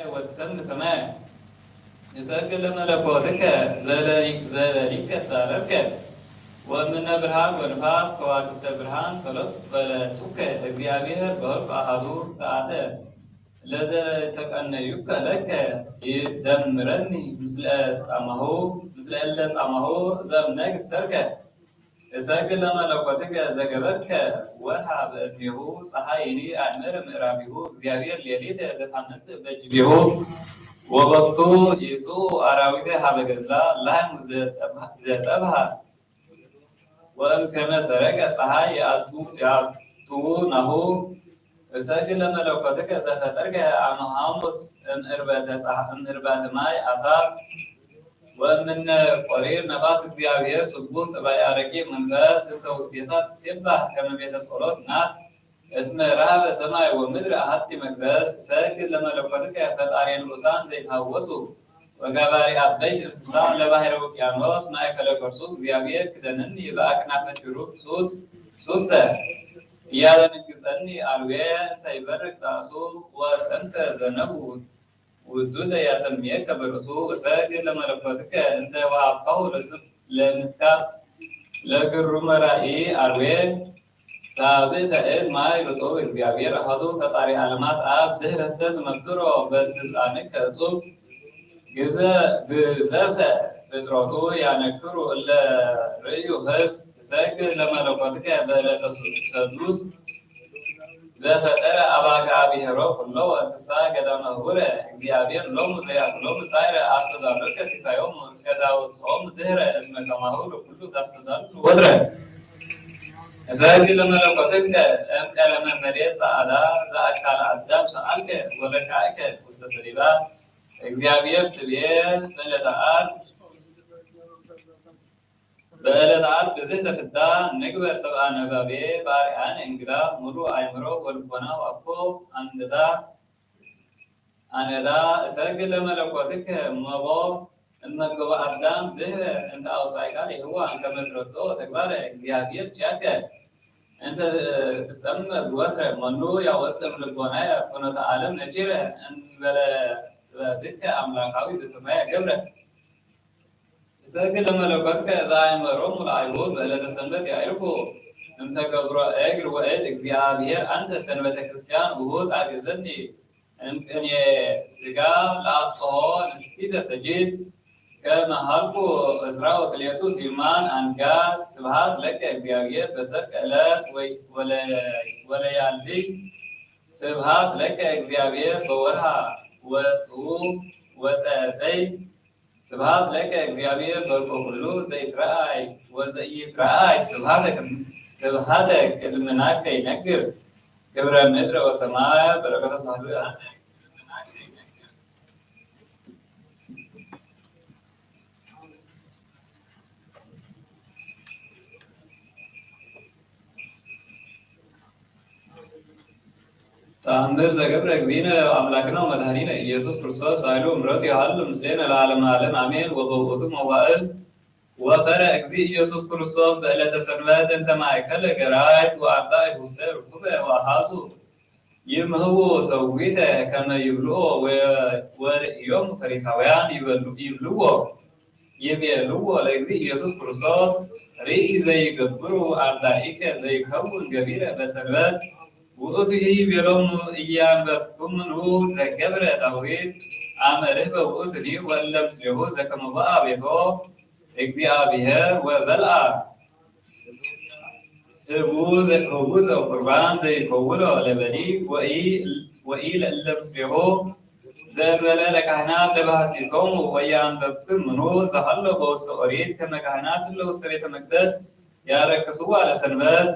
ወትሰሚ ሰማይ። ንሰግድ ለመለኮትከ ዘለሊከ ሳረርከ ወምነ ብርሃን ወንፋስ ከዋክብተ ብርሃን ፈለጡከ። እግዚአብሔር በህልቁ አሃዱ ሰዓተ ለዘተቀነዩከ ለከ ይደምረኒ ምስለ ጻማሁ ምስለ እለ ጻማሁ ዘምነግ ሰርገ። እሰግድ ለመለኮትከ ዘገበርከ ወርሃ በእድሜሁ ጸሓይኒ አእምር ምዕራቢሁ። እግዚአብሔር ሌሊት ዘታመጽእ በጅቤሁ ወበቱ ይጹ አራዊተ ሀበ ገድላ ላህም ዘጠብሃ ወእምከመ ሰረቀ ጸሓይ የአትዉ ናሁ። እሰግድ ለመለኮትከ ዘፈጠርከ አመ ሐሙስ እምዕርበተ ጸሓ- እምዕርባተ ማይ አሳት ወእምነ ቆሪር ነፋስ። እግዚአብሔር ስቡሕ ጠባይ አረቂቅ መንፈስ እንተ ውስቴታ ትሴባህ ከመ ቤተ ጸሎት ናስ እስመ ረሃበ ሰማይ ወምድር አሐቲ መቅደስ። እሰግድ ለመለኮትከ ፈጣሪ ንኡሳን ዘይትሃወሱ ወገባሪ አበይት እንስሳ ለባሕረ ውቅያኖስ ማእከለ ከርሱ። እግዚአብሔር ክደነኒ በአክናፈ ኪሩብ ሱስ ሱሰ እያደነግጸኒ አልዌ እንተ ይበርቅ ራእሱ ወእንተ ዘነቡ ውዱደ ያሰምየከ በርእሱ። እሰግድ ለመለኮትከ እንተ ወሀብካሁ ለምስካብ ለግሩመ ራእይ አልዌ ሳብእተ እድ ማይ ርጡብ። እግዚአብሔር አሐዱ ፈጣሪ ዓለማት አብ ድህረሰ ትመትሮ በስልጣንከ እጹብ ግዘ- ግዘፈ ፍጥረቱ ያነክሩ እለ ርእዩ ህዝብ። እሰግድ ለመለኮትከ በዕለተ ሰዱስ ዘፈጠረ አባግዓ ብሔሮ ኩሎ ወእንስሳ ገዳመ ህቡረ። እግዚአብሔር ሎሙ ዘያእክሎሙ ሳይረ አስተዳሎከ ሲሳዮሙ እስከ ታውፅኦም ድህረ እስመ ከማሁ ለኩሉ ታስተዳሉ ወድረ። እሰግድ ለመለኮትከ እምቀለመ መሬት ጸዓዳ ዘአካለ አዳም ሰአልከ ወለካእከ ውስተ ሰሊባ። እግዚአብሔር ትቤ በዕለተ ዓርብ በዕለተ ዓርብ ብዝህተ ፍዳ ንግበር ሰብአ ነባቤ በአርአያነ እንግዳ ምሉእ አእምሮ ወልቦና ወአኮ አንዳ አነዳ። እሰግድ ለመለኮትከ እመቦ እመገቦ አዳም ድህረ እንተ አውፃእካ ለሔዋን ከመ ትረድኦ ተግባረ። እግዚአብሔር ኪያከ እንተ ትጸመድ ወትረ መኑ ያወፅእ እምልቦናየ ኩነተ ዓለም ነኪረ እንበለ ጥበብከ አምላካዊ ዘሰማየ ገብረ። እሰግድ ለመለኮትከ ዘአእመሮሙ ለአይሁድ በዕለተ ሰንበት ያዕርፉ እምተገብሮ እግር ወእድ። እግዚአብሔር አንተ ሰንበተ ክርስቲያን ውሁድ አግዘኒ እምቅኔ ስጋ ለአብጽሖ ንስቲተ ሰጂድ ከመ ሀልኩ እስራ ወክልኤቱ ሲማን አንጋት። ስብሐት ለከ እግዚአብሔር በሰብከ ዕለት ወ- ወለ- ወለያልይ። ስብሐት ለከ እግዚአብሔር በወርሃ ወጽኡ ወጸደይ። ስብሐት ለከ እግዚአብሔር በልቆ ኩሉ ዘይትረአይ ወዘኢይትረአይ። ስብሐተ ቅድ- ስብሐተ ቅድምናከ ይነግር ግብረ ምድረ ወሰማይ። በረከተ ሳህሉ ተአምር ዘገብረ እግዚእነ አምላክነ ወመድኃኒነ ኢየሱስ ክርስቶስ ኃይሉ ምሕረቱ ይሃሉ ምስሌነ ለዓለመ ዓለም አሜን። ወበውእቱ መዋእል ወፈረ እግዚእ ኢየሱስ ክርስቶስ በዕለተ ሰንበት እንተ ማእከለ ገራይት ወአርዳኢሁሰ ርኩበ ወአሃዙ ይምህዉ ሰዊተ ከመ ይብልዎ ወርእዮም ፈሪሳውያን ይበሉ- ይብልዎ ይቤልዎ ለእግዚእ ኢየሱስ ክርስቶስ ርኢ ዘይገብሩ አርዳኢከ ዘይከውን ገቢረ በሰንበት። ውእቱ ይቤሎሙ እያንበብኩምኑ ዘገብረ ዳዊት አመ ርህበ ውእቱኒ ወእለ ምስሌሁ ዘከመ ቦአ ቤቶ እግዚአብሔር ወበልአ ህቡ ዘቁርባን ዘይከውሎ ለበሊ ወኢ ለእለ ምስሌሁ ዘእንበለ ለካህናት ለባህቲቶሙ ወያንበብክምኑ ዘሃሎ በውስተ ኦሪት ከመ ካህናት እለ ውስተ ቤተ መቅደስ ያረክስዋ ለሰንበት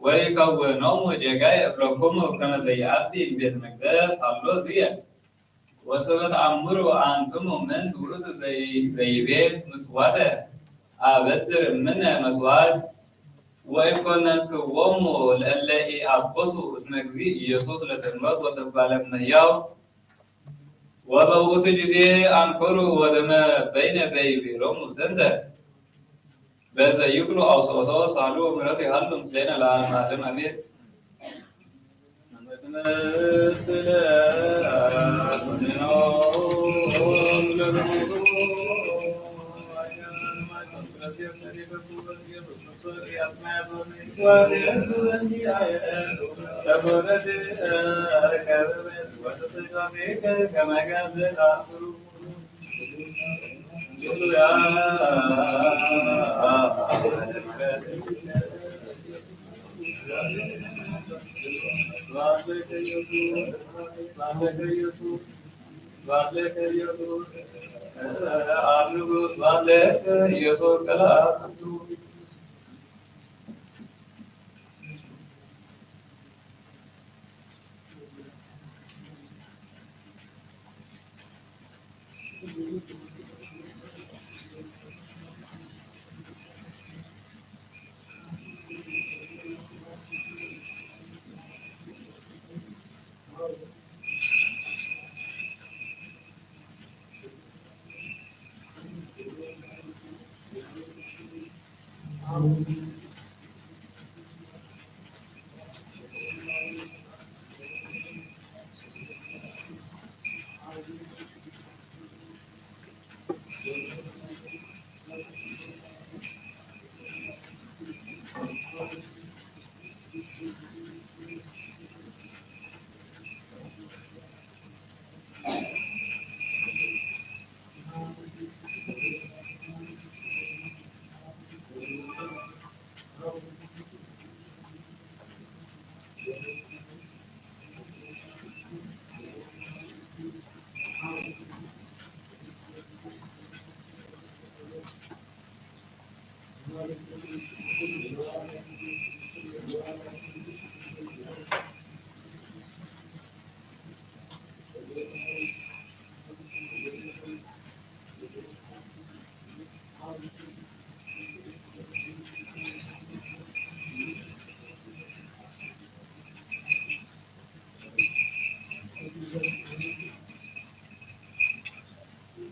ወይከውኖሙ ጌጋይ እብለኩሙ ከመ ዘይአቢ ቤተ መቅደስ ሃሎ ዝየ። ወሰበ ተአምሩ አንትሙ ምንት ውእቱ ዘይቤ ምጽዋተ አበድር እምነ መስዋዕት ወኢኮነንክዎሙ ለእለ ኢአበሱ እስመ እግዚእ ኢየሱስ ለሰንበት ወተጓለ እመሕያው። ወበውእቱ ጊዜ አንከሩ ወደመ በይነ ዘይቤሎሙ ዘንተ። በዘ ይክሉ አውስኦቶ ሳሉ ምሕረቱ ይሃሉ ምስሌነ ለዓለመ ዓለም አሜን።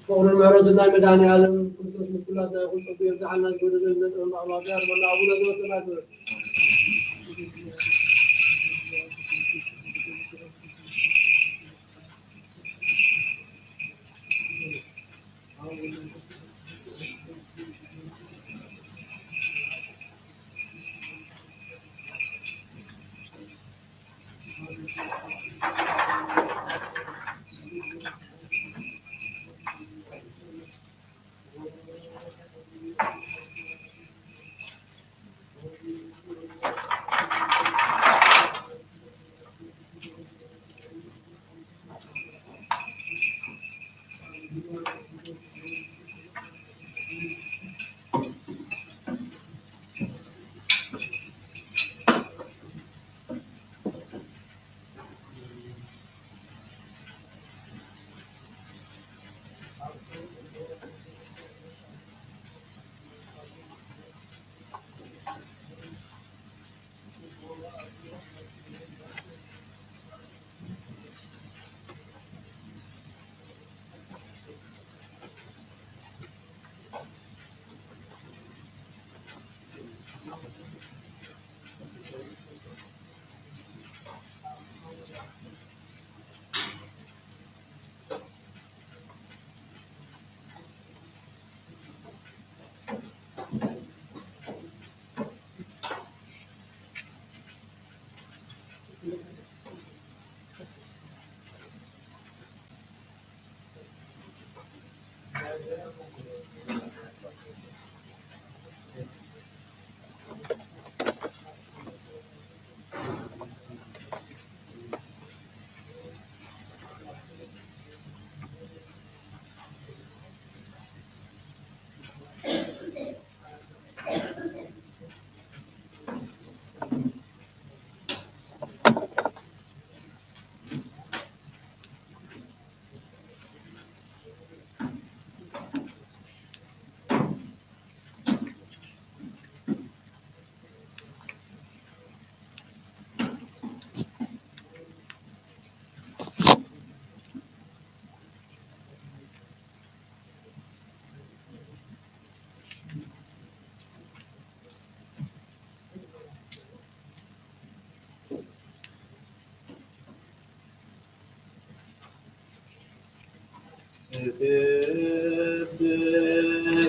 ፍቕርን ምሕረትን ናይ መድኃኔ ዓለም ክርስቶስ ምስ ኩላትና ይኹን። ጸጉ የብዝሓልና፣ ዝጎደለልና ጥበብ ኣምላኽ ይሃበና። ኣቡነ ዘበሰማያት ንበል።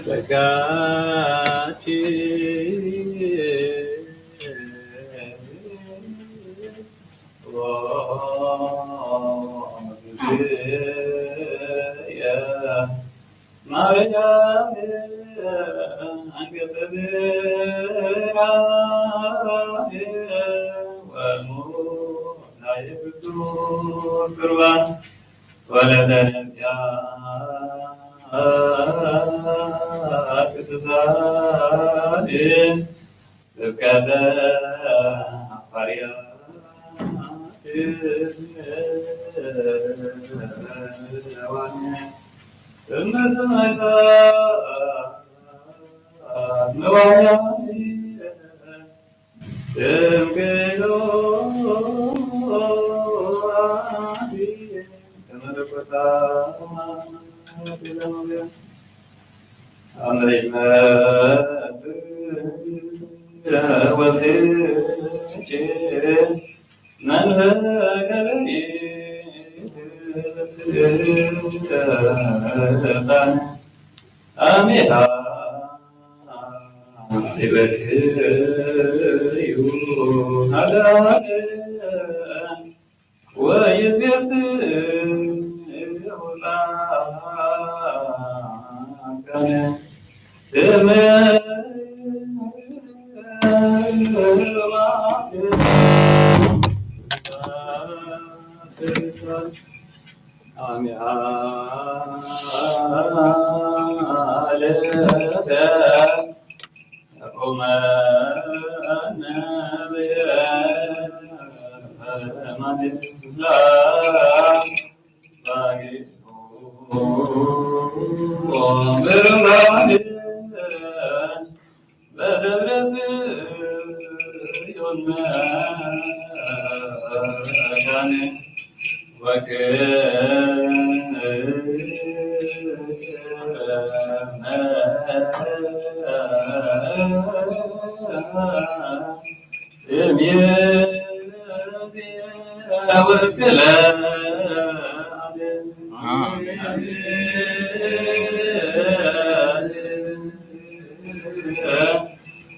ጸጋኪ ማርያም አንገጸ ብርሃን ወሙናየ ቅዱስ ቁርባን ወለተ ነቢያት ቅዱሳን ስብከተ ሐዋርያት መንፈቀ ሌሊት በስልጣን አሜሃ ይበክዩ አዳነ ወይትቤስ ውፃጋነ ትምህርት አሜሃ ለተ በደብረ ጽዮን መካነ ወክነ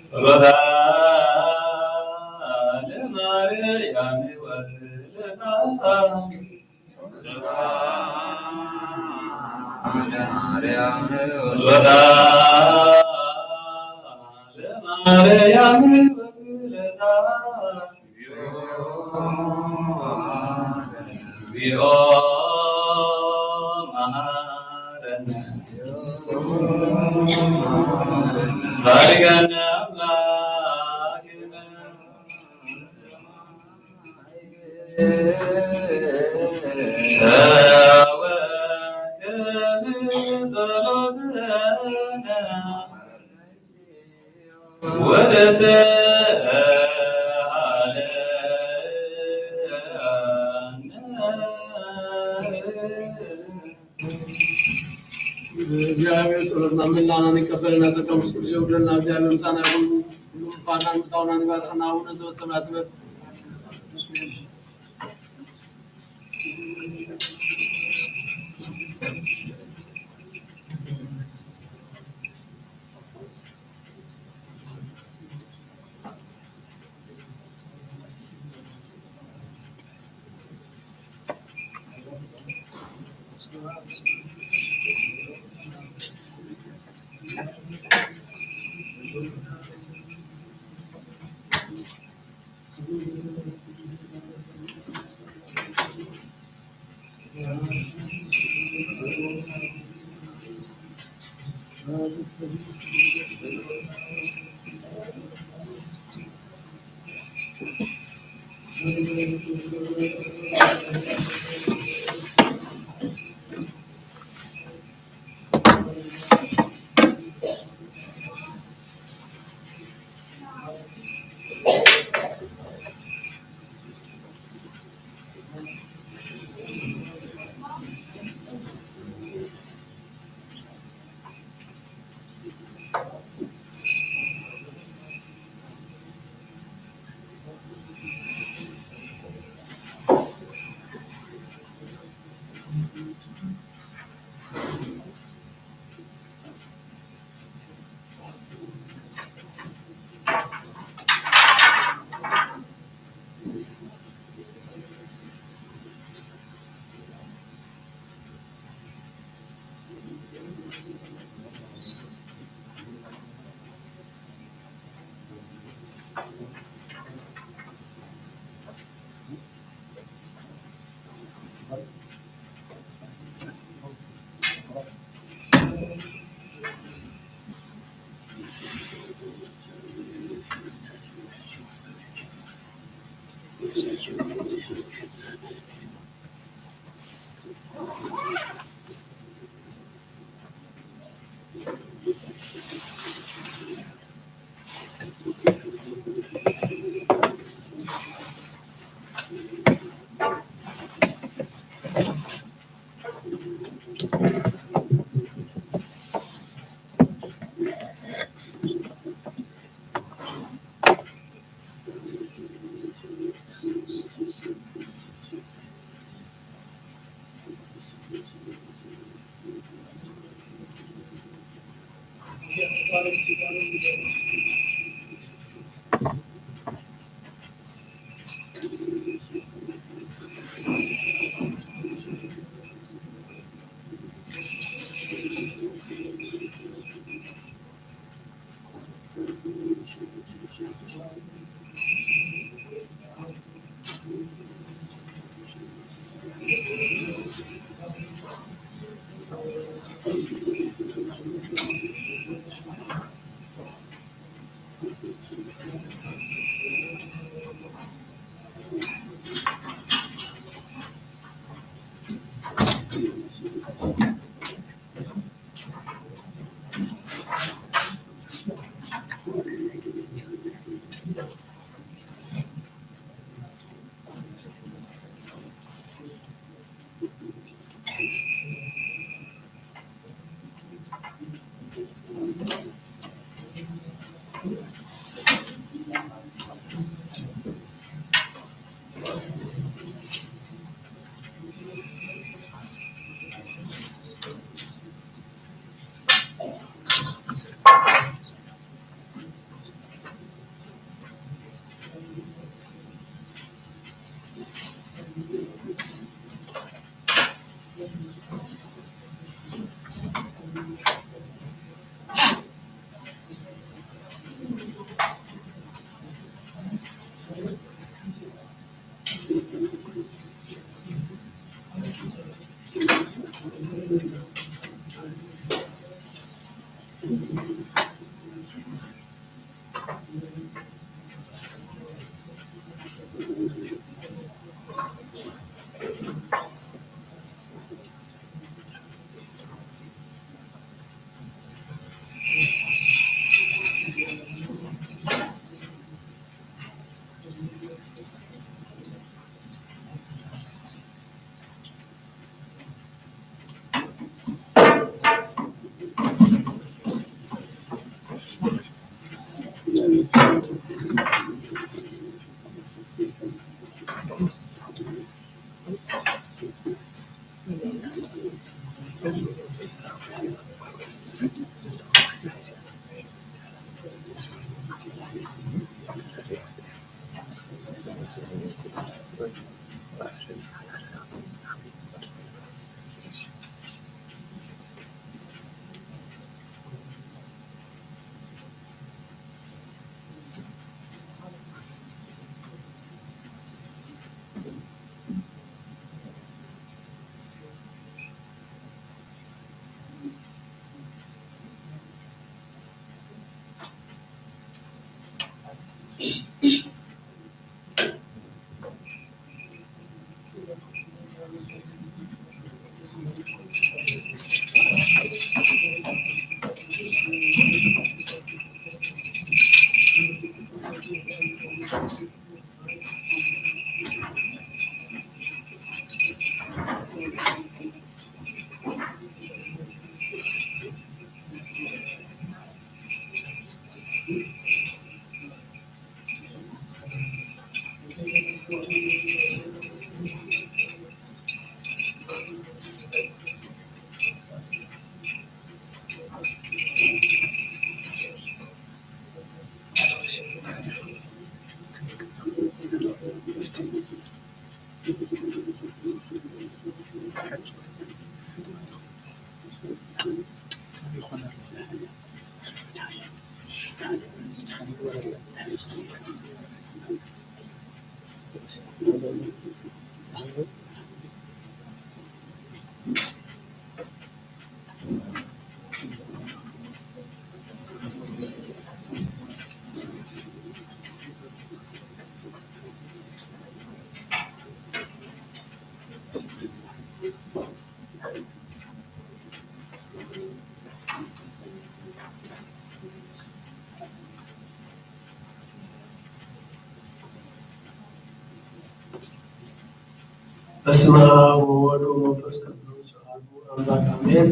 ጸሎታ ለማርያም ወስለታ ጸሎታ ለማርያም ወስለታ እግዚኦ መሐረነ ባርከነ አምላክነ ወከም ጸሎትነ ወተሰሃለነ። እግዚኣብሔር ጸሎትና ምህላናን ይቀበለና። ጸጋ መንፈስ ቅዱስ የውርደልና። እግዚኣብሔር ምሳና ይኹን። ሁሉ ምፋና ምታውና ይባርኸና። አቡነ ዘበሰማያት ይበል። በስመ አብ ወወልድ ወመንፈስ ቅዱስ አሐዱ አምላክ አሜን።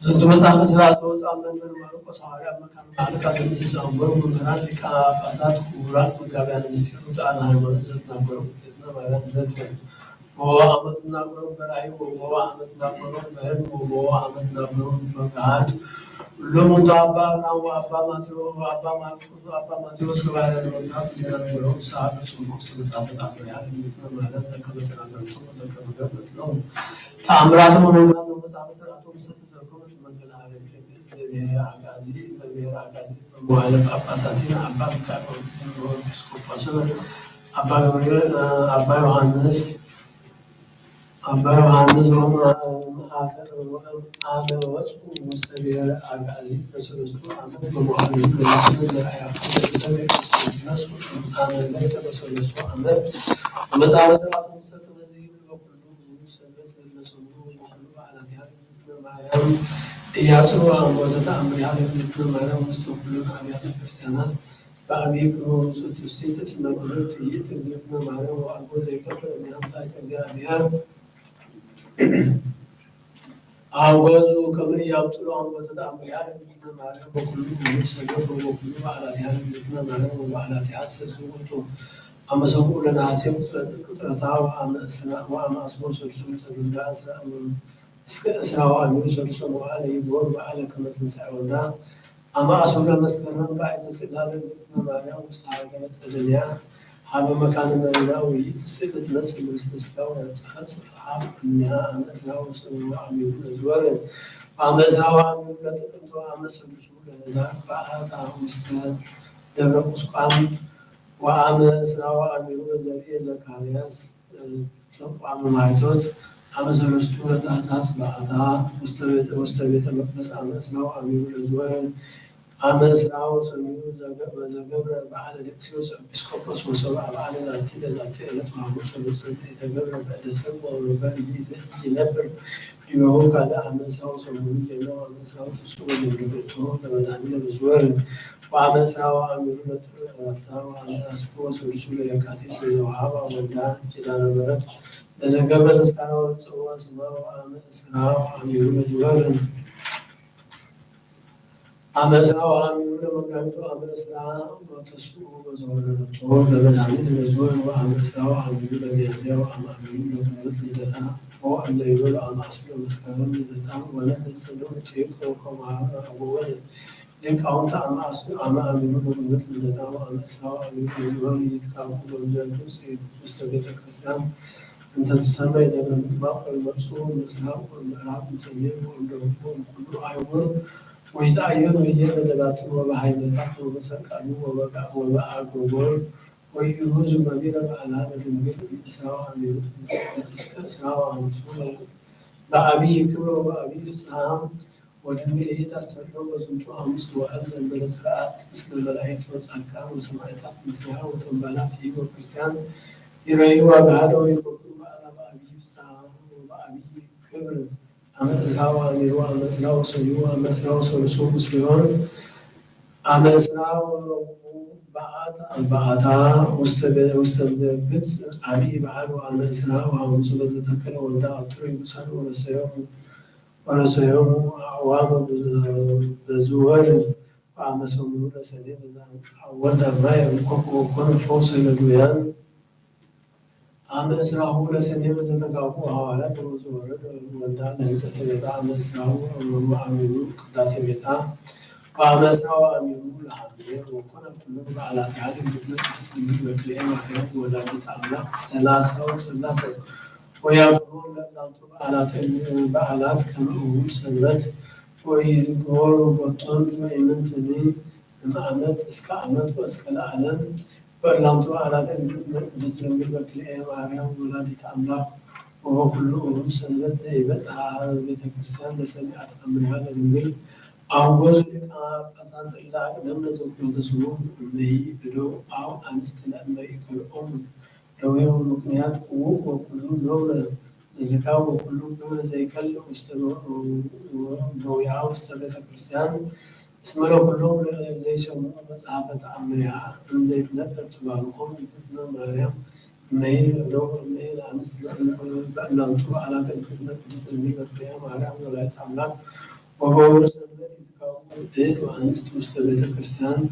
ዝንቱ መጽሐፈ ሥራ ዘወፅአ መምህር ማርቆስ ሐዋርያ መካነ በዓል ቃዘሚስ ዘአንበሩ መምህራን ሊቃነ ጳጳሳት ክቡራት መጋብያን ምስጢር ውፅኣን ሃይማኖት ዘትናገሩ እግዝእትነ ማርያም ዘልፈን ወቦ አመት እናገሩ በራእይ ወቦ አመት እናገሩ በህልም ወቦ አመት እናገሩ በገሃድ እሎም እንተ አባ አብርሃም ወአባ ማቴዎ ወአባ ማርቆስ ወአባ ማቴዎስ ገባርያ ለመምራት ዜና ነገሮም ሰዓት ጽሑፍ ውስጥ መጻፈት አብርሃም እግዝእትነ ማርያም ዘከመ ተናገርቱ ወዘከመ ገበርቱ ተአምራቶም ወመንክራቶም መጽሐፈ ሥርዓቶም ዝተዘርገበት መንገለ አረብ ኤፌስ በብሔረ አጋዚ በብሔረ አጋዚ በመዋዕለ ጳጳሳቲን አባ ሚካኤል ኤጲስቆጶስን አባ ገብርኤል አባ ዮሐንስ አባ ዮሐንስ ወእምአፈ ወእምአመ ወፁ ውስተ ብሔረ አጋዚ በሰለስቱ ዓመት በመዋዕለ ለማክነ ዘርአ ያዕቆብ ለሰብእ ቆስጠንጢኖስ ወእምአመ ለይሰ በሰለስቱ ዓመት ወመጽአ በሰባቱ ውስተ ከመዚ ይብል በኩሉ ሰንበት ለለሰሙ በኩሉ በዓላቲሃ ለእግዝእትነ ማርያም ኢያጽሩ አምቦተ ተአምሪሃ ለእግዝእትነ ማርያም ውስተ ኩለን አብያተ ክርስቲያናት በአብይ ክብር ወንጹህ ትፍስሕት እስመ ክብርት ይእቲ እግዝእትነ ማርያም ወአልቦ ዘይከፍእ እምኔሃ መላእክተ እግዚአብሔር አውገዙ ከመ ኢያብጥሉ አምቦተ ተአምሪሃ ለእግዝእትነ ማርያም በኩሉ ሰንበት ወበኩሉ በዓላቲሃ ለእግዝእትነ ማርያም ወበዓላቲሃ ሰስውቱ አመ ሰሙኡ ለነሐሴ ቅጽረታ ወአመ እስራ ወአመ አስሮ ሰሉሱ ቅጽረተ ስጋ እስራ እስከ እስራ ወአሚሩ ሰሉሶ መዋዕለ ይግበር በዓለ ከመ ትንሣኤ ወልዳ አመ አስሩ ለመስከረም በአይተ ስእላ ለእግዝእትነ ማርያም ውስተ ሀገረ ጸደንያ ሀበ መካነ መሪራ ውይእቲ ስእሊ ትመስል ውስተ ስጋ ወነጸፈት ጽፍሓት እምኔሃ አመ እስራ ወአሚሩ ለዝወርድ ወአመ እስራ ወአሚሩ ለጥቅምት ወአመ ሰሉሱ ለህዳር በአታ ውስተ ደብረ ቁስቋም ወአመ እስራ ወአሚሩ ለዘርኤ ዘካርያስ ተቋመ ማይቶት አመ ሰለስቱ ለታህሳስ በአታ ውስተ ቤተ ውስተ ቤተ መቅደስ አመ እስራ ወአሚሩ ለዝወርድ አመ እስራ ወሰኑዩ ዘገ- ወዘገብረ በዓለ ዲዮስቆሮስ ኤጲስቆጶስ ወሰብአ በዓለ ዛቲ ለዛቲ ዕለት ወሐሙስ ወግብጽ ዘኢተገብረ በእደ ሰብ ወመንበር ይእዜ ኢይነብር ዲበሁ ካልእ አመ እስራ ወሰሙኑ ጀምሮ አመ እስራ ወስሱ ወጀምሮ እቶ ለመድኃኒነ ለዝወርድ ወአመ እስራ ወአሚሩ ለጥር ዕረፍታ ወአመ አስሩ ወሰሉሱ ለየካቲት ለዘወሃባ ወልዳ ኪዳነ ምሕረት ለዘገብረ ተስካራ ወለጽዋ ስማ ወአመ እስራ ወአሚሩ ለዝወርድ አመ እስራ ወአሚሩ ለመጋቢት ወአመ እስራ ወተስኡ ወዘወረደቶ ለመድኃኒት ለዝወርድ ወአመ እስራ ወአሚሩ ለሚያዝያ ወአመ አሚሩ ለግንቦት ልደታ ወአመ ይበሉ አመ አስሩ ለመስከረም ልደታ ወለተ ጽድቅ ጭቅ ወከማሃ አበወ ሊቃውንት አመ አስ- አመ አሚሩ ለግንቦት ልደታ ወአመ እስራ ወአሚሩ ለሚሆን ይትካቡ በምድረቱ ውስተ ቤተ ክርስቲያን እንተ ትሰመይ ደብረ ምጥማቅ ወይመጹ ምስራቅ ወምዕራብ ምሰሜን ወእምደቡብ ወእምኩሉ አህጉር ወይትአየኑ ህዬ በደላቱ ወበሃይመታት ወበሰንቃሉ ወበጋ- ወበአጎቦር ወኢይሁዙ መቢረ በዓላ ለድንግል እም እስራ ወአሚሩ እስከ እስራ ወአምሱ በአቢይ ክብር ወበአቢይ ፍስሐ ወድንግል ኢት አስተብሎ በዝንቱ ሐሙስ መዋዕል ዘንበለ ጽርዓት እስመ መላእክት ወጻድቃን ወሰማዕታት ምስሌሃ ወተንባላት ይእቲ ወክርስቲያን ይረዩ አግሃደ ወይገብሩ በዓላ በአቢይ ፍስሐ ወበአቢይ ክብር አመ እስራ ወአሚሩ አመ እስራ ወሰኑዩ አመ እስራ ወሰሉሱ ምስሌሆን አመ እስራ ወረብዑ በአት አርባዕታ ውስተ ገ- ውስተ ግብጽ አቢይ በዓል ወአመ እስራ ወሐሙሱ በዘተከለ ወልዳ አብትሩ ይቡሳን ወረሰዮም ወረሰዮም አዕዋመ በዝወርድ ወአመ ሰሙኑ ለሰኔ በዘአወልዳ ማየ ወኮነ ፈውሰ ለድውያን አመ እስራሁ ለሰኔ በዘተጋቡ ሐዋርያት ወዘወረደ ወልዳ ለህንጸተ ቤታ አመ እስራሁ ወአሚሩ ቅዳሴ ቤታ ወአመ እስራ ወአሚሩ ለሐምሌ ወኮነ ኩሉ በዓላቲሃ ለእግዝእትነ ቅድስት ድንግል በክልኤ ማርያም ወላዲተ አምላክ ሠላሳ ወሥላሴ ወያዕቆብ ለእናቱ በዓላት ከመ እሁድ ሰንበት ወኢይዝግቦ ርጎቶን ወኢይምንትኒ እምዓመት እስከ ዓመት ወእስከ ለዓለም። በእላንቱ በዓላት እግዝእትነ ቅድስት ድንግል በክልኤ ማርያም ወላዲተ ኣምላክ ወበኩሉ እሁድ ሰንበት ዘኢበጽሐ ሀበ ቤተ ክርስቲያን ለሰሚዐ ተአምሪሃ ለድንግል። አውጎዙ ሊቃነ ጳጳሳት እለ አቅደምነ ዘኩሎ ተስቦ እመሂ እደው አው አንስት ለእመ ኢከልኦሙ ደዌሁ ምክንያት ቅውእ ወኩሉ ነውረ ዘዝካው ወኩሉ ክብረ ዘይከልእ ውስተ ደዊሃ ውስተ ቤተ ክርስቲያን። እስመ ለኩሎም ዘይሰምዑ መጽሐፈ ተአምሪሃ እንዘይትነበብ ትባርኮም እግዝእትነ ማርያም እመሂ እደው እመሂ ለአንስት ለእመ በእላንቱ በዓላት እግዝእትነ ቅድስት ድንግል በክልኤ ማርያም ወላዲተ አምላክ ወበውር ሰንበት ይትካቡ እድ ወአንስት ውስተ ቤተ ክርስቲያን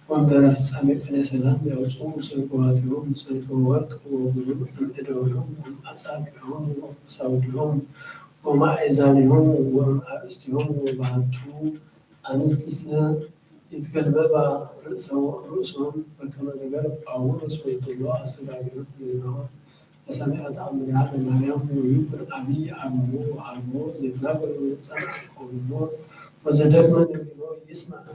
ወንበረ ፍጻሜ ቅኔ ሰላም ያውፅኡ ሰልኮባቲሆም ሰልኮ ወርቅ ወብሩር እምእደዊሆም ወእምአጻብዒሆም ወእምአሳውዲሆም ወማእዛኒሆም ወእምአርእስቲሆም ወባህቱ አንስትሰ ይትገልበባ ርእሶም በከመ ገበረ ጳውሎስ ወይኩሎ አሰጋገሩ ዜናሆም ለሰሚዐ ተአምሪሃ ለማርያም ወይኩን አብይ አብዮ አልቦ ዘይትናገር ወይጸንዐ ቀውሞ ወዘደግመ ነቢሮ ይስማዕ።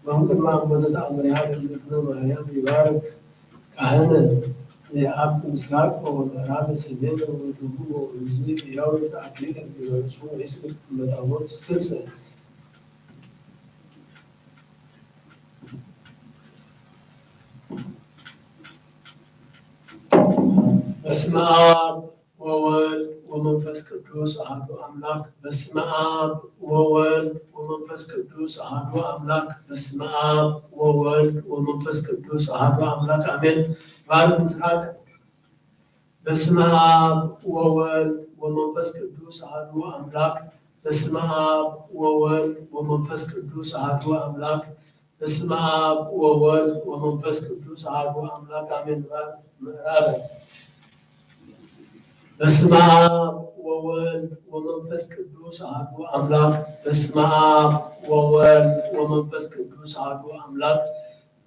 ወእምቅድመ አቦተ ተአምሪሃ ለእግዝእትነ ማርያም ይባርክ ካህነ ዘይአብ ምስራቅ ወምዕራብ ሰሜን ወደቡብ ወእምዝ ህያው አክሊለ ዲበ ርእሱ ወይስግድ እመ ታቦት ስልሰ። በስመ አብ ወወልድ ወመንፈስ ቅዱስ አሐዱ አምላክ። በስመ አብ ወወልድ ወመንፈስ ቅዱስ አሐዱ አምላክ። በስመ አብ ወወልድ ወመንፈስ ቅዱስ አሐዱ አምላክ አሜን። ባርክ ምስራቅ። በስመ አብ ወወልድ ወመንፈስ ቅዱስ አሐዱ አምላክ። በስመ አብ ወወልድ ወመንፈስ ቅዱስ አሐዱ አምላክ። በስመ አብ ወወልድ ወመንፈስ ቅዱስ አሐዱ አምላክ አሜን። ምዕራብ። በስመ አብ ወወልድ ወመንፈስ ቅዱስ አሐዱ አምላክ። በስመ አብ ወወልድ ወመንፈስ ቅዱስ አሐዱ አምላክ።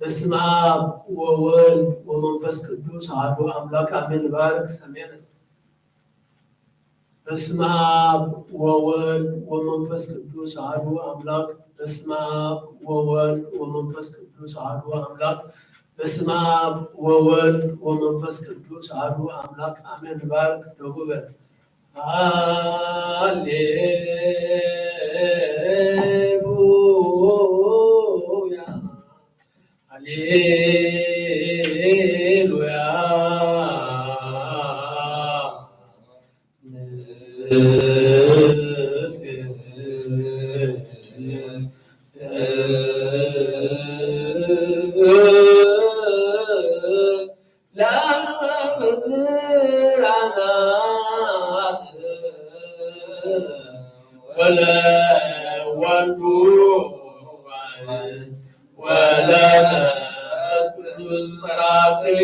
በስመ አብ ወወልድ ወመንፈስ ቅዱስ አሐዱ አምላክ አሜን። ባርክ ሰሜን። በስመ አብ ወወልድ ወመንፈስ ቅዱስ አሐዱ አምላክ። በስመ አብ ወወልድ ወመንፈስ ቅዱስ አሐዱ አምላክ። በስመ አብ ወወልድ ወመንፈስ ቅዱስ አሐዱ አምላክ አሜን። ባርክ ደቡበ። ሃሌሉያ። ሃሌሉያ። ለመምህራናት ወለወልዱ ወለመንፈስ ቅዱስ ጳራቅሊጦስ።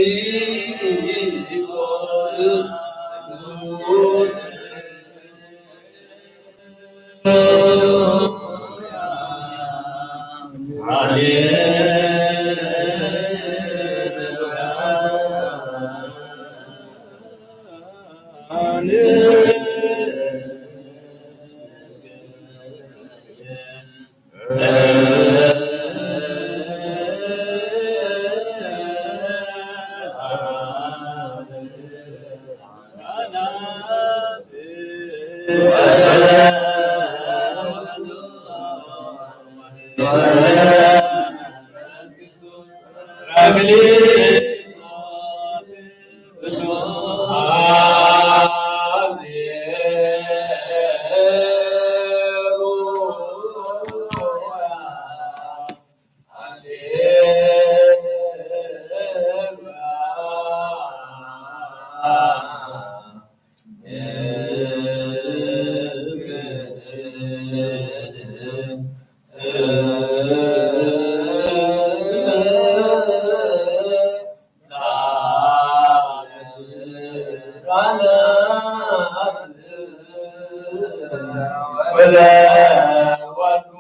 ወለወልዱ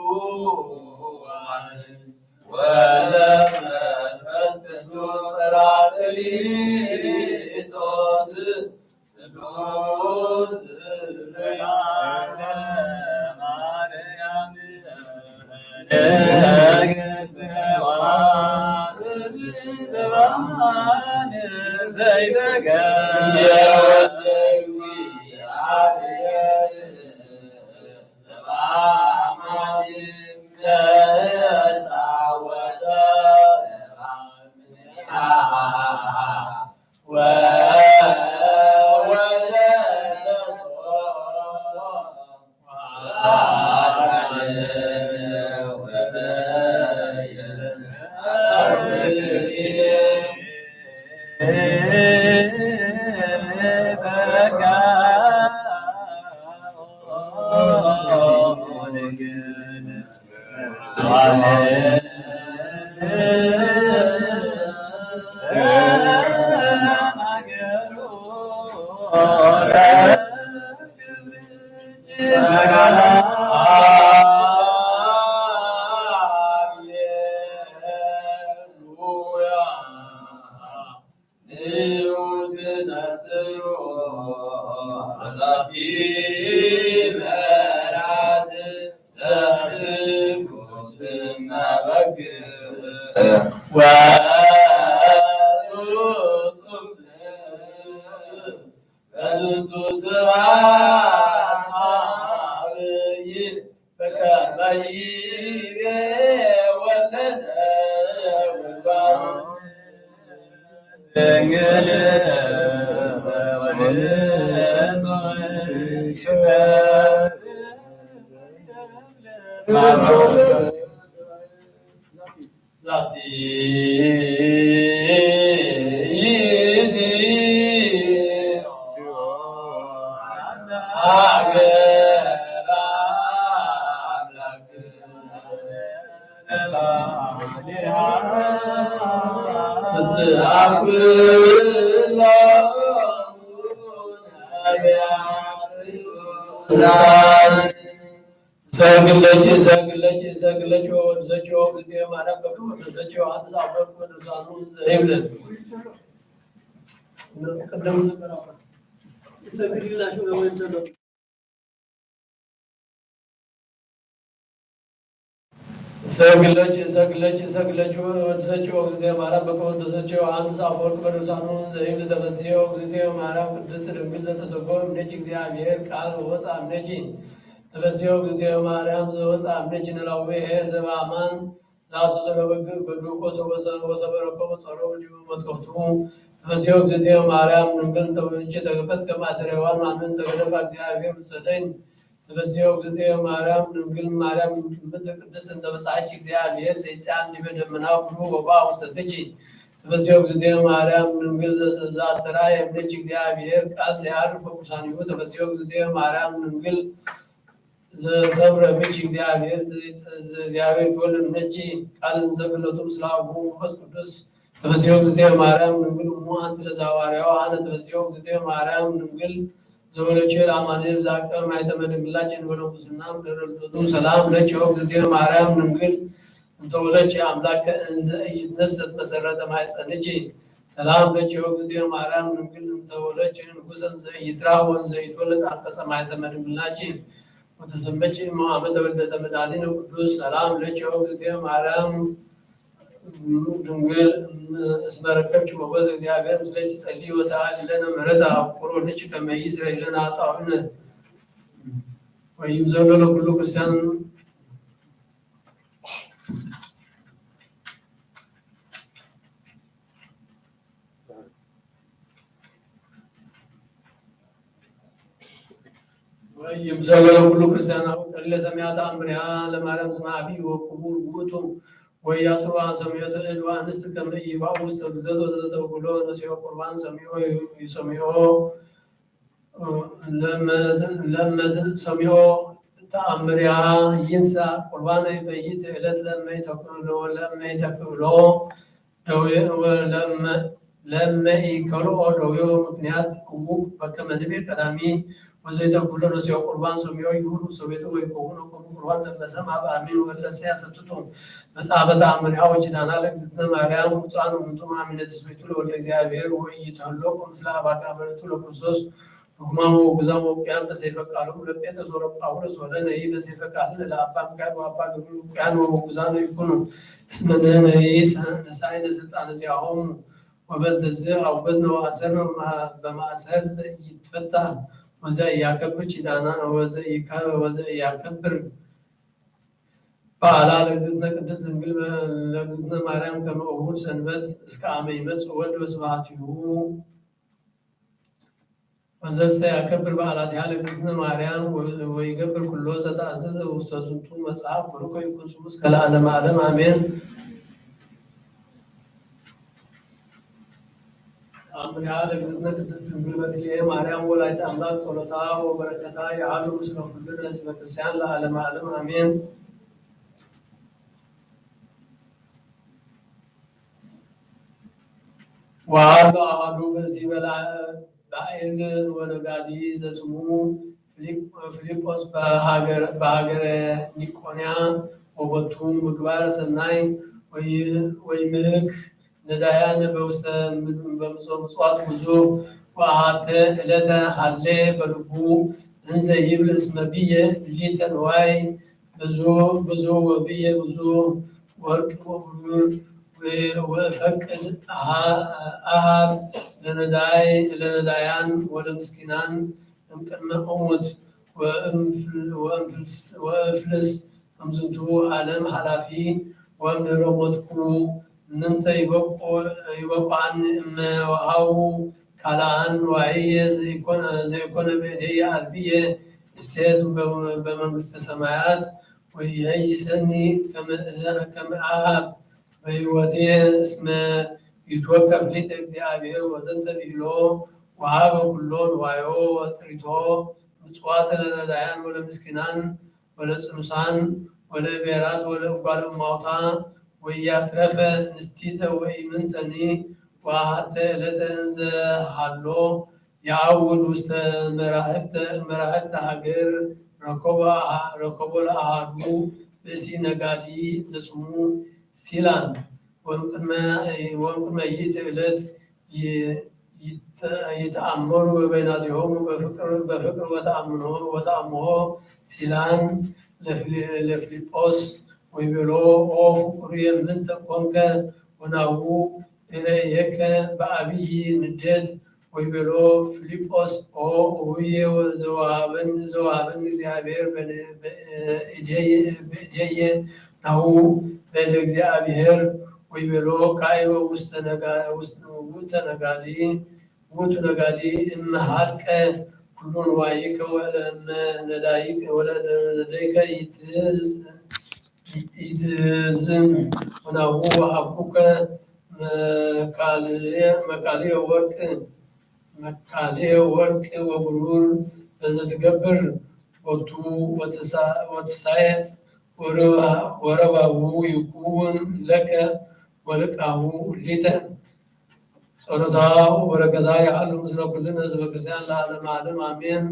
ወለመንፈስ ቅዱስ ጳራቅሊጦስ። ስሉስ ለማርያም በዝንቱ ስብሐት አብይ በከመ ይቤ ወልደ ወልዋሉ ድንግል ወልደ ዛቲ ይእቲ ሀገረ አምላክ። ፍስሐ ኩሎሙ ነቢያት። ሰግለች ሰግለች ሰግለች ወወድሰች ወእግዝእትየ ማርያም በክብር ወደሰች ዮሐንስ አፈወርቅ ወደሳኑ ዘይብለን ቅድም ሰግድላችሁ ነው ወይም ተዘው ሰግለች ሰግለች ሰግለች ወድሰች ወእግዝእትየ ማርያም በከመ ወደሰች ዮሐንስ አፈወርቅ በድርሳኑ ዘይብል ተፈስሒ ወእግዝእትየ ማርያም ቅድስት ድንግል ዘተሰጎ እምኔኪ እግዚአብሔር ቃል ወወፃ እምኔኪ። ተፈስሒ ወእግዝእትየ ማርያም ዘወፃ እምኔኪ ኖላዊ ኄር ዘበአማን ዘአስተሰሎ በግ በዱ ወሰበረኮ ጸሮ ዲበ መትከፍቱ። ተፈስሒ ወእግዝእትየ ማርያም ድንግል እንተ ውእቱ ተገፈት ከማእሰረ ሔዋን ማንም ተገደፋ እግዚአብሔር ውሰደኝ። ተፈስሒ ወእግዝእትየ ማርያም ድንግል ማርያም ምድር ቅድስት እንተ በጻሕኪ እግዚአብሔር ዘይጽኣን ዲበ ደመና ብሩህ ወበአ ውስተ ትኪ። ተፈስሒ ወእግዝእትየ ማርያም ድንግል ዘ-፣ ዘአስተርአየ እምኔኪ እግዚአብሔር ቃል ዘያዕርግ በቅዱሳኒሁ። ተፈስሒ ወእግዝእትየ ማርያም ድንግል ዘሰብረ ብኪ እግዚአብሔር ዘ-፣ ዘ-፣ እግዚአብሔር ይትወለድ እምኔኪ ቃል እንዘ ክህነቱ ምስለ አቡሁ መንፈስ ቅዱስ። ተፈስሒ ወእግዝእትየ ማርያም ድንግል እሙ አንቲ ለዘሐዋርያሁ አነ ተፈስሒ ወእግዝእትየ ማርያም ድንግል ዘወለድኪ ለአማኑኤል ዘአቅረበ ማኅተመ ድንግልናኪ እንበለ ምስልና እምድኅረ ልደቱ ሰላም ለኪ ወእግዝእትየ ማርያም ድንግል እንተ ወለድኪ አምላከ እንዘ ኢይትነሰት መሰረተ ማኅፀንኪ ሰላም ለኪ ወእግዝእትየ ማርያም ድንግል እንተ ወለድኪ ንጉሠ እንዘ ኢይትራእ ወእንዘ ኢይትወለድ አንቀጸ ማኅተመ ድንግልናኪ ወተሰመኪ እሞ አመ ተወልደ ተመድኃኒነ ቅዱስ ሰላም ለኪ ወእግዝእትየ ማርያም ድንግል እስመ ረከብኪ ሞገሰ እግዚአብሔር ምስሌኪ ጸልዪ ወሰአሊ ለነ ምሕረተ አፍቅሮ ወልድኪ ከመ ይስረይ ለነ ኃጣውኢነ ወይምሰሎ ለኩሉ ክርስቲያን። ወይምሰሎ ለኩሉ ክርስቲያን አቡነ ለሰሚዐ ተአምሪሃ ለማርያም ስማ አቢ ወክቡር ውእቱ ወያጽዋ ሰሚዖ እድ ወአንስት ከመ ኢይባኡ ውስተ ግዘት ወዘተውክሎ ነሲኦ ቁርባን ሰሚዖ ይሰሚዖ ለመ-፣ ለመ ሰሚዖ ተአምሪሃ ይንሳ ቁርባነ በይት ዕለት ለመ ይተክእሎ ለመ ይተክእሎ ደዌ ወለመ-፣ ለመ ኢከልኦ ደዌ ምክንያት እዉ በከመ ንቤ ቀዳሚ ወዘይተክእሎ ነሲኦ ቁርባን ሰሚዖ ይሁር ውስተ ቤቱ ወይከውን ኮሙ ቁርባን ለመ ሰምዐ በአሚን ወለሰ ያሰትቱ መጽሐፈ ተአምሪሃ ወኪዳና ለእግዝእትነ ማርያም ውፃን እሙንቱ አሚነ ትስብእቱ ለወልደ እግዚአብሔር ወኢይትሀሎቁ ምስለ አባጋ በረቱ ለክርስቶስ ርጉማን ወውጉዛን ወውቁያን በሰይፈ ቃሎሙ ለጴጥሮስ ወለጳውሎስ ወለነሂ በሰይፈ ቃልነ ለአባ ሚካኤል ወአባ ገብርኤል ውቁያን ወውጉዛን ይኩኑ። እስመ ንሕነሂ ነሳኢነ ስልጣነ ዚአሆሙ ወበእንተዝ አውገዝነ ወአሰርነ በማእሰር ዘኢይትፈታ ወዘኢያከብር ኪዳና ወዘኢካ-፣ ወዘኢያከብር በዓላ ለእግዝእትነ ቅድስት ድንግል ለእግዝእትነ ማርያም ከመ እሁድ ሰንበት እስከ አመ ይመጽእ ወልድ ወስብሐቲሁ። ወዘሰ ያከብር በዓላቲሃ ለእግዝእትነ ማርያም ወ-፣ ወይገብር ኩሎ ዘተአዘዘ ውስተ ዝንቱ መጽሐፍ ብሩክ ይኩን ስሙ እስከ ለዓለመ ዓለም አሜን። አምሪሃ ለእግዝእትነ ቅድስት ድንግል በክልኤ ማርያም ወላዲተ አምላክ ጸሎታ ወበረከታ ይሃሉ ምስለ ኩልነ ህዝበ ክርስቲያን ለዓለመ ዓለም አሜን። ወሃሎ ኣሃዱ ብእሲ በላ ባኤል ወነጋዲ ዘስሙ ፊልጶስ በሃገረ ኒቆንያ ወቦቱ ምግባረ ሰናይ ወይምህክ ነዳያን በውስተ በምጽዋት ብዙ ወሃተ እለተ ሃሌ በልቡ እንዘ ይብል እስመ ብየ እሊተ ንዋይ ብዙ ብዙ ወብየ ብዙ ወርቅ ወብሩር ወፈቅድ ኣሃብ ለነዳይ ለነዳያን ወለምስኪናን እምቅድመ እሙት ወእፍልስ ከምዝንቱ ዓለም ሓላፊ ወእምድረ ሞትኩ ምንተ ይበቋኒ እመ ወሃቡ ካልኣን ዋይየ ዘይኮነ ብእደየ ኣልብየ እሴት በመንግስተ ሰማያት ወይሀይሰኒ ከመ አሃብ በሕይወቴ እስመ ይትወከፍ ሊተ እግዚአብሔር ወዘንተ ብሂሎ ወሃበ ኩሎ ንዋዮ ወጥሪቶ ምጽዋተ ለነዳያን ወለምስኪናን ወለጽኑሳን ወለእቤራት ወለእጓለ እማውታ ወያትረፈ ንስቲተ ወኢምንተኒ ወአሐተ ዕለተ እንዘ ሃሎ የዐውድ ውስተ መራህብተ መራህብተ ሃገር ረከቦ ለአሃዱ ብእሲ ነጋዲ ዘስሙ ሲላን ወእምቅድመ ይእቲ ዕለት ይተአመሩ በበይናቲሆሙ በፍቅር ወተአምሆ ሲላን ለፊልጶስ ወይቤሎ ኦ ፍቁርየ ምንተ ኮንከ ወናሁ እረእየከ በአብይ ንደት ወይቤሎ ፊልጶስ ኦ እሁየ ዘወሃበኒ እግዚአብሔር በእደየ ናሁ በእደ እግዚአብሔር ወይቤሎ ካይበ ውስተ ነጋዲ ውእቱ ነጋዲ እመሃልቀ ኩሉ ንዋይከ ወለእመ ነዳይከ ወለእመ ነዳይከ ይትዝም ወናሁ ወሀብኩከ መካልየ ወርቅ መካልየ ወርቅ ወብሩር በዘትገብር ቦቱ ወትሳየጥ ወረባሁ ይኩውን ለከ ወርቃሁ ሊተ ጸሎታ ወበረከታ ይዓሉ ምስለ ኩልነ ህዝበ ክርስቲያን ለዓለመ ዓለም አሜን።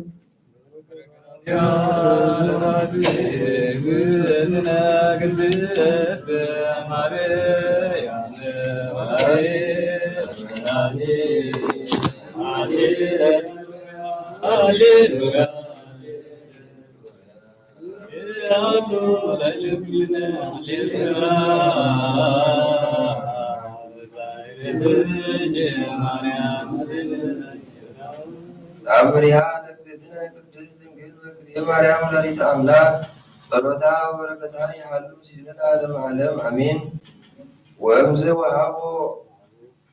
አብርሃ ለእግዝእትነ ቅድስት ድንግል በክልኤ ማርያም ወላዲተ አምላክ ጸሎታ ወበረከታ ይሃሉ ምስሌነ ለዓለመ ዓለም አሜን። ወእምዝ ወሃቦ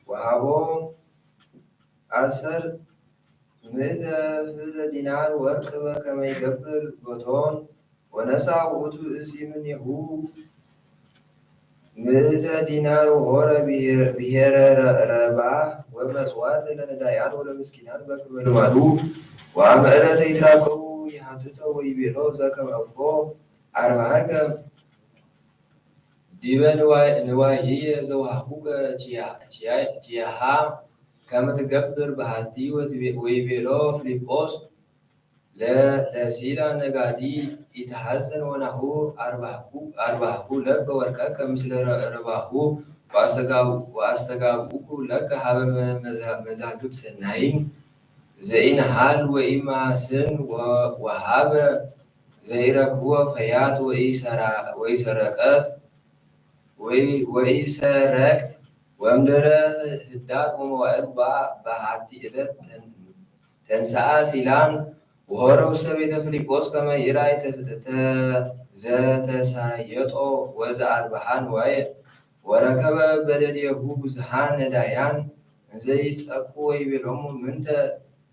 ወሃቦ አሰር ምእተ ፍለ ዲናር ወርቅ በከመ ይገብር በቶን ወነሳ ውእቱ እሲምኔሁ ምእተ ዲናር ወሆረ ብሔረ ረባህ ወመጽዋዕት ለነዳያን ወለምስኪናን በክመ ልማዱ ወአመ ዕለተ ይትራከቡ ይሃትቶ ወይቤሎ ዘከመ እፎ አርባህከ ዲበ ንዋይህየ ዘወሃብኩከ ኪያሃ ከመ ትገብር በሃቲ ወይቤሎ ፊልጶስ ለሲላ ነጋዲ ኢትሐዝን ወናሁ አርባህኩ ለከ ወርቀከ ምስለ ረባሁ ወአስተጋብኡኩ ለከ ሀበ መዛግብት ሰናይን ዘኢነሃል ወኢማስን ወሀበ ዘኢረክቦ ፈያት ወኢሰረቀት ወኢሰረቅት ወእምድረ ህዳግ ወመዋእል በሃቲ እለት ተንሰአ ሲላን ወሆረ ውስተ ቤተ ፊልጶስ ከመ ይርአይ ዘተሳየጦ ወዘአርብሃ ንዋየ ወረከበ በደሌሁ ብዙሃ ነዳያን እንዘ ይጸቁ ወይቤሎሙ ምንተ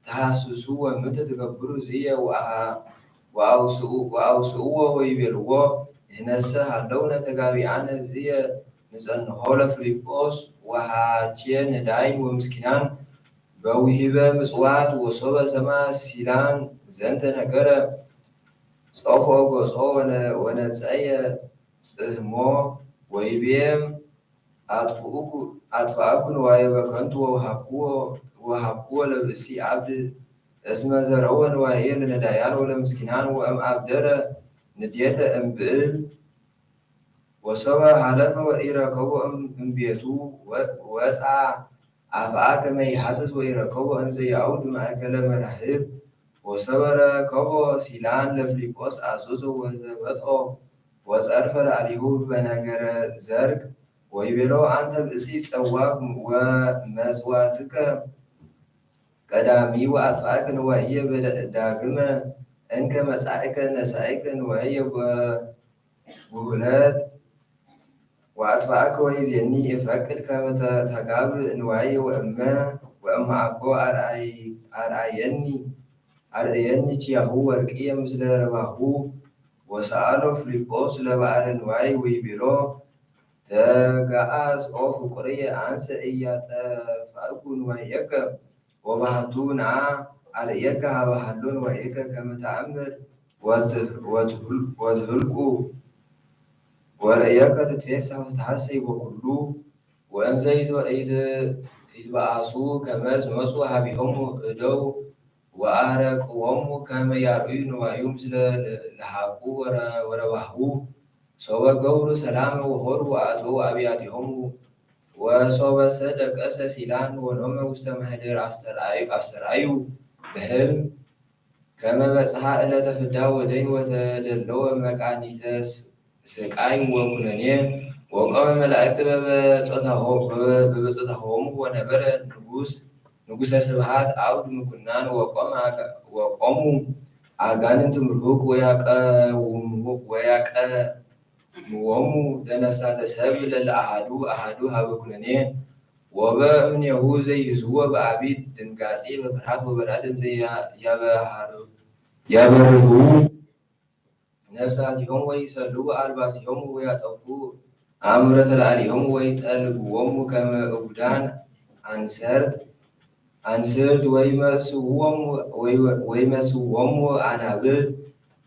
ተሃስሱ ወምንተ ትገብሩ ዝየ ወአውስእዎ ወይቤልዎ ንሕነሰ ሃለውነ ተጋቢአነ ዝየ ንጸንሖ ለፊልጶስ ወሃቼ ነዳይን ወምስኪናን በውሂበ ምጽዋት ወሶበ ሰማ ሲላን ዘንተ ነገረ ጸፎ ገጾ ወነጸየ ጽህሞ ወይቤም አጥፍኡኩ፣ አጥፍአኩ ንዋየ በከንቱ ወወሃብክዎ፣ ወወሃብክዎ ለብእሲ ዓብድ እስመ ዘረወ ንዋየ ለነዳያን ወለምስኪናን ወእም አብደረ ንዴተ እምብእል ወሶበ ሀለፈ ወኢረከቦ እም-፣ እምቤቱ ወ-፣ ወፃ አፍአ ከመ ይሃስስ ወኢረከቦ እንዘ ይአውድ ማእከለ መራህብ ወሶበ ረከቦ ሲላን ለፍሊጶስ አዘዞ ወዘበጦ ወጸርፈ ላዕሌሁ በነገረ ዘርግ ወይቤሎ አንተ ብእሲ ጸዋግ ወመጽዋትከ ቀዳሚ ወአጥፋእከ ንዋየ በደ-፣ ዳግመ እንከ መጻእከ ነሳእከ ንዋየ በ-፣ ብሁለት ወአጥፋእከ ወይዜኒ እፈቅድ ከመ ተ-፣ ተጋብእ ንዋየ ወእመ ወእመ አኮ አርአይ-፣ አርአየኒ አርእየኒ ኪያሁ ወርቅየ ምስለ ረባሁ። ወሰአሎ ፍሊጶስ ለበዓለ ንዋይ ወይቤሎ ተጋአዝ ኦ ፍቁርየ አንሰ ኢያጠፋእኩ ንዋየከ ወባህቱ ነአ አርእየከ ሀበ ሀሎ ንዋየከ ከመ ተአምር ወት-፣ ወትሁል-፣ ወትሁልቁ ወርእየከ ትትፌሳህ ወትትሐሰይ በኩሉ ወእንዘ ይት-፣ ይት-፣ ይትበአሱ ከመ ዝመጹ ሀቢሆሙ እደው ወአረቅዎሙ ከመ ያርእዩ ንዋዩ ምስለ ለሃቁ ወረ-፣ ወረባሁ። ሶበ ገብሩ ሰላመ ወሆሩ ወአተዉ አብያቲሆሙ። ወሶበሰ ደቀሰ ሲላን ወኖመ ውስተ ማህደር አስተርአዩ፣ አስተርአዩ በህልም ከመ በጽሐ ዕለተ ፍዳ ወደይን ወተደለወ መቃኒተ ስ-፣ ስቃይ ወኩነኔ። ወቆመ መላእክት በበጾታሆ-፣ በበ-፣ በበጾታሆሙ ወነበረ ንጉስ፣ ንጉሰ ስብሃት አውድ ምኩናን ወቆመ አጋ-፣ ወቆሙ አጋንንት ምርሁቅ ወያቀውሙ-፣ ወያቀምዎሙ ለነፍሳተ ሰብ ለለአሃዱ አሃዱ ሀበ ኩነኔ። ወበእምኔሁ ዘይህዝዎ በአቢድ ድንጋጼ በፍርሃት ወበራድ እንዘ ያ-፣ ያበሃሩ-፣ ያበርሁ ነፍሳቲሆም ወይሰልዉ አልባሲሆም ወያጠፉ አምረተ ለአሊሆም ወይጠልብዎሙ ከመ እጉዳን አንሰርት፣ አንስርት ወይመስውዎሙ፣ ወይ-፣ ወይመስውዎሙ አናብልት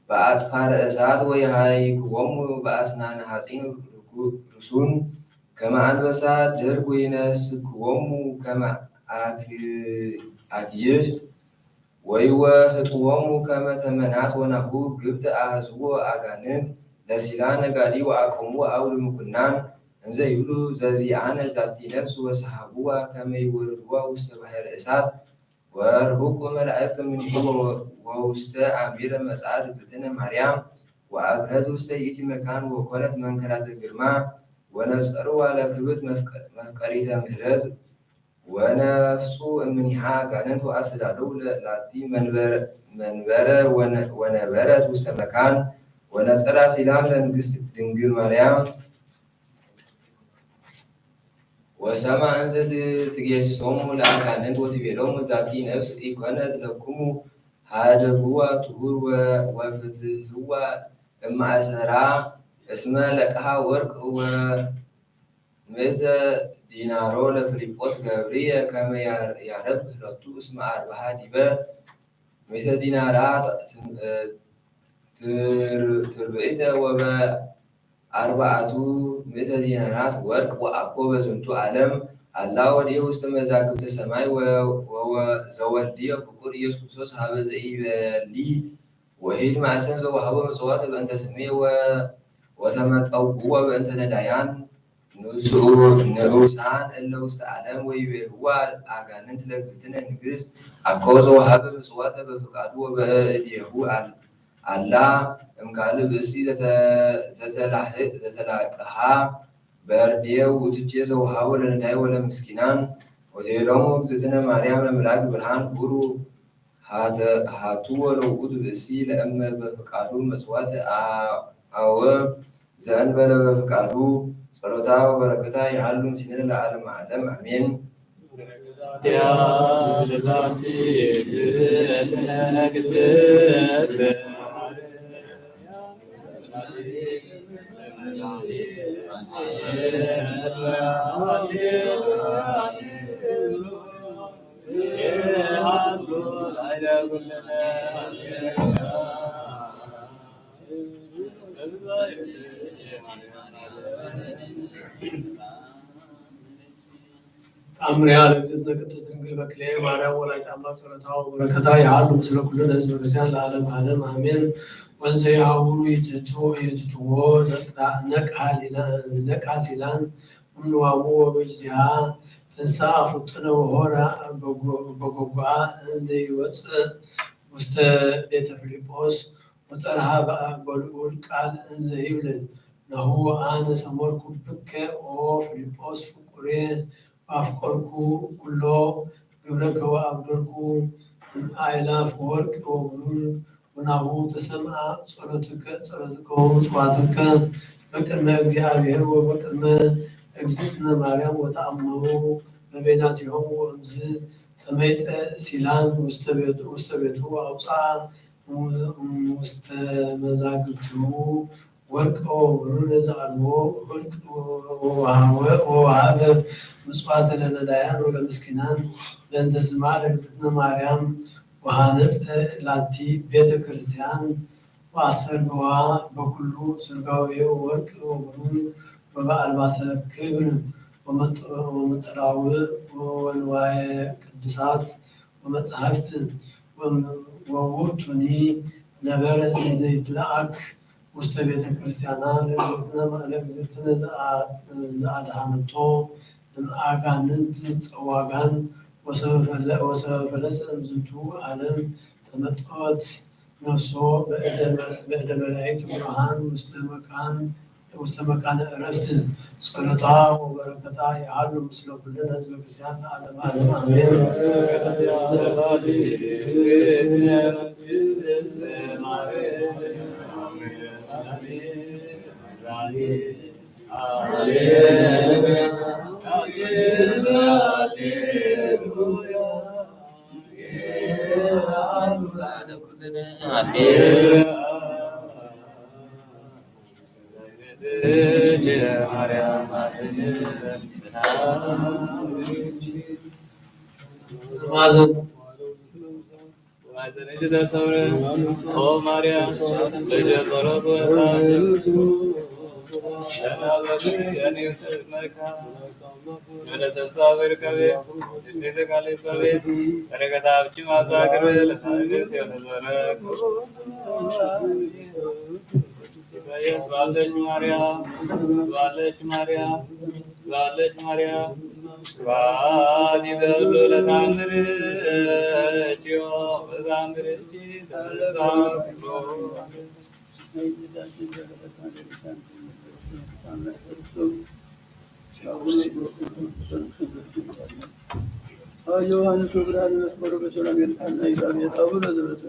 በአጽፋረ እሳት ወይሃይክዎሙ በአስናነ ሐጺን ርኩ-፣ ርሱን ከመ አንበሳ ድርግ ወይነስክዎሙ ከመ አክ-፣ አክይስት ወይወህጥዎሙ ከመ ተመናት ወናሁ ግብት አህዝዎ አጋንንት ለሲላ ነጋዲ ወአቀምዎ አውድ ምኩናን እንዘ ይብሉ ዘዚአነ ዛቲ ነፍስ ወሰሃብዋ ከመ ይወርድዋ ውስተ ባሕረ እሳት ወርሁቁ መላእክት እምኔሁ ወውስተ አሚረ መጽአት እግዝእትነ ማርያም ወአብህለት ውስተ ይእቲ መካን ወኮነት መንከራተ ግርማ ወነጸርዋ ለክብርት መፍቀ-፣ መፍቀሪተ ምህረት ወነፍጹ እምኔሃ አጋንንት ወአስተዳለዉ ለ-፣ ላቲ መንበር-፣ መንበረ ወነ-፣ ወነበረት ውስተ መካን ወነጸራ ሲላም ለንግስት ድንግል ማርያም። ወሰማ እንዘ ት-፣ ትጌስሶሙ ለአጋንንት ወትቤሎሙ ዛቲ ነፍስ ኢኮነት ለክሙ ሀደግዋ ትሁር ወ-፣ ወፍትህዋ እማእሰራ እስመ ለቀሃ ወርቅ ወ-፣ ምእተ ዲናሮ ለፍሊጶስ ገብርየ ከመ ያር-፣ ያረብህ ሎቱ እስመ አርብሃ ዲበ ምእተ ዲናራት ትም-፣ ትር-፣ ትርብእተ ወበ አርባዕቱ ምእተ ዲናራት ወርቅ ወአኮ በዝንቱ ዓለም አላ ወዲየ ውስተ መዛግብተ ሰማይ ወ-፣ ወወ-፣ ዘወልድዮ ፍቁር ኢየሱስ ክርስቶስ ሀበ ዘኢበሊ ወሂድ ማእሰን ዘወሃቦ ምጽዋት በእንተ ስሜ ወ-፣ ወተመጠውዎ በእንተ ነዳያን ንሱ ንዑሳን እለ ውስተ ዓለም ወይቤልዋ አጋንንት ለእግዝእትነ ንግሥት አኮ ዘወሃበ ምጽዋተ በፍቃዱ ወበእዴሁ አል-፣ አላ እምካልእ ብእሲ ዘተ-፣ ዘተላህ-፣ ዘተላቅሃ በርዴ ውእቱቼ ዘወሃቦ ለነዳይ ወለምስኪናን። ወትቤሎሙ እግዝእትነ ማርያም ለመልአክ ብርሃን ሁሩ ሃተ-፣ ሃቱ ወለውእቱ ብእሲ ለእመ በፍቃዱ መጽዋት አ-፣ አወ ዘእንበለ በፍቃዱ። ጸሎታ ወበረከታ ይሃሉ ምስሌነ ለዓለመ ዓለም አሜን። ኣምርያ ለእግዝእትነ ቅድስት ድንግል በክልኤ ማርያም ወላዲተ ኣምላክ ጸሎታ ወበረከታ ይሃሉ ምስለ ኩሉ ለህዝበ ክርስቲያን ለዓለመ ዓለም ኣሜን። ወንዘ ይሃውሩ ይትቱ ይትትዎ ነቃ ሲላን እምንዋሙ ወበጊዜሃ ትንሳ ፍጡነ ወሆራ በጎ- በጎጓ እንዘ ይወፅእ ውስተ ቤተ ፊልጶስ ወጸርሃ በልዑል ቃል እንዘ ይብል፣ ናሁ አነ ሰመርኩ ብከ ኦ ፊልጶስ ፍቁሬ ወአፍቀርኩ ኩሎ ግብረከ ወአብደርኩ እምአእላፍ ወርቅ ወብሩር ወናሁ ተሰምዐ ጸሎትከ ጸሎትከ ወምጽዋትከ በቅድመ እግዚአብሔር ወበቅድመ እግዝእትነ ማርያም ወተአምሩ በበይናቲሆሙ ወእምዝ ተመይጠ ሲላን ውስተ ቤቱ ውስተ ቤቱ አውፅአ ውስተ መዛግብቲሁ ወርቅ ወብሩር ዘአልቦ ወርቅ ወወሃበ ምጽዋተ ለነዳያን ወለምስኪናን በእንተ ስማ ለእግዝእትነ ማርያም ወሃነጸ ላቲ ቤተ ክርስቲያን ወአሰርገዋ በኩሉ ስርጋዌ ወወርቅ ወብሩር ወበአልባሰ ክብር ወመጠ- ወመጠራውዕ ወንዋየ ቅዱሳት ወመጻሕፍት ወውእቱኒ ነበረ እንዘይትለአክ ውስተ ቤተ ክርስቲያና ለእግዝእትነ ለእግዝእትነ ዘአ- ዘአድኃነቶ እምአጋንንት ጸዋጋን ወሰበ ፈለ- ወሰበ ፈለሰ እምዝንቱ ዓለም ተመጠወት ነፍሶ በእደ መ- በእደ መላእክት ብሩሃን ውስተ መካን ውስተ መካነ ዕረፍት ጸሎታ ወበረከታ ይሃሉ ምስለ ኩልነ ህዝበ ክርስቲያን ለዓለመ ዓለም አሜን። ማዘን ማዘነች ተሰውረ ኦ ማርያም በጀ ጸሎት ወታ ለናዘዙ ያኔ መልካ ዮሐንስ ወብርሃን መስመሩ በሰላም የልቃና ይዛብ የጣውሎ ዘበሰ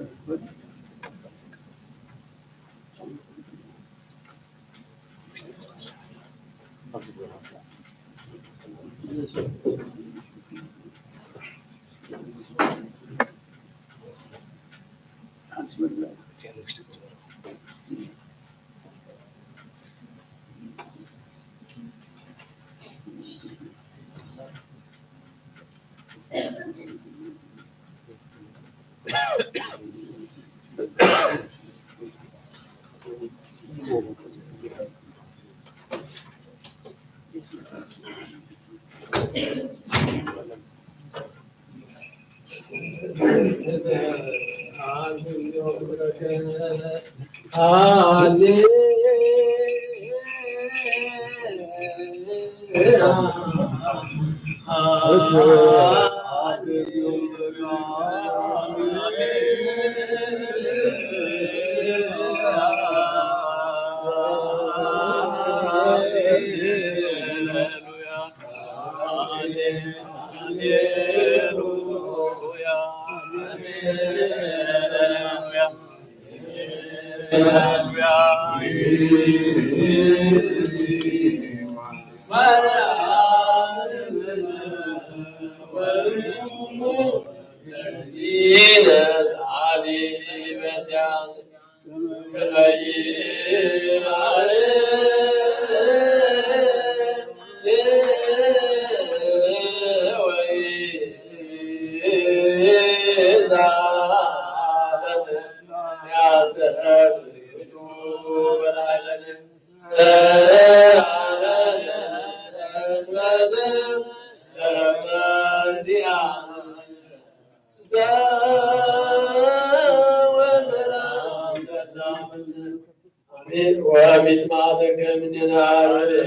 ወሚጥማጠከ እምኔነ ሀርየነ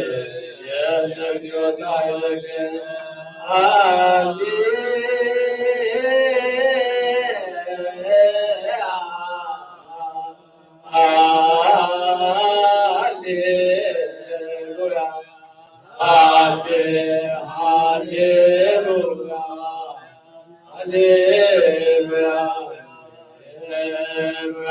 እግዚኦ ሳይለከ። ሃሌ ሃሌሉያ፣ ሃሌ ሃሌሉያ፣ ሃሌሉያ፣ ሃሌሉያ።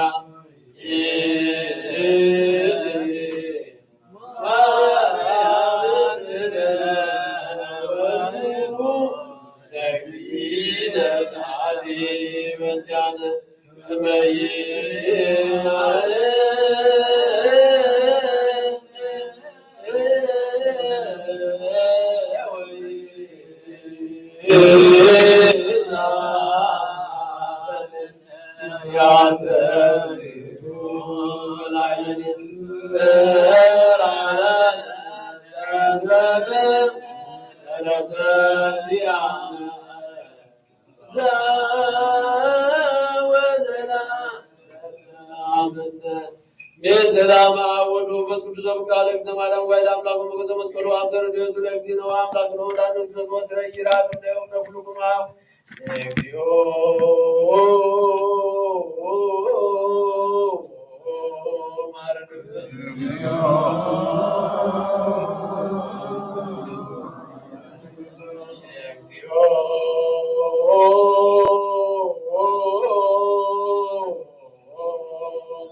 ሰላም አብ ወወልድ ወመንፈስ ቅዱስ ዘምክራ ለእግዝእትነ ማርያም ዋይድ አምላክ ሞገሰ መስቀሉ አብ ተረድኤቱ ለእግዚእነ ወአምላክነ ወወላዲቱ ዘወትረ ይራብ እምነ ወእምነ ኩሉ ኩማ። እግዚኦ ማረነ። እግዚኦ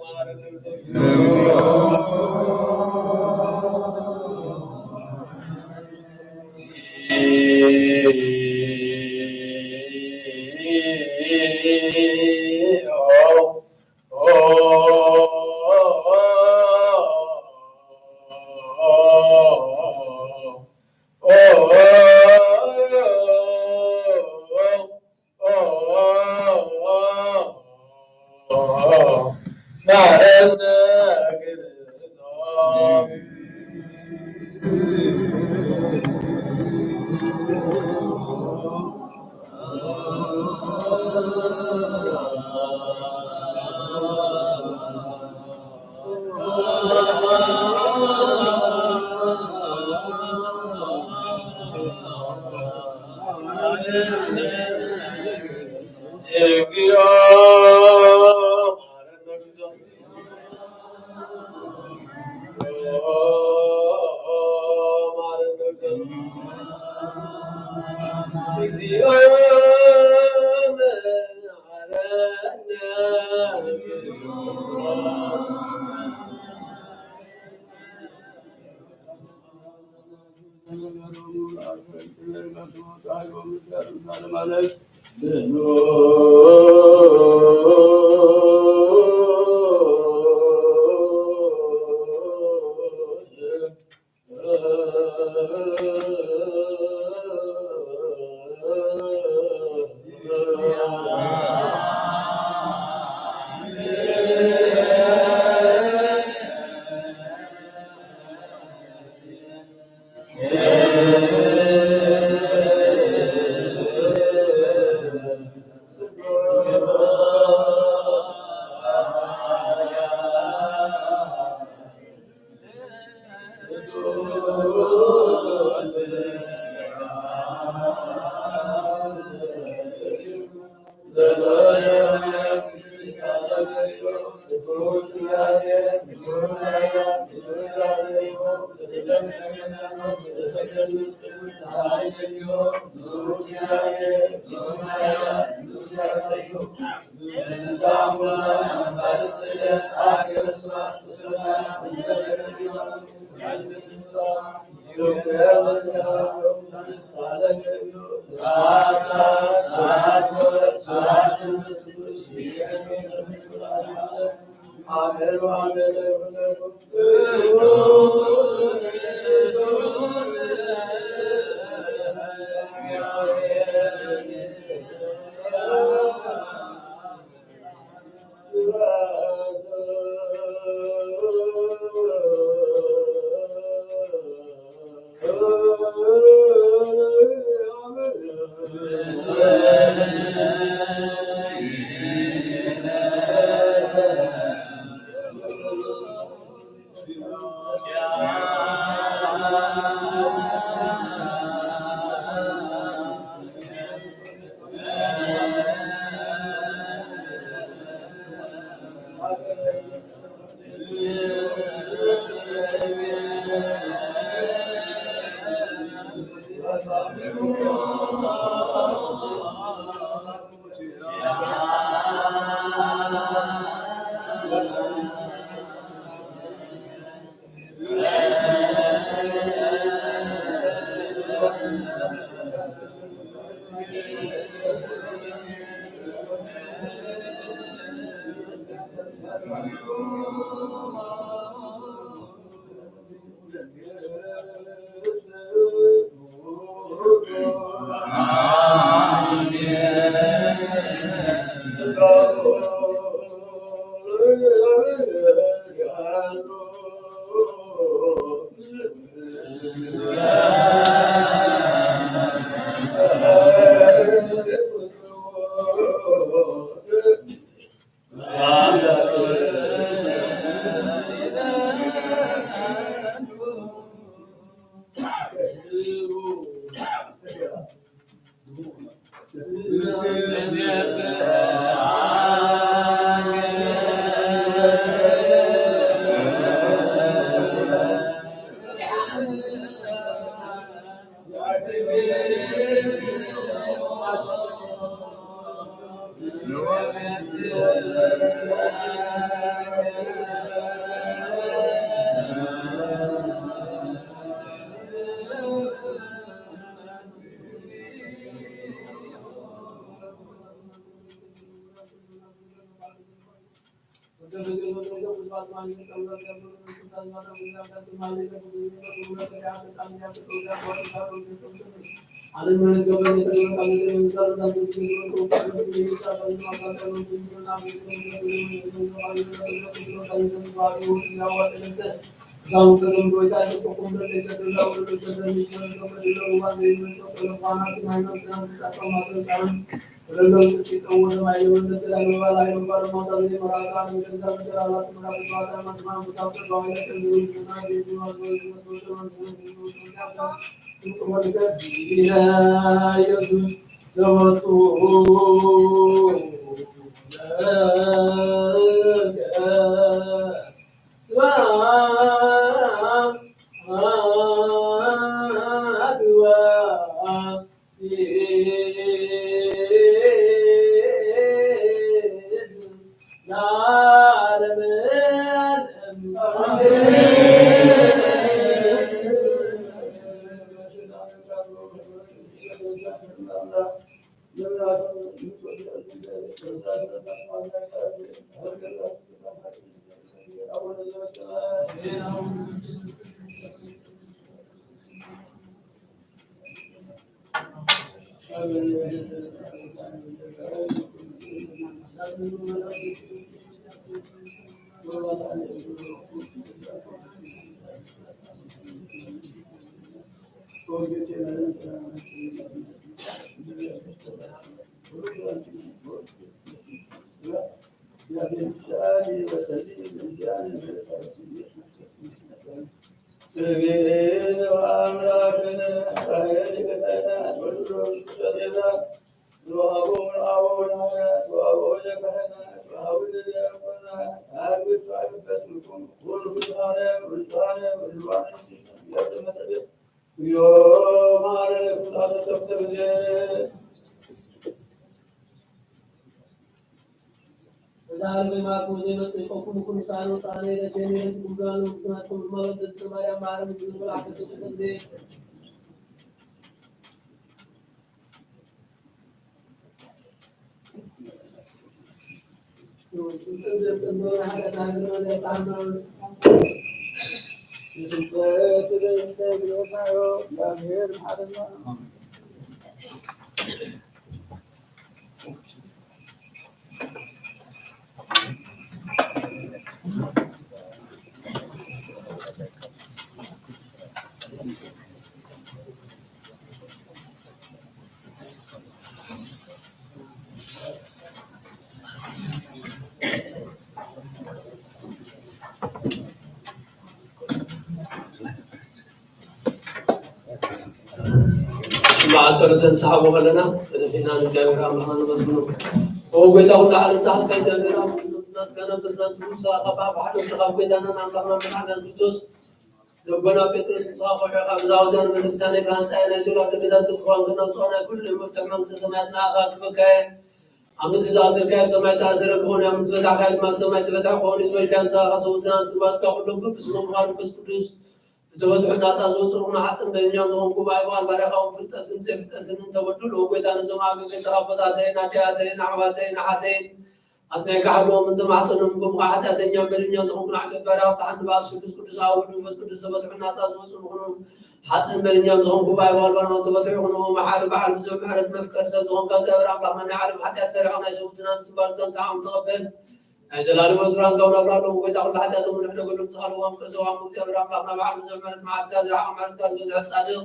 ማረነ። እግዚኦ በዓል ጸሎተ ንስሓ ከለና ተደፊእና ንእግዚኣብሔር ኣምላኽና ነመስግኖ። ኦ ጎይታ ኩሉ ዓለም ዝሓዝካ እግዚኣብሔር ኣብ ኩሉ ምስጋና ፈስና ትውሳ ካብ ኣብ ሓደ ካብ ጎይታና ኣምላኽና መድሓና ክርስቶስ ልቦና ጴጥሮስ ንስኻ ቆልዑ ካብ ዛውዛን ቤተክርስትያን ከሃንጻ ናይ ሲኦል ኣደገታት ክትኾን ክነውጽኦ ናይ ኩሉ መፍትሕ መንግስተ ሰማያት ንኣኻ ክበካ እየ። ኣብ ምድሪ ዝኣሰርካዮ ኣብ ሰማይ ተኣሰረ ክኾን እዩ፣ ኣብ ምድሪ ዝፈታሕካዮ ድማ ኣብ ሰማይ ተፈትሐ ክኾን እዩ ዝበልካዮ ንስኻ ከሰውትና ስምባትካ ኩሎም በብስሞም ምዃን መንፈስ ቅዱስ ዝተፈትሑ ናጻ ዝወጹ ንዓጥን በይንኛም ዝኾንኩ ብኣእምሮን ባርያኻ እውን ፍልጠትን ዘይፍልጠትን እንተበድሉ፣ ጎይታ ነዞም ኣገልገልትኻ ኣቦታተይን ኣዴታተይን ኣሕዋተይን ኣሓተይን ኣጽኒዕካ ሓልዎም፣ እንተ ማሕጸኖም እኮ ብሓጢኣተኛን በደለኛን ዝኾንኩ ንዓጢት ባርያኻ ፍትሓኒ ብኣብ ስሉስ ቅዱስ ኣብ ወልድ መንፈስ ቅዱስ ዝተፈትሑ ናጻ ዝወጹ ንኹኑ ሓጥን በደለኛን ዝኾንኩ ብኣእምሮን ባርያኻ ተፈትሑ ይኹኑ። መሓሪ በዓል ብዙሕ ምሕረት መፍቀር ሰብ ዝኾንካ እግዚኣብሔር ኣምላኽና ናይ ዓለም ሓጢኣት ተሪዖ ናይ ሰውትናን ስምባልትካን ሰዓም ተቐበል። ናይ ዘላለማዊ ብርሃን ካብ ናብራ ኣለዎም። ጎይታ ኩሉ ሓጢኣቶም ንሕደገሎም ዝኻልዎም ቅርሰዋም እግዚኣብሔር ኣምላኽና በዓል ብዙሕ ምሕረት መዓትካ ዝረሓቐ ምሕረትካ ዝበዝሐ ጻድቕ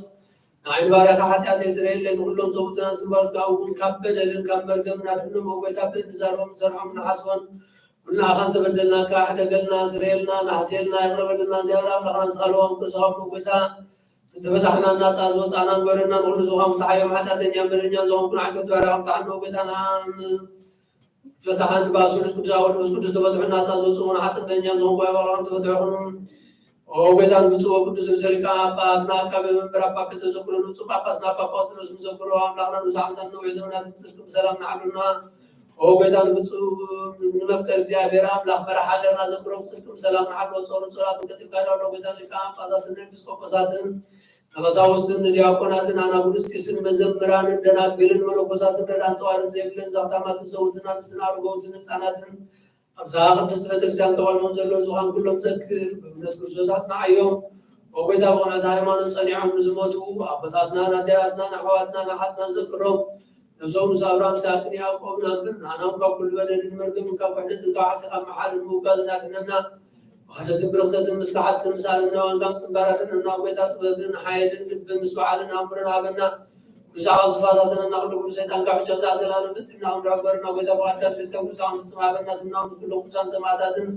ንዓይኒ ባርያኻ ሓጢኣተይ ስረየለይ ንኹሎም ሰውትናን ስምባልትካ እውን ካብ በደልን ካብ መርገምን ኣድሕኖም። ኦ ጎይታ ብእንዛረቦም ንሰርሖም ንሓስቦን ኩልና ኣኻን ተበደልናካ ሕደገልና ስረየልና ናሕስየልና ይቕረበልና እግዚኣብሔር ኣምላኽና ዝኻልዎም ቅርሰዋም ኦ ጎይታ ዝተፈታሕና ናጻ ዝወጻእና ንበረና ንኹሉ ዝኾም ፍትሓዮም ሓጢኣተኛን በደለኛን ዝኾንኩ ንዓይቶት ባርያኻ ፍትሓን ኦ ጎይታ ንኣ ፈታሓን ብኣሱሉስ ቅዱስ ኣወልድ ምስ ቅዱስ ተፈትሑ ናሳ ዝወፅኡ ንሓጥን በኛም ዝኾንኩ ኣባላውን ተፈትሑ ይኹኑ። ኦ ጎይታ ንብፁዕ ወቅዱስ ርእሰ ሊቃነ ጳጳሳትና ኣቃቤ መንበር ኣባ ጴጥሮስ ዘክሮ ንብፁዕ ጳጳስና ኣባ ጳውሎስ ንዘክሮ ኣምላኽና ንብዙሕ ዓመታት ነዊሕ ዘመናት ብፅድቂ ብሰላም ንዓሉና። ኦ ጎይታ ንብፁዕ ንመፍቀር እግዚኣብሔር ኣምላኽ መራሕ ሃገርና ዘክሮ ብፅድቂ ብሰላም ንዓሎ ጾርን ጸሎትን ከቲብካ ዳሎ ጎይታ ሊቃነ ጳጳሳትን ኤጲስቆጶሳትን ንቐሳውስትን ንዲያቆናትን ኣናጉንስጢስን መዘምራንን ደናግልን መነኮሳትን ረድኣን ጠዋርን ዘይብለን ዘኽታማትን ሰውትን ኣንስትን ኣርገውትን ህፃናትን ኣብዛ ቅድስቲ ቤተክርስትያን ተቐልሞም ዘለዉ ዝዃን ኩሎም ዘክር ብእምነት ክርስቶስ ኣጽንዓዮም። ኦ ጎይታ ብቕንዕቲ ሃይማኖት ጸኒዖም ንዝሞቱ ኣቦታትናን ኣዴታትናን ኣሕዋትናን ኣሓትናን ዘክሮም። ነብሶም ምስ ኣብርሃም ይስሐቅን ያዕቆብን ኣንብር ንኣናም ካብ ኩሉ በደልን መርገምን ካብ ውሕደትን ካብ ሓሲ ካብ መሓርን ምውጋዝን ኣድሕነና። ውሕደትን ብርኽሰትን ምስ ከሓድትን ምስ ኣለናዋን ካብ ጽንባራትን እና ጎይታ ጥበብን ሓይልን ልብን ምስ በዓልን ኣእምሮን ሃበና። ኩሉ ሳዕ ካብ ዝፈታተነና ኩሉ ኩሉ ሰይጣን ካብ ሕጂ ክሳዕ ዘላለም ፈጺምና ክንርሕቅ ግበረና። ጎይታ ፍቓድካ ድሌትካ ኩሉ ሳዕ ክንፍጽም ሃበና። ስምና ምስ ኩሎም ቅዱሳን ሰማዕታትን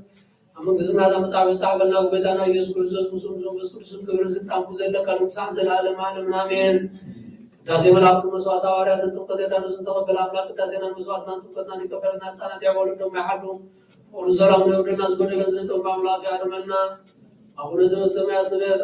ኣብ መንግስትና እታ መጽሓፍ ይጻሕፈልና። ብጎይታና ኢየሱስ ክርስቶስ ምስኡ ምስ መንፈስ ቅዱስን ክብርን ስልጣን ዘለካ ንክሳዕ ዘለዓለም ዓለምን ኣሜን። ቅዳሴ መላእክትን መስዋዕተ ሃዋርያትን ጥምቀተ ዮርዳኖስን ተቐበል ኣምላክ ቅዳሴናን መስዋዕትናን ጥምቀትናን ይቀበለና። ህፃናት ያዕቆብ ወለዶም ይሓሉ። ፍቕሩን ሰላም ነውርደና። ዝጎደለን ዝነጠበ ኣምላክ ያርመና። ኣቡነ ዘበሰማያት ንበል።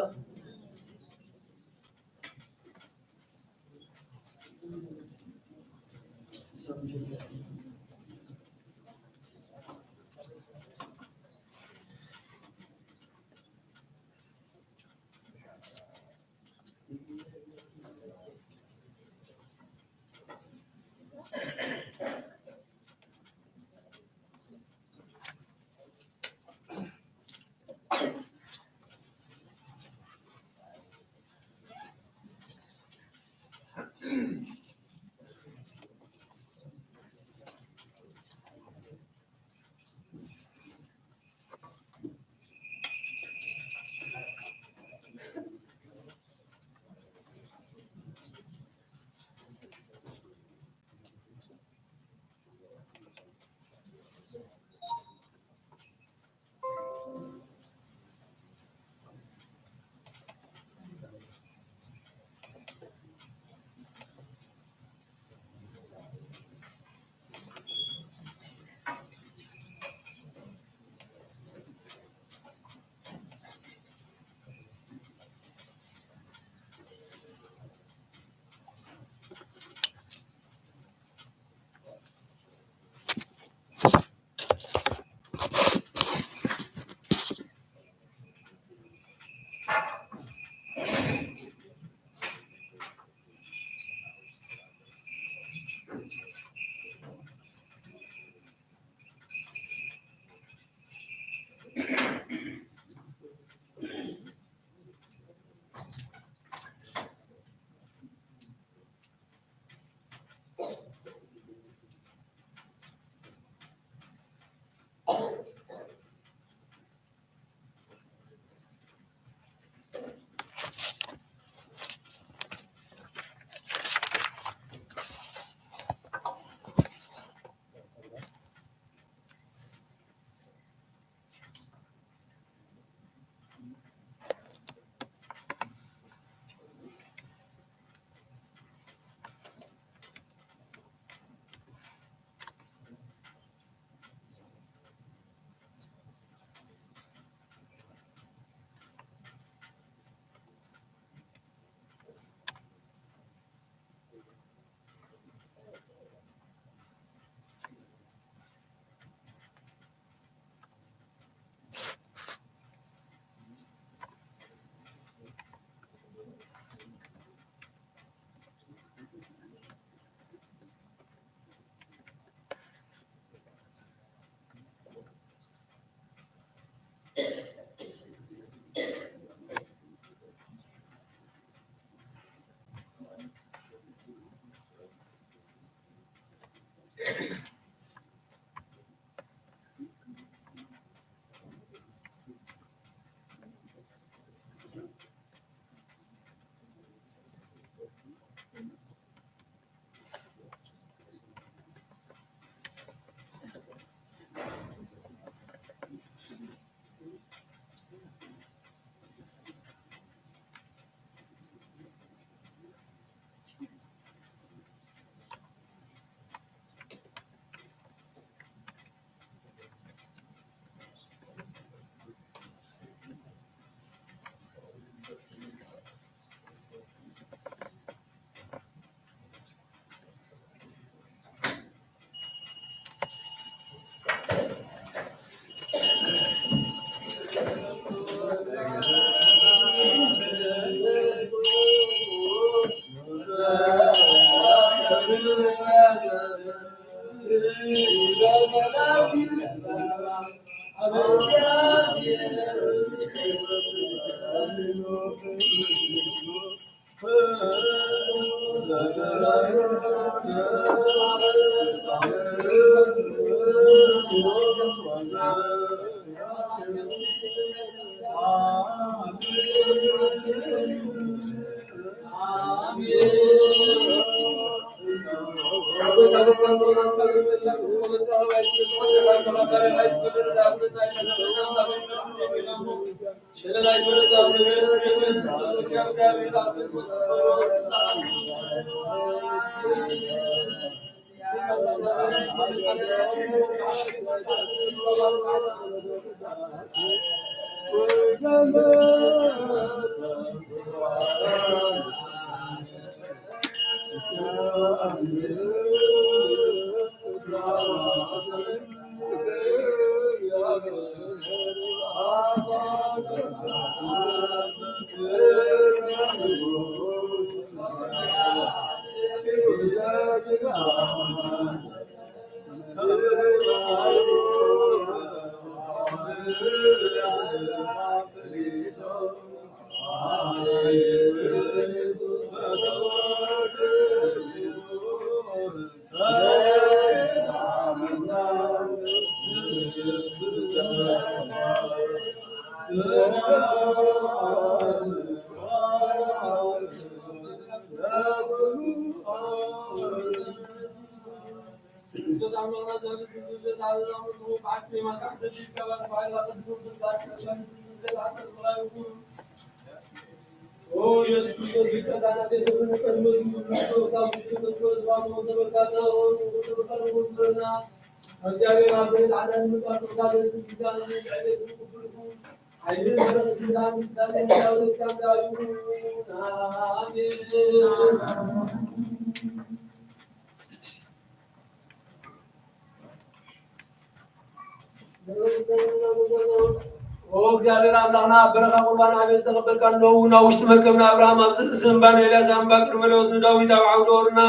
ኦ እግዚኣብሔር ኣምላኽና፣ ኣብ በረኻ ቁርባን ኣቤል ዝተቐበልካ፣ እነሆ እውን ኣብ ውሽጢ መርከብና ኣብርሃም፣ ኣብ ርእሲ እምባና ኤልያስ፣ ኣብ እምባ ቅድመ ለወስ ንዳዊት፣ ኣብ ዓውደ ኦርና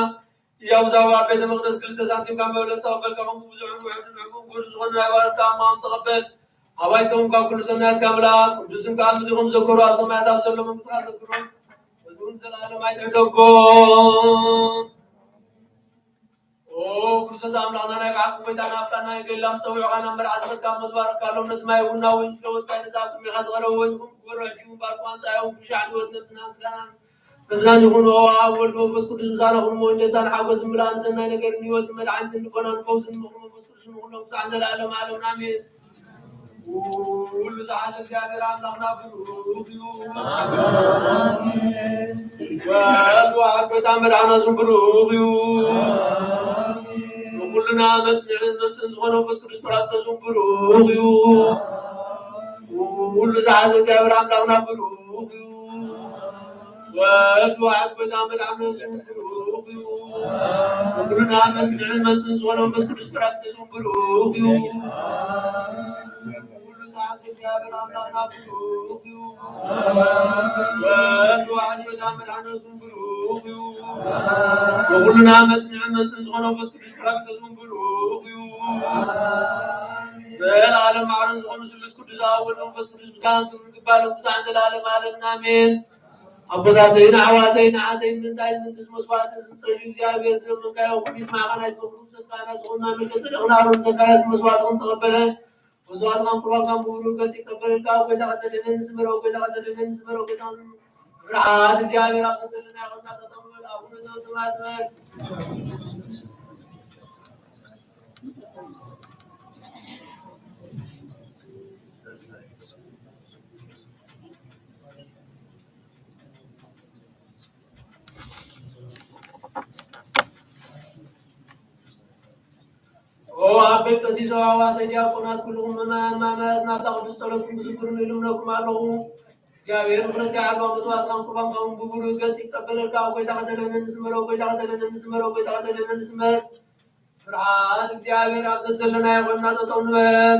ኢያቡሳዊ ኣብ ቤተ መቕደስ ክልተ ሳንቲም ካብ መበለት ተቐበልካ፣ ከምኡ ብዙሕን ውሑድን ዕንቁን ክቡር ዝኾነ ናይ ባሮትካ ኣማውን ተቐበል። ኣባይቶም ካብ ኩሉ ሰናያትካ ምልኣ፣ ቅዱስን ከኣ ምድሪ ከም ዘከሩ ኣብ ሰማያት ኣብ ዘሎ መንግስትኻ ዘክሮም፣ ህዝቡን ዘለኣለም ኣይትሕደጎም። ኦ ክርስቶስ ኣምላኽና፣ ናይ ብሓቂ ጎይታና፣ ኣብ ቃና ገሊላ ምስ ጸውዑኻ ናብ መርዓ ዝኸድካ እሞ ዝባረኽካሎም፣ ነቲ ማይ እውን ናብ ወይኒ ዝለወጥካዮ ነዚ ኣብ ቅድሜኻ ዝቐረበ ወይንኹም ግበሮ፣ ሕጂ እውን ባርኮ ኣንጻዮም፣ ብሻዕ ህይወት ነብስናን ስጋናን ነስናን ይኹን። ኦ ኣብ ወልድ መንፈስ ቅዱስ ምሳና ኩን እሞ ደስታን ሓጎስን ምልኣን ሰናይ ነገርን ህይወትን መድሓኒትን ልቦናን ፈውስን ምኽሪ መንፈስ ቅዱስ ንኹሎም ብዛዕን ዘለኣለም ዓለምን ኣሜን። ኩሉ ዝሓዘ እግዚኣብሔር ኣምላኽና ብሩኽ እዩ። ወልድ ዋሕድ ጎይታ መድሓና ስም ብሩኽ እዩ። ንኹልና መጽንዕን መምጽእን ዝኾነ መንፈስ ቅዱስ ጳራቅሊጦስ ስም ብሩኽ እዩ። ኩሉ ዝሓዘ እግዚኣብሔር ኣምላኽና ብሩኽ እዩ። ወልድ ዋሕድ ጎይታ መድሓና ስም ብሩኽ እዩ። ንኹልና መጽንዕን መምጽእን ዝኾነ መንፈስ ቅዱስ ጳራቅሊጦስ ስም ብሩኽ እዩ። ኩሉ ዝሓዘ እግዚኣብሔር ኣምላኽና ብሩኽ እዩ። ወልድ ዋሕድ ጎይታ መድሓና ስም ብሩኽ እዩ። ንኹልና መጽንዕን መምጽእን ዝኾነ መንፈስ ቅዱስ ጳራቅሊጦስ ስም ብሩኽ እዩ። ዘለዓለም ማዕረን ዝኾኑ ስሉስ ቅዱስ ኣብ ወልድ መንፈስ ቅዱስ ምስጋና ክብሪ ይግባእ፣ ሎም ክሳዕ ዘለዓለም ዓለምን ኣሜን። ኣቦታተይን ኣሕዋተይን ኣሓተይን ምንታይን ምንትስ መስዋዕትን ዝጸልዩ እግዚኣብሔር ዝለመንካዮ ኩሉ ይስማዕካ። ናይ ትመክሩ ዘጽናዕና ዝኾንና መልከ ጸደቕና ኣሮን ዘካርያስ መስዋዕትኹም ተቐበለ። መስዋዕትኻን ቁርባንካን ብብሩህ ገጽ ይቀበለልካ። ጎይታ ቀተለነ ንስመረው፣ ጎይታ ቀተለነ ንስመረው፣ ጎይታ ፍርሃት እግዚኣብሔር ኣብ ዘዘለና ይኹንና። ጠጠው በል ኣቡነ ዘበሰማያት በል። ኦ ኣብ ቤት ቀሲስ ኣሕዋተይ ዲያቆናት ኩልኹም ምእመናን ማእመናት ናብታ ቅዱስ ጸሎትኩም ብዝክሩ ይልምነኩም ኣለኹ። እግዚኣብሔር ምሕረት ይዓልዋ መስዋዕትካን ቁርባንካን ብብሩህ ገጽ ይቀበለልካ። ጎይታ ከተለነ ንስመረው፣ ጎይታ ከተለነ ንስመረው፣ ጎይታ ከተለነ ንስመር። ፍርሃት እግዚኣብሔር ኣብ ዘዘለናዮ ኮይንና ጠጠው ንበል።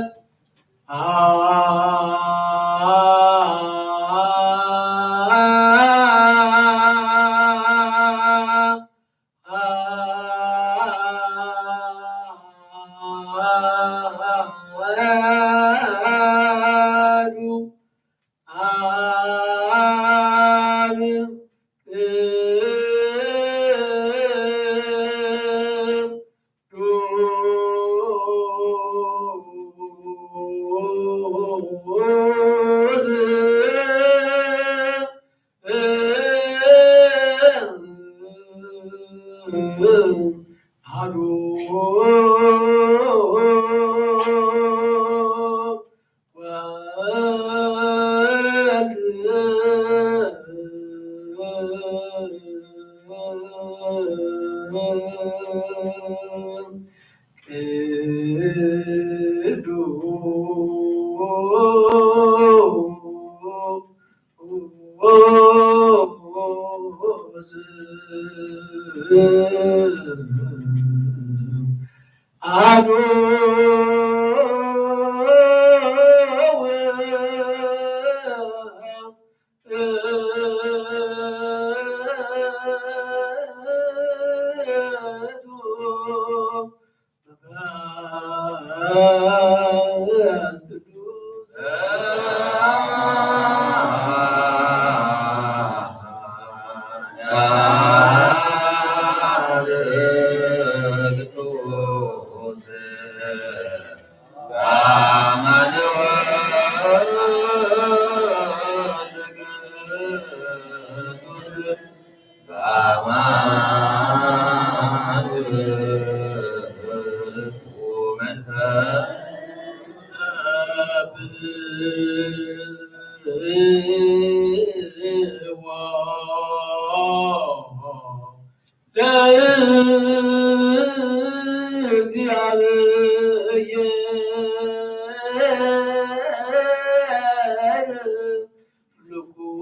አሐዱ ወወልድ ቅዱስ አሐዱ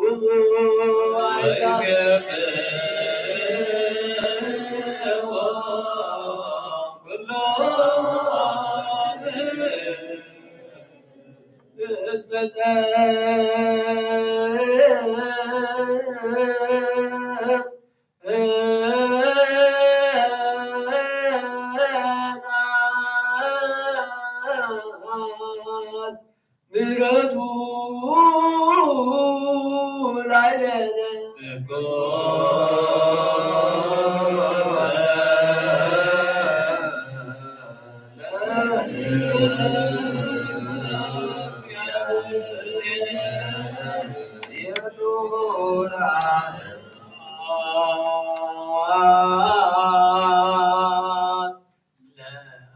ውእቱ መንፈስ ቅዱስ። ምሕረቱ ላዕሌነ።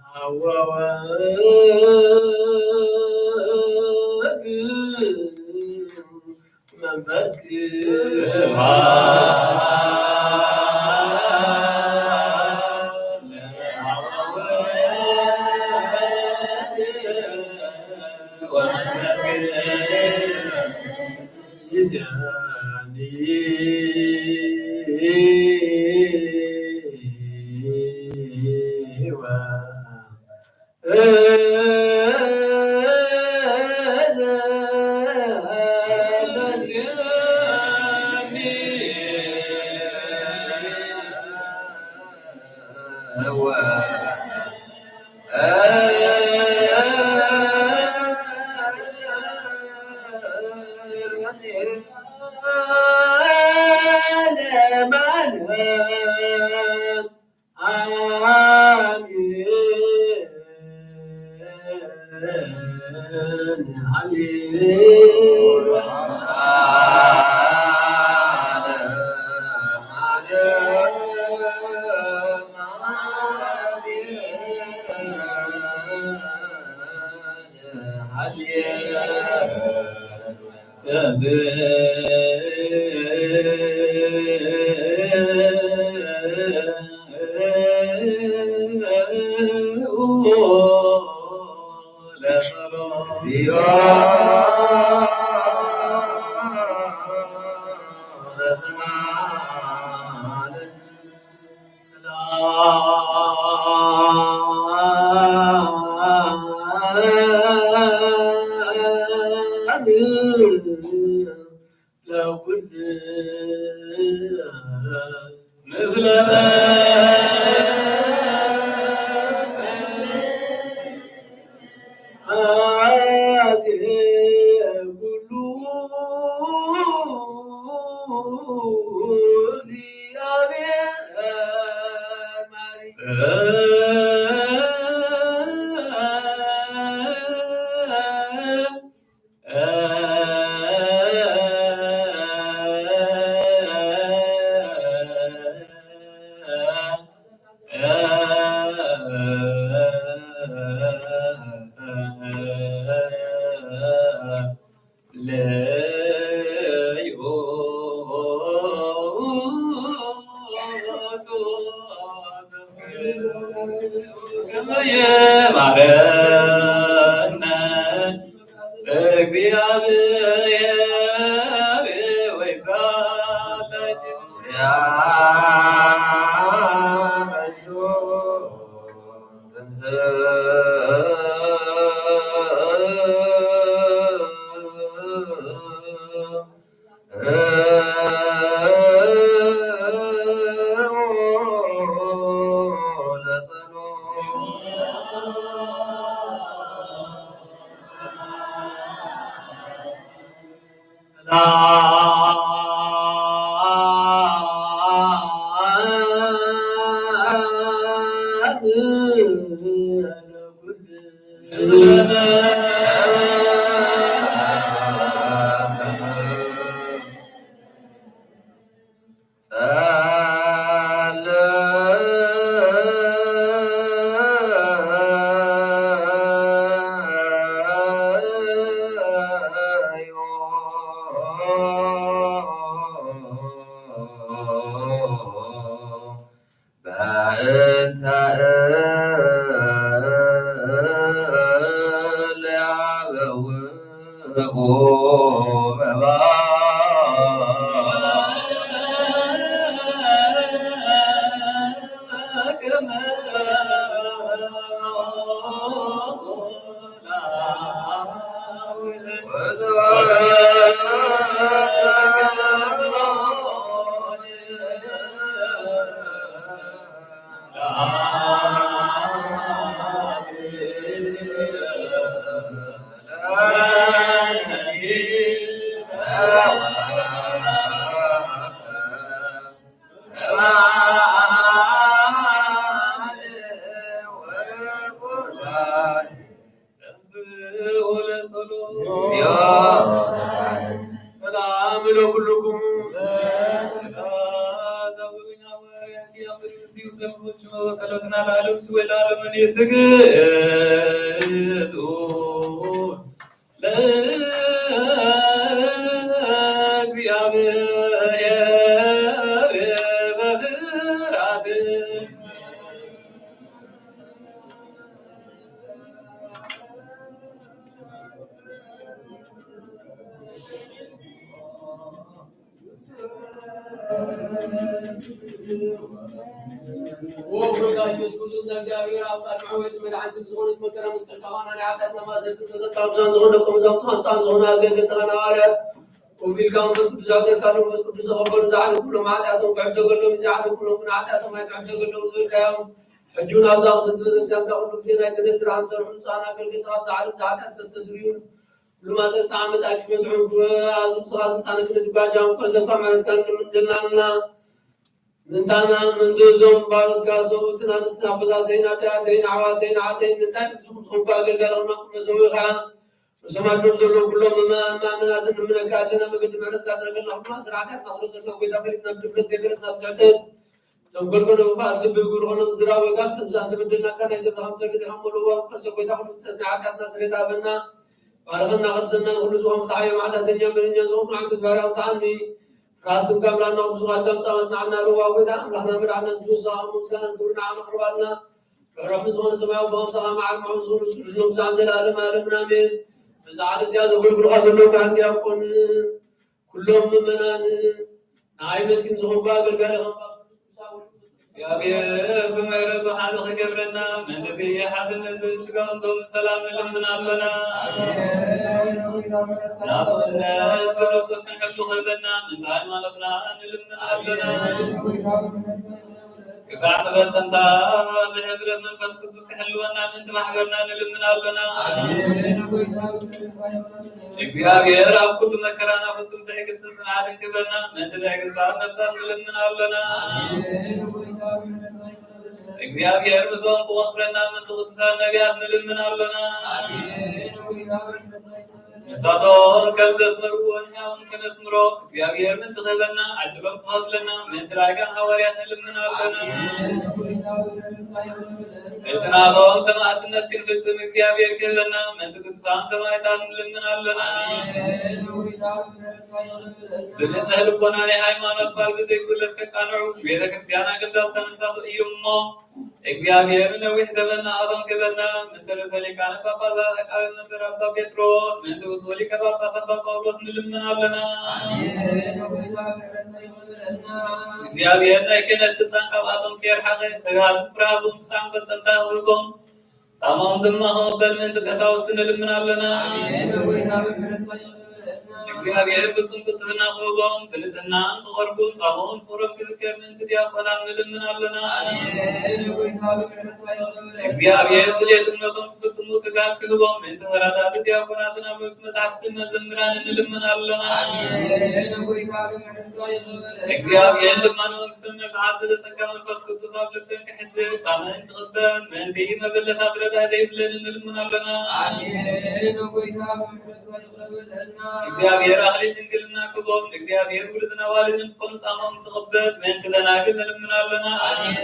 ለአብ ወወልድ መንፈስ ቅዱስ። በእንተ እለ አበውኡ መባ ሰላም ለኩልኩም። ሰላም ለኩልኩም። ወከለትና ለዓለም ስወይ ለዓለምን ይስግድ ለእግዚአብሔር በፍርሃት። ኦ ጎይታ ኢየሱስ ክርስቶስ፣ እግዚኣብሔር ኣብ ጻድቃን ወይ መድሓኒት ዝኾነት መከራ መስቀልካ፣ ናይ ሓጢኣትና ማእሰርቲ ዝተፈታ ቅዱሳን ዝኾኑ ደቀ መዛሙርትኻ ንጹሃን ዝኾኑ ኣገልገልትኻ ንሃዋርያት ኮፍ ኢልካ መንፈስ ቅዱስ ኣሕደርካሎም። መንፈስ ቅዱስ ዘቐበሉ ዝዓርፉ ኩሎም ሓጢኣቶም ክሕደገሎም፣ ዘይዓርፉ ኩሎም ግን ሓጢኣቶም ኣይክሕደገሎም ዝበልካዮም፣ ሕጂ እውን ኣብዛ ቅድስቲ ቤተክርስትያንካ ኩሉ ግዜ ናይ ገነት ስራሕ ዝሰርሑ ንጹሃን ኣገልገልትኻ ኣብዚ ዓለም ዝሓጢኣት ከስተስርዩን ኩሉ ማእሰርቲ ዓመት ኣኪበ ዝዕንኩ ኣዝዩ ንስኻ ስልጣን ክነዚ ባጃ ምቆሰካ ምሕረትካ ንምንደናና ምንታና ምንቲ እዞም ባሮትካ ሰብኡትን ኣንስትን ኣቦታተይን ኣደያተይን ኣሕዋተይን ኣሓተይን ምንታይ ምትሽኩም ዝኾንኩ ኣገልጋሊ ኹና ኩመ ሰዊኻ ርእሶም ኣዶም ዘሎ ኩሎም መማእመናትን ንምነካ ኣለና መገዲ ምሕረትካ ስረገልና ኩሉ ማእሰር ሓጢኣትና ክረሰልና ጎይታ ፈሊጥና ብድፍረት ከይፈለጥና ብስሕተት እቶም ገልገሎ ምኽኣት ልቢ ግብሪ ኾኖም ዝራወ ጋብተም ዝኣንተ ምድልናካ ናይ ሰብ ኻም ጸግት ኢኻ እሞ ልዋም ከሰብ ጎይታ ኩሉ ፍጥረት ናይ ሓጢኣትና ስሬት ኣበና ባርኸና ቅድሰና ንኹሉ ዝኾም ፍትሓዮ ማዕዳተኛ መለኛ ዝኾም ንዓንቱ ትባርያ ውፅዓኒ ራስም ጋምላና ቅዱስ ቃልካ ምጻእ መጽናዕና ልዋ ጎይታ ኣምላኽና መድሓና ዝድውሳ ምስጋና ክብርና ኣቕርባልና ርሕሩሕ ዝኾነ ሰማያዊ ኣቦ ኣምሳኻ መዓር መዓር ዝኾነ ቅዱስ ነው ብዛዕን ዘለኣለም ኣለምን ኣሜን። በዛ ዓለ እዚኣ ዘገልግሉኻ ዘለዉ ካህን ዲያቆን ኩሎም ምእመናን ንኣይ መስኪን ዝኾንኩ ኣገልጋሊ ኸም እግዚኣብሔር ብምሕረቱ ሓደ ኽገብረና ምእንቲ እዚ ሓድነት ዝህብ ስጋ እንቶም ሰላም ንልምን ኣሎና። ናጽነት ብርእሱ ክንሕሉ ኽህበና ምእንቲ ሃይማኖትና ንልምን ኣሎና። ክሳዕ መፈጸምታ ብህብረት መንፈስ ቅዱስ ክሕልወና ምእንቲ ማሕበርና ንልምን ኣሎና። እግዚኣብሔር ኣብ ኩሉ መከራና ፍጹም ትዕግስትን ጽንዓትን ክህበና ምእንቲ ትዕግስቲ ኣብ ነፍሳት ንልምን ኣሎና። እግዚኣብሔር ምስኦም ክቖጽረና ምእንቲ ቅዱሳን ነቢያት ንልምን ኣሎና። ንሳቶም ከም ዘስመርዎ ንሕና እውን ከነስምሮ እግዚኣብሔር ምእንቲ ክህበና ዕድሎም ክኸፍለና ምእንቲ ላይካን ሃዋርያት ንልምን ኣሎና። እቲ ናቶም ሰማዕትነት ክንፍጽም እግዚኣብሔር ክህበና ምእንቲ ቅዱሳን ሰማዕታት ንልምን ኣሎና። ብንጽህ ልቦና ናይ ሃይማኖት ቃል ብዘይጉድለት ከቃንዑ ቤተ ክርስቲያን ኣገልገልቲ ተነሳቶ እዩ እሞ እግዚኣብሔር ነዊሕ ዘመን ንኣቶም ክህበና ምእንቲ ርእሰ ሊቃነ ጳጳሳት ዓቃቢ መንበር ኣባ ጴጥሮስ ምእንቲ ሊቀ ጳጳስ ኣባ ጳውሎስ ንልምን ኣለና። ኣሜን። ኣቦይና ምሕረትካ ይቕረበልና። እግዚኣብሔር ናይ ክህነት ስልጣን ካብኣቶም ከየርሓቐ፣ ተጋድሎ ፍርሃቶም ክሳዕ መፈጸምታ ክህቦም፣ ጻማኦም ድማ ክቕበል ምእንቲ ቀሳውስቲ ንልምን ኣለና። ኣሜን። ኣቦይና ምሕረትካ ይቕረበልና። እግዚኣብሔር ፍጹም ቅልጥፍና ክህቦም፣ ብንጽህና ክቐርቡን ጻማኦም ፍቕሮም ክዝከር ምእንቲ ዲያቆናት ንልምን ኣለና። ኣሜን። ኣቦይና ምሕረትካ ይቕረበልና። እግዚኣብሔር ድሌት እምነቶም ክፍጽሙ ትግሃት ክህቦም፣ ምእንቲ ተራዳእቲ ዲያቆናትን ኣብ መጻሕፍቲ መዘምራንን ንልምን ኣለና። ኣሜን። ኣቦይና ምሕረትካ ይቕረበልና። እግዚኣብሔር ልማኖም ክሰምዕ ጸዓት ዘለ ጸጋ መንፈስ ቅዱስ ኣብ ልብን ክሕድር፣ ጻማእን ክቕበል፣ ምእንቲ መበለታት ረዳኢ ዘይብለን ንልምን ኣለና። ኣሜን። ኣቦይና ምሕረትካ ይቕረበልና። እግዚኣብሔር ኣኽሊል ድንግልና ክህቦም፣ እግዚኣብሔር ውሉድን ኣዋልድን ክኾኑ ጻማኦም ክቕበል፣ ምእንቲ ደናግል ንልምን ኣለና። ኣሜን።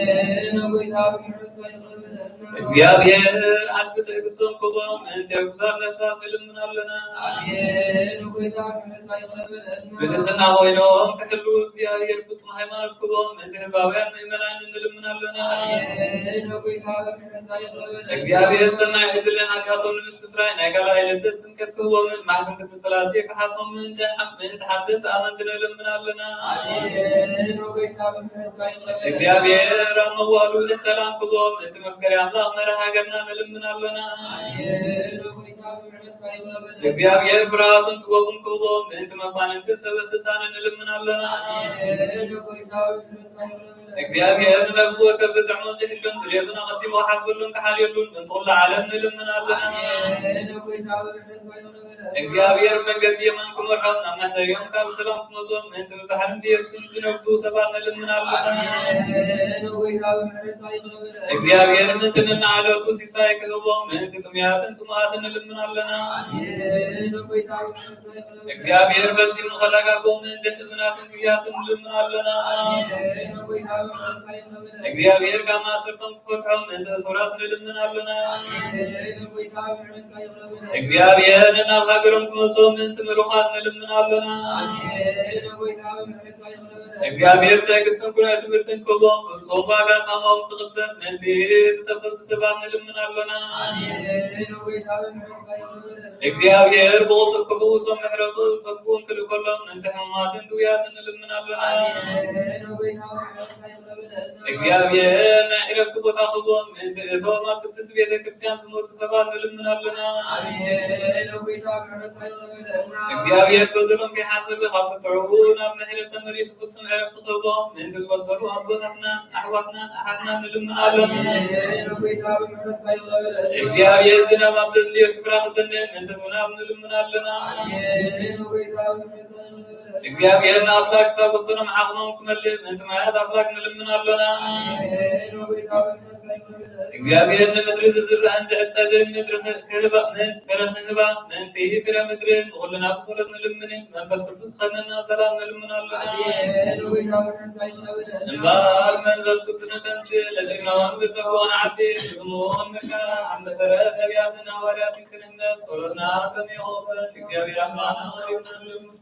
ኣቦይና ምሕረትካ ይቕረበልና። እግዚኣብሔር ዓስቢ ትዕግስቶም ክህቦም፣ ምእንቲ ዕጉሳት ነፍሳት ንልምን ኣለና። ኣሜን። ኣቦይና ምሕረትካ ይቕረበልና። ብንጽህና ኮይኖም ክሕልዉ እግዚኣብሔር ፍጹም ሃይማኖት ክህቦም፣ ምእንቲ ህዝባውያን ምእመናን ንልምን ኣለና። ኣሜን። ኣቦይና ምሕረትካ ይቕረበልና። እግዚኣብሔር ሰናይ ዕድልን ሓጢኣቶም ንምስትስራይ ናይ ካልኣይ ልደት ጥምቀት ክህቦምን ማሕተም ቅድስት ሥላሴ ክሓትሞም ምእንቲ ምእንቲ ሓደስቲ ኣመንቲ ንልምን ኣለና። ኣሜን። ኣቦይና ምሕረትካ ይቕረበልና። እግዚኣብሔር ኣብ መዋእሉ ብዙሕ ሰላም ክህቦም፣ ምእንቲ መፍቀሪ ኣምላኽ መራሒ ሃገርና ንልምን ኣለና። ኣሜን። ኣቦይና ምሕረትካ ይቕረበልና። እግዚኣብሔር ብርሃቱን ጥበቡን ክህቦም፣ ምእንቲ መኳንንትን ሰበ ስልጣንን ንልምን ኣለና። ኣሜን። ኣቦይና ምሕረትካ ይቕረበልና። እግዚኣብሔር ንነፍሱ ወከፍ ዝጥዕሞን ዝሕሾን ድሌቱን ኣቐዲሙ ክሓስበሉን ክሓልየሉን ምእንቲ ኩሉ ዓለም ንልምን ኣለና። ኣሜን። ኣቦይና ምሕረትካ ይቕረበልና። እግዚኣብሔር መንገዲ የማን ክመርሖም፣ ናብ መሕደሪኦም ካብ ሰላም ክመልሶም፣ ምእንቲ ብባሕርን ብየብስን ዝነግዱ ሰባት ንልምን ኣለና። ኣሜን። ኣቦይና ምሕረትካ ይቕረበልና። እግዚኣብሔር ምእንቲ ነናዕለቱ ሲሳይ ክህቦም፣ ምእንቲ ጥሙያትን ጽሙኣትን ንልምን ኣለና። ኣሜን። ኣቦይና ምሕረትካ ይቕረበልና። እግዚኣብሔር ፈጺሙ ከረጋግኦም፣ ምእንቲ ሕዙናትን ጉያትን ንልምን ኣለና። ኣሜን። ኣቦይና ምሕረትካ ይቕረበልና። እግዚኣብሔር ካብ ማእሰርቶም ክፈትሖም፣ ምእንቲ እሱራት ንልምን ኣለና። ኣሜን። ኣቦይና ምሕረትካ ይቕረበልና። እግዚኣብሔር ናብ ሃገሮም ክመልሶም፣ ምእንቲ ምሩኻት ንልምን ኣለና። ኣሜን። ኣቦይና ምሕረትካ ይቕረበልና። እግዚኣብሔር ትዕግስትን ቅኑዕ ትምህርትን ክህቦም፣ ፍጹም ዋጋ ጻማኦም ክቕበል፣ ምእንቲ ዝተሰዱ ሰባት ንልምን ኣለና። ኣሜን። ኣቦይና ምሕረትካ ይቕረበልና። እግዚኣብሔር ብቕልጡፍ ክፍውሶም ምሕረቱ ጸግኡን ክልእከሎም፣ ምእንቲ ሕሙማትን ድውያትን ንልምን ኣለና። ኣሜን። ኣቦይና ምሕረትካ ይቕረበልና። እግዚኣብሔር ናይ ዕረፍቲ ቦታ ክህቦም፣ ምእንቲ እቶም ኣብ ቅድስቲ ቤተ ክርስቲያን ዝሞቱ ሰባት ንልምን ኣለና። ኣሜን። ኣቦይና ምሕረትካ ይቕረበልና። እግዚኣብሔር በደሎም ከይሓሰበ ካብ ቁጥዕኡ ናብ ምሕረት ተመሊሱ ፍጹም ዕረፍቲ ክህቦም፣ ምእንቲ ዝበደሉ ኣቦታትናን ኣሕዋትናን ኣሓትናን ንልምን ኣለና። ኣሜን። ኣቦይና ምሕረትካ ይቕረበልና። እግዚኣብሔር ዝናብ ኣብ ዘድልዮ ስፍራ ክዘንብ፣ ምእንቲ ዝናብ ንልምን ኣለና። ኣሜን። ኣቦይና ምሕረትካ ይቕረበልና። እግዚኣብሔር ንኣፍላግ ክሳብ ወሰኖም ዓቕሞም ክመልእ፣ ምእንቲ ማያት ኣፍላግ ንልምን ኣለና። ኣሜን። ኣቦይና ምሕረትካ ይቕረበልና። እግዚኣብሔር ንምድሪ ዝዝራእን ዝዕጸድን ምድሪ ክህባ፣ ምድሪ ክህባ፣ ምእንቲ ፍረ ምድሪ ንኹልና ብጸሎት ንልምንን መንፈስ ቅዱስ ክኸነና ሰላም ንልምን ኣለና። ኣሜን። ኣቦይና ምሕረትካ ይቕረበልና። እምበኣር መንፈስ ቅዱስ ንተንስእ፣ ለልዕናውን ብጸግኡ ንዓቢ፣ ብስሙ ንካ፣ ኣብ መሰረት ነቢያትን ሃዋርያትን ክህነት ጸሎትና ሰሚዑ ክቕበል እግዚኣብሔር ኣምላኽና ቀሪብና ንልምን።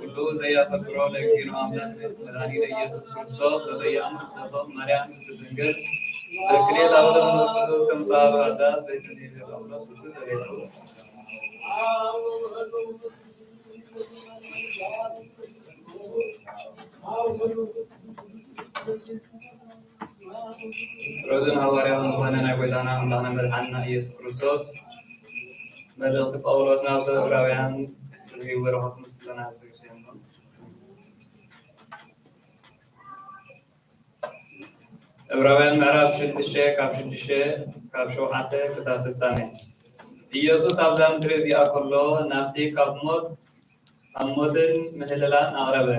ኩሉ ዘየፍቅሮ ለእግዚእነ ኣምላክ መድኃኒነ ኢየሱስ ክርስቶስ ለዘየአምር ተቶም ማርያም ቅድስት ድንግል በክልኤታ ወደ መንፈስ ቅዱስ ከምሳሉ አዳት በይትኔ ለባብሎ ኩሉ ዘሌቱ ሮዝን ሐዋርያውን ዝኾነ ናይ ጎይታና ኣምላኽና መድሓንና ኢየሱስ ክርስቶስ መልእኽቲ ጳውሎስ ናብ ሰብ ዕብራውያን ዝህብዎ በረኸት ምስ ኩልና ቤተክርስትያን ይኹን። ዕብራውያን ምዕራፍ ሽዱሽተ ካብ ሽዱሽተ ካብ ሸውዓተ ክሳብ ፍጻሜ። ኢየሱስ ኣብዛ ምድሪ እዚኣ ከሎ ናብቲ ካብ ሞት ካብ ሞትን ምህለላን ኣቕረበ።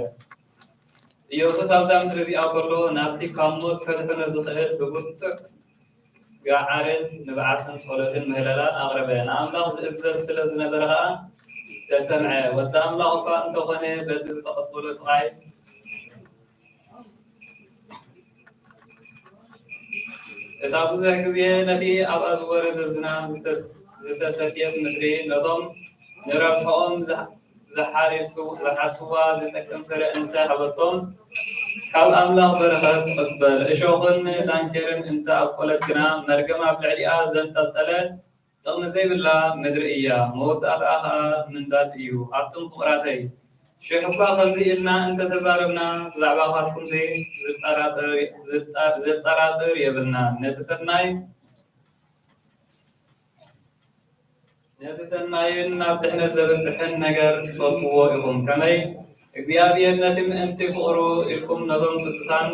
ኢየሱስ ኣብዛ ምድሪ እዚኣ ከሎ ናብቲ ካብ ሞት ከድሕኖ ዝኽእል ብብርቱዕ ገዓርን ንብዓትን ጸሎትን ምህለላን ኣቕረበ። ንኣምላኽ ዝእዘዝ ስለ ዝነበረ ኸኣ ተሰምዐ። ወዲ ኣምላኽ እኳ እንተኾነ በቲ ዝተቐበሎ ስቓይ እታ ብዙሕ ግዜ ነቲ ኣብኣ ዝወረደ ዝናብ ዝተስ-፣ ዝተሰትየት ምድሪ፣ ነቶም ንረብሕኦም ዝሓ-፣ ዝሓሪሱ-፣ ዝሓርስዋ ዝጠቅም ፍረ እንተ ሃበቶም፣ ካብ ኣምላኽ በረኸት ትቕበል። እሾኽን ዳንኬርን እንተ ኣብቆለት ግና፣ መርገም ኣብ ልዕሊኣ ዘንጠልጠለ ጥቕሚ ዘይብላ ምድሪ እያ። መወዳእታኣ ኸኣ ምንዳድ እዩ። ኣቱም ፍቑራተይ፣ ሽሕ እኳ ከምዚ ኢልና እንተ ተዛረብና፣ ብዛዕባኻትኩም ዘይ-፣ ዝጠራጠር፣ ዝጠ-፣ ዘጠራጥር የብልናን። ነቲ ሰናይ፣ ነቲ ሰናይን ናብ ድሕነት ዘብጽሕን ነገር ትፈልጥዎ ኢኹም። ከመይ እግዚኣብሔር ነቲ ምእንቲ ፍቕሩ ኢልኩም ነዞም ቅዱሳን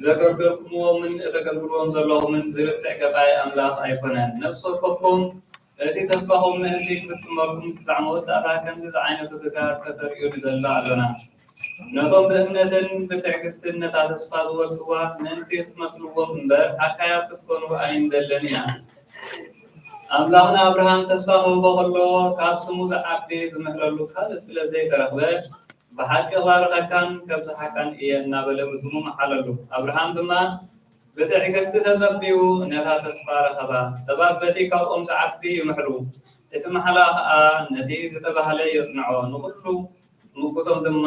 ዘገልገልኩምዎምን እተገልግልዎም ዘለኹምን ዝርስዕ ገባኢ ኣምላኽ ኣይኮነን። ነፍሲ ወከፍኩም እቲ ተስፋኹም ምእንቲ ክፍጽመልኩም ክሳዕ መወዳእታ ከምዚ ዝዓይነቱ ትግሃት ከተርእዩ ንደሊ ኣሎና። ነቶም ብእምነትን ብትዕግስትን ነታ ተስፋ ዝወርስዋ ምእንቲ ክትመስልዎም እምበር ኣካያት ክትኮኑ ኣይንደልን ኢና። ኣምላኽ ንኣብርሃም ተስፋ ክህቦ ከሎ ካብ ስሙ ዝዓቢ ዝምሕረሉ ካልእ ስለ ዘይተረኽበ ብሓቂ ክባርኸካን ከብዝሓካን እየ እናበለ ብስሙ መሓለሉ። ኣብርሃም ድማ ብትዕግስቲ ተጸቢዩ ነታ ተስፋ ረኸባ። ሰባት በቲ ካብኦም ዝዓቢ ይምሕሉ፣ እቲ መሓላ ኸኣ ነቲ ዝተባህለ የጽንዖ፣ ንኹሉ ምጉቶም ድማ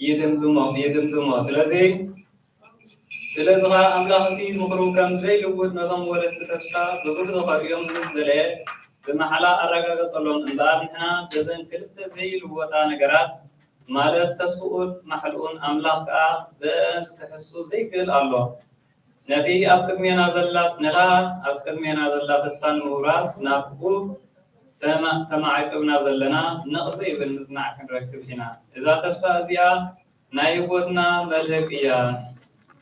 ይድምድሞ፣ ይድምድሞ። ስለዚ፣ ስለዚ ኸኣ ኣምላኽ እቲ ምኽሩ ከም ዘይልውጥ ነቶም ወረስቲ ተስፋ ብብርሂ ኸርእዮም ምስ ደለየ፣ ብመሓላ ኣረጋገጸሎም። እምበኣር ንሕና በዘን ክልተ ዘይልወጣ ነገራት፣ ማለት ተስፍኡን ማሕልኡን፣ ኣምላኽ ከኣ ብእንስ ክሕሱ ዘይክእል ኣሎ። ነቲ ኣብ ቅድሜና ዘላ፣ ነታ ኣብ ቅድሜና ዘላ ተስፋ ንምውራስ ናብኡ ተማ-፣ ተማዕቅብና ዘለና፣ ነቕ ዘይብል ምጽናዕ ክንረክብ ኢና። እዛ ተስፋ እዚኣ ናይ ህይወትና መልህቅ እያ።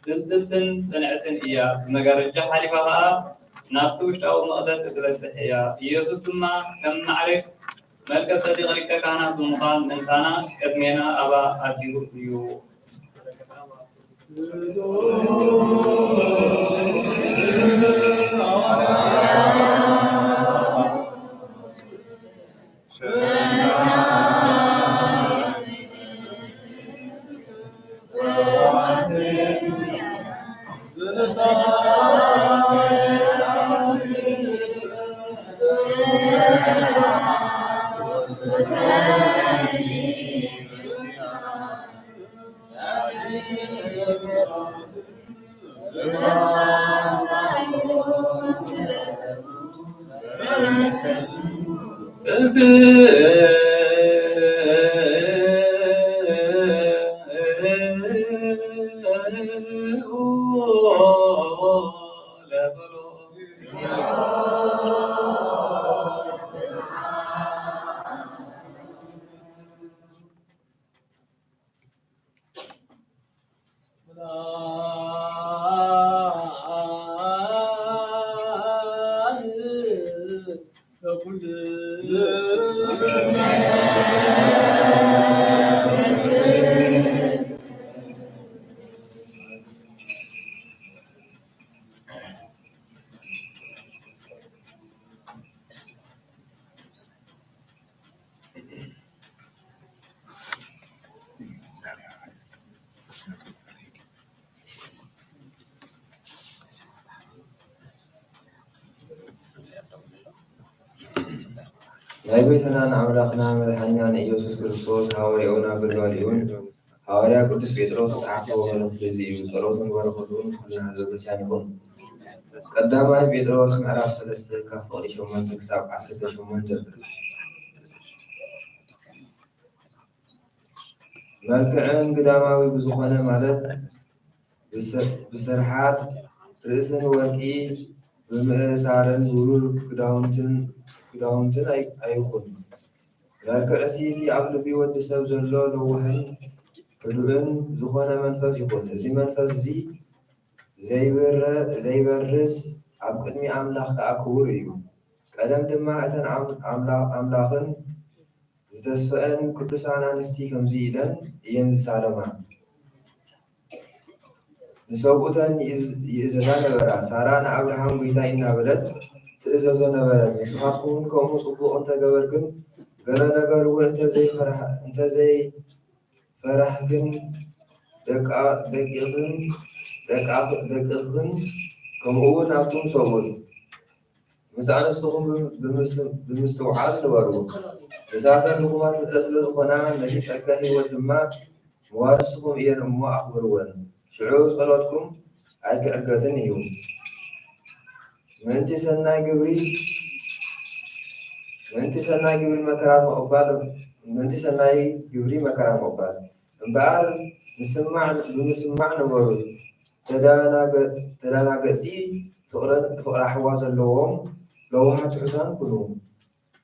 ድልድልትን ጽንዕትን እያ። ብመጋረጃ ሓሊፋ ኸኣ ናብቲ ውሽጣዊ መቕደስ እትበጽሕ እያ። ኢየሱስ ድማ ከም ማዕርግ መልከ ጸዲቕ ሊቀ ካህናት ብምዃን ምእንታና ቅድሜና ኣብኣ ኣትዩ እዩ። ናይ ጎይታናን ኣምላኽና መድሓኒናን ኢየሱስ ክርስቶስ ሃዋርያኡን ኣገልጋሊኡን ሃዋርያ ቅዱስ ጴጥሮስ ዝጸሓፎ መልእኽቲ እዚ እዩ። ጸሎቱን በረኸቱን ምስ ኩልና ህዝበ ክርስቲያን ይኹን። ቀዳማይ ጴጥሮስ ምዕራፍ ሰለስተ ካብ ፍቕዲ ሸሞንተ ክሳብ ዓሰርተ ሸሞንተ። መልክዕን ግዳማዊ ብዝኾነ ማለት ብስ-፣ ብስርሓት ርእስን ወርቂ ብምእሳርን ብሩር ክዳውንትን፣ ክዳውንትን ኣይ-፣ ኣይኹን። መልክዕሲ እቲ ኣብ ልቢ ወዲ ሰብ ዘሎ ለዋህን ህዱእን ዝኾነ መንፈስ ይኹን። እዚ መንፈስ እዚ ዘይብረ-፣ ዘይበርስ፣ ኣብ ቅድሚ ኣምላኽ ከኣ ክቡር እዩ። ቀደም ድማ እተን ኣም-፣ ኣምላ-፣ ኣምላኽን ዝተስፈአን ቅዱሳን ኣንስቲ ከምዚ ኢለን እየን ዝሳለማ። ንሰብኡተን ይእዝ-፣ ይእዘዛ ነበራ። ሳራ ንኣብርሃም ጐይታይ እናበለት ትእዘዞ ነበረት። ንስኻትኩም እውን ከምኡ ጽቡቕ እንተ ገበርክን፣ ገለ ነገር እውን እንተ ዘይፈራህ-፣ እንተ ዘይፈራህክን፣ ደቃ-፣ ደቂኽን፣ ደቃ-፣ ደቅኽን ከምኡ እውን ኣብቶም ሰብኡት ምስ ኣንስትኹም ብም-፣ ብምስ-፣ ብምስትውዓል ንበሩ። ንሳተን ድኹማት ፍጥረት ስለ ዝኾና፣ ነቲ ጸጋ ህይወት ድማ መዋርስኹም እየን እሞ ኣኽብርወን። ሽዑ ጸሎትኩም ኣይክዕገትን እዩ። ምእንቲ ሰናይ ግብሪ፣ ምእንቲ ሰናይ ግብሪ መከራ ምቕባል፣ ምእንቲ ሰናይ ግብሪ መከራ ምቕባል። እምበኣር ምስማዕ፣ ብምስማዕ ንበሩ። ተደናገ-፣ ተደናገጽቲ ፍቕርን፣ ፍቕሪ ኣሕዋ ዘለዎም ለዋሃት ትሑታን ኩኑ።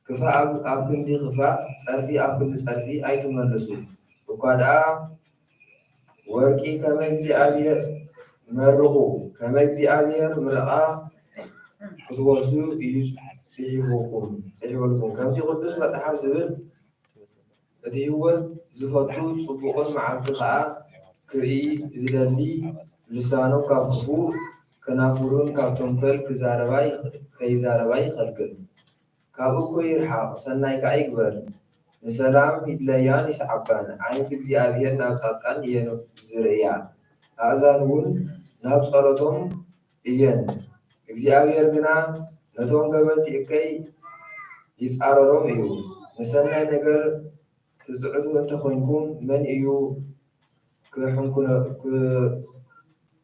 ክፋእ ኣብ፣ ኣብ ክንዲ ክፋእ፣ ጸርፊ ኣብ ክንዲ ጸርፊ ኣይትመልሱ። እኳ ደኣ ወርቂ ከመ እግዚኣብሔር መርቑ፣ ከመ እግዚኣብሔር ምርቓ ክትወርሱ እዩ ጽሒፉኩም፣ ጽሒፉልኩም። ከምቲ ቅዱስ መጽሓፍ ዝብል፣ እቲ ህይወት ዝፈቱ ጽቡቕን መዓልቲ ኸኣ ክርኢ ዝደሊ፣ ልሳኑ ካብ ክፉእ ከናፍሩን ካብ ተንኮል ክዛረባ ይኽ-፣ ከይዛረባ ይኸልክል። ካብ እኩይ ይርሓቕ፣ ሰናይ ከኣ ይግበር። ንሰላም ይድለያን ይስዓባን። ዓይነት እግዚኣብሔር ናብ ጻድቃን እየን ዝርእያ፣ ኣእዛኑ እውን ናብ ጸሎቶም እየን። እግዚኣብሔር ግና ነቶም ገበርቲ እከይ ይጻረሮም እዩ። ንሰናይ ነገር ትጽዕቱ እንተ ኾንኩም፣ መን እዩ ክሕንኩነ-፣ ክ-፣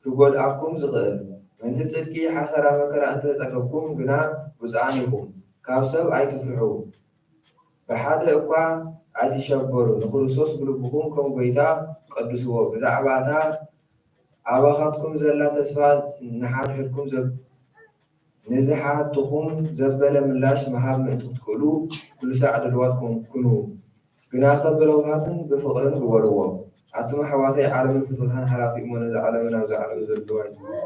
ክጎድኣኩም ዝኽእል? ምእንቲ ጽድቂ ሓሳራ መከራ እንተ ጸገብኩም ግና፣ ብፁዓን ኢኹም። ካብ ሰብ ኣይትፍርሑ፣ ብሓደ እኳ ኣይትሸበሩ። ንክርስቶስ ብልብኹም ከም ጐይታ ቀድስዎ። ብዛዕባ እታ ኣባኻትኩም ዘላ ተስፋ ንሓድሕድኩም ዘብ-፣ ንዝሓትኹም ዘበለ ምላሽ ምሃብ ምእንቲ ክትክእሉ፣ ኩሉ ሳዕ ድልዋት ኩን-፣ ኩኑ። ግናኸ ብለውሃትን ብፍቕርን ግበርዎ። ኣቱም ኣሕዋተይ፣ ዓለምን ፍትወታን ሓላፊ እሞ፣ ነዛ ዓለምን ኣብዛ ዓለምን ዘለዋ ኣይትፍርሑ።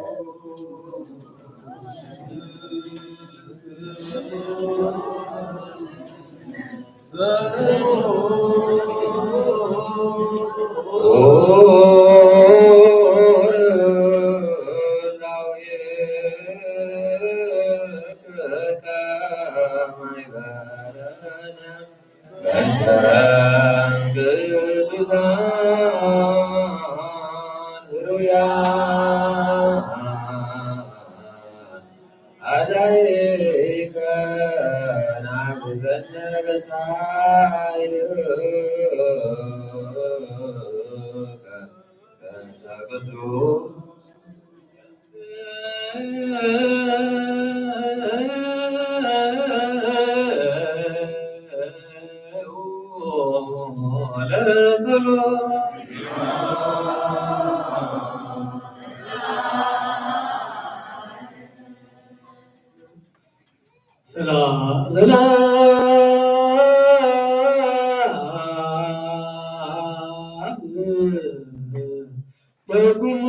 ኣዳይከ ናዝዘነ በሳይልከ በእንተ ቅዱስ ሰላም፣ ሰላም ለኩልክሙ።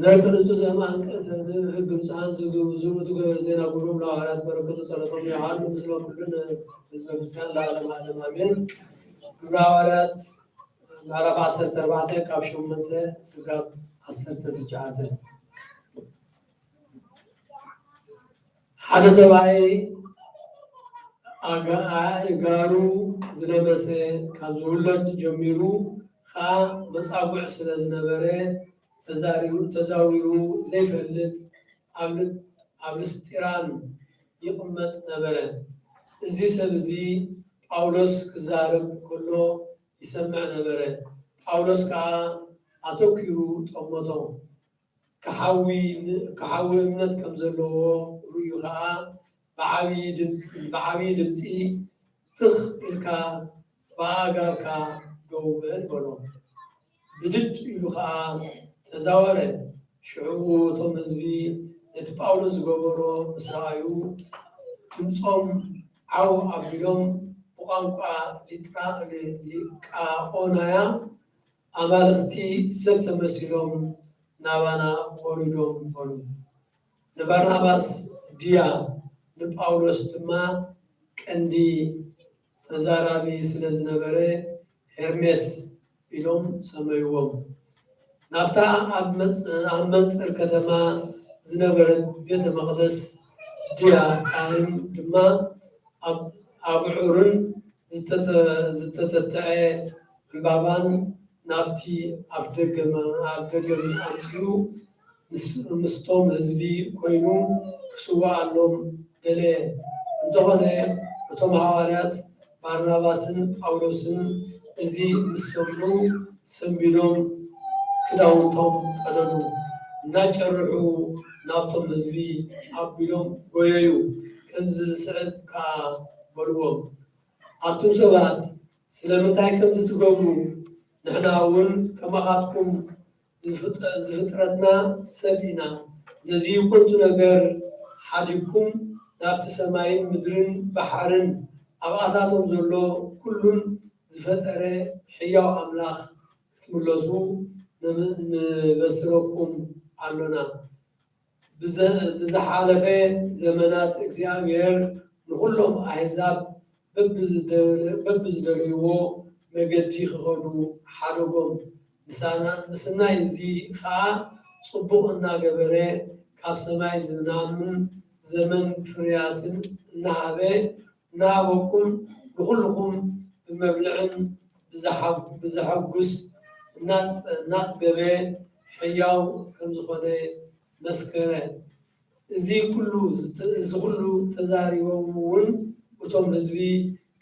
ደቂ ንጹህ ዘማን ቀተን ህግ ንጹሃን ዝግ-፣ ዝብሉ ትገ-፣ ዜና ግብሮም ለሐዋርያት በረከቱ ጸሎቶም ይሃሉ ምስለ ኩልነ ህዝበ ክርስቲያን ለዓለመ ዓለም ኣሜን። ግብረ ሐዋርያት ምዕራፍ ዓሰርተ ኣርባዕተ ካብ ሸሞንተ ስጋብ ዓሰርተ ትሽዓተ። ሓደ ሰብኣይ ኣጋ-፣ ኣእጋሩ ዝለመሰ ካብ ዝውለድ ጀሚሩ ኸኣ መጻጉዕ ስለ ዝነበረ ተዛሪቡ፣ ተዛዊሩ ዘይፈልጥ ኣብ ል-፣ ኣብ ልስጢራን ይቕመጥ ነበረ። እዚ ሰብ እዚ ጳውሎስ ክዛረብ ከሎ ይሰምዕ ነበረ። ጳውሎስ ከኣ ኣተኲሩ ጠመቶ። ክሓዊ፣ ክሓዊ እምነት ከም ዘለዎ ርእዩ ኸኣ ብዓብዪ ድምፂ፣ ብዓብዪ ድምፂ ትኽ ኢልካ ብኣእጋርካ ደው በል በሎ። ብድድ ኢሉ ኸኣ ተዛወረ። ሽዑ እቶም ህዝቢ ነቲ ጳውሎስ ዝገበሮ ምስ ረኣዩ ድምፆም ዓው ኣቢሎም ብቋንቋ ሊጥራ-፣ ሊ-፣ ሊቃኦናያ ኣማልኽቲ ሰብ ተመሲሎም ናባና ወሪዶም በሉ። ንባርናባስ ድያ ንጳውሎስ ድማ ቀንዲ ተዛራቢ ስለ ዝነበረ ሄርሜስ ኢሎም ሰመይዎም። ናብታ ኣብ መጽ-፣ ኣብ መንጽር ከተማ ዝነበረት ቤተ መቕደስ ድያ ካህን ድማ ኣብ ኣብዑርን ዝተተ- ዝተተትዐ ዕምባባን ናብቲ ኣፍደገ ኣፍደገ ኣምጺኡ ምስ ምስቶም ህዝቢ ኮይኑ ክስውኣሎም ደለየ። እንተኾነ እቶም ሃዋርያት ባርናባስን ጳውሎስን እዚ ምስ ሰምዑ ሰንቢዶም ክዳውንቶም ቀደዱ፣ እናጨርሑ ናብቶም ህዝቢ ኣቢሎም ጎየዩ። ከምዚ ዝስዕብ ከኣ በልዎም፣ ኣቱም ሰባት፣ ስለምንታይ ከምዚ ትገብሩ? ንሕና እውን ከማኻትኩም ዝፍጠ- ዝፍጥረትና ሰብ ኢና። ነዚ ከንቱ ነገር ሓዲግኩም ናብቲ ሰማይን ምድርን ባሕርን ኣብኣታቶም ዘሎ ኩሉን ዝፈጠረ ሕያው ኣምላኽ ክትምለሱ ንም- ንበስረኩም ኣሎና። ብዘ- ብዝሓለፈ ዘመናት እግዚኣብሔር ንኹሎም ኣህዛብ በብዝደ- በብዝደለይዎ መገዲ ክኸዱ ሓደጎም። ምሳና- ምስናይ እዚ ኸኣ ጽቡቕ እናገበረ ካብ ሰማይ ዝናምን ዘመን ፍርያትን እናሃበ እናሃበኩም ንኹልኹም ብመብልዕን ብዘሓ- ብዘሐጉስ እናጽ- እናጽገበ ሕያው ከም ዝኾነ መስከረ። እዚ ኩሉ ዝተ- እዚ ኩሉ ተዛሪቦም እውን እቶም ህዝቢ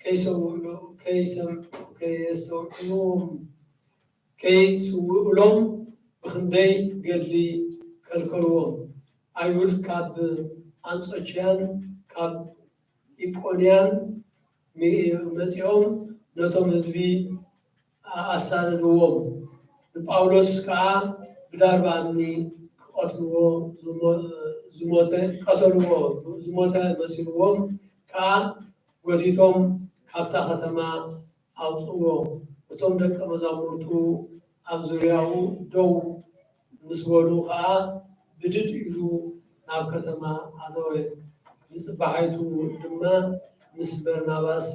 ከይሰምዑ ከይሰምዑ ከየስተውዕልዎም ከይስውእሎም ብኽንደይ ገድሊ ከልከልዎም። ኣይሁድ ካብ ኣንጾችያን ካብ ኢቆንያን መጺኦም ነቶም ህዝቢ ኣሳደድዎም። ንጳውሎስ ከኣ ብዳርባ እምኒ ክቐትልዎ ዝሞ- ዝሞተ ቀተልዎ ዝሞተ መሲልዎም ከኣ ጎቲቶም ካብታ ከተማ ኣውጽእዎ። እቶም ደቀ መዛሙርቱ ኣብ ዙርያኡ ደው ምስ በሉ ኸኣ ብድድ ኢሉ ናብ ከተማ ኣተወ። ብጽባሒቱ ድማ ምስ በርናባስ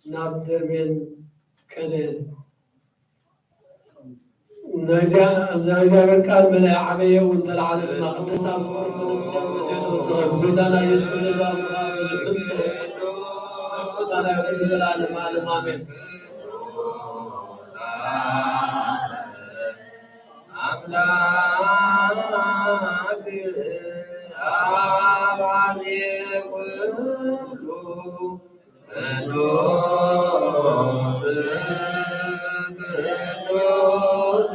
ናብ ደርቤን ከደ። ናይ እግዚኣብሔር ቃል መለ ዓበየ እውን ተለዓለ ድማ ቅድስት ኣብ ተወሰኸ ብጎይታና ኢየሱስ ክርስቶስ ኣብ በዝሑን ተወሰኑ ምስጋና ይኹን ንዘለዓለም ዓለም ኣሜን። ኣምላክ ኣባዜ ኩሉ ቅዱስ ቅዱስ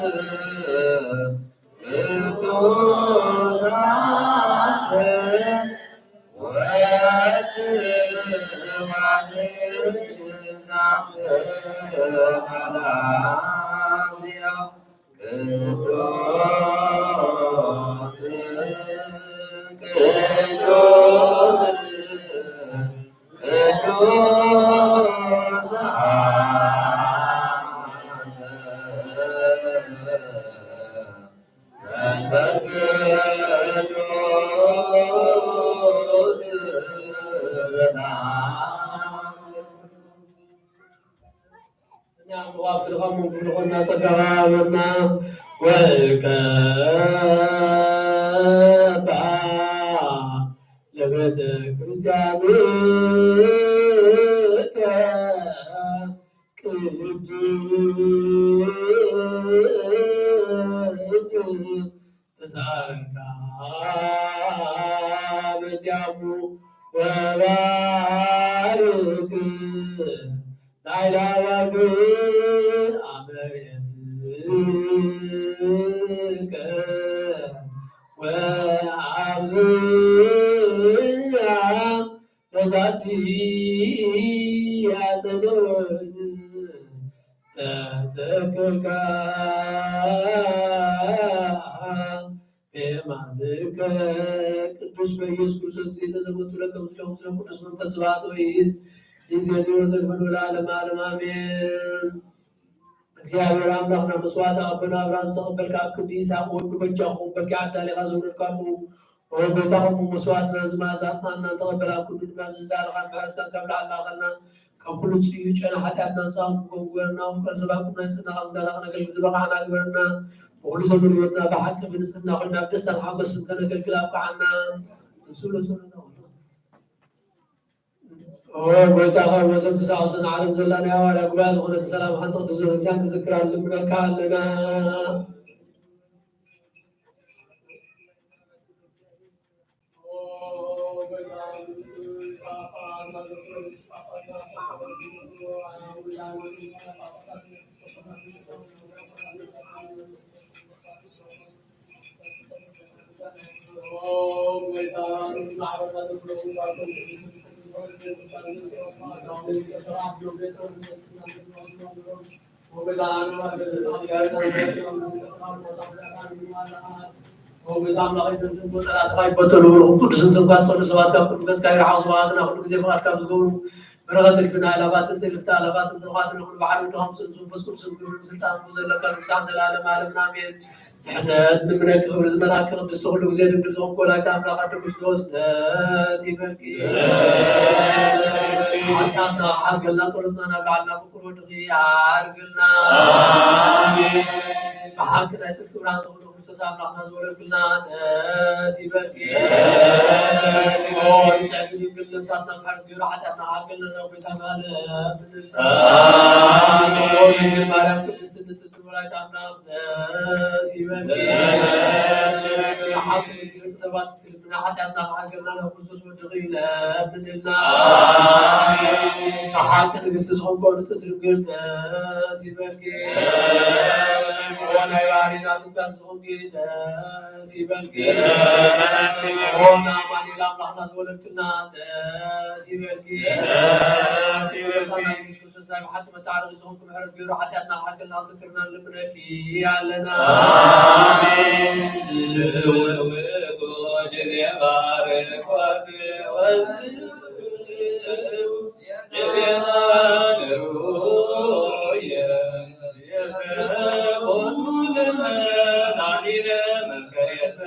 ቅዱስ አንተ ወልድ ዋሕድ ዛተ አምላክ ቅዱስ ቅዱስ ቅዱስ ለቤተ ክርስቲያንከ ቅድስት ተዛረካ በዲያሙ ወባርክ ናይላባግ ኣመሬትከ ወኣብዝያ በዛቲ ያጸደወን ተተክልካ በየማንከ ቅዱስ በኢየሱስ ክርስቶስ ዘይተዘመቱ ለከ ምስለ ምስለ ቅዱስ መንፈስ ስብሐት ወይስ ይዜኒ ወዘልፈን ወለዓለመ ዓለም ኣሜን። እግዚኣብሔር ኣምላኽና መስዋዕቲ ኣቦና ኣብርሃም ዝተቐበልካ ኣብ ክንዲ ይስሐቅ ወዱ በጃኹም በኪ ዓዳሊኻ ዘውረድካሉ ኦ ጎይታ፣ ከምኡ መስዋዕትና እዚ መዓዛ ዕጣንና እንተቐበል ኣብ ክንዱ ድማ ኣብዚ ዝኣለኻን ምሕረትካን ካብ ላዕሊ ላእኸልና ካብ ኩሉ ጽዩ ጨና ሓጢኣትና ንጻን ክኾን ግበረና። እሞ ቃል ዘባኩም ናይ ጽና ካብ ዝጋላ ከነገልግል ዝበቓዕና ግበረና። ብኹሉ ዘመን ህይወትና ብሓቂ ብንጽህና ኮይና ኣብ ደስታን ሓጎስን ከነገልግል ኣብቅዓና። ንሱ ለጸሎታ ኦ ጎይታ፣ ካብ መሰንብሳ ሕሱን ዓለም ዘላ ናይ ሃዋርያ ጉባኤ ዝኾነት ሰላም ሓንቲ ቅድስት ቤተክርስትያን ክዝክራ ንልምነካ ኣለና። ቅዱስን ስምካ ዝጸልዩ ሰባት ካብ ኩሉ ገጽካ ይርሓቑ። ስብሃትና ኩሉ ግዜ ፍቓድካ ዝገብሩ በረኸት እልፍና ኣእላፋትን ትእልፍተ ኣእላፋትን ብሩኻትን ይኹኑ። ባሕሪ ወድኻ ምስ መንፈስ ቅዱስ ክብርን ስልጣን ዘለካ ንጉሳን ዘላለም ዓለምና ኣሜን። ድሕነት ንምነኪ ክብሪ ዝመልኣኪ ቅድስቲ ኩሉ ግዜ ድንግል ዝኾንኪ ወላዲተ ኣምላኽ ኣደ ክርስቶስ ደስ ይበልኪ። ሓጢኣትና ሓርገልና ጸሎትና ናብ ላዕልና ፍቅር ወድኺ ኣርግልና። ኣሜን። ብሓቂ ናይ ጽድቂ ብርሃን ዝኾነ ክርስቶስ ኣምላኽና ዝወለድክልና ደስ ይበልኪ። ኦ ንስሕቲ ድንግል ነብሳትና ምሕረት ገይሩ ሓጢኣትና ሓርገልና ናብ ጎይታና ለምንልና። ኣሜን። ኦ ድንግል ማርያም ቅድስት ንጽሕቲ ወላዲተ ኣምላኽ ደስ ይበልኪ። ደስ ይበልኪ። ብሓቂ ደቂ ሰባት እቲ ልምና ሓጢኣትና ክሓርገልና ናብ ክርስቶስ ወድኺ ለምንልና። ኣሜን። ብሓቂ ንግስቲ ዝኾንኮ ንጽሕቲ ድንግል ደስ ይበልኪ። ደስ ይበልኪ። ኦ ናይ ባህሪ ናቱ ቃል ዝኾንኪ ደስ ይበልኪ። ደስ ይበልኪ። ኦ ንኣማኑኤል ኣምላኽና ዝወለድክልና ደስ ይበልኪ። ደስ ይበልኪ። ጎይታና ኢየሱስ ክርስቶስ ናይ ብሓቂ መታረቂ ዝኾንኩ ምሕረት ገይሩ ሓጢኣትና ክሓርገልና ዝክርና ንልምነኪ ኣለና። ኣሜን። ውእቱ ጊዜ ባርኮት ወዝእቱ ጊዜና ንሩየ የሰቦኑ ለመድኃኒነ መከሬሰ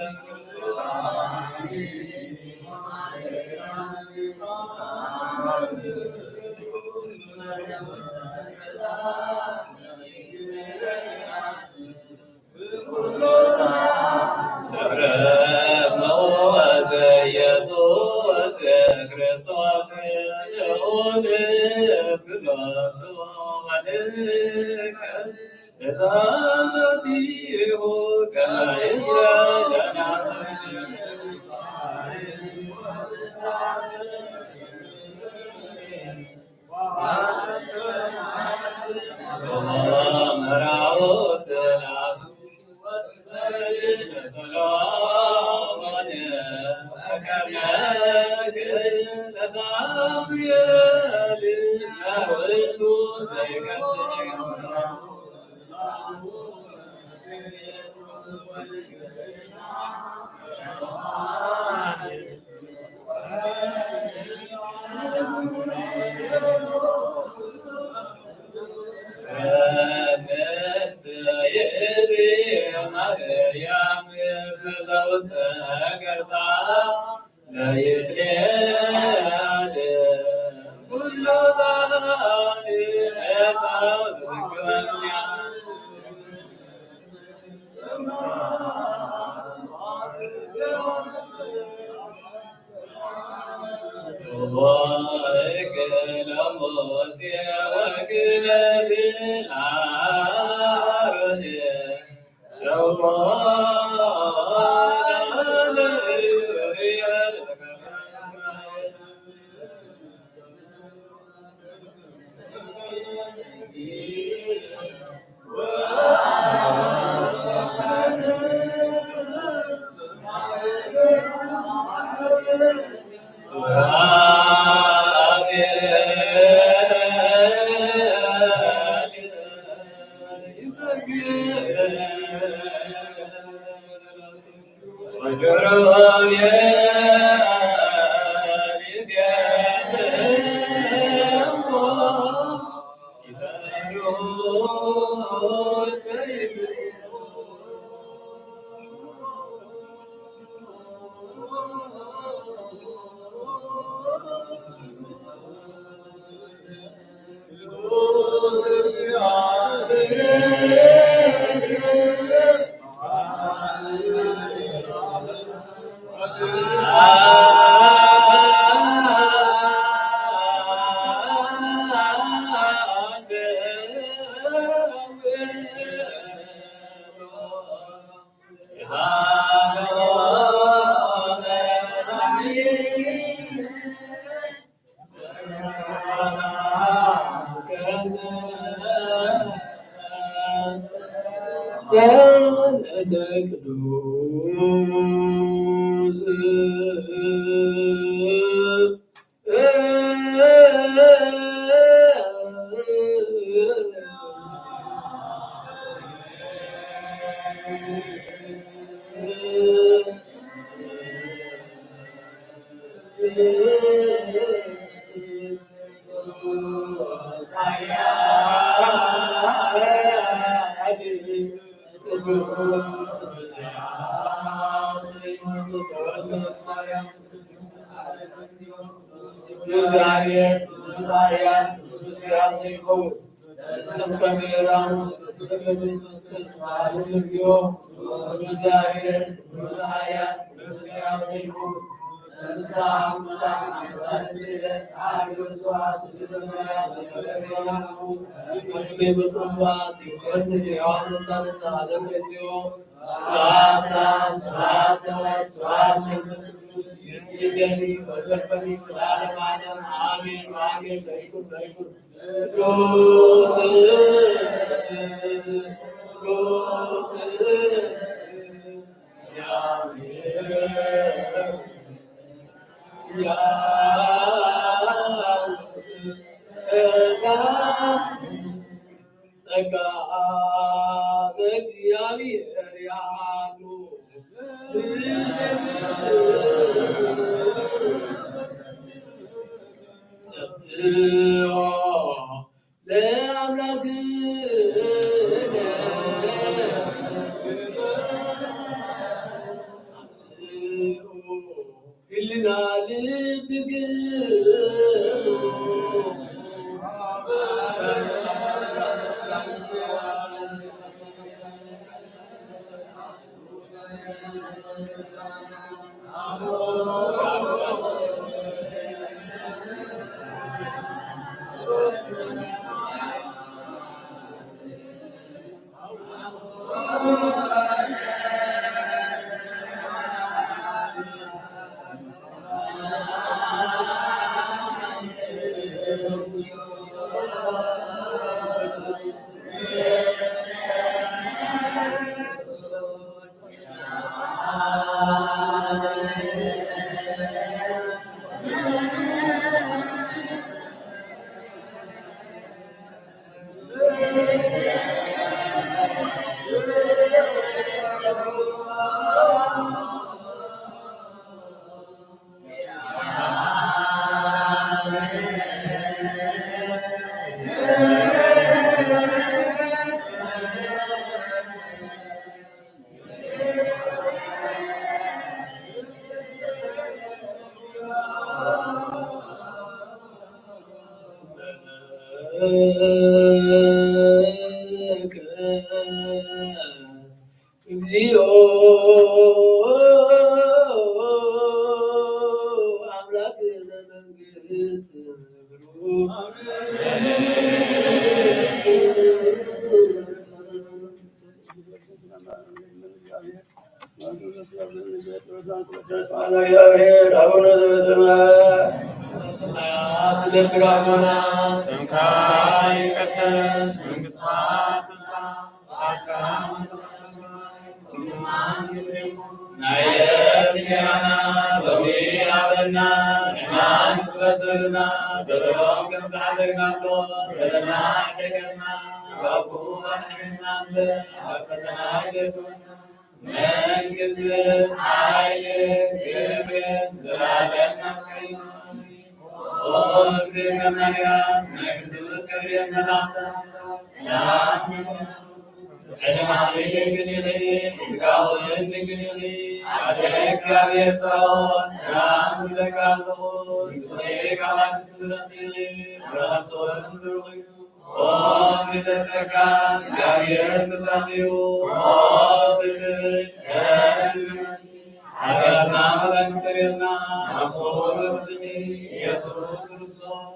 እግዚአብሔር ቅዱስ ኃያል ቅዱስ ሕያው ዘይከውን፣ እስከ ምዕራቡ እስከ ቤቱ እስከ ሳልም እግዚኦ፣ እግዚአብሔር ቅዱስ ኃያል ቅዱስ ሕያው ዘይከውን፣ ስብሐት ለአብ፣ ስብሐት ለወልድ፣ ስብሐት ለመንፈስ ቅዱስ፣ ይእዜኒ ወዘልፈኒ ወለዓለመ ዓለም፣ አሜን ወአሜን። ለይኩን ለይኩን። ቅዱስ ቅዱስ ጸጋ ዘእግዚአብሔር ያሉ ሰብሖ ለአምላክነ አጽንኦ ህልና ልብክሙ። እግዚኦ አምላክነ መንግስት ብሩክ። አቡነ ዘበሰማያት ትነብር አቡነ ስምካ ይቀደስ መንግስት ናይ ዕለት እንጀራና ሎሚ ሃበና፣ ንሕና ንዝበደሉና በደሎም ከም ዝሓለግናሎም በደልና ኣይሕደገና፣ ካብ ክፉ ኣድሕነና እምበር ናብ ፈተና ኣይተእትወና። መንግስትን ሓይልን ክብርን ዘላለምና እዩ። ኦ እግዝእትነ ማርያም ናይ ቅዱስ ገብርኤል መልኣክ ሰላም ንብለኪ። ልዕሊ ማርያም ድንግል ኢኺ፣ ስጋውን ድንግል ኢኺ። ኣደ እግዚኣብሔር ጸባኦት ሰላም ንብለኪ ኣለኹ። ንስኺ ካብ ኣንስቲ ብርኽቲ ኢኺ፣ ፍረ ከርስኺ እውን ብሩኽ እዩ። ኦ ምልዕተ ጸጋ፣ እግዚኣብሔር ምስሌኪ እዩ። ኦ ስስይ ደስ ይበልኪ። ሓጢኣትና መጠን ሰሪርና፣ ኣብ ክቡር ወድኺ ኢየሱስ ክርስቶስ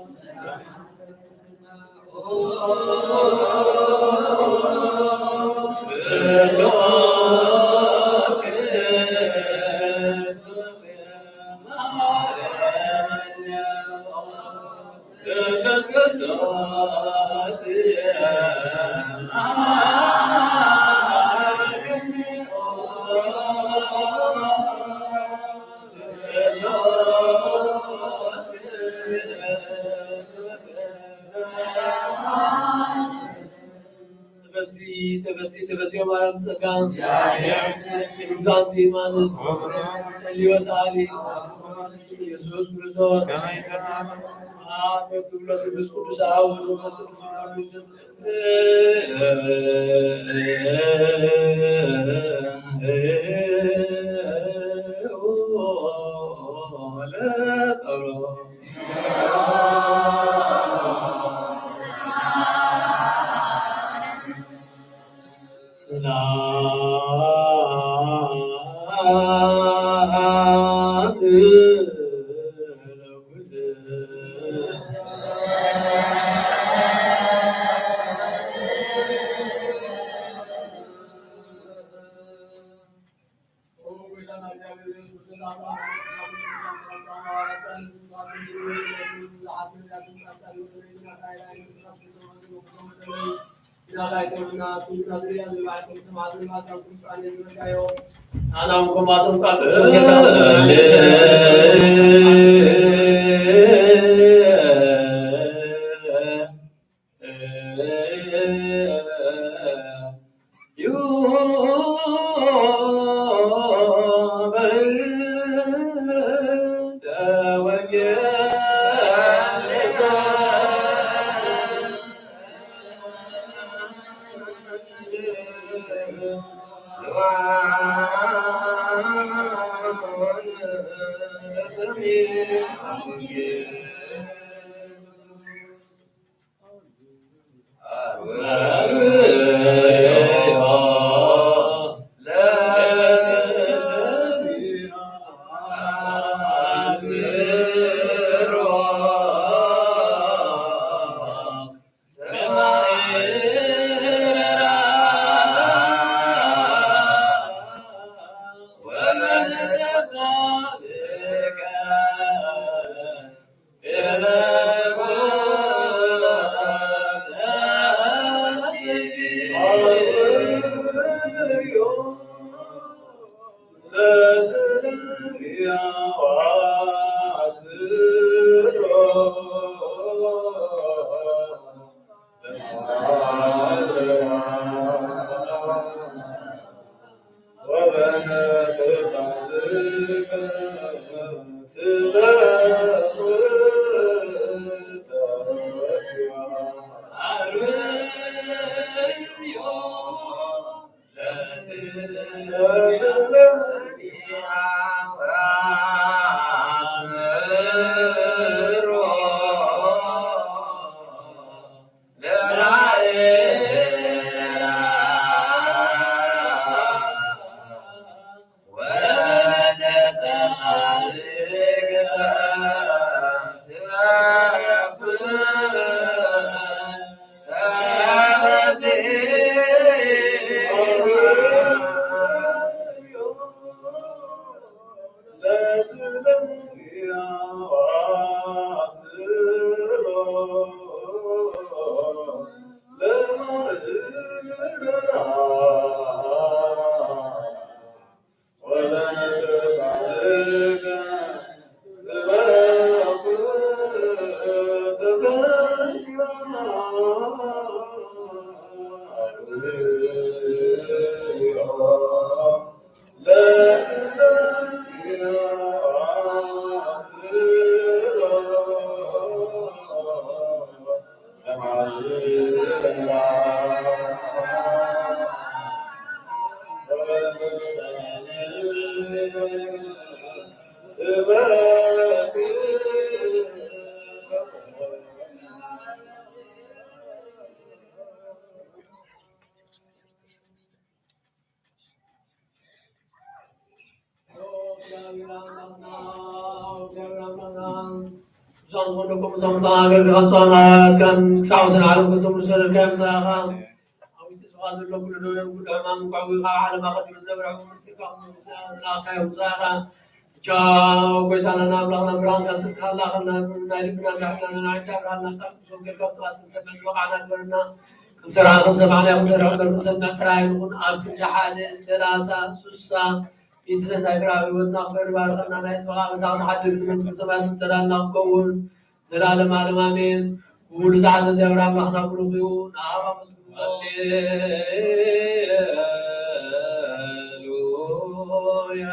ተበሲ፣ ተበሲ፣ ተበሲ ማርያም ጸጋ። ሩዳንቲ ማለት ጸልዮ ሰኣሊ ኢየሱስ ክርስቶስ። ኣብ ቅዱስ ቅዱስ አብ ወወልድ ወመንፈስ ቅዱስ ይላሉ። ብዛን ዝኾነኩም እዞም ኣገልግሎት ጾማት ከም ክሳብ ዘላለም ክዘምሩ ዝሰደድካዮ ምሳኻ። ኣብ ውሽጢ ስብሐት ዘሎ ኩሉ ደዌን ኩሉ ሕማምን ከዕዊ ካብ ዓለም ኣቐዲሙ ዝነበረ ሕጉስ ምስጢርካ ምሳኻ። ቻው ጎይታናን ኣምላኽናን ብርሃንካን ጽድቅካን ላእኸልና፣ ናይ ልብና እንዳዕድና ናይ ዓይንካ ብርሃንና ካብ ትወግድ ካብ ጥቓት ክንሰምዕ ዝበቓዕና ግበረና። ከም ስራሕና ከም ሰማዕናዮ ክንሰርሕ እምበር ክንሰምዕ ጥራይ ኣይንኹን። ኣብ ክንዲ ሓደ፣ ሰላሳ፣ ሱሳ፣ ሚእቲ ሰናይ ፍረ ኣብ ህይወትና ክፈሪ ባርኸና። ናይ ጽባሕ ኣበሳ ክንሓድግ ንመንግስቲ ሰማያት ምተዳልና ክንከውን ዘላለም ዓለም ኣሜን። ብሙሉ ዝሓዘ እግዚኣብሔር ኣምላኽና ብሩኽ እዩ። ንኣብ ኣመስግንዎ። ሃሌሉያ።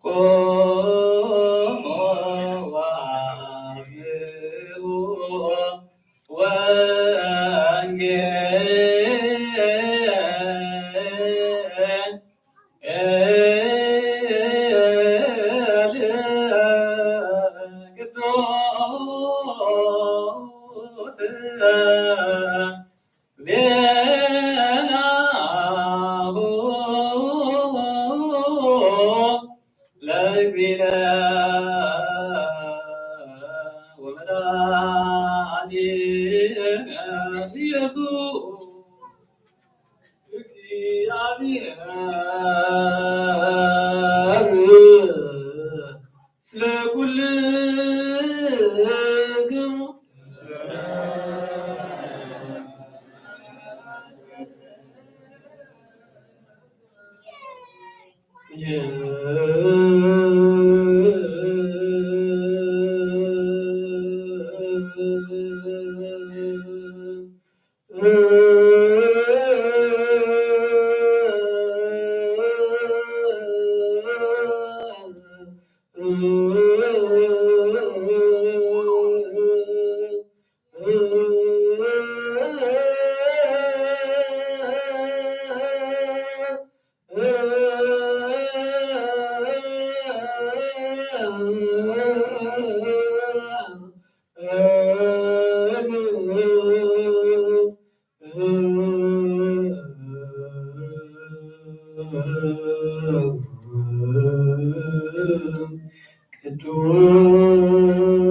ቁሙ ወአስምዑ ወንጌል ቅዱስ ዜናሁ ለእግዚእነ ወመድኃኒነ ኢየሱስ እግዚአብሔር። ስለ ኩልክሙ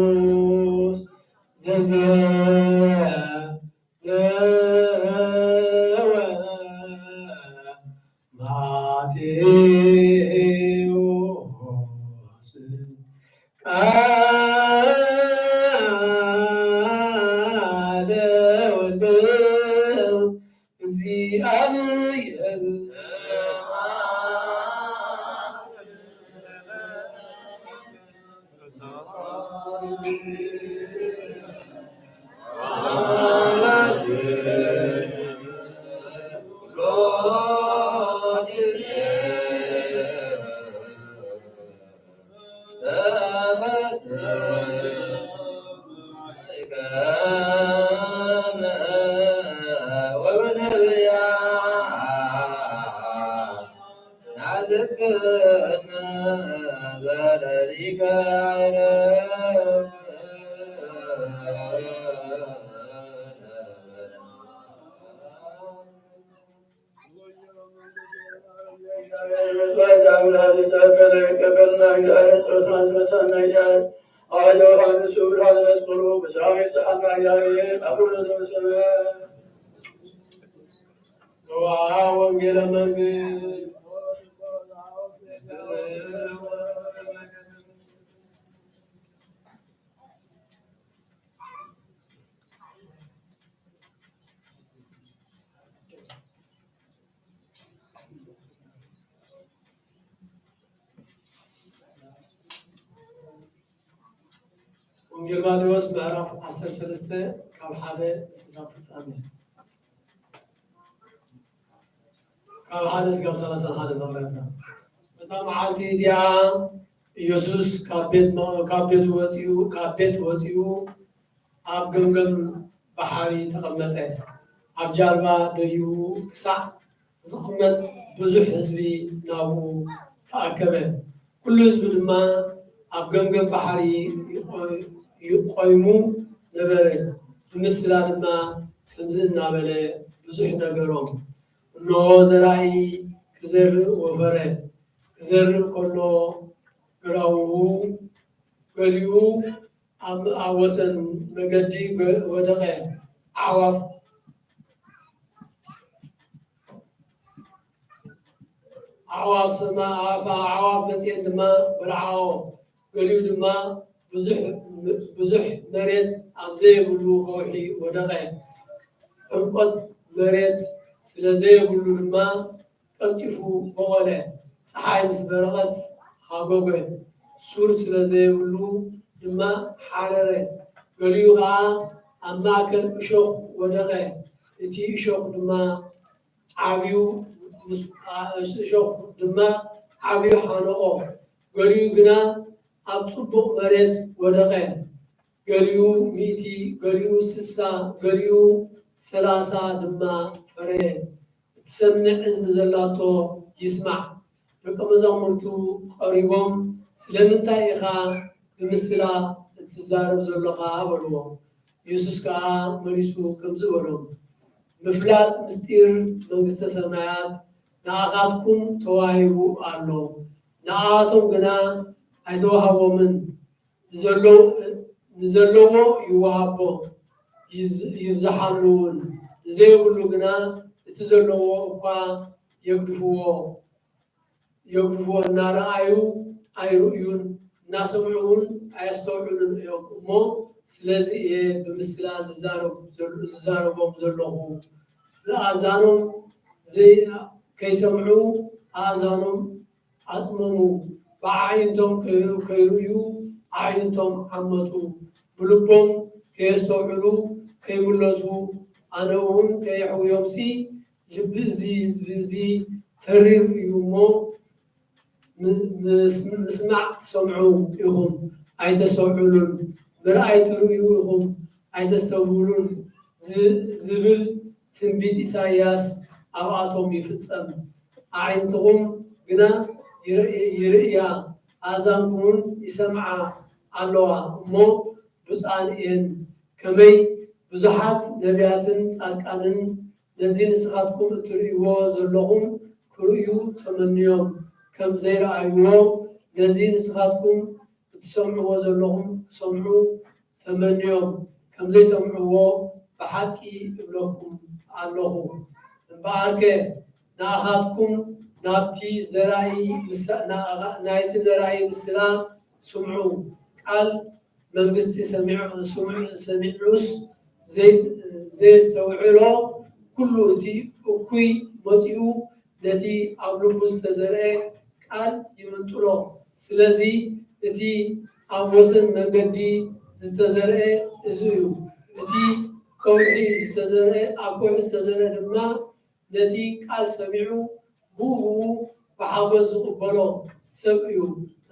ቅዱስ ዘዘ ነወ ማቴዎስ ቃለ ወልደ እግዚአብሔር። ወንጌለ መንግስት ወንጌል ማቴዎስ ምዕራፍ ዓሰርተ ሰለስተ ካብ ሓደ እስካብ ፍጻሜ። ካብ ሓደ እስካብ ሰላሳ ሓደ መቕረታ። በታ መዓልቲ እቲኣ ኢየሱስ ካብ ቤት መ-፣ ካብ ቤቱ ወጺኡ፣ ካብ ቤት ወጺኡ ኣብ ገምገም ባሕሪ ተቐመጠ። ኣብ ጃልባ ደይቡ ክሳዕ ዝቕመጥ ብዙሕ ህዝቢ ናብኡ ተኣከበ። ኩሉ ህዝቢ ድማ ኣብ ገምገም ባሕሪ ይቆ-፣ ይቆይሙ ነበረ። ብምስላ ድማ ከምዚ እናበለ ብዙሕ ነገሮም። እንሆ ዘራኢ ክዘርእ ወፈረ። ክዘርእ ከሎ ግራውሁ ገሊኡ ኣብ፣ ኣብ ወሰን መገዲ ገ-፣ ወደቐ። ኣዕዋፍ፣ ኣዕዋፍ ሰማ ኣዕዋፍ ኣዕዋፍ መጽየን ድማ በልዓኦ። ገሊኡ ድማ ብዙሕ ብዙሕ መሬት ኣብ ዘየብሉ ከውሒ ወደቐ። ዕምቆት መሬት ስለ ዘየብሉ ድማ ቀልጢፉ በቖለ። ጸሓይ ምስ በረቐት ሃጎገ። ሱር ስለ ዘየብሉ ድማ ሓረረ። ገሊኡ ኸኣ ኣብ ማእከል እሾኽ ወደቐ። እቲ እሾኽ ድማ ዓብዩ ምስ እሾኽ ድማ ዓብዩ ሓነቖ። ገሊኡ ግና ኣብ ጽቡቕ መሬት ወደቐ። ገሊኡ ሚእቲ፣ ገሊኡ ስሳ፣ ገሊኡ ሰላሳ ድማ ፈረየ። እትሰምዕ እዝኒ ዘላቶ ይስማዕ። ደቀ መዛሙርቱ ቀሪቦም፣ ስለምንታይ ኢኻ ብምስላ እትዛረብ ዘሎኻ? በልዎ። ኢየሱስ ከኣ መሊሱ ከምዚ በሎም፣ ምፍላጥ ምስጢር መንግስተ ሰማያት ንኣኻትኩም ተዋሂቡ ኣሎ፣ ንኣቶም ግና ኣይተዋህቦምን። ንዘለዎ ይወሃቦ፣ ይብዝሓሉ እውን። ንዘይብሉ ግና እቲ ዘለዎ እኳ የግድፍዎ፣ የጉድፍዎ፣ እናረኣዩ ኣይርእዩን፣ እናሰምዑ እውን ኣየስተውዕሉን እዮም እሞ፣ ስለዚ እየ ብምስላ ዝዛረቦም ዘለኹ። ብኣእዛኖም ከይሰምዑ ኣእዛኖም ኣጽመሙ፣ ብኣዕይንቶም ከይርእዩ ኣዕይንቶም ዓመቱ፣ ብልቦም ከየስተውዕሉ ከይምለሱ፣ ኣነ እውን ከየሕውዮምሲ፣ ልቢ እዚ ህዝቢ እዚ ተሪር እዩ እሞ፣ ምስማዕ ትሰምዑ ኢኹም ኣይተስተውዕሉን፣ ምርኣይ ትርእዩ ኢኹም ኣይተስተብህሉን ዝብል ትንቢት ኢሳይያስ ኣብኣቶም ይፍጸም። ኣዒንትኹም ግና ይርእያ፣ ኣእዛንኩምን ይሰምዓ ኣለዋ እሞ ብፁዓን እየን። ከመይ ብዙሓት ነቢያትን ጻድቃንን ነዚ ንስኻትኩም እትርእይዎ ዘለኹም ክርእዩ ተመንዮም ከም ዘይረኣይዎ፣ ነዚ ንስኻትኩም እትሰምዕዎ ዘለኹም ክሰምዑ ተመንዮም ከም ዘይሰምዕዎ ብሓቂ እብለኩም ኣለኹ። እምበኣርከ ንኣኻትኩም ናብቲ ዘራኢ ናይቲ ዘራኢ ምስላ ስምዑ። ቃል መንግስቲ ሰሚዑስ ዘየስተውዕሎ ኩሉ እቲ እኩይ መጺኡ ነቲ ኣብ ልቡ ዝተዘርአ ቃል ይምንጥሎ። ስለዚ እቲ ኣብ ወሰን መንገዲ ዝተዘርአ እዚ እዩ። እቲ ከውሒ ዝተዘርአ ኣብ ከውሒ ዝተዘርአ ድማ ነቲ ቃል ሰሚዑ ብኡ ብኡ ብሓጎስ ዝቕበሎ ሰብ እዩ።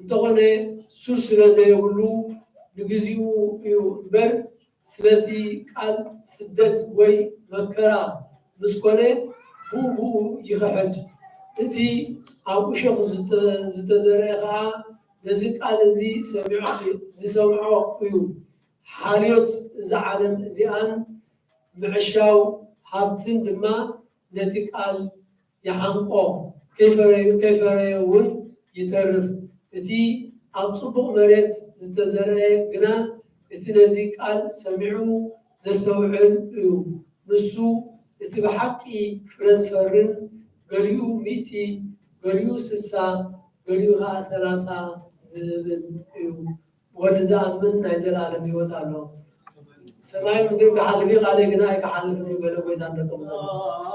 እንተኾነ ሱር ስለ ዘየብሉ ንግዚኡ እዩ እምበር ስለቲ ቃል ስደት ወይ መከራ ምስ ኮነ ብኡ ብኡ ይኽሕድ። እቲ ኣብ እሾኽ ዝተዘርአ ኸዓ ነዚ ቃል እዚ ዝሰምዖ እዩ። ሓልዮት እዛ ዓለም እዚኣን ምዕሻው ሃብትን ድማ ነቲ ቃል ይሓንቆ፣ ከይፈረየ እውን ይተርፍ። እቲ ኣብ ጽቡቕ መሬት ዝተዘርአ ግና እቲ ነዚ ቃል ሰሚዑ ዘስተውዕል እዩ። ንሱ እቲ ብሓቂ ፍረ ዝፈርን ገሊኡ ሚእቲ፣ ገሊኡ ስሳ፣ ገሊኡ ኸዓ ሰላሳ ዝህብን እዩ። ወዲ ዝኣምን ናይ ዘለኣለም ህይወት ኣለዎ። ሰማይ ምድሪ ክሓልፍ እዩ፣ ቃለይ ግና ኣይክሓልፍን እዩ በለ ጎይታ ንደቀ መዛሙርቱ።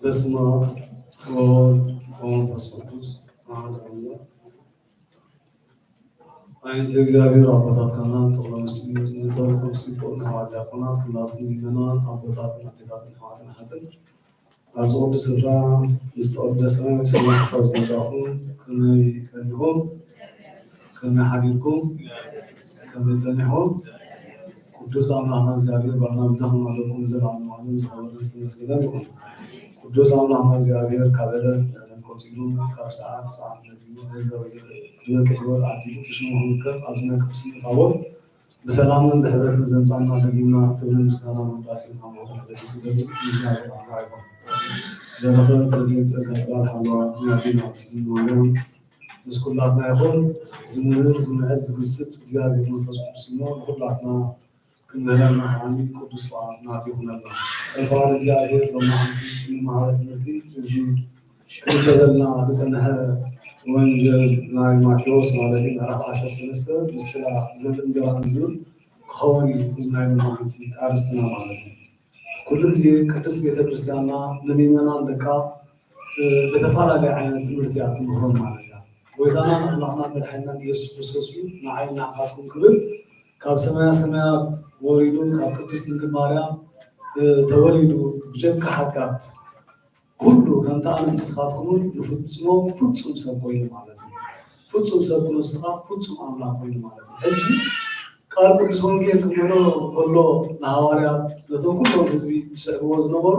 በስመ አብ ወወልድ ወመንፈስ ቅዱስ አሐዱ አምላክ። ኣይንተ እግዚኣብሔር፣ ኣቦታት ካህናት፣ ተኽለ ምስጢር፣ ንተረፈ ምስጢር፣ ኣሕዋት ዲያቆናት፣ ኩላትኩም ምእመናን፣ ኣቦታትን ኣዴታትን፣ ኣሕዋትን ኣሓትን፣ ኣብዚ ቅዱስ ስፍራ ምስ ተቐደሰ ስማ ክሳብ ዝመጻኹም ከመይ ቀኒኹም? ከመይ ሓዲርኩም? ከመይ ጸኒሕኩም? ቅዱስ ኣምላኽና እግዚኣብሔር ብኣና ብዝደኸመ ዘለኩም ንዘለዓለሙ ዓለም ዝኸበረን ዝተመስገነን ይኹን። ቅዱስ ኣምላኽና እግዚኣብሔር ካብ ዕለት ንዕለት ቆጺሩ፣ ካብ ሰዓት ሰዓት መዲቡ፣ ነዚ ዝበቅዕ ህይወት ዓዲሉ ብሽሙ ክንርከብ ኣብዚ ናይ ቅዱስ ታቦት ብሰላምን ብሕብረትን ዘምጻና ደጊምና ክብርን ምስጋናን ውዳሴን ኣምልኾን ሕደትን ስግደትን ንእግዚኣብሔር ኣምላኽ ይኹን። በረኸት ረድኤት ጸጋ ጽላል ሓለዋ ናይ ኣዴና ቅድስት ድንግል ማርያም ምስ ኩላትና ይኹን። ዝምህር፣ ዝምዕድ፣ ዝግስጽ እግዚኣብሔር መንፈስ ቅዱስ እሞ ንኹላትና ክምህረና ከዓኒ ቅዱስ ፍቓድ ናቱ ይኹነልና። ከም ፍቓድ እግዚኣብሔር ሎማዓንቲ እንመሃሮ ትምህርቲ እዚ ክልተ ዘልና ዝጸንሐ ወንጌል ናይ ማቴዎስ ማለት እዩ፣ ምዕራፍ ዓሰርተ ሰለስተ ምስላ ዘርእን ዘራእን ዝብል ክኸውን እዩ። እዚ ናይ ሎማዓንቲ ኣርእስትና ማለት እዩ። ኩሉ ግዜ ቅድስት ቤተ ክርስቲያንና ንምእመናን ደቃ እ፣ ብተፈላለየ ዓይነት ትምህርቲ እያ ትምህሮም ማለት እያ። ጎይታናን ኣምላኽናን መድሓኒናን ኢየሱስ ክርስቶስ እዩ ንዓይን ንዓኻትኩም ክብል ካብ ሰማያ ሰማያት ወሪዱ ካብ ቅድስት ድንግል ማርያም እ፣ ተወሊዱ ብጀካ ሓጢኣት ኩሉ ከምቲ ኣነ ንስኻትኩምን ንፍጽሞ ፍጹም ሰብ ኮይኑ ማለት እዩ። ፍጹም ሰብ ክንስኻ ፍጹም ኣምላኽ ኮይኑ ማለት እዩ። ሕጂ ቃል ቅዱስ ወንጌል ክምህሮ ከሎ ንሃዋርያት ነቶም ኩሎም ህዝቢ ዝስዕብዎ ዝነበሩ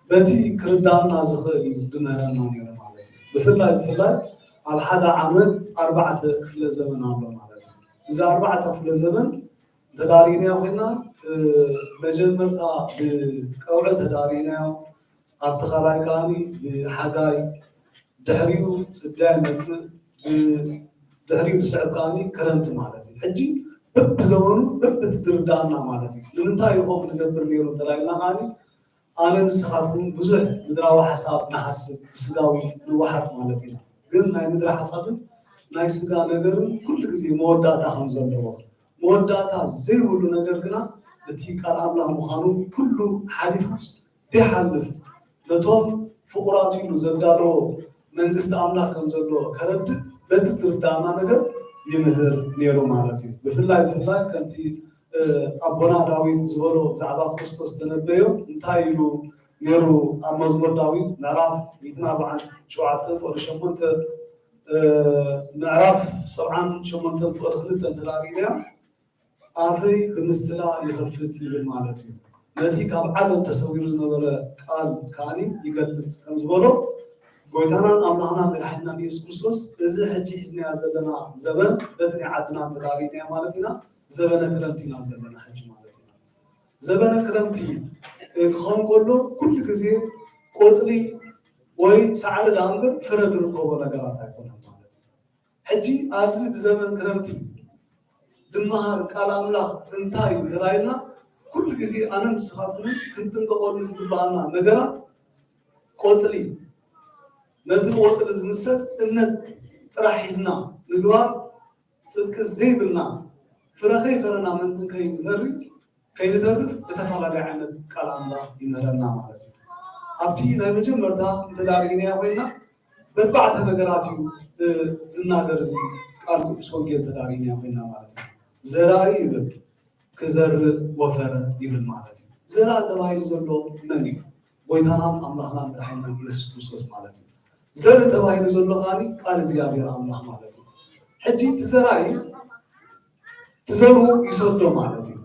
በቲ ክርዳእና ዝኽእል እዩ ዝምህረና ነይሩ ማለት እዩ። ብፍላይ ብፍላይ ኣብ ሓደ ዓመት ኣርባዕተ ክፍለ ዘመን ኣሎ ማለት እዩ። እዚ ኣርባዕተ ክፍለ ዘመን እንተዳሪእናዮ ኮይና መጀመርታ ብቀውዒ እንተዳሪእናዮ ኣብቲ ካልኣይ ከዓኒ ብሓጋይ ድሕሪኡ ጽድያ ይመጽእ፣ ድሕሪኡ ዝስዕብ ከዓኒ ክረምቲ ማለት እዩ። ሕጂ በብዘመኑ በብቲ ዝርድኣና ማለት እዩ። ንምንታይ እዩ ከምኡ ንገብር ነይሩ እንተዳኢልና ከዓኒ ኣነ ንስኻትኩም ብዙሕ ምድራዊ ሓሳብ ንሓስብ ብስጋዊ ንወሓጥ ማለት ኢና። ግን ናይ ምድሪ ሓሳብን ናይ ስጋ ነገርን ኩሉ ግዜ መወዳእታ ከም ዘለዎ መወዳእታ ዘይብሉ ነገር ግና እቲ ቃል ኣምላኽ ምዃኑ ኩሉ ሓሊፉ ዲሓልፍ ነቶም ፍቑራቱ ኢሉ ዘዳለዎ መንግስቲ ኣምላኽ ከም ዘሎ ከረድእ በቲ ዝርዳእና ነገር ይምህር ነይሩ ማለት እዩ። ብፍላይ ብፍላይ ከምቲ ኣቦና ዳዊት ዝበሎ ብዛዕባ ክርስቶስ ተነበዮ እንታይ ኢሉ ነይሩ? ኣብ መዝሙር ዳዊት ምዕራፍ ሚእትን ኣርባዓን ሸውዓተን ፍቕዲ ሸሞንተ ምዕራፍ ሰብዓን ሸሞንተን ፍቕዲ ክልተ እንተዳሪእናዮ ኣፈይ ብምስላ ይኸፍት ይብል ማለት እዩ። ነቲ ካብ ዓለም ተሰዊሩ ዝነበረ ቃል ከዓኒ ይገልጽ ከም ዝበሎ ጎይታናን ኣምላኽናን መድሓኒናን ኢየሱስ ክርስቶስ እዚ ሕጂ ሒዝናያ ዘለና ዘበን በቲ ናይ ዓድና እንተዳሪእናያ ማለት ኢና ዘበነ ክረምቲ ኢና ዘለና ሕጂ ማለት ኢና። ዘበነ ክረምቲ ክኸውን ከሎ ኩሉ ግዜ ቆጽሊ ወይ ሳዕሪ ደኣ እምበር ፍረ ዝርከቦ ነገራት ኣይኮነን ማለት እዩ። ሕጂ ኣብዚ ብዘበን ክረምቲ ድመሃር ቃል ኣምላኽ እንታይ እንተራኢልና ኩሉ ግዜ ኣነን ንስኻትኩምን ክንጥንቀቐሉ ዝግባኣና ነገራት ቆጽሊ ነቲ ብቆጽሊ ዝምሰል እምነት ጥራሕ ሒዝና ምግባር ጽድቂ ዘይብልና ፍረ ከይፈረና ምእንቲ ከይንፈሪ ከይንተርፍ ብተፈላለየ ዓይነት ቃል ኣምላኽ ይምህረና ማለት እዩ። ኣብቲ ናይ መጀመርታ እንተዳሪእናዮ ኮይና በርባዕተ ነገራት እዩ ዝናገር እዚ ቃል ቅዱስ ወንጌል ተዳሪእናዮ ኮይና ማለት እዩ። ዘራኢ ይብል ክዘርእ ወፈረ ይብል ማለት እዩ። ዘራኢ ተባሂሉ ዘሎ መን እዩ? ጎይታናን ኣምላኽናን መድሓኒናን ኢየሱስ ክርስቶስ ማለት እዩ። ዘርኢ ተባሂሉ ዘሎ ከዓኒ ቃል እግዚኣብሔር ኣምላኽ ማለት እዩ። ሕጂ እቲ ዘራኢ ትዘሩ ይሰዶ ማለት እዩ።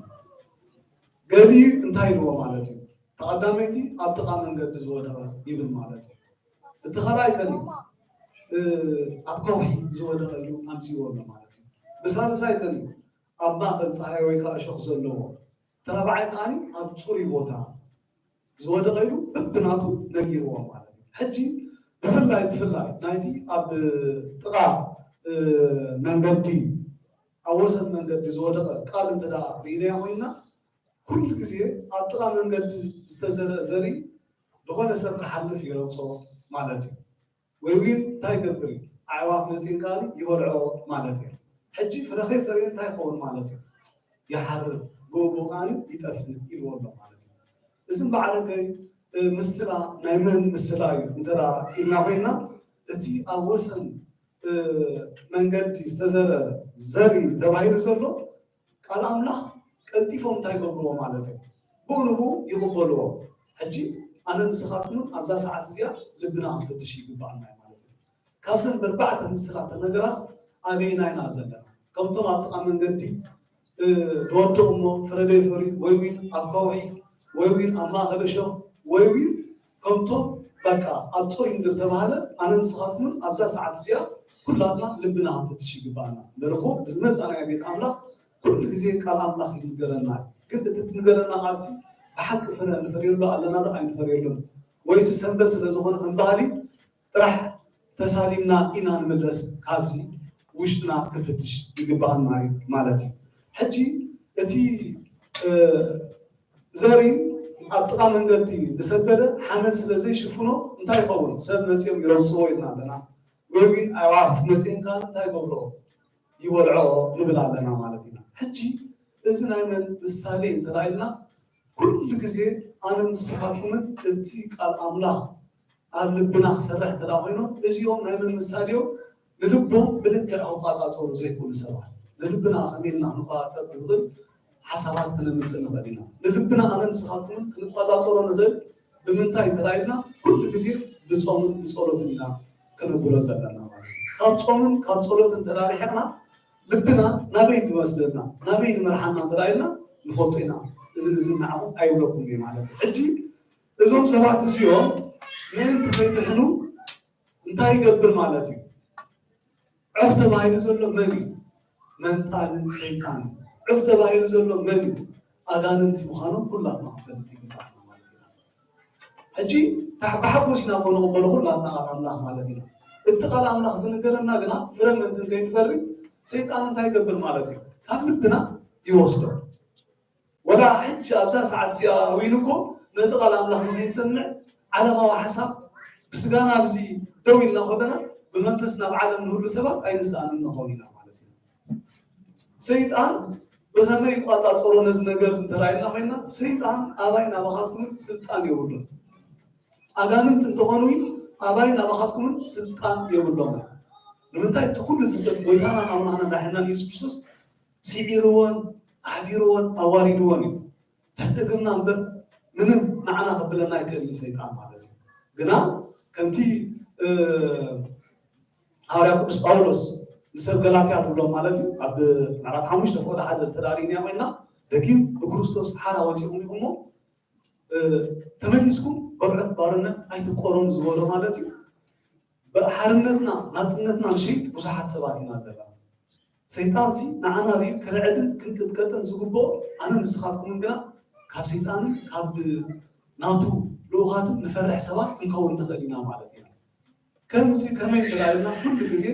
ገሊኡ እንታይ ኢልዎ ማለት እዩ? ተቐዳመይቲ ኣብ ጥቓ መንገዲ ዝወደቐ ይብል ማለት እዩ። እቲ ካልኣይ ከኒ ኣብ ከውሒ ዝወደቐ ኢሉ ኣምፅዎ ኣሎ ማለት እዩ። ብሳልሳይ ከኒ ኣብ ማእኸል ፀሃይ ወይ ከዓ እሾኽ ዘለዎ፣ እቲ ራብዓይ ከዓኒ ኣብ ፅሩይ ቦታ ዝወደቐ ኢሉ በብናቱ ነጊርዎም ማለት እዩ። ሕጂ ብፍላይ ብፍላይ ናይቲ ኣብ ጥቓ መንገዲ ኣብ ወሰን መንገዲ ዝወደቐ ቃል እንተ ደኣ ርኢናዮ ኮይንና ኩሉ ግዜ ኣብ ጥቓ መንገዲ ዝተዘርአ ዘርኢ ዝኾነ ሰብ ክሓልፍ ይረግጾ ማለት እዩ። ወይ እውን እንታይ ይገብር እዩ? ኣዕዋፍ መፂእን ከዓኒ ይበልዖ ማለት እዩ። ሕጂ ፍረ ከይፈረየ እንታይ ይኸውን ማለት እዩ? ይሓርር፣ ብኡ ብኡ ከዓኒ ይጠፍእ ኢልዎ ኣሎ ማለት እዩ። እዚ እምበዓለከይ ምስላ ናይ መን ምስላ እዩ እንተ ኢልና ኮይና፣ እቲ ኣብ ወሰን መንገዲ ዝተዘረ ዘርኢ ተባሂሉ ዘሎ ቃል ኣምላኽ ቀልጢፎም እንታይ ይገብርዎ ማለት እዩ? ብኡ ንብኡ ይቕበልዎ። ሕጂ ኣነ ንስኻትኩምን ኣብዛ ሰዓት እዚኣ ልብና ክንፍትሽ ይግባኣና እዩ ማለት እዩ። ካብዘን በርባዕተ ምስላ ተነገራስ ኣበየና ኢና ዘለና? ከምቶም ኣብ ጥቓ መንገዲ ዝወድቕ እሞ ፍረ ዘይፈርዩ ወይ እውን ኣብ ከውሒ ወይ እውን ኣብ ማእኸል እሾኽ ወይ እውን ከምቶም በቃ ኣብ ፅሩይ ምድሪ ተባህለ። ኣነ ንስኻትኩምን ኣብዛ ሰዓት እዚኣ ኩላትና ልብና ክንፍትሽ ይግባኣና። እምበር እኮ ብዝመፃናዮ ቤት ኣምላኽ ኩሉ ግዜ ቃል ኣምላኽ ይንገረና እዩ። ግን እቲ ትንገረና ቃልሲ ብሓቂ ፍረ ንፈርየሉ ኣለና ዶ ኣይንፈርየሉን? ወይስ ሰንበት ስለ ዝኾነ ከም ባህሊ ጥራሕ ተሳሊምና ኢና ንምለስ? ካብዚ ውሽጥና ክንፍትሽ ይግባኣና እዩ ማለት እዩ። ሕጂ እቲ ዘርኢ ኣብ ጥቓ መንገዲ ብሰበለ ሓመድ ስለ ዘይሽፍኖ እንታይ ይኸውን? ሰብ መፂኦም ይረግፅዎ ኢልና ኣለና። ወይ እውን ኣዕዋፍ መፂኤን ከዓ እንታይ ይገብርኦ? ይበልዕኦ ንብል ኣለና ማለት ኢና። ሕጂ እዚ ናይ መን ምሳሌ እንተዳ ኢልና ኩሉ ግዜ ኣነ ንስኻትኩምን እቲ ቃል ኣምላኽ ኣብ ልብና ክሰርሕ እንተ ኮይኑ እዚኦም ናይ መን ምሳሌ እዮም? ንልቦም ብልክዕ ክቋፃፀሩ ዘይክእሉ ሰባት። ንልብና ከመይ ኢልና ክንቋፃፀር ንኽእል ሓሳባት ክነምፅእ ንኽእል ኢና። ንልብና ኣነ ንስኻትኩምን ክንቋፃፀሮ ንኽእል ብምንታይ እንተ ኢልና ኩሉ ግዜ ብፆምን ብፀሎትን ኢና ክነብሎ ዘለና ማለት እዩ። ካብ ፆምን ካብ ፀሎትን እንተ ርሒቕና ልብና ናበይ ዝወስደና ናበይ ዝመርሓና እንተ ኢልና ንፈልጦ ኢና። እዚ ንዚ ንዓኹም ኣይብለኩም እየ ማለት እዩ። ሕጂ እዞም ሰባት እዚኦም ምእንቲ ከይድሕኑ እንታይ ይገብር ማለት እዩ? ዑፍ ተባሂሉ ዘሎ መን እዩ? መንጣሊ ሰይጣን እዩ። ዑፍ ተባሂሉ ዘሎ መን እዩ? ኣጋንንቲ ምዃኖም ኩላትና ክንፈልጥ ይግባኣና ማለት እዩ። ሕጂ ብሓጎስ ኢና እኮ ንቕበሎ ኩላትና ቃል ኣምላኽ ማለት ኢና። እቲ ቃል ኣምላኽ ዝንገረና ግና ፍረ ምእንቲ ከይንፈሪ ሰይጣን እንታይ ይገብር ማለት እዩ? ካብ ልብና ይወስዶ። ወላ ሕጂ ኣብዛ ሰዓት እዚኣ እውን እኮ ነዚ ቃል ኣምላኽ ንኸይንሰምዕ ዓለማዊ ሓሳብ ብስጋና ኣብዚ ደው ኢልና ከለና ብመንፈስ ናብ ዓለም ንህሉ ሰባት ኣይንሰኣንን ንኸውን ኢና ማለት እዩ። ሰይጣን ብኸመይ ይቋፃፀሮ ነዚ ነገር እዚ እንተራእየና ኮይና ሰይጣን ኣባይ ናባኻትኩምን ስልጣን የብሉን። ኣጋንንት እንተኾኑ ኣባይ ናባኻትኩምን ስልጣን የብሎምን። ንምንታይ እቲ ኩሉ ዝኽእል ጎይታናን ኣምላኽናን ዳሕናን የሱስ ክርስቶስ ስዒርዎን ኣሕፊርዎን ኣዋሪድዎን እዩ። ትሕቲ እግርና እምበር ምንም ንዓና ከብለና ኣይክእልን ሰይጣን ማለት እዩ። ግና ከምቲ ሃዋርያ ቅዱስ ጳውሎስ ንሰብ ገላትያ ዝብሎም ማለት እዩ ኣብ ምዕራፍ ሓሙሽተ ፍቕዲ ሓደ ተዳሪእና ኮይና ደጊም ብክርስቶስ ሓራ ወፂኹም ኢኹሞ ተመሊስኩም በርዖት ባርነት ኣይትቆረኑ ዝበሎ ማለት እዩ። ብሓርነትና ናፅነትና ንሸይጥ ብዙሓት ሰባት ኢና ዘለና። ሰይጣንሲ ንዓና ርእዩ ክርዕድን ክንቅጥቀጥን ዝግብኦ ኣነ ንስኻትኩምን ግና ካብ ሰይጣንን ካብ ናቱ ልኡኻትን ንፈርሕ ሰባት ክንከውን ንኽእል ኢና ማለት ኢና። ከምዚ ከመይ እንተዳልና ኩሉ ግዜ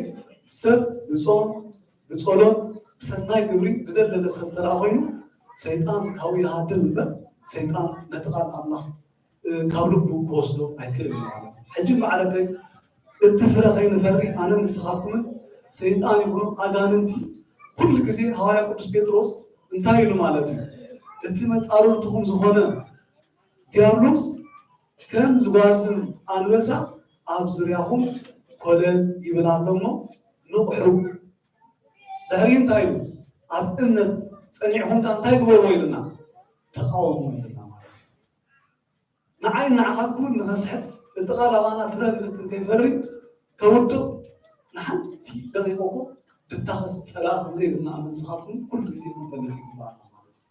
ሰብ ብጾም ብጸሎት ብሰናይ ግብሪ ዝደለለ ሰብ እንተደኣ ኮይኑ ሰይጣን ካብኡ ይሃድም እምበር ሰይጣን ነቲ ቃል ኣምላኽ ካብ ልቡ ክወስዶ ኣይክእልን እዩ ማለት እዩ። ሕጂ ማዕረገይ እቲ ፍረ ከይንፈሪ ኣነ ንስኻትኩምን ሰይጣን ይኹኑ ኣጋንንቲ ኩሉ ግዜ ሃዋርያ ቅዱስ ጴጥሮስ እንታይ ኢሉ ማለት እዩ? እቲ መጻርርትኹም ዝኾነ ዲያብሎስ ከም ዝጓስም ኣንበሳ ኣብ ዙርያኹም ኮለል ይብል ኣሎ እሞ ንቕሑ። ድሕሪ እንታይ ኢሉ? ኣብ እምነት ጸኒዕኹም ከኣ እንታይ ግበርዎ ኢልና? ተቓወሙ ኢልና ማለት እዩ። ንዓይ ንዓኻትኩምን ንኸስሕት እቲ ቃል ኣባና ፍረ ምእንቲ ከይፈሪ ከውድቕ ንሓንቲ ደቂቕ እኮ ድታኸስ ጸላኢ ከም ዘይብልና ኣመንስኻትኩም ኩሉ ግዜ ክንፈልጥ ይግባኣና ማለት እዩ።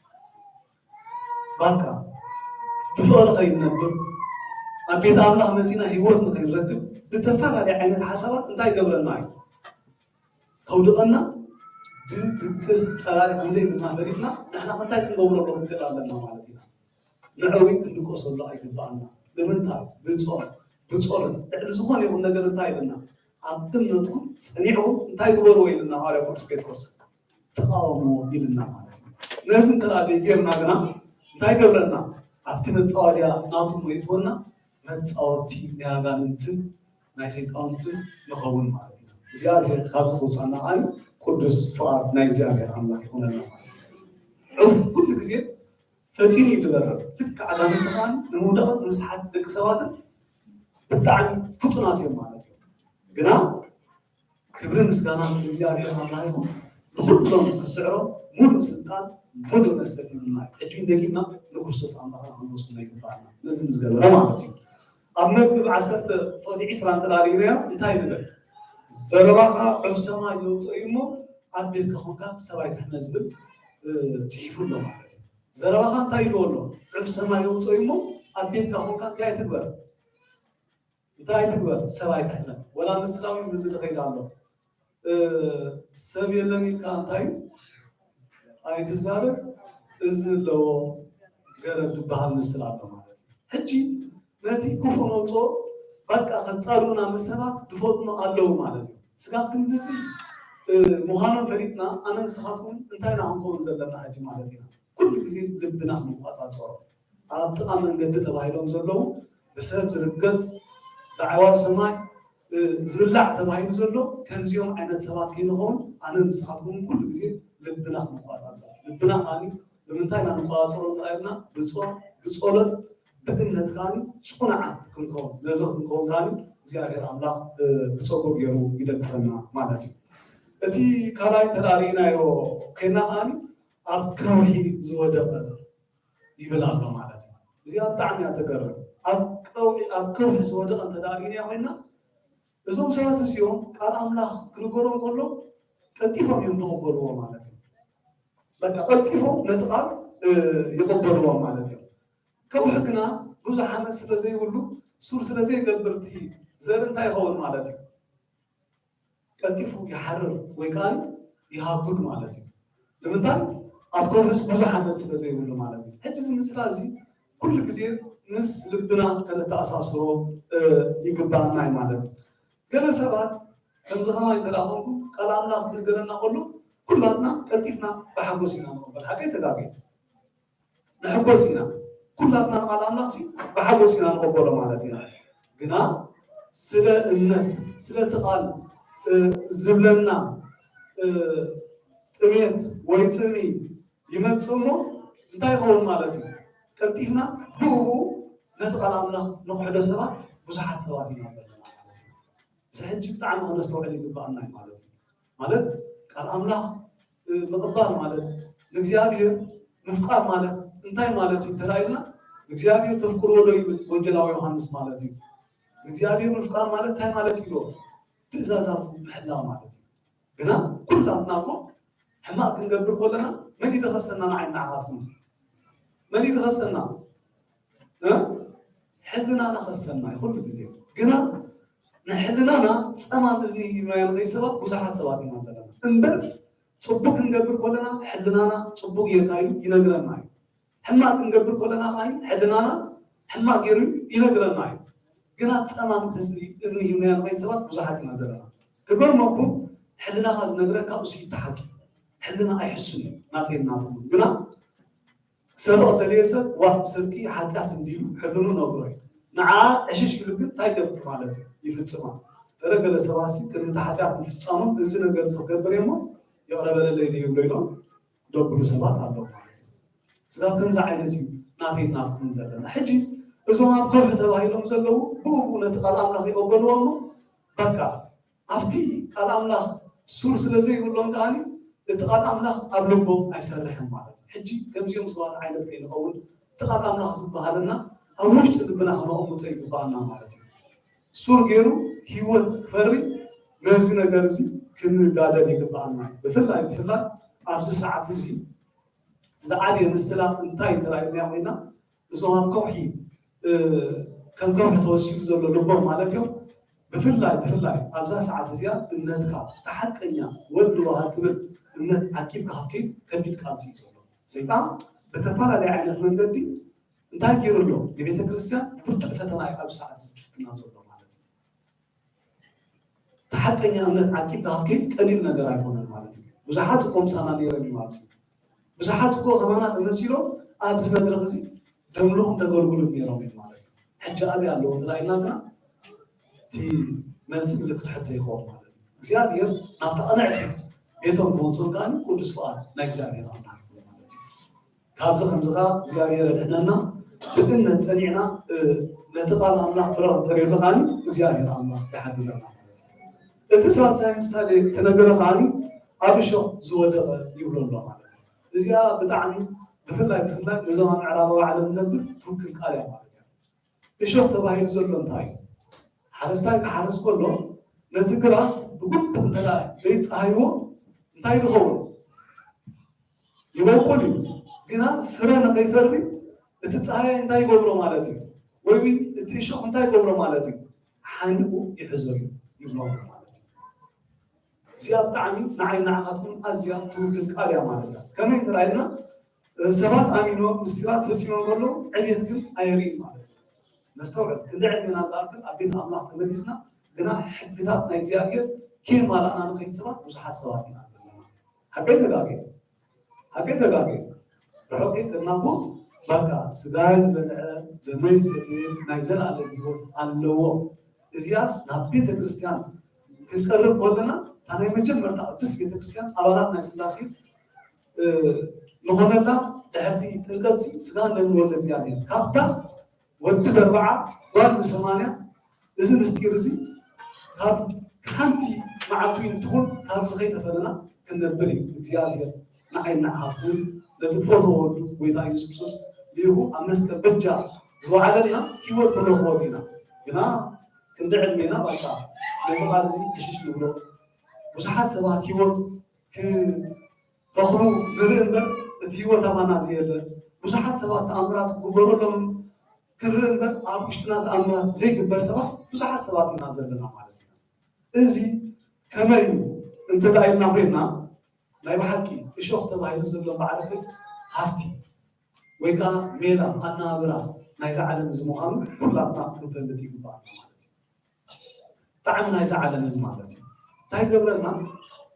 ባካ ብፍቕሪ ከይንነብር ኣብ ቤት ኣምላኽ መጺና ህይወት ንኸይንረክብ ብተፈላለየ ዓይነት ሓሳባት እንታይ ይገብረና እዩ? ከውድቐና ድቅስ ጸላኢ ከም ዘይብልና ፈሊጥና ንሕና እንታይ ክንገብረሉ ክንክእል ኣለና ማለት ኢና። ንዕዊ ክንድቀሰሉ ኣይግባኣና። ንምንታይ? ብጾም ብጸሎት ልዕሊ ዝኾነ ይኹን ነገር እንታይ ኢልና ኣብ እምነትኩም ጸኒዕኩም እንታይ ግበርዎ ኢልና ሃዋርያ ቅዱስ ጴጥሮስ ተቃወምዎ ኢልና ማለት እዩ። ነዚ እንተ ደኣ ዘይጌርና ግና እንታይ ገብረና? ኣብቲ መጻወድያ ናቱ መይትወና መጻወቲ ናይ ኣጋንንትን ናይ ሰይጣውንትን ንኸውን ማለት እዩ። እግዚኣብሔር ካብዚ ክውፃና ከዓኒ ቅዱስ ፍቓድ ናይ እግዚኣብሔር ኣምላኽ ይኹነልና ማለት እዩ። ዑፍ ኩሉ ግዜ ፈጢኑ እዩ ዝበርር። ልክዕ ኣጋንንቲ ከኣ ንምውዳቕን ንምስሓት ደቂ ሰባትን ብጣዕሚ ፍጡናት እዮም ማለት እዩ። ግና ክብርን ምስጋናን ንእግዚኣብሔር ኣምላኽ ይኹን። ንኹሎም ክስዕሮ ሙሉእ ስልጣን ሙሉእ መሰል ሂቡና እዩ። ሕጂ እውን ደጊምና ንክርስቶስ ኣምላኽና ክንወስኖ ይግባኣና። ነዚ ምስ ገበረ ማለት እዩ። ኣብ መክብብ ዓሰርተ ፍቕዲ ዕስራ እንተ ርኢናዮ እንታይ ንብል? ዘረባኻ ዑፍ ሰማይ ዘውፅኦ እዩ እሞ ኣብ ቤትካ ኮንካ ሰብ ኣይትሕመ ዝብል እ፣ ፅሒፉ ኣሎ ማለት እዩ። ዘረባኻ እንታይ ኢልዎ ኣሎ? ዑፍ ሰማይ ዘውፅኦ እዩ እሞ ኣብ ቤትካ ኮንካ እንታይ ኣይትግበር? እንታይ ኣይትግበር? ሰብ ኣይትሕመ። ወላ ምስላዊ ምዚ ዝኸይድ ኣሎ። እ፣ ሰብ የለን ኢልካ እንታይ ኣይትዛረብ፣ እዝኒ ኣለዎ ገረብ ዝበሃል ምስል ኣሎ ማለት እዩ። ሕጂ ነቲ ክፉእ ነውፅኦ በቃ ከፃልኡና ምስ ሰባት ዝፈጥኑ ኣለዉ ማለት እዩ። ስጋብ ክንድዚ እ፣ ምዃኖም ፈሊጥና ኣነ ንስኻትኩም እንታይ ኢና ክንከውን ዘለና ሕጂ ማለት ኢና። ኩሉ ግዜ ልብና ክንቆፃፀሮ ኣብ ጥቓ መንገዲ ተባሂሎም ዘለዉ ብሰብ ዝርገፅ ብኣዕዋፍ ሰማይ እ፣ ዝብላዕ ተባሂሉ ዘሎ ከምዚኦም ዓይነት ሰባት ከይንኸውን ኣነ ንስኻትኩም ኩሉ ግዜ ልብና ክንቆፃፀር። ልብና ካኒ ንምንታይ ኢና ንቆፃፀሮ እንተራኢልና ብፆም ብፀሎት ብእምነት ካኒ ፅኑዓት ክንከውን ነዚ ክንከውን ካኒ እግዚኣብሔር ኣምላኽ እ፣ ብፀጉ ገይሩ ይደግፈና ማለት እዩ። እቲ ካልኣይ ተዳሪእናዮ ኮይና ካኒ ኣብ ከውሒ ዝወደቐ ይብል ኣሎ ማለት እዩ። እዚኣ ብጣዕሚ እያ ተገርም። ኣብ ቀውዒ ኣብ ከውሒ ዝወደቐ እንተ ደኣ ርኢናዮ ኮይና እዞም ሰባት እዚኦም ቃል ኣምላኽ ክንገሮም ከሎ ቀልጢፎም እዮም ዝቕበልዎ ማለት እዩ። በቃ ቀልጢፎም ነቲ ቃል እ፣ ይቕበልዎ ማለት እዩ። ከውሒ ግና ብዙሕ ዓመት ስለ ዘይብሉ ሱር ስለ ዘይገብር እቲ ዘርኢ እንታይ ይኸውን ማለት እዩ? ቀልጢፉ ይሓርር ወይ ከዓ ይሃጉግ ማለት እዩ። ንምንታይ? ኣብ ከውሒስ ብዙሕ ዓመት ስለ ዘይብሉ ማለት እዩ። ሕጂ እዚ ምስላ እዚ ኩሉ ግዜ ምስ ልብና ከነተኣሳስሮ እ፣ ይግባኣና እዩ ማለት እዩ። ገለ ሰባት ከምዚ ከማይ እንተ ደኣ ኾንኩም ቃል ኣምላኽ ክንገረና ከሎ ኩላትና ቀልጢፍና ብሓጎስ ኢና ንቕበል። ሓቀይ ተጋገ ንሕጎስ ኢና። ኩላትና ንቃል ኣምላኽሲ ብሓጎስ ኢና ንቐበሎ ማለት ኢና። ግና ስለ እምነት፣ ስለቲ ቃል እ፣ ዝብለና እ፣ ጥሜት ወይ ጽምኢ ይመጽእ እሞ እንታይ ይኸውን ማለት እዩ? ቀልጢፍና ብኡ ብኡ ነቲ ቃል ኣምላኽ ንኽሕዶ ሰባት ብዙሓት ሰባት ኢና ዘለና ማለት እዩ። እዚ ሕጂ ብጣዕሚ ክነስተውዕል ይግባኣና እዩ ማለት እዩ። ማለት ቃል ኣምላኽ እ፣ ምቕባል ማለት ንእግዚኣብሔር ምፍቃር ማለት እንታይ ማለት እዩ እንተ ኢልና ንእግዚኣብሔር ተፍቅርዎ ዶ ይብል ወንጌላዊ ዮሃንስ ማለት እዩ። ንእግዚኣብሔር ምፍቃር ማለት እንታይ ማለት እዩ? ትእዛዛቱ ምሕላው ማለት እዩ። ግና ኩላትና እኮ ሕማቕ ክንገብር ከለና መን እዩ ዝኸሰና? ንዓይ ንዓኻትኩም መን እዩ ዝኸሰና? እ? ሕልናና ከሰና እዩ ኩሉ ግዜ። ግና ንሕልናና ጸማም እዝኒ ሂብናዮ ንኸይድ ሰባት ብዙሓት ሰባት ኢና ዘለና። እምበር ጽቡቕ ክንገብር ከለና ሕልናና ጽቡቕ ጌርካ ኢሉ ይነግረና እዩ። ሕማቕ ክንገብር ከለና ኸዓ ሕልናና ሕማቕ ገይሩ ይነግረና እዩ። ግና ጸማም እዝኒ እዝኒ ሂብናዮ ንኸይድ ሰባት ብዙሓት ኢና ዘለና። ክገርመኩም ሕልናኻ ዝነግረካ እሱ እዩ እቲ ሓቂ። ሕልና ኣይሕሱን እዩ ናተይ ናትኩም። ግና ሰረቕ ደለየ ሰብ ዋእ ስርቂ ሓጢኣት እንዲሉ ሕልኑ ነግሮ እዩ። ንዓ ዕሽሽ ኢሉ ግን እንታይ ይገብር ማለት እዩ? ይፍጽማ። ገለ ገለ ሰባትሲ ቅድሚ እቲ ሓጢኣት ምፍጻሞም እዚ ነገር እዚ ክገብር እየ እሞ ይቕረ በለለይ ድይብሎ ኢሎም ደብሉ ሰባት ኣለዉ ማለት እዩ። ስጋብ ከምዚ ዓይነት እዩ ናተይ ናትኩም ዘለና። ሕጂ እዞም ኣብ ከውሒ ተባሂሎም ዘለዉ ብኡ ብኡ ነቲ ቃል ኣምላኽ ይቕበልዎ እሞ በቃ ኣብቲ ቃል ኣምላኽ ሱር ስለ ዘይብሎም ከኣኒ እቲ ቃል ኣምላኽ ኣብ ልቦም ኣይሰርሕን ማለት እዩ። ሕጂ ከምዚኦም ሰባት ዓይነት ከይንኸውን እቲ ቃል ኣምላኽ ዝበሃለና ኣብ ውሽጢ ልብና ክነቐምጦ ይግበኣና ማለት እዩ። ሱር ገይሩ ህይወት ክፈሪ ነዚ ነገር እዚ ክንጋደል ይግበኣና እዩ። ብፍላይ ብፍላይ ኣብዚ ሰዓት እዚ ዝዓበየ ምስላ እንታይ እንተራእየና ኮይና እዞም ኣብ ከውሒ እ፣ ከም ከውሒ ተወሲዱ ዘሎ ልቦም ማለት እዮም። ብፍላይ ብፍላይ ኣብዛ ሰዓት እዚኣ እምነትካ እቲ ሓቀኛ ወዲ ዋሃ ትብል እምነት ዓቂብካ ክትከይድ ከቢድ ቃልሲ እዩ ዘሎ። ሰይጣን ብተፈላለየ ዓይነት መንገዲ እንታይ ገይሩ ኣሎ? ንቤተ ክርስቲያን ብርቱዕ ፈተና እዩ ኣብዚ ሰዓት እዚ ዝፍትና ዘሎ ማለት እዩ። እቲ ሓቀኛ እምነት ዓቂብካ ክትከይድ ቀሊል ነገር ኣይኮነን ማለት እዩ። ብዙሓት እኮ ምሳና ነይሮም እዮም ኣብዚ። ብዙሓት እኮ ከማና ተመሲሎም ኣብዚ መድረኽ እዚ ደምልኹም ተገልግሉ ነይሮም እዮም ማለት እዩ። ሕጂ ኣበይ ኣለዉ እንተ ኢልና ግና እቲ መልሲ ምልክት ሕቶ ይኸውን ማለት እዩ። እግዚኣብሔር ናብታ ቅንዕቲ ቤቶም ክመልሶም ከኣ ቅዱስ ፍቓድ ናይ እግዚኣብሔር ኣምላኽ ይኸውን ማለት እዩ። ካብዚ ከምዚ ኸዓ እግዚኣብሔር የድሕነና። ብእምነት ጸኒዕና፣ እ፣ ነቲ ቃል ኣምላኽ ፍረ ክንፈርየሉ ከዓኒ እግዚኣብሔር ኣምላኽ ይሓግዘና ማለት እዩ። እቲ ሳልሳይ ምሳሌ እቲ ነገረ ከዓኒ ኣብ እሾኽ ዝወደቐ ይብሎ ኣሎ ማለት እዩ። እዚኣ ብጣዕሚ ብፍላይ ብፍላይ ነዞም ኣብ ምዕራባዊ ዓለም ንነብር ትውክል ቃል እያ ማለት እዩ። እሾኽ ተባሂሉ ዘሎ እንታይ እዩ? ሓረስታይ ክሓርስ ከሎ ነቲ ግራት ብግቡእ እንተ ደኣ ዘይጸሃይዎ እንታይ ዝኸውን? ይበቁል እዩ። ግና ፍረ ንኸይፈሪ እቲ ጸሃያይ እንታይ ይገብሮ ማለት እዩ? ወይ እቲ እሾኽ እንታይ ይገብሮ ማለት እዩ? ሓኒቑ ይሕዞ እዩ ይብሎ ማለት እዩ። እዚኣ ብጣዕሚ ንዓይ ንዓኻትኩም ኣዝያ ትውክል ቃል እያ ማለት እያ። ከመይ እንተ ኢልና፣ ሰባት ኣሚኖም ምስጢራት ፈጺሞም ከለዉ ዕቤት ግን ኣየርእዩን ማለት እዩ። ነስተውዕል፣ ክንዲ ዕድሜና ዝኣክል ኣብ ቤት ኣምላኽ ተመሊስና፣ ግና ሕግታት ናይ እግዚኣብሔር ከየማላእና ንኸይድ ሰባት ብዙሓት ሰባት ኢና ዘለና። ሓቀይ ተጋግየ? ሓቀይ ተጋግየ? ርሑቕ ከይከድና እኮ፣ በቃ ስጋይ ዝበልዐ ደመይ ዝሰትየ ናይ ዘለኣለም ህይወት ኣለዎ። እዚኣስ ናብ ቤተ ክርስቲያን ክንቀርብ ከለና፣ እታ ናይ መጀመርታ ቅድስት ቤተ ክርስቲያን ኣባላት ናይ ስላሴ፣ እ፣ ንኾነላ ድሕርቲ ጥምቀትሲ ስጋን ደምን ወልደ እግዚኣብሔር ካብታ ወዲ ብኣርብዓ ጓል ብሰማንያ፣ እዚ ምስጢር እዚ ካብ ሓንቲ መዓልቲ እውን ትኹን ካብዚ ከይተፈለና ክንነብር እዩ። እግዚኣብሔር ንዓይ ንዓኻትኩም ነቲ ፈተወ ወዱ ጎይታ ኢየሱስ ክርስቶስ ልኢኹ ኣብ መስቀል በጃ ዝወዓለልና ህይወት ክንረኽበሉ ኢና። ግና ክንዲ ዕድሜና ባቃ ነዚ ቃል እዚ ዕሽሽ ንብሎ። ብዙሓት ሰባት ህይወት ክ-፣ ረኽቡ ንርኢ እምበር እቲ ህይወት ኣባና ዘየለ፣ ብዙሓት ሰባት ተኣምራት ክግበረሎም ክንርኢ እምበር ኣብ ውሽጥና ተኣምራት ዘይግበር ሰባት ብዙሓት ሰባት ኢና ዘለና ማለት ኢና። እዚ ከመይ እዩ እንተ ደኣ ኢልና ኮይንና፣ ናይ ብሓቂ እሾኽ ተባሂሉ ዘሎ ማዕረትን ሃፍቲ ወይ ከኣ ሜላ ኣነባብራ ናይዛ ዓለም እዚ ምዃኑ ኩላትና ክንፈልጥ ይግባኣና ማለት እዩ። ጣዕሚ ናይዛ ዓለም እዚ ማለት እዩ። እንታይ ገብረና?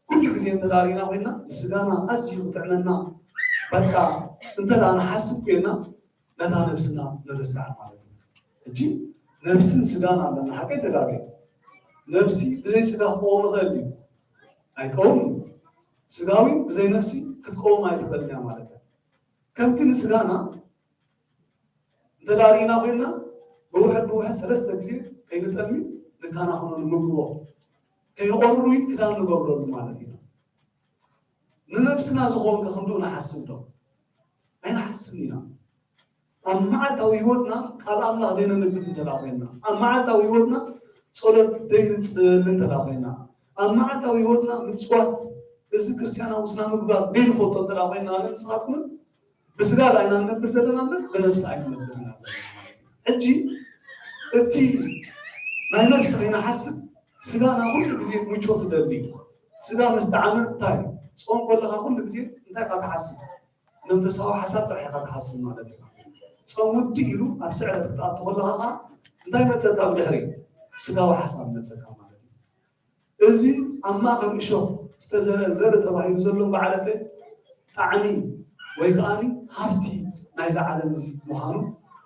ኩሉ ግዜ እንተ ደኣ ርኢና ኮይንና፣ ንስጋና ኣዝዩ ክጥዕመና፣ በቃ፣ እንተ ደኣ ንሓስብ ኮይንና፣ ነታ ነብስና ንርስዓ ማለት እዩ። ሕጂ ነብስን ስጋን ኣለና፣ ሓቀይ ተጋገ? ነብሲ ብዘይ ስጋ ክቀውም ይኽእል እዩ? ኣይቀውምን። ስጋዊ ብዘይ ነብሲ ክትቀውም ኣይትኽእልን እያ ማለት እያ። ከምቲ ንስጋና እንተ ደኣ ርኢና ኮይንና፣ ብውሕድ ብውሕድ ሰለስተ ግዜ ከይንጠሚ ንከናኸኖ፣ ንምግቦ፣ ከይንቆርር እውን ክዳን ንገብረሉ ማለት ኢና። ንነብስና ዝኾን ከ ክንድኡ ንሓስብ ዶ? ኣይንሓስብን ኢና። ኣብ መዓልታዊ ህይወትና ቃል ኣምላኽ ዘይነንብብ እንተ ደኣ ኮይንና፣ ኣብ መዓልታዊ ህይወትና ጸሎት ዘይንጽሊ እንተ ደኣ ኮይንና፣ ኣብ መዓልታዊ ህይወትና ምጽዋት፣ እዚ ክርስትያናዊ ስነ ምግባር ዘይንፈልጦ እንተ ደኣ ኮይንና፣ ኣነ ንስኻትኩምን ብስጋ ደኣ ኢና ንነብር ዘለና እምበር ብነብሲ ኣይንነብርን ኢና ዘለና ማለት እዩ። ሕጂ እቲ ናይ ነብሲ ከይንሓስብ፣ ስጋና ኩሉ ግዜ ምቾት ትደሊ እዩ። ስጋ ምስ ጠዓመ እንታይ እዩ? ጾም ከለኻ ኩሉ ግዜ እንታይ ኢኻ ትሓስብ? መንፈሳዊ ሓሳብ ጥራሕ ኢኻ ትሓስብ ማለት እዩ። ጾም ውድእ ኢሉ ኣብ ስዕረት ክትኣቱ ከለኻ ኸኣ እንታይ መጸካ ብድሕሪ? ስጋዊ ሓሳብ መጸካ ማለት እዩ። እዚ ኣብ ማእከል እሾኽ ዝተዘርአ ዘርኢ ተባሂሉ ዘሎ በዓለተ ጣዕሚ ወይ ከኣኒ ሃፍቲ ናይዛ ዓለም እዚ ምዃኑ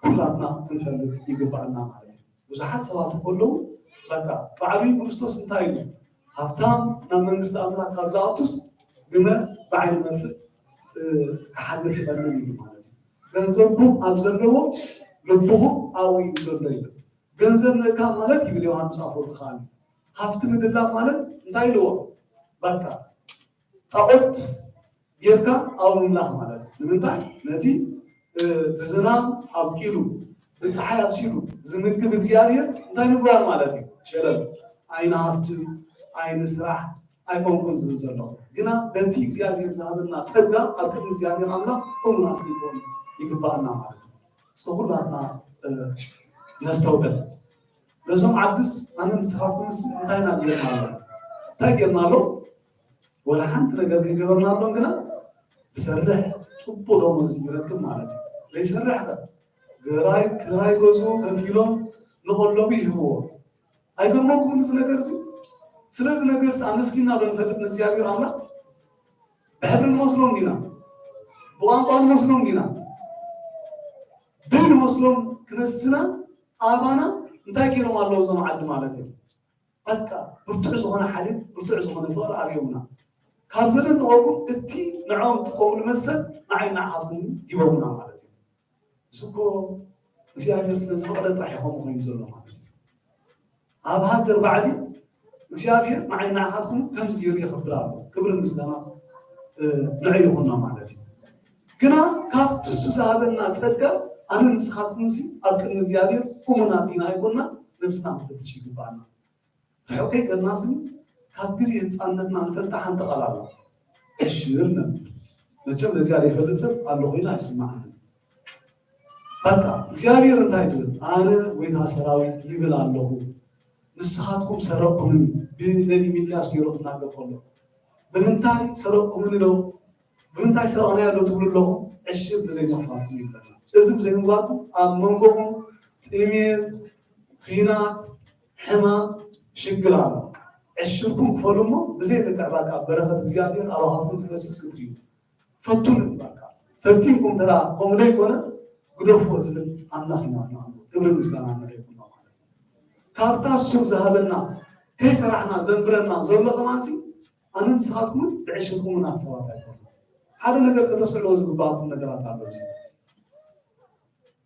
ኩላትና ክንፈልጥ ይግባኣና ማለት እዩ። ብዙሓት ሰባት እኮ ኣለዉ፣ በቃ፣ ባዕሉ ክርስቶስ እንታይ ኢሉ? ሃብታም ናብ መንግስቲ ኣምላኽ ካብ ዝኣቱስ ግመል ብዓይኒ መርፍእ፣ እ፣ ክሓልፍ ይቐልል ኢሉ ማለት እዩ። ገንዘብኩም ኣብ ዘለዎ ልብኹም ኣብኡ እዩ ዘሎ ኢሉ። ገንዘብ ምእካብ ማለት ይብል ዮሃንስ ኣፈወርቂ ከኣ፣ ሃፍቲ ምድላብ ማለት እንታይ ኢልዎ? በቃ ጣዖት ጌርካ ኣብኡ ምምላኽ ማለት እዩ። ንምንታይ? ነቲ፣ እ፣ ብዝናም ኣብቂሉ፣ ብጸሓይ ኣብሲሉ ዝምግብ እግዚኣብሔር እንታይ ምግባር ማለት እዩ? ሸለል። ኣይንሃፍትም፣ ኣይንስራሕ፣ ኣይኮንኩን ዝብል ዘለኹ። ግና በቲ እግዚኣብሔር ዝሃበና ጸጋ ኣብ ቅድሚ እግዚኣብሔር ኣምላኽ እሙናት ክንከውን ይግባኣና ማለት እዩ። እስከ ኩላትና፣ እ፣ ነስተውዕል። ነዞም ዓድስ ኣነ ንስኻትኩምስ እንታይ ኢና ጌርናሎም? እንታይ ጌርናሎም? ወላ ሓንቲ ነገር ከይገበርናሎም ግና ዝሰርሕ ጽቡቕ ደሞዝ ይረክብ ማለት እዩ። ዘይሰርሕ ከ? ግራይ፣ ክራይ ገዝኡ ከፊሎም ንቐለቡ ይህብዎ። ኣይገርመኩምን እዚ ነገር እዚ? ስለዚ ነገርስ ኣመስጊንና ዶ ንፈልጥ ንእግዚኣብሔር ኣምላኽ? ብሕብሪ ንመስሎም ዲና? ብቋንቋ ንመስሎም ዲና? ደይ ንመስሎም ክነስና ኣባና እንታይ ገይሮም ኣለዉ እዞም ዓዲ ማለት እዮም? በቃ ብርቱዕ ዝኾነ ሓልዮት፣ ብርቱዕ ዝኾነ ፍቕሪ ኣርእዮምና። ካብ ዘደንቐኩም እቲ ንዕኦም ትጥቀምሉ መሰል ንዓይ ንዓኻትኩም ሂቦምና ማለት እዩ። እዚ እኮ እግዚኣብሔር ስለ ዝፈቐደ ጥራሕ እዩ ከምኡ ኮይኑ ዘሎ ማለት እዩ። ኣብ ሃገር ባዕዲ እግዚኣብሔር ንዓይ ንዓኻትኩም ከምዚ ገይሩ የኽብር ኣሎ። ክብርን ምስጋና ንዑ ይኹኖ ማለት እዩ። ግና ካብቲ እሱ ዝሃበና ጸጋ ኣነ ንስኻትኩም ሲ ኣብ ቅድሚ እግዚኣብሔር እሙናት ዲና ኣይኮና ነብስና ክንፈትሽ ይግባኣና። ርሑቕ ከይከድና ስኒ ካብ ግዜ ህፃንነትና ንፈልጣ ሓንቲ ቃል ኣላ። ዕሽር ነብር። መቸም ነዚኣ ዘይፈልጥ ሰብ ኣሎ ኮይኑ ኣይስማዓንን። በቃ እግዚኣብሔር እንታይ ይብል? ኣነ ጎይታ ሰራዊት ይብል ኣለኹ፣ ንስኻትኩም ሰረቕኩምኒ። ብነቢ ሚልክያስ ገይሩ ክናገር ከሎ ብምንታይ ሰረቕኩምኒ ዶ? ብምንታይ ሰረቕናዮ ዶ ትብሉ ኣለኹም? ዕሽር ብዘይምኽፋልኩም ይብለና። እዚ ብዘይምግባርኩም ኣብ መንጎኹም ጥሜት፣ ኲናት፣ ሕማቕ፣ ሽግር ኣሎ። ዕሽርኩም ክፈሉ እሞ ብዘይ ልክዕ ባካ በረኸት እግዚኣብሔር ኣባኻትኩም ክፈስስ ክትርእዩ ፈትኑ። ባካ ፈቲንኩም ተራ ከምኡ ዘይኮነ ግደፍዎ ዝብል ኣምላኽ ኢና ንኣምኖ። ክብሪ ምስጋና ንዕኡ ይኹን ማለት እዩ። ካብታ እሱ ዝሃበና ከይሰራሕና ዘንብረና ዘሎ ከማንሲ ኣነ ንስኻትኩምን ብዕሽር እሙናት ሰባት ኣይኮኑ። ሓደ ነገር ከተስዕልዎ ዝግባኣኩም ነገራት ኣሎ። እዚ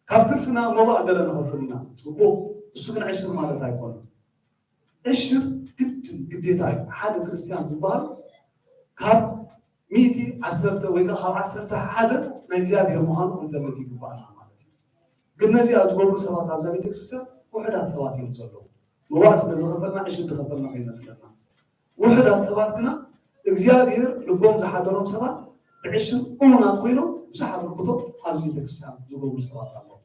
ካብ ትርፍና መባእ ገለ ንኸፍል ኢና። ጽቡቕ፣ እሱ ግን ዕሽር ማለት ኣይኮነን። ዕሽር ግድን ግዴታ እዩ። ሓደ ክርስትያን ዝበሃል ካብ ሚእቲ ዓሰርተ ወይ ከዓ ካብ ዓሰርተ ሓደ ናይ እግዚኣብሔር ምዃኑ ክንፈልጥ ይግባኣና ማለት እዩ። ግን ነዚ ኣብ ዝገብሩ ሰባት ኣብዛ ቤተክርስትያን ውሑዳት ሰባት እዮም ዘለዉ። መባእ ስለ ዝኸፈልና ዕሽር ዝኸፈልና ከይመስለና። ውሑዳት ሰባት ግና እግዚኣብሔር ልቦም ዝሓደሮም ሰባት ብዕሽር እሙናት ኮይኖም ብዙሕ ኣበርክቶ ኣብዚ ቤተክርስትያን ዝገብሩ ሰባት ኣለዉ።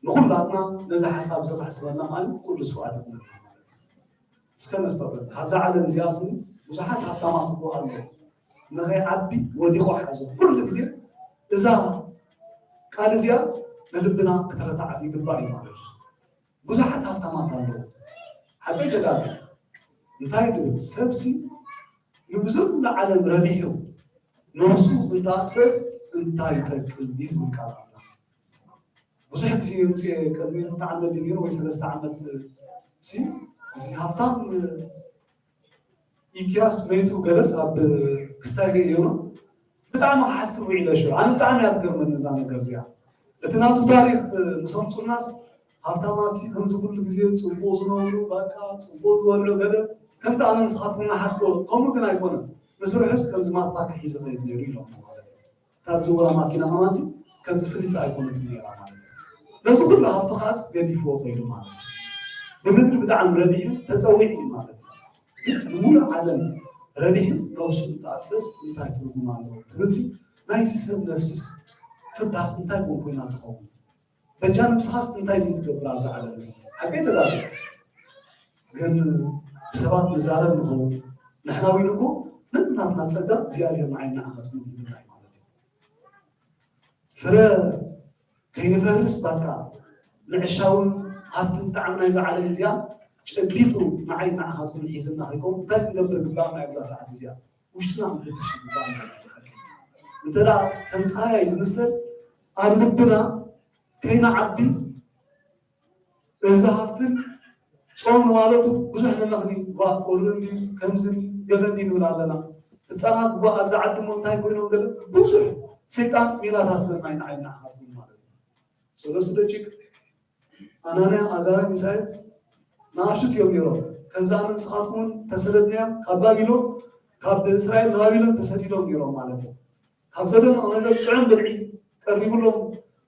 ንኹላትና ነዚ ሓሳብ እዚ ከሕስበና ከኣ ቅዱስ ፍቓድ ይኹነልና ማለት እዩ። እስከ ነስተውዕል። ኣብዛ ዓለም እዚኣ ስኒ ብዙሓት ሃብታማት እኮ ኣለዉ። ንኸይዓቢ ወዲቑ ሓዞ። ኩሉ ግዜ እዛ ቃል እዚኣ ንልብና ክትረታዕ ይግባእ እዩ ማለት እዩ። ብዙሓት ሃብታማት ኣለዉ። ሓቀይ ተጋሩ እንታይ ትብል? ሰብሲ ንብዙ ዓለም ረቢሑ ነብሱ እንተኣጥፈስ እንታይ ይጠቅም እዩ ዝብል ቃል ኣላ። ብዙሕ ግዜ ምፅእ ቅድሚ ክልተ ዓመት ድዩ ነይሩ ወይ ሰለስተ ዓመት ሲ እዚ ሃብታም ኢኪያስ መይቱ ገለስ ኣብ ክስታይ ርእዮ ነው። ብጣዕሚ ክሓስብ ውዒለ ሽዑ። ኣነ ብጣዕሚ እያ ትገርመኒ እዛ ነገር እዚኣ። እቲ ናቱ ታሪክ ምስ ኣምፁልናስ ሃብታማት ሲ ከምዚ ኩሉ ግዜ ፅቡቅ ዝነብሩ ባካ ፅቡቅ ዝበልዑ ገለ ከምቲ ኣነ ንስኻትኩም ንሓስቦ ከምኡ ግን ኣይኮነን። ንስርሑስ ከምዚ ማትባክ ሒዙ ኸይድ ነይሩ ኢሎም ማለት እዩ። እታ ዝዝውራ ማኪና ከማንሲ ከምዚ ፍልይቲ ኣይኮነትን ነይራ ማለት እዩ። ነዚ ኩሉ ሃብቲ ከዓስ ገዲፍዎ ከይዱ ማለት እዩ። ብምድሪ ብጣዕሚ ረቢሑ ተፀዊዑ እዩ ማለት እዩ። ግን ንሙሉእ ዓለም ረቢሑ ነብሱ እንተኣጥፈስ እንታይ ትርጉም ኣለዎ ትብልሲ ናይዚ ሰብ ነብስስ ፍርዳስ እንታይ ኮን ኮይና ትኸውን? በጃ ነብስኻስ እንታይ ዘይትገብር ኣብዚ ዓለም እዚ ሓቀይ ተጋሩ ግን ብሰባት ንዛረብ ንኸውን ንሕና እውን እኮ ነናትና ጸጋ እግዚኣብሔር ንዓይ ንዓኻትኩም ይህብና እዩ ማለት እዩ። ፍረ ከይንፈርስ ባካ ምዕሻውን ሃብትን ጣዕሚ ናይዛ ዓለም እዚኣ ጨቢጡ ንዓይ ንዓኻትኩም ሒዝና ከይከውን እንታይ ክንገብር ግባእና እዩ ኣብዛ ሰዓት እዚኣ ውሽጥና ክንፈትሽ ይግባእና እዩ። እንተ ከም ፀሃይ ዝምሰል ኣብ ልብና ከይንዓቢ እዚ ሃብትን ጾም ማለቱ ብዙሕ ንመኽኒ ዋ ቁሪ እንዲ ከምዚ እንዲ ገለ እንዲ ንብል ኣለና። ህፃናት ዋ ኣብዚ ዓዲ እሞ እንታይ ኮይኖም ገለ ብዙሕ ሰይጣን ሚላታት ለና ኢና ዓይና ሓትኩም ማለት እዩ። ሰለስቱ ደቂቅ ኣናንያ ኣዛርያ ሚሳኤል ንኣሽቱ እዮም ነይሮም። ከምዚ ኣነ ንስኻትኩም እውን ተሰደድናዮም ካብ ባቢሎን ካብ እስራኤል ንባቢሎን ተሰዲዶም ነይሮም ማለት እዩ። ካብ ዘደንቕ ነገር ጥዑም ብልዒ ቀሪቡሎም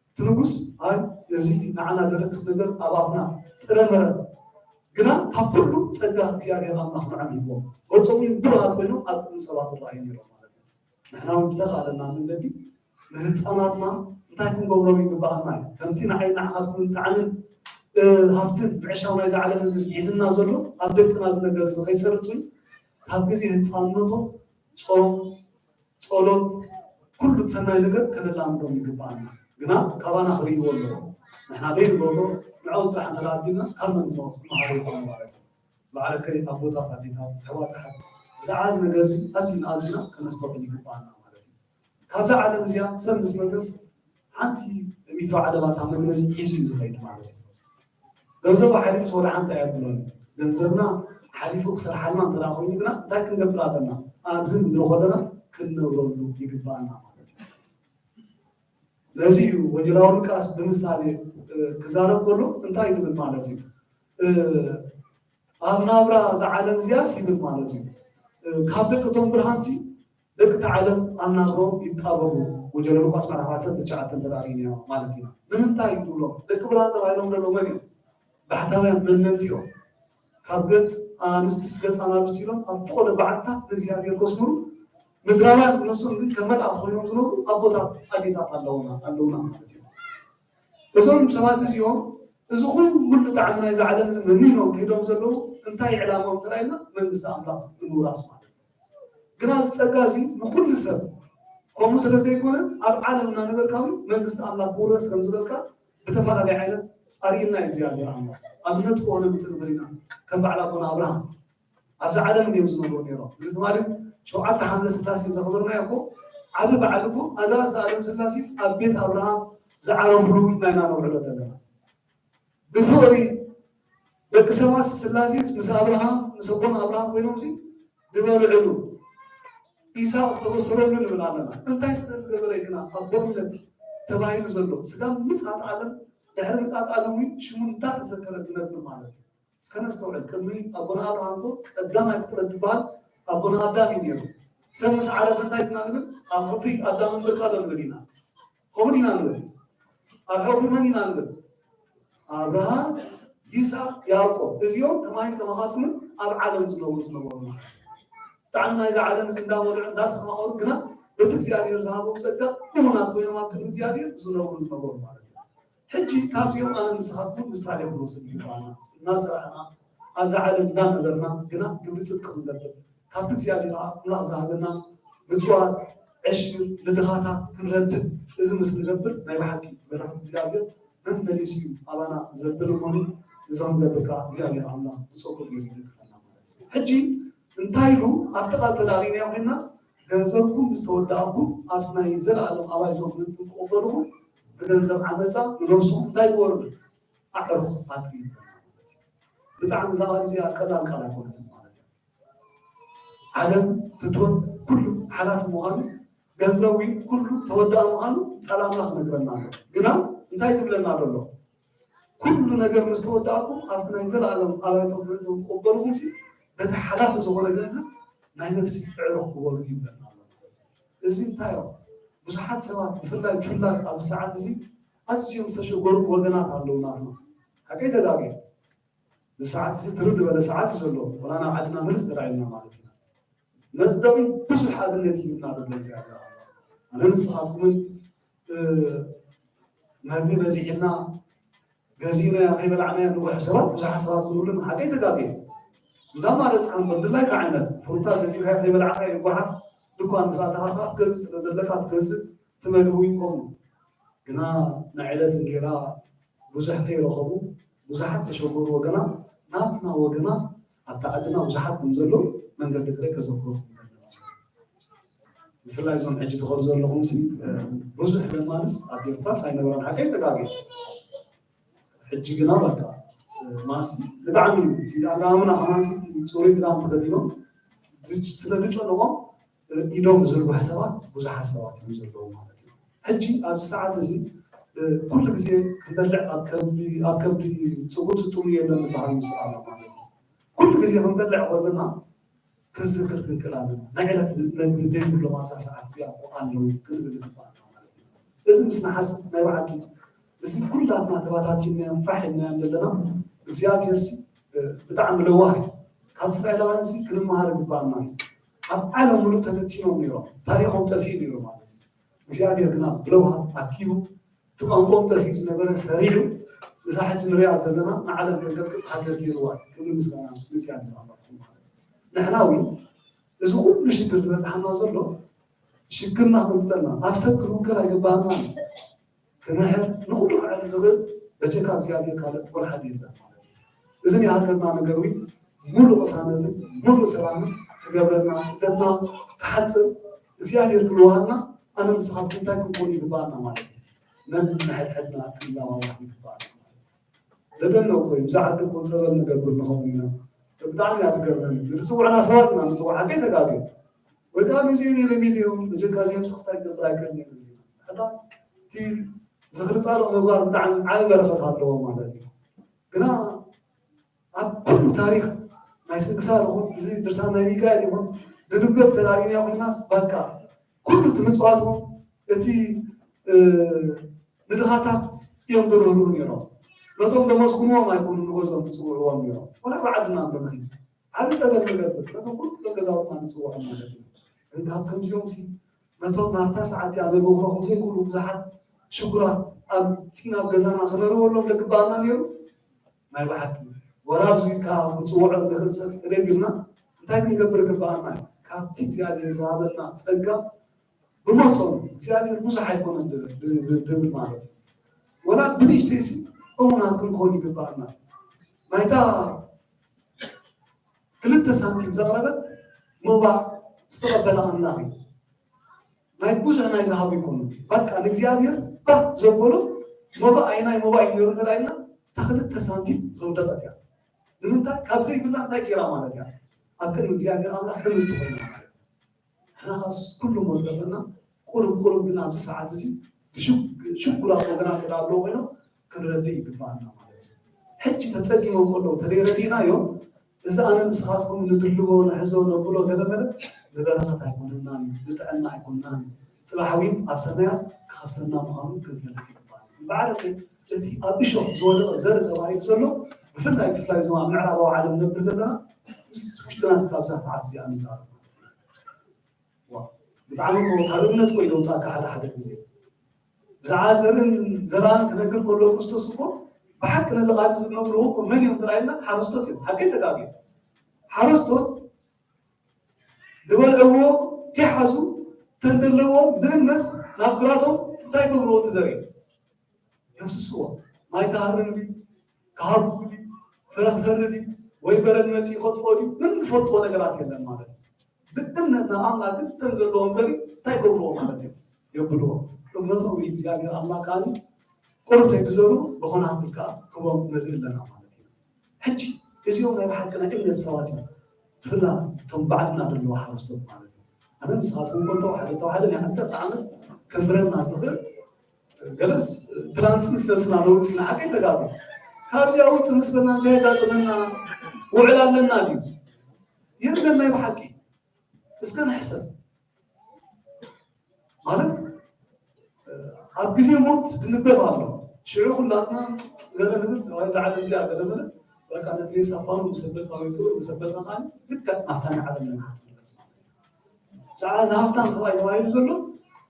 እቲ ንጉስ ኣይ እዚ ንዓና ደረክስ ነገር ኣብ ኣፍና ጥረ መረብ ግና ካብ ኩሉ ጸጋ እግዚኣብሔር ኣምላኽ ንዖም ሂቦም ገጾም እውን ብሩሃት ኮይኖም ኣብ ቅድሚ ሰባት ይረኣዩ ነይሮም ማለት እዩ። ንሕና እውን ብተኻእለና መንገዲ ንህፃናትና እንታይ ክንገብሮም ይግባኣና እዩ ከምቲ ንዓይ ንዓኻትኩም ጣዕምን ሃፍትን ምዕሻው ናይዚ ዓለም እዚ ሒዝና ዘሎ ኣብ ደቅና እዚ ነገር እዚ ከይሰርፅ እውን ካብ ግዜ ህፃንነቶም ጾም ጸሎት ኩሉ ሰናይ ነገር ከነላምዶም ይግባኣና። ግና ካባና ክርእይዎ ኣለዎ። ንሕና ደይ ንገብሮ ንዕኦም ጥራሕ እንተደኣ ኣቢልና ካብ መን እሞ ክመሃሩ ይኾኑ ማለት እዩ። ባዕለከይ ኣቦታት ኣዴታት ኣሕዋት ኣሓት ብዛዕባ እዚ ነገር እዚ ኣዚና ኣዚና ከነስተውዕል ይግባኣና ማለት እዩ። ካብዛ ዓለም እዚኣ ሰብ ምስ መተስ ሓንቲ ሚትሮ ዓለባ እታ መግነዚ ሒዙ እዩ ዝኸይድ ማለት እዩ። ገንዘቡ ሓሊፉ ወላ ሓንቲ ኣየብሎን። ገንዘብና ሓሊፉ ክሰርሓልና እንተ ኮይኑ ግና እንታይ ክንገብር ኣለና? ኣብዚ ምድሪ ከለና ክንነብረሉ ይግባኣና ማለት እዩ። ነዚ እዩ ወንጌላዊ ሉቃስ ብምሳሌ ክዛረብ ከሎ እንታይ ይብል ማለት እዩ? ኣብ ናብራ እዛ ዓለም እዚኣስ ይብል ማለት እዩ፣ ካብ ደቂ እቶም ብርሃንሲ ደቂ እታ ዓለም ኣብ ናብሮም ይጣበቡ። ወንጌላዊ ሉቃስ ምዕራፍ ዓሰርተ ትሽዓተ እንተ ርኢናዮ ማለት ኢና። ንምንታይ ይብሎም? ደቂ ብርሃን ተባሂሎም ዘለዉ መን እዮም? ባሕታውያን መነንቲ እዮም። ካብ ገጽ ኣንስቲ ገጽ ኣናብስቲ ኢሎም ኣብ ፈቐዶ በዓልታት ንእግዚኣብሔር ከስምሩ፣ ምድራውያን ክነሶም ግን ከም መልኣኽ ኮይኖም ዝነብሩ ኣቦታት ኣዴታት ኣለውና ኣለውና ማለት እዩ። እዞም ሰባት እዚኦም እዚ ኩሉ ጣዕሚ ናይዚ ዓለም እዚ መኒኖም ከይዶም ዘለዉ እንታይ ዕላማኦም ተራኢልና መንግስቲ ኣምላኽ ንምውራስ ማለት እዩ። ግና እዚ ጸጋ እዚ ንኹሉ ሰብ ከምኡ ስለ ዘይኮነ ኣብ ዓለም እናነበርካ እውን መንግስቲ ኣምላኽ ክውረስ ከም ዝኽእልካ ብተፈላለየ ዓይነት ኣርእየና እዩ እግዚኣብሔር ኣምላኽ። ኣብነት ክኾነ ምጽእ ንኽእል ኢና። ከም በዓል ኣቦና ኣብርሃም ኣብዚ ዓለም እንዲዮም ዝነብሩ ነይሮም። እዚ ትማሊ ሸውዓተ ሓምለ ስላሴ ዘኽበርናዮ እኮ ዓቢ በዓል እኮ ኣጋእዝተ ዓለም ስላሴስ ኣብ ቤት ኣብርሃም ዝዓረፍሉ ኢልና ኢና ነብዕሎ ዘለና። ብፍቕሪ ደቂ ሰባት ስላሴስ ምስ ኣብርሃም ምስ ኣቦና ኣብርሃም ኮይኖም ሲ ዝበልዕሉ ኢሳቅ ዝተበሰረሉ ንብል ኣለና። እንታይ ስለ ዝገበረ ግና ኣቦነት ተባሂሉ ዘሎ ስጋብ ምጽኣት ዓለም ድሕሪ ምጽኣት ዓለም እውን ሽሙ እንዳተዘከረ ዝነብር ማለት እዩ። እስከ ነስተውዕል። ቅድሚ ኣቦና ኣብርሃም እኮ ቀዳማይ ፍጥረት ዝበሃል ኣቦና ኣዳም እዩ ነይሩ። ሰብ ምስ ዓረፈ እንታይ ኢና ንብል? ኣብ ሕፉይ ኣዳም እምብርካ ዶ ንብል ኢና? ከምኡ ኢና ንብል። ኣብ ሕፉይ መን ኢና ንብል? ኣብርሃም፣ ይስሐቅ፣ ያዕቆብ። እዚኦም ከማይን ከማኻትኩምን ኣብ ዓለም ዝነብሩ ዝነበሩ ማለት እዩ። ብጣዕሚ ናይዚ ዓለም እዚ እንዳበልዑ እንዳስተማቐሩ ግና በቲ እግዚኣብሔር ዝሃቦም ጸጋ እሙናት ኮይኖም ኣብ ቅድሚ እግዚኣብሔር ዝነብሩ ዝነበሩ ማለት እዩ። ሕጂ ካብዚኦም ኣነ ንስኻትኩም ምሳሌ ክንወስድ ይግባና። እናሰራሕና ኣብዛ ዓለም እናነበርና ግና ግብሪ ጽድቂ ክንገብር ካብቲ እግዚኣብሔር ኣምላኽ ዝሃበና ምጽዋት ዕሽር ንድኻታት ክንረድእ እዚ ምስ ንገብር ናይ ብሓቂ በረኸት እግዚኣብሔር መመሊሱ እዩ ኣባና ዘብል እሞኒ እዚ ክንገብር ከዓ እግዚኣብሔር ኣምላኽ ብጸጉ ገይሩ ይደግፈና ማለት እዩ። ሕጂ እንታይ ኢሉ ኣብቲ ቃል ተዳሪናዮ ኮይና ገንዘብኩም ምስ ተወዳእኩም ኣብ ናይ ዘለኣለም ኣባይቶም ምእንቲ ክቕበልኹም ብገንዘብ ዓመፃ ንነብስኹም እንታይ ግበሩ? ኣዕሩኽ ኣጥርዩ። ብጣዕሚ እዛ ቃል እዚኣ ቀላል ቃል ኣይኮነትን ማለት እዩ። ዓለም ፍትወት ኩሉ ሓላፊ ምዃኑ ገንዘብ እውን ኩሉ ተወዳኢ ምዃኑ ቃል ኣምላኽ ነግረና ኣሎ። ግና እንታይ ትብለና ዘሎ? ኩሉ ነገር ምስ ተወዳእኩም ኣብቲ ናይ ዘለኣለም ኣባይቶም ምእንቲ ክቕበልኹም ሲ በቲ ሓላፊ ዝኾነ ገንዘብ ናይ ነፍሲ ኣዕሩኽ ግበሩ ይብለና ኣሎ። እዚ እንታይ እዮም? ብዙሓት ሰባት ብፍላይ ብፍላይ ኣብዚ ሰዓት እዚ ኣዝዮም ዝተሸገሩ ወገናት ኣለዉ ናትና። ሓቀይ ተጋግየ እዚ ሰዓት እዚ ትርር ዝበለ ሰዓት እዩ ዘሎ። ወላ ናብ ዓድና ምልስ ተራኢልና ማለት ኢና። መጽደቒ ብዙሕ ኣብነት ይህብና ዘሎ እግዚኣብሔር ኣምላኽ። ኣነ ንስኻትኩምን መግቢ በዚሕና ገዚእናዮ ከይበላዕናዮ ንውሕ ሰባት ብዙሓት ሰባት ክንብሉ ሓቀይ ተጋግየ። እንዳማረፅካ እምበር ድላይካ ዓይነት ፍሩታ ገዚእካዮ ከይበላዕካዮ ይጓሓፍ። ድኳን ምስ ኣተኻ ከዓ ትገዝእ ስለ ዘለካ ትገዝእ ትመግብ እውን ከምኡ። ግና ናይ ዕለት እንጌራ ብዙሕ ከይረኸቡ ብዙሓት ተሸገሩ ወገናት ናትና ወገናት ኣብታ ዓድና ብዙሓት ከም ዘለዉ መንገዲ እግረይ ከዘክረኩም እደሊ። ብፍላይ እዞም ሕጂ ትኸዱ ዘለኹም ሲ ብዙሕ ለማንስ ኣብ ኤርትራስ ኣይነበረን ሓቀይ ተጋግየ። ሕጂ ግና በቃ ማሲ ብጣዕሚ እዩ እቲ ኣጋምና ከማንሲ እቲ ፅሩይ ክዳን ተኸዲኖም ስለ ዝጨነቖም ኢዶም ዝርግሑ ሰባት ብዙሓት ሰባት እዮም ዘለዉ ማለት እዩ። ሕጂ ኣብዚ ሰዓት እዚ ኩሉ ግዜ ክንበልዕ ኣብ ከብዲ ኣብ ከብዲ ፅጉም ስጥሙ የለን ዝበሃል ምስ ኣሎ ማለት እዩ። ኩሉ ግዜ ክንበልዕ ከለና ክንዝክር ክንክእል ኣለና። ናይ ዕለት መግቢ ዘይብሎም ኣብዛ ሰዓት እዚኣ እኮ ኣለዉ ክንብል ይግባኣና ማለት እዩ። እዚ ምስ ንሓስብ ናይ ብሓቂ እዚ ኩላትና ተባታቲንናዮም ፋሕ ኢልናዮም ዘለና እግዚኣብሔር ሲ ብጣዕሚ ለዋህ እዩ። ካብ እስራኤላውያን ሲ ክንመሃር ይግባኣና እዩ። ኣብ ዓለም ሙሉእ ተበቲኖም ነይሮም፣ ታሪኾም ጠፊኡ ነይሩ ማለት እዩ። እግዚኣብሔር ግና ብለውሃት ኣኪቡ እቲ ቋንቋኦም ጠፊኡ ዝነበረ ሰሪዑ እዛ ሕጂ ንሪኣ ዘለና ንዓለም ከንቀጥቅጥ ሃገር ገይርዋ እዩ። ክብሪ ምስጋና ንእግዚኣብሔር ኣምላኽኩም ማለት እዩ። ንሕና እውን እዚ ኩሉ ሽግር ዝበፅሓና ዘሎ ሽግርና ክንጥጠልና ኣብ ሰብ ክንውከል ኣይግባኣና እዩ። ክምሕር ንኹሉ ክዕል ዝኽእል በጀካ እግዚኣብሔር ካልእ ወላ ሓደ የለን ማለት እዩ። እዚ ናይ ሃገርና ነገር እውን ሙሉእ ቅሳነትን ሙሉእ ሰላምን ክገብረልና ስደትና ክሓፅር እግዚኣብሔር ክልዋሃልና ኣነ ንስኻትኩም እንታይ ክንኮን ይግባኣና ማለት እዩ። ነንሕድሕድና ክንላዋዋህ ይግባኣና ማለት እዩ። ደገና እኮ እዩ። ብዛዕባ እኮ ጸበል ንገብር ንኸውን ኢና። ብጣዕሚ እያ ትገርመኒ። ንዝጽውዑና ሰባት ኢና ንጽውዕ። ሓቀይ ተጋግየ። ወይ ከዓ ነዚኦም የለሚድ እዮም፣ መጀካ እዚኦም ስኽስታ ይገብር ኣይከልን እዮም። ሕዳ እቲ ዝኽሪ ፃድቕ ምግባር ብጣዕሚ ዓቢ በረኸት ኣለዎ ማለት እዩ። ግና ኣብ ኩሉ ታሪኽ ናይ ስንክሳር ይኹን እዚ ድርሳን ናይ ሚካኤል ይኹን ድንበብ ተራእዩና ኮይናስ ባካ ኩሉ እቲ ምጽዋቶም እቲ ንድኻታት እዮም ዝርህርሁ ነይሮም። ነቶም ደመስኩንዎም ኣይኮኑ ንገዞም ዝፅውዕዎም ነይሮም። ወላ ብዓድና እንዶ ንኺድ ዓቢ ጸበል ንገብር ነቶም ኩሎም ገዛውትና ንጽውዖም ማለት እዩ። ግን ካብ ከምዚኦም ሲ ነቶም ናብታ ሰዓት እያ ነግብሮም ዘይብሉ ብዙሓት ሽጉራት ኣብ ጺን ኣብ ገዛና ክነርበሎም ደግበኣና ነይሩ። ናይ ብሓቂ ወላ ኣብዚ ኢልካ ክንጽውዖ ንኽእል ሰብ ተደጊምና እንታይ ክንገብር ይግበኣና እዩ? ካብቲ እግዚኣብሔር ዝሃበና ጸጋ ብመጠኑ እግዚኣብሔር ብዙሕ ኣይኮነን ድብል ማለት እዩ። ወላ ብንእሽተይሲ እሙናት ክንኮን ይግበኣና። ናይታ ክልተ ሳንቲም ዘቕረበት ሞባእ ዝተቐበለ ኣምላኽ እዩ። ናይ ብዙሕ ናይ ዝሃቡ ይኮኑ። በቃ ንእግዚኣብሔር ባህ ዘበሎ ሞባእ ኣይናይ ሞባእ እዩ ነይሩ እንተላይና እታ ክልተ ሳንቲም ዘውደቐት እያ። ንምንታይ ካብ ዘይብላ እንታይ ገይራ ማለት እያ? ኣብ ቅድሚ እግዚኣብሔር ኣምላኽ እምንቲ ኮይና ማለት እያ። ንሕና ኻስ ኩሉ ሞት ዘለና ቁሩብ ቁሩብ ግን ኣብዚ ሰዓት እዚ ሽጉራት ወገናት እንተ ኣለዎ ኮይኖም ክንረድእ ይግባኣና ማለት እዩ። ሕጂ ተጸጊሞም ከለዉ ተደይረዲእናዮም እዚ ኣነ ንስኻትኩም ንድልዎ ንሕዞ ነብሎ ገለመለ ንበረኸት ኣይኮነናን እዩ፣ ንጥዕና ኣይኮንናን እዩ። ጽባሕ እውን ኣብ ሰማያት ክኸሰና ምዃኑ ክንፈልጥ ይግባእ። እምበኣር እቲ ኣብ እሾኽ ዝወደቐ ዘርኢ ተባሂሉ ዘሎ ብፍላይ ብፍላይ እዞም ኣብ ምዕራባዊ ዓለም ንነብር ዘለና ምስ ውሽጥና እስካብ እዛ ሰዓት እዚኣ ንዛረብ። ብጣዕሚ እኮ ካብ እምነት እኮ ይደውፃካ ሓደ ሓደ ግዜ። ብዛዕባ ዘርእን ዘራእን ክነግር ከሎ ክርስቶስ እኮ ብሓቂ ነዚ ቃል እዚ ዝነግርዎ እኮ መን እዮም ተላኢልና ሓረስቶት እዮም። ሓቀይ ተጋግዮም ሓረስቶት ዝበልዕዎ ከይሓዙ ተንደለዎም ብእምነት ናብ ግራቶም እንታይ ገብርዎ እቲ ዘርኢ የፍስስዎ። ማይ ክሃርም ድዩ ክሃቡ ድዩ ፍረ ክፈሪ ድዩ ወይ በረድ መፂኡ ከጥፍኦ ድዩ ምን ዝፈልጥዎ ነገራት የለን ማለት እዩ። ብእምነት ናብ ኣምላኽ ግን እተን ዘለዎም ዘርኢ እንታይ ገብርዎ ማለት እዩ የብልዎ። እምነቶም እግዚኣብሔር ኣምላኽ ከዓኒ ቁሩብ ከይትዘሩ ብኾናት ኢልካ ክቦም ንርኢ ኣለና ማለት እዩ። ሕጂ እዚኦም ናይ ብሓቂ ናይ እምነት ሰባት እዮም። ብፍላ እቶም ባዕልና ዘለዉ ሓረስቶት ማለት እዩ። ኣነ ንስኻትኩም እኮ እንተወሓደ ተዋሓደ ናይ ዓሰርተ ዓመት ከንብረና ዝኽእል ገለስ ፕላንስ ምስ ነብስና ነውፅእ ኢና ሓቀይ ተጋሩ ካብዚኣ ውፅእ ምስ በልና እንታይ የጋጥመና ውዕል ኣለና ድዩ የለን ናይ ብሓቂ እስከ ንሕሰብ ማለት ኣብ ግዜ ሞት ዝንበብ ኣሎ ሽዑ ኩላትና ገለ ንብል ዋይ ዛዕለ እዚኣ ገለ ንብል በቃ ነቲ ሬሳ ፋኑ ምስ ኣበልካ ወይ ክብር ምስ ኣበልካ ካን ልክዕ ናብታ ናይ ዓለም ነገር ትምለስ ማለት እዩ ብዛዕባ እዚ ሃፍታም ሰብኣይ ተባሂሉ ዘሎ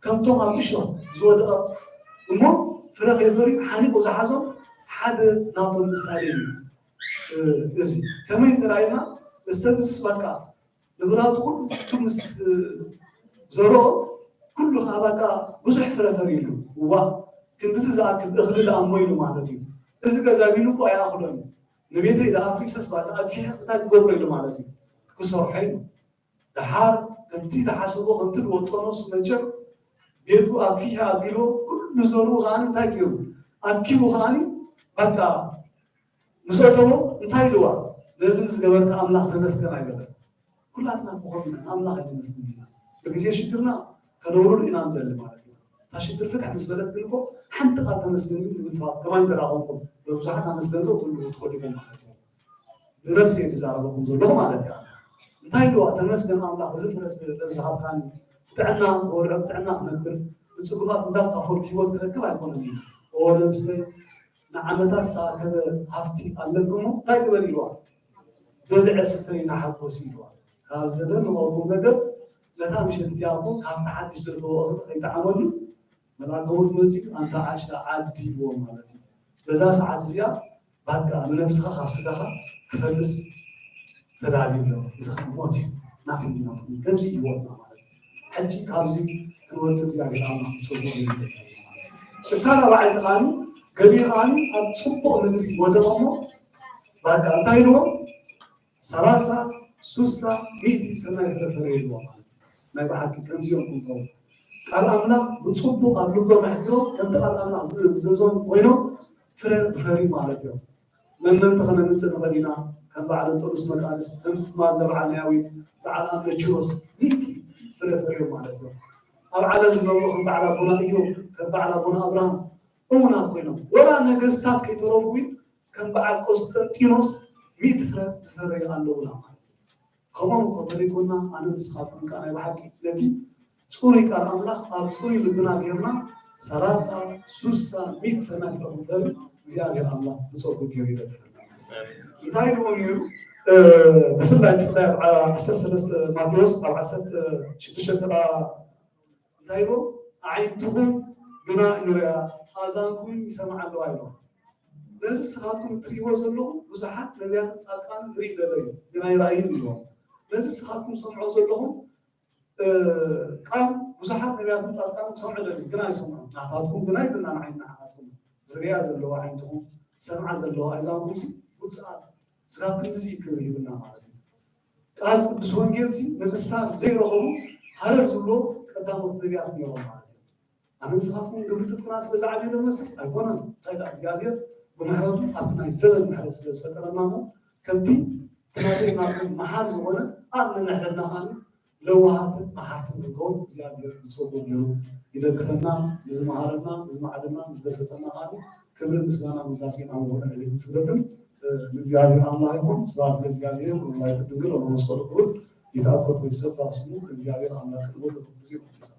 ከምቶም ኣብ እሾኽ ዝወደቐ እሞ ፍረ ከይፈርዩ ሓኒቑ ዝሓዞም ሓደ ናቶም ምሳሌ እዩ እዚ ከመይ እንተ ርኣይና እዚ ሰብ እዚስ በቃ ንብራቱ ኩሉ ምስ ዘርኦ ኩሉ ከዓ በቃ ብዙሕ ፍረ ፈርዩሉ እዋ ክንድዚ ዝኣክል እኽሊ ደኣ እሞ ኢሉ ማለት እዩ እዚ ገዛ ቢሉ እኮ ኣይኣኽሎን እዩ ንቤተይ ደኣ ኣፍሪሰስ በቃ ኣግፊሐስ እንታይ ክገብሮ ኢሉ ማለት እዩ ክሰርሖ ኢሉ ደሓር ከምቲ ዝሓሰቦ ከምቲ ዝወጠኖ እሱ መቸም ቤቱ ኣግፊሐ ኣቢልዎ ኩሉ ዘርኡ ከዓኒ እንታይ ገይሩ ኣኪቡ ከዓኒ በቃ ምስ ኣተዎ እንታይ ኢልዋ ነዚ ንዝገበርካ ኣምላኽ ተመስገን ኣይበለን ኩላትና ክኾን ኢና ንኣምላኽ ኣይተመስግን ኢና ብግዜ ሽግርና ከነውርድ ኢና ንደሊ ማለት እዩ እታ ሽግር ፍትሕ ምስ በለት ግን እኮ ሓንቲ ቃል ተመስገን ግን ንብል ሰባት ከማይ እንተ ኮንኩም በብዙሓት ኣመስገንቶ ትብሉ ትኸዱ ኢኹም ማለት እዩ ብነብሲ እየ ዝዛረበኩም ዘለኹ ማለት እያ እንታይ ኢልዋ ተመስገን ኣምላኽ እዚ ፍረ ዝሃብካኒ ብጥዕና ክበልዖ ብጥዕና ክነብር ንፅጉማት እንዳካፈልኩ ሂወት ክረክብ ኣይኮነን እዩ ኦ ነብሰይ ንዓመታት ዝተኣከበ ሃፍቲ ኣለክሞ እንታይ ግበር ኢልዋ ብልዐ ስተይ ተሓጎስ ኢልዋ ካብ ዘለኒ ቁም ነገር ነታ ምሸት እቲኣ እኮ ካብቲ ሓድሽ ዘእተዎ እኽሊ ከይጠዓመሉ መልኣከ ሞት መፂኡ ኣንታ ዓሻ ዓዲ ኢልዎ ማለት እዩ በዛ ሰዓት እዚኣ ባቃ ንነብስኻ ካብ ስጋኻ ክፈልስ ተዳልዩ ኣሎ እዚ ከዓ ሞት እዩ ናተይ ናትኩም ከምዚ ይወትና ማለት እዩ ሕጂ ካብዚ ክንወፅእ እግዚኣብሔር ኣምላኽ ብፅቡቅ ይምልከና ማለት እዩ እታ ራብዓይቲ ከዓኒ ገቢር ከዓኒ ኣብ ፅቡቅ ምድሪ ወደቐ እሞ ባቃ እንታይ ኢልዎ ሰላሳ ሱሳ ሚእቲ ሰናይ ፍረ ፈርዩ ኢልዎ ማለት እዩ ናይ ብሓቂ ከምዚኦም ክንከውን ቃል ኣምላኽ ብፅቡቅ ኣብ ልቦም ኣሕዲሮም ከምቲ ቃል ኣምላኽ ዝእዘዞም ኮይኖም ፍረ ክፈርዩ ማለት እዮም መመንተ ከነምፅእ ንኽእል ኢና ከም በዓል እንጦንስ መቃልስ ከም ትማል ዘበዓልናዮ በዓል ኣምነ ኪሮስ ሚእቲ ፍረ ፈርዮም ማለት እዮም። ኣብ ዓለም ዝነበሩ ከም በዓል ኣቦና እዮም፣ ከም በዓል ኣቦና ኣብርሃም እሙናት ኮይኖም፣ ወላ ነገስታት ከይተረፉ ግን ከም በዓል ቆስጠንጢኖስ ሚእቲ ፍረ ዝፈረዩ ኣለውና ማለት እዩ። ከምኦም እኮ ተሪጎና ኣነ ንስኻትኩም ከኣ ናይ ብሓቂ ነቲ ጽሩይ ቃል ኣምላኽ ኣብ ጽሩይ ልብና ጌርና ሰላሳ ሱሳ ሚእቲ ሰናይ ፍረ ክንተሪ እግዚኣብሔር ኣምላኽ ብጸጉ ገይሩ ይደግፈና። እንታይ ኢልዎም ነይሩ? ብፍላይ ብፍላይ ኣብ ዓሰርተ ሰለስተ ማቴዎስ ኣብ ዓሰርተ ሽዱሽተ ተራ እንታይ ኢልዎም? ኣዒንትኹም ግና ይሪኣ ኣእዛንኩምን ይሰምዓ ኣለዋ ኢልዎም። ነዚ ስኻትኩም እትርእይዎ ዘለኹም ብዙሓት ነቢያትን ጻድቃንን ክርኢ ደለዩ ግና ኣይረኣዩን ኢልዎም። ነዚ ስኻትኩም ትሰምዖ ዘለኹም ቃል ብዙሓት ነቢያትን ጻድቃንን ክሰምዑ ደለዩ ግና ኣይሰምዑን። ናታትኩም ግና ይብልና ንዓይኒ ንዓኻትኩም ዝሪኣ ዘለዋ ኣዒንትኹም ዝሰምዓ ዘለዋ ኣእዛንኩምሲ ውጽኣት ስጋብ ክንድዚ ክብሪ ይብልና ማለት እዩ። ቃል ቅዱስ ወንጌልሲ ንምሳር ዘይረኸቡ ሃረር ዝብሎ ቀዳሞት ነቢያት ነይሮም ማለት እዩ። ኣነ ንስኻትኩም ግብሪ ጽድቅና ስለ ዝዓብዩ ንመስል ኣይኮነን። እንታይ ደኣ እግዚኣብሔር ብምሕረቱ ኣብቲ ናይ ዘበን ምሕረት ስለ ዝፈጠረና እሞ ከምቲ እቲ ናተይ ናትኩም መሓር ዝኾነ ኣብ ንሕደና ኻኒ ለዋሃትን መሓርትን ክንከውን እግዚኣብሔር ብጸጉ ገይሩ ይደግፈና። ንዝመሃረና፣ ንዝመዓደና፣ ንዝገሰጸና ኻኒ ክብርን ምስጋና ውዳሴን ኣምልኾን ዕቤትን ስግደትን ንእግዚኣብሔር ኣምላኽ ይኹን። ስብሐት ለእግዚኣብሔር ወለወላዲቱ ድንግል ወለመስቀሉ ክቡር። ይትአኮት ወይትሰባሕ ስሙ ለእግዚኣብሔር አምላክነ ወዘበኩሉ ጊዜ ወኩሉ ሰዓት።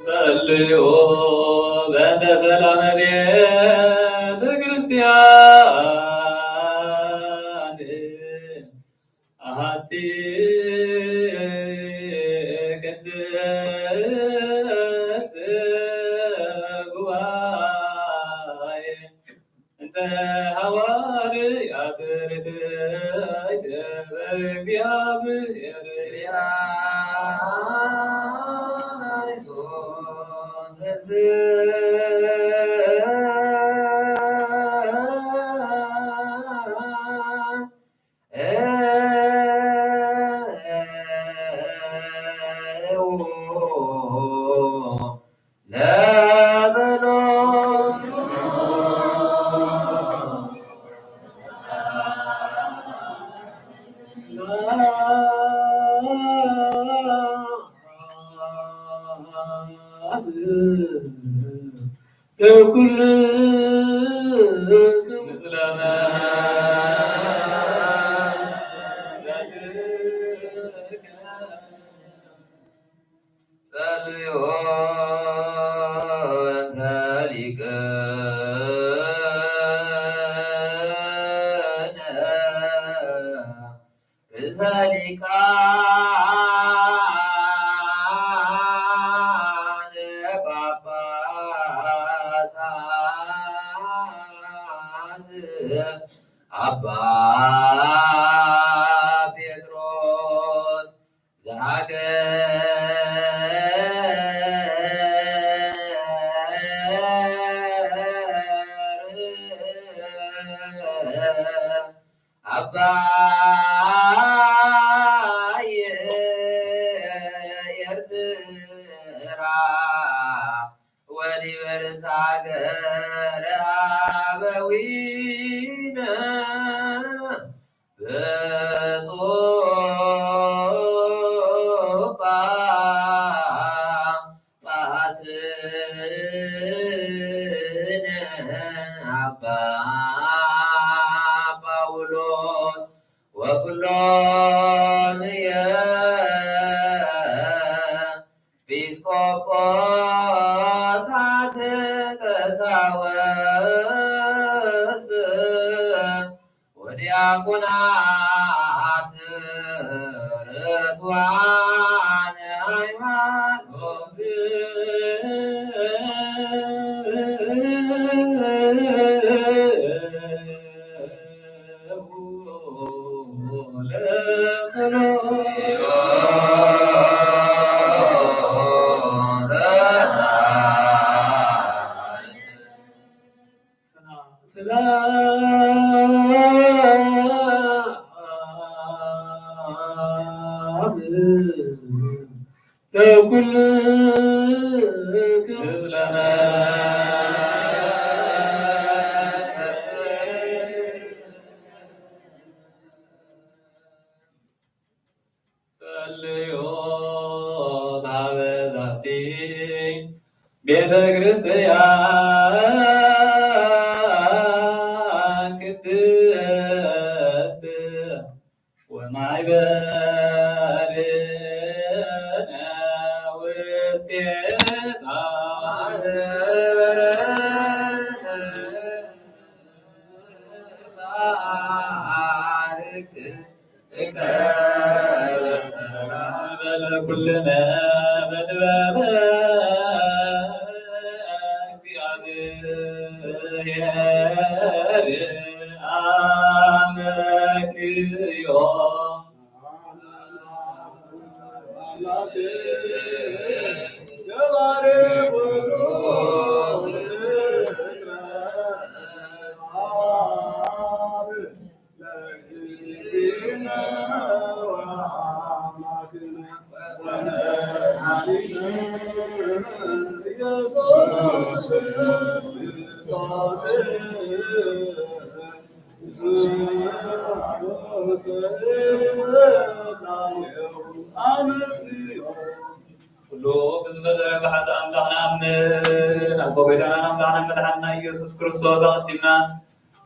ጸልዩ በእንተ ሰላመ ቤተ ክርስቲያን ኣሐቲ ቅድስት ጉባኤ እንተ ሐዋርያት ርትዕት በእግዚኣብሔር ለኩሉ ምስለ ጸልዮ እንተ ሊቅነ ርእሰ ሊቃነ ጳጳሳት አባ ጴጥሮስ ዘሀገር አባየ ኤርትራ ወሊበርስ ሀገረ አበዊነ ብፁዕ ጳጳስነ አባ ጳውሎስ ወኩሎምየ ኤጲስቆጶስ ዲያቆናት ርቱዓን ሃይማኖት ጸልዮ በሀበ ዛቲ ቤተ ክርስቲያን ቅድስት ወማይበርነ ውስቴታ ባርክ በል ኩልነ በጥበበ እግዚአብሔር አመክንዮ። ኩሉ ብዝፈጠረ ብሓቲ ኣምላኽ ንኣምን። ኣብ ጎይታናን ኣምላኽናን መድሓንና ኢየሱስ ክርስቶስ ኣቐዲምና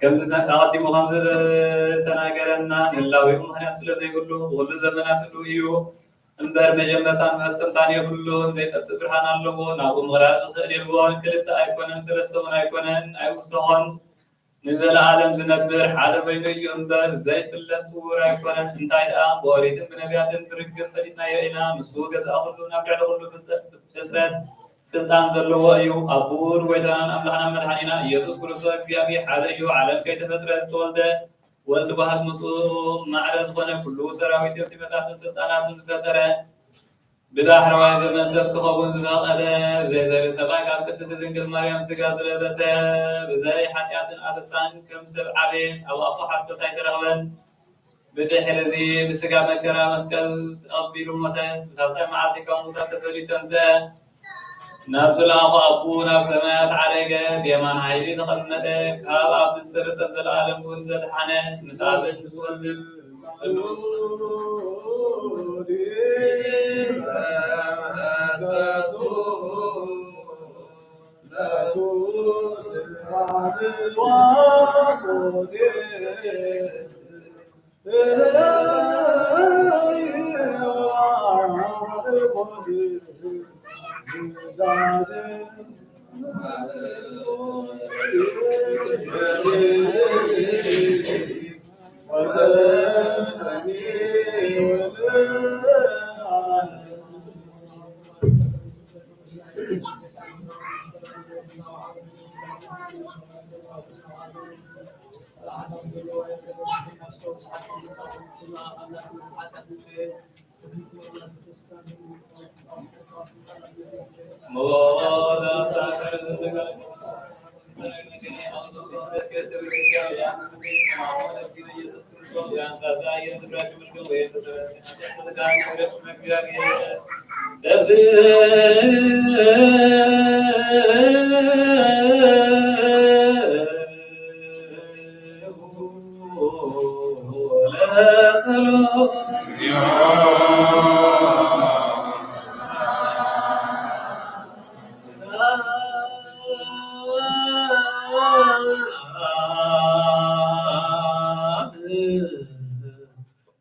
ከምዚ ኣቐዲሙ ከም ዝተናገረና ንላዊኡ ምኽንያት ስለ ዘይብሉ ብኹሉ ዘመናት ህልው እዩ እምበር መጀመርታን መፈጸምታን የብሉን። ዘይጠፍእ ብርሃን ኣለዎ። ናብኡ ምቕራብ ዝኽእል የልቦን። ክልተ ኣይኮነን፣ ሰለስተ እውን ኣይኮነን፣ ኣይውሰኾን። ንዘለኣለም ዝነብር ሓደ ኮይኑ እዩ እምበር ዘይፍለጥ ስዉር ኣይኮነን። እንታይ ደኣ ብኦሪትን ብነቢያትን ብርግጽ ፈሊጥናዮ ኢና። ንሱ ገዛኢ ኩሉ፣ ናብ ልዕሊ ኩሉ ፍጥረት ስልጣን ዘለዎ እዩ። ኣቦኡ ንጎይታናን ኣምላኽናን መድሓኒናን ኢየሱስ ክርስቶስ እግዚኣብሔር ሓደ እዩ። ዓለም ከይተፈጥረ ዝተወልደ ወልድ ዋህድ ምጹእ ማዕረ ዝኾነ ኩሉ ሰራዊትን ሲመታትን ስልጣናትን ዝፈጠረ ብዳሕረዋይ ዘመን ሰብ ክኸውን ዝፈቐደ ብዘይ ዘርኢ ሰብኣይ ካብ ቅድስቲ ድንግል ማርያም ስጋ ዝለበሰ ብዘይ ሓጢኣትን ኣበሳን ከም ሰብ ዓበየ። ኣብ ኣፉ ሓሶት ኣይተረኽበን። ብድሕሪ እዚ ብስጋ መከራ መስቀል ተቐቢሉ ሞተ። ብሳልሳይ መዓልቲ ካብ ሙታን ተፈልዩ ተንስአ። ናብ ዝለኣኾ ኣቦኡ ናብ ሰማያት ዓረገ። ብየማን ሓይሊ ተቐመጠ። ካብ ኣብ ዝሰርጸ ዘለኣለም እውን ዘድሓነ ምስ ኣበ ዝወልድ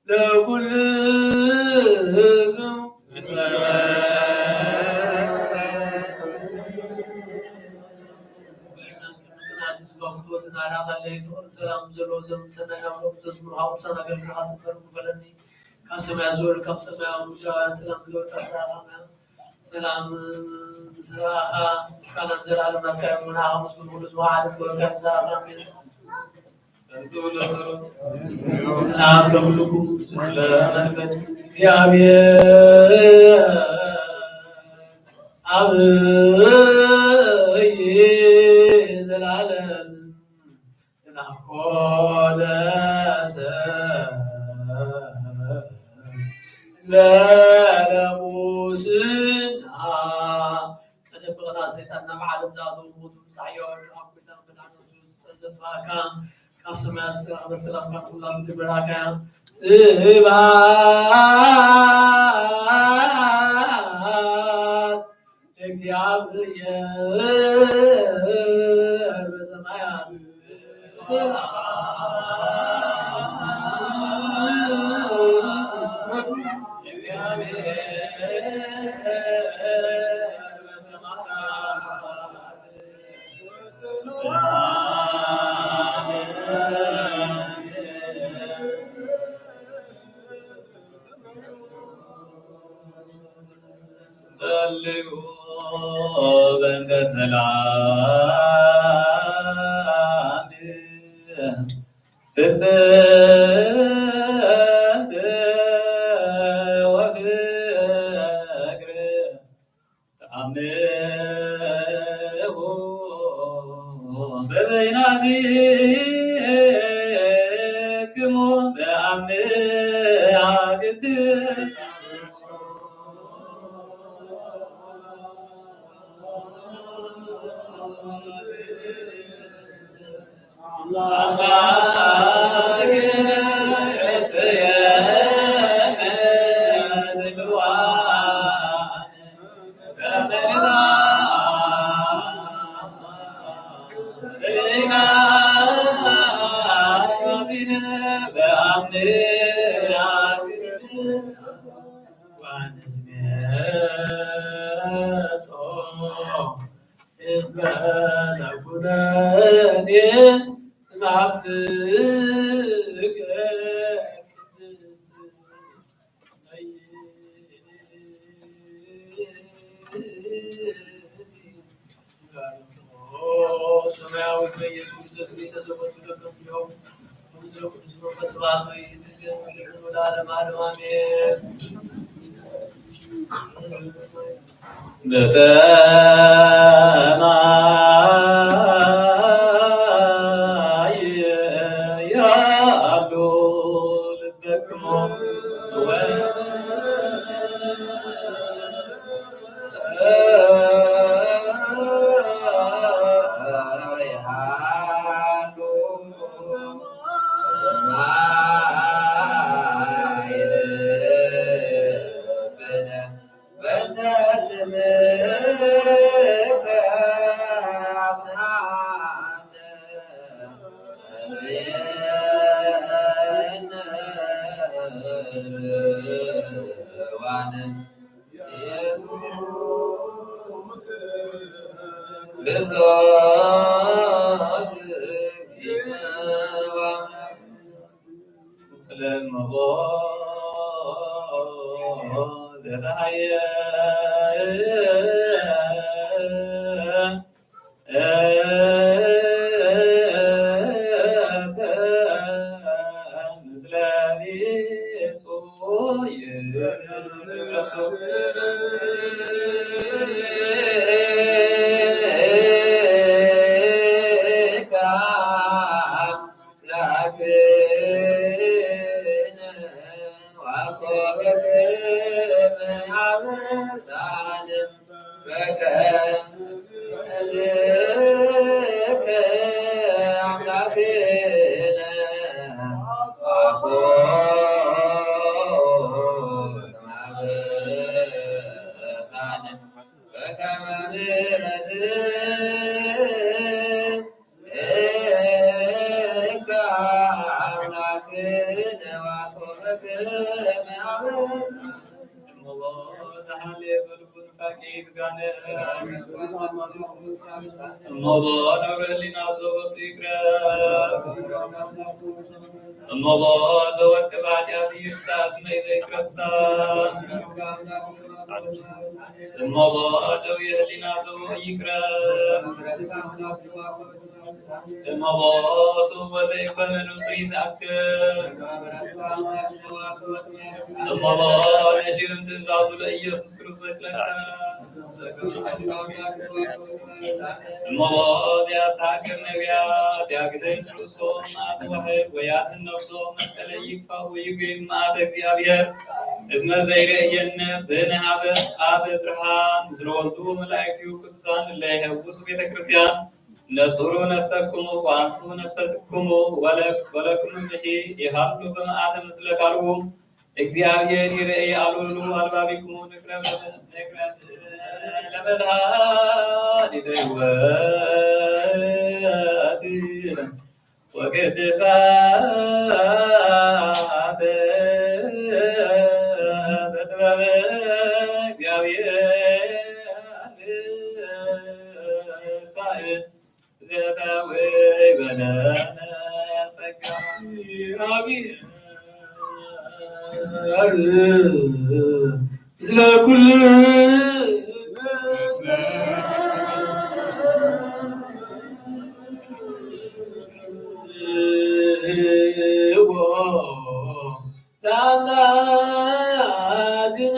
ለኩልክሙ ሰላም ዘለዎ ዘመን ሰናይ ናብሮም ዘዝሙ ካብ ቅዱሳን ኣገልግሎትካ ጽንበር ክበለኒ። ካብ ሰማያት ዝወረድካ ሰማያዊ ምድራውያን ሰላም ዝገበርካ ሰላም ሰላም ምስራኻ ምስጋናን ዘላለም ናትካ እዩ። ምናኻ ምስ ኩሉ ዝወዓለ ዝገበርካ ምሳኻ ኣሜን። ሰላም ለኩልኩም ለመንፈስ እግዚኣብሔር አብ ዘላለም ናኮለ ለለሙስና ቀደም ብቕና ሰይጣን ናብ ዓለም ዝኣተዉ ሞቱ ምሳሕ የወርድ ኣብ ጎይታ መድሓኒ ዘጥፋእካ ካብ ሰማያት ዝተረኸበ ሰላምካ ንኹላ ምድር በራካ እያ። ስብሐት ለእግዚኣብሔር በሰማያት ሰላም ለእግዚኣብሔር በሰማያት ጸልዩ በእንተ ሰላም ፍጽምት ወፍቅር ተአምሁ በበይናቲክሙ በአምሃ ቅድስት ሰማያዊት በኢየሱስ ክርስቶስ ተዘመቱ ለከምስለው ምስለ ቅዱስ መንፈስ ስብሐት ወይእዜሰ ወለዓለመ ዓለም አሜን። በሰማይ ያሉ ልበክሙ ዝሓልየ በልቡ ንፋቂ ይትጋነ። እሞቦ ነውሪ ህሊና ዘወቱ ይግረም። እሞቦ ዘወት ብሓጢኣት ይርሳ፣ ስመይ ዘይትረሳ። እሞቦ ደውየ ህሊና ዘዎ ይግረም። እሞቦ ስውእ ዘይኮነ ንሱ ይትኣክስ። እሞቦ ነጂርም ትእዛዙ ለኢየሱስ ክርስቶስ ይትለካ። እሞቦ እዚኣስ ሃገር ነቢያት ያግደስ ርእሶም ኣትዋሕድ ወያድህን ነፍሶም መስቀለ ይግፋ ወይጉይ መዓተ እግዚኣብሔር። እስመ ዘይርእየነ ብንሃበ ኣብ ብርሃን ምስለ ወልዱ መላእክቲሁ ቅዱሳን እለ ይሄውስ ቤተ ክርስቲያን። ነጽሩ ነፍሰክሙ ወአንጽሁ ነፍሰክሙ ወለ-፣ ወለክሙ ምሒ ይሃሉ በመዓተ ምስለ ካልኡ። እግዚኣብሔር ይርእይ ኣሉሉ ኣልባቢክሙ ንቅረብ ንቅረብ ለመድኃኒተ ሕይወት ወቅድሳት በጥበብ እግዚአብሔር ሳህል ዘተወይ በለነ ጸጋ እግዚአብሔር ምስለ ኩሉ ለአምላክነ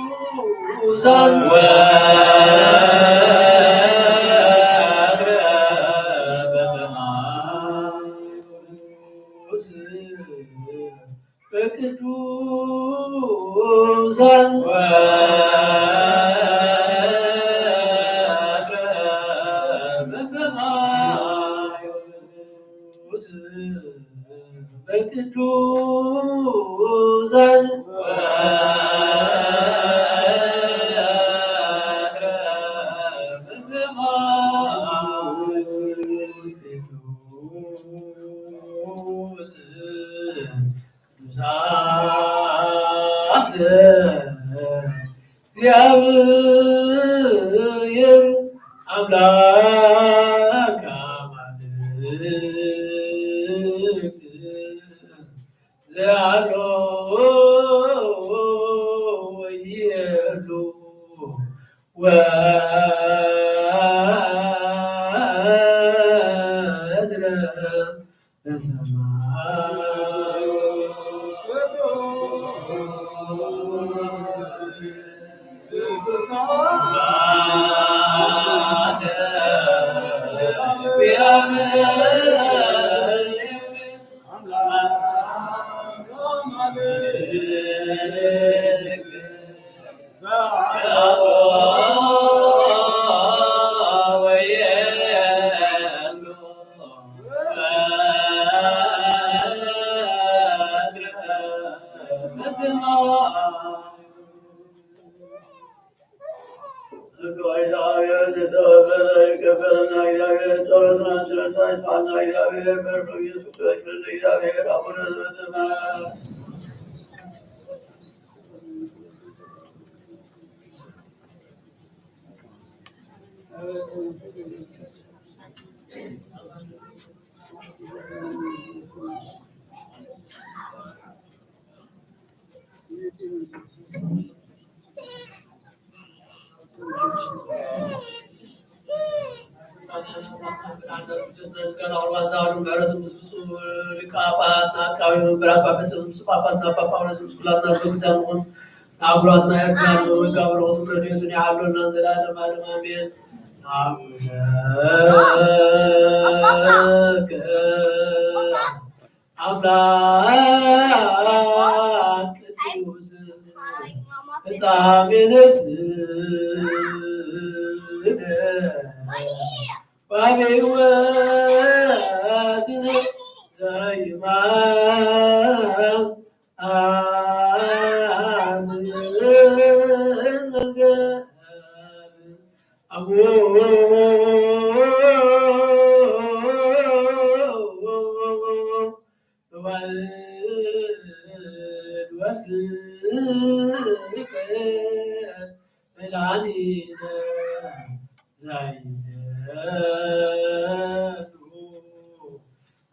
በቅዱሳን ወወትረ በሰማይ በቅዱሳን ወወትረ በሰማይ ቅዱስ ቅዱሳን እግዚአብሔር አምላክ አማልክት ዘአሎ ወየሎ ወትረ በሰማይ ቅዱስ አምላክ አማልክት ሊቀ ጳጳሳት፣ ሊቀ መንበራት ጳጳሳት፣ ብፁዕ ጳጳስና ኣባ ጳውሎስ፣ ምስ ኩላትና ህዝበ ክርስቲያን ይኹን፣ ንኣህጉራትና ኤርትራ ንወጋ በረኸቱ ረድኤቱን ይዓድለና ዘላለም ዓለም ኣሜን። ኣምላክ ኣምላክ ቅዱስ ፍጻሜ ነፍስነ ወበሕይወትነ ዘይማን ኣዝን መዝገብ ኣቡ ወልድ ወልድ መድኃኒነ ዘይዘኑ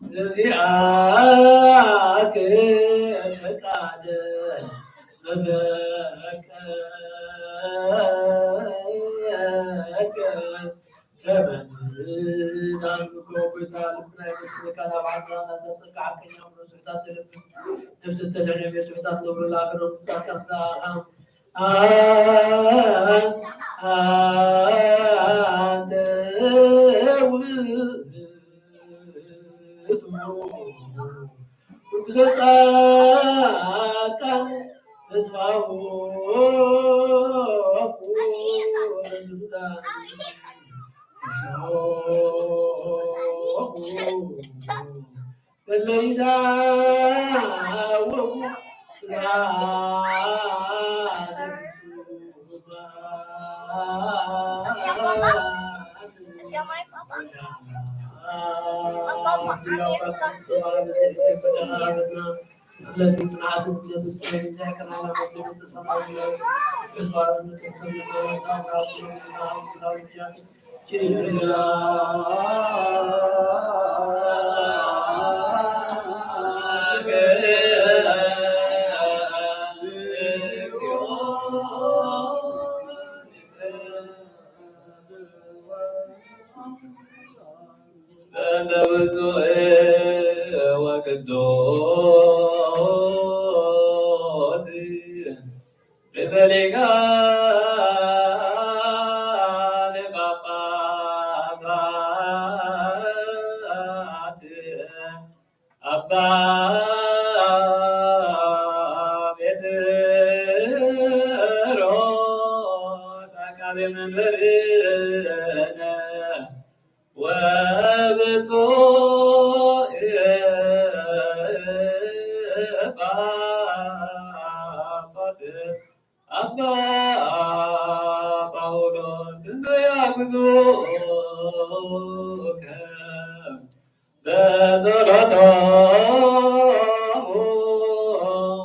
ዘዚአከ ፈቃደ እስመ በቀ ተመንዳን ምክሮ ጎይታ ልብና ይመስለካ ናብ ዓድና እናዘብጸካ ሓቀኛ ምሮ ስሕታት ተለብን ነብስ ተደነ ቤት ስሕታት ነብርላ ከነምጣት ካንሳ ኣንተ ውእቱ ንጉሰ ጻድቃን ተስፋሁ ለስሉጣን እለ ይዛወሩ በእንተ ብፁዕ ወቅዱስ ርእሰ ሊቃነ ጳጳሳት አባ ጴጥሮስ አቃቤ መንበርነ ወብፁዕ ጳጳስ አባ ጳውሎስ እንዘ ያግዙከ በጸሎቶሙ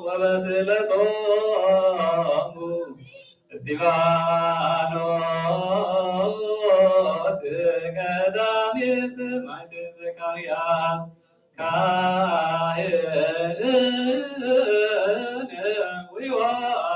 ወበስእለቶሙ እስጢፋኖስ ቀዳሜ ሰማዕት ዘካርያስ ካህን ወዮሐንስ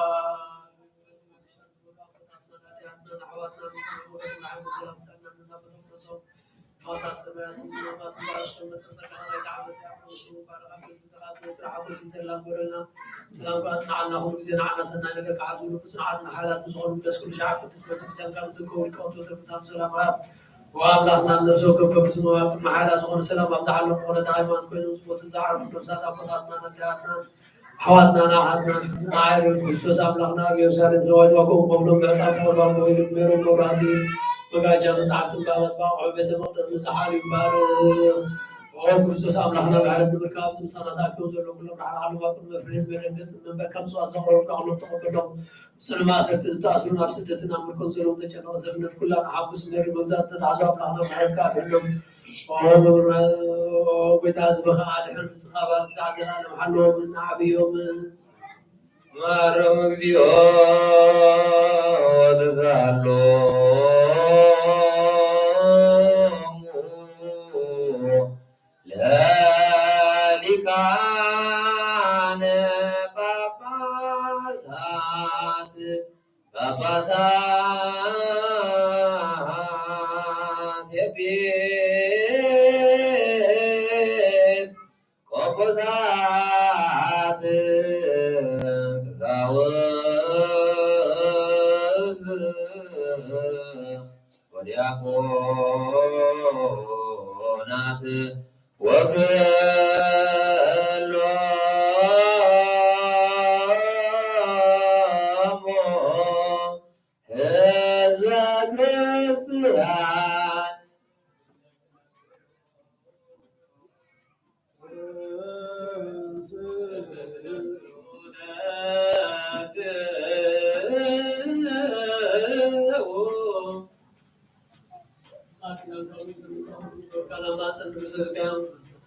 ሰላም ኣጽንዓልና፣ ኩሉ ግዜ ንዓና ሰናይ ነገር ክሓስቡ ልቡ ጽንዓትን ሓይላትን ዝኾኑ ደስ ኩሉ ሸዓ ቅድስት ቤተክርስትያን ቃል ዝርከቡ ሊቃውንቲ ወተርክታን ሰላም ሃብ። ወኣምላኽና እነርሱ ከበብስም ኣብ ቅድሚ ሓይላ ዝኾነ ሰላም ኣብዝሓሎም። ኮነተ ሃይማኖት ኮይኖም ዝሞቱን ዝዓረፉ ነብሳት ኣቦታትናን ኣዴታትናን ኣሕዋትናን ኣሓትናን ዝዓይረን ክርስቶስ ኣምላኽና ኣብ ኢየሩሳሌም ዘዋጅ ዋግኦም ከብሎም ምዕጣን ምቕርባም ወይኒ ሜሮን መብራህቲ መጋጃ መጽሓፍቲ እምባ መጥባቑሑ ቤተ መቕደስ ምጽሓል ይባርኽ። ኦ ክርስቶስ ኣምላኽና ምሕረት ንምርካብ ኣብዚ ምሳና ተኣኪቦም ዘለዉ ኩሎም ራሕራሕሎም ኣብ ቅድሚ መፍርህን መደንገጽን መንበርካ ምጽዋት ዘቕረቡልካ ኩሎም ተቐበሎም። ስለ ማእሰርቲ ዝተኣስሩ ናብ ስደትን ኣብ ምርኮን ዘለዉ ተጨነቑ ሰብነት ኩላ ንሓጉስ መሪ መግዛእቲ ተታሕዞ ኣምላኽና ምሕረትካ ኣድሕኖም። ኦ መብራ-፣ ኦ ጎይታ ህዝብኻ ኣድሕን ርስኻ ባር ክሳዕ ዘላለም ሓለዎም ንዓብዮም። ማሮም እግዚኦ ወተሳሃሎሙ ለሊቃነ ጳጳሳት ጳጳሳት ኤጲስ ቆጶሳት ቀሳውስት ወዲያቆናት ወኩሎሙ ህዝበ ክርስቲያን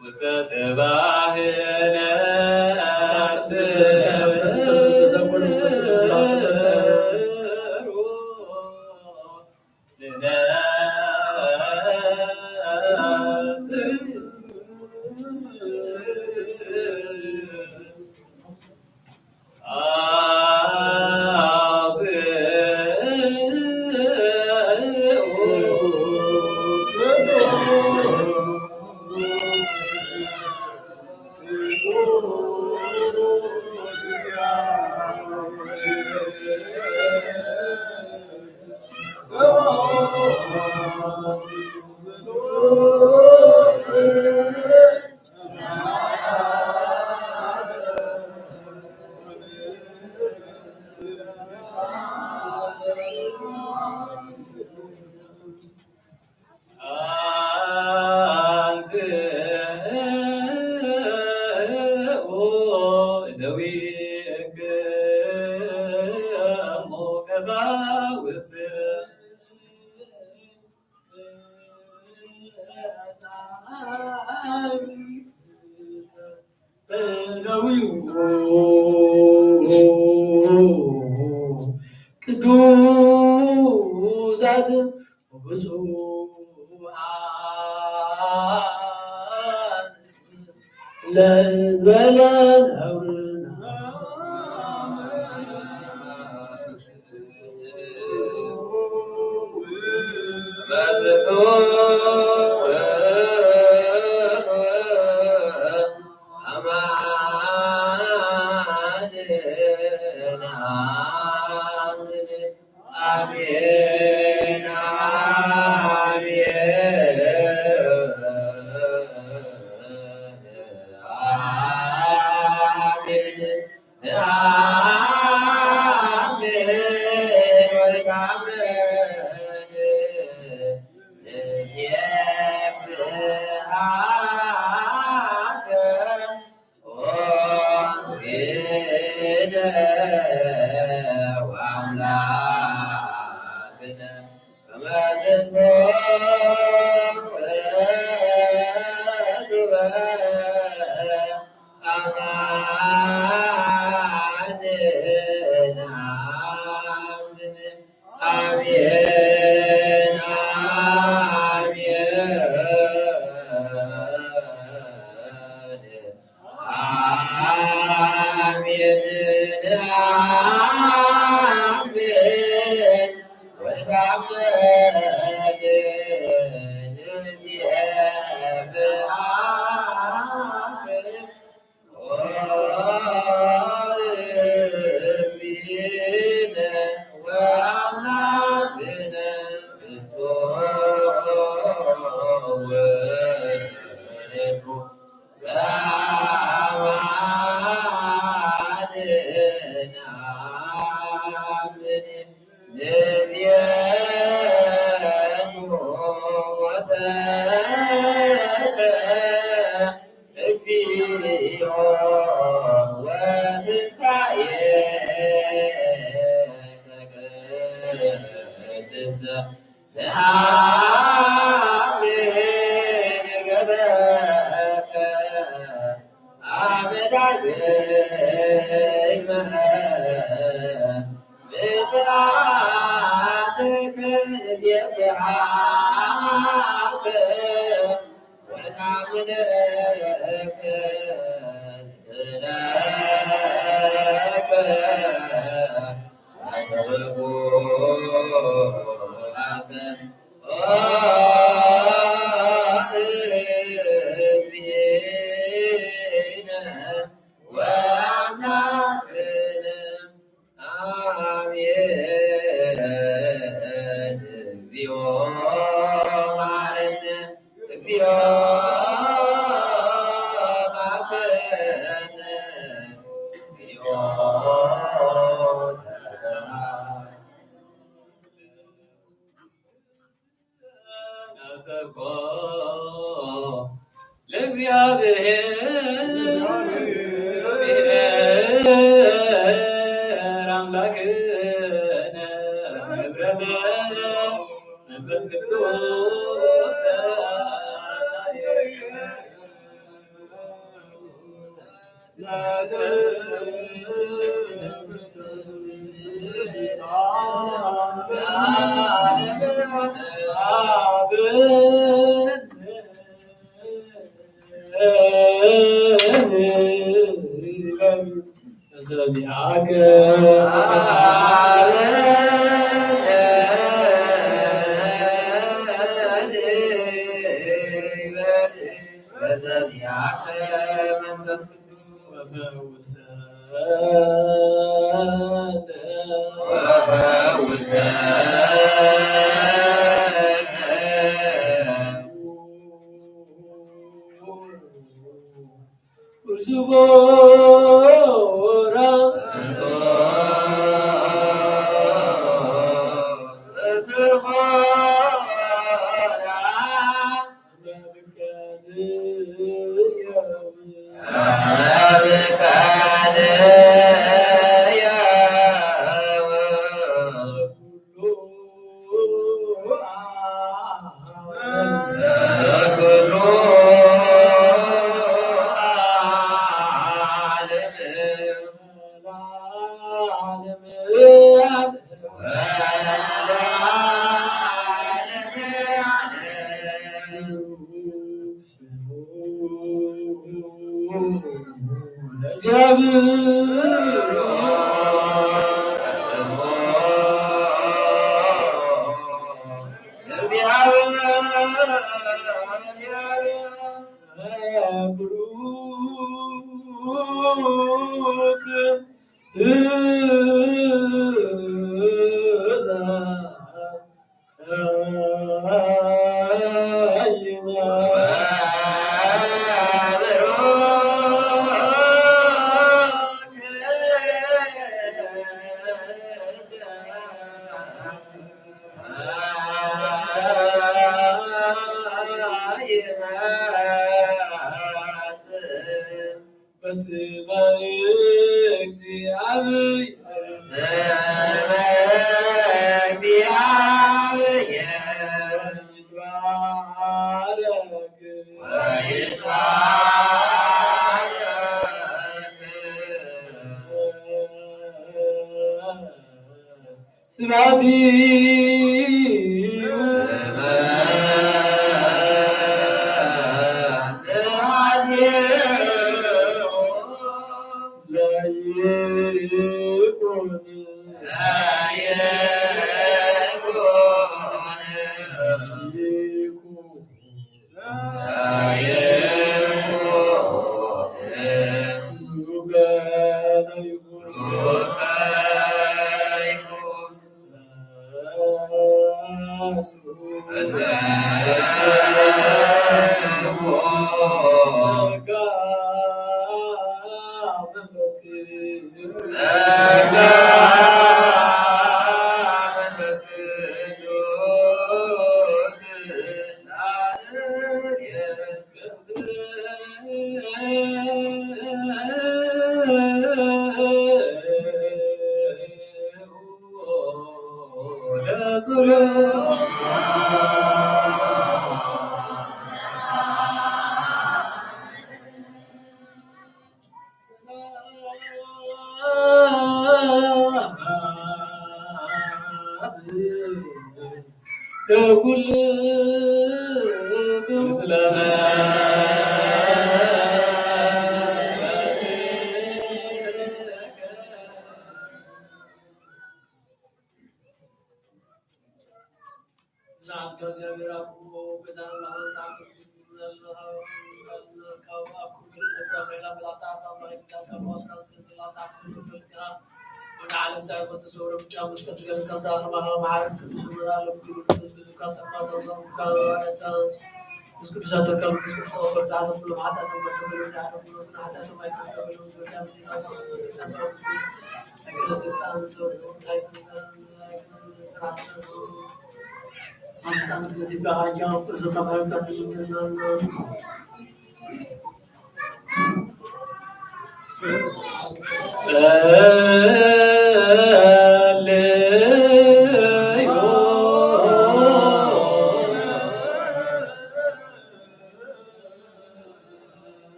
ወዘተባህለ ቅዱሳት ወብፁዓን ለእንበለ ነውርና አሜን፣ አሜን፣ አሜን። አሜን፣ አሜን፣ አሜን፣ አሜን። ወልድ አምላክ ንሴብሐክ። እግዚኦ ወትንሳኤ ቅድስተ ነአምን ገብረከ አመዳግመ ምጽአትከ ንሴብሐከ ወነአምነከ ስለከ አሰብኩ ለከ ኦ እግዚእነ ወአምላክነ። አሜን። እግዚኦ መሐረነ፣ እግዚኦ መሐረነ፣ እግዚኦ ተሰሃለነ። አሰብኮ ለእግዚአብሔር አምላክነ ምሕረተ መንፈስ ቅዱስ በስመ እግዚአብሔር። በስመ እግዚአብሔር። ይትባረክ። ወይትባረክ። ስብሐት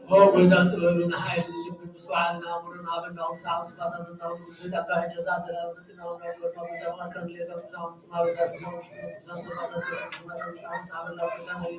ኦ ጎይታ ጥበብን ሓይልን ልብን በዓልና ሙሉን ሃበና ቅዱሳን ጽባታት እናውን ብዙ ታካ ሕጀዛ ሰላም ጽናው ናሽወርማ በዛማ ከም ሌላ ብዙ ጽማ በዛ ጽናው ብዙ ጽባታት ጽናው ብዙ ጽናው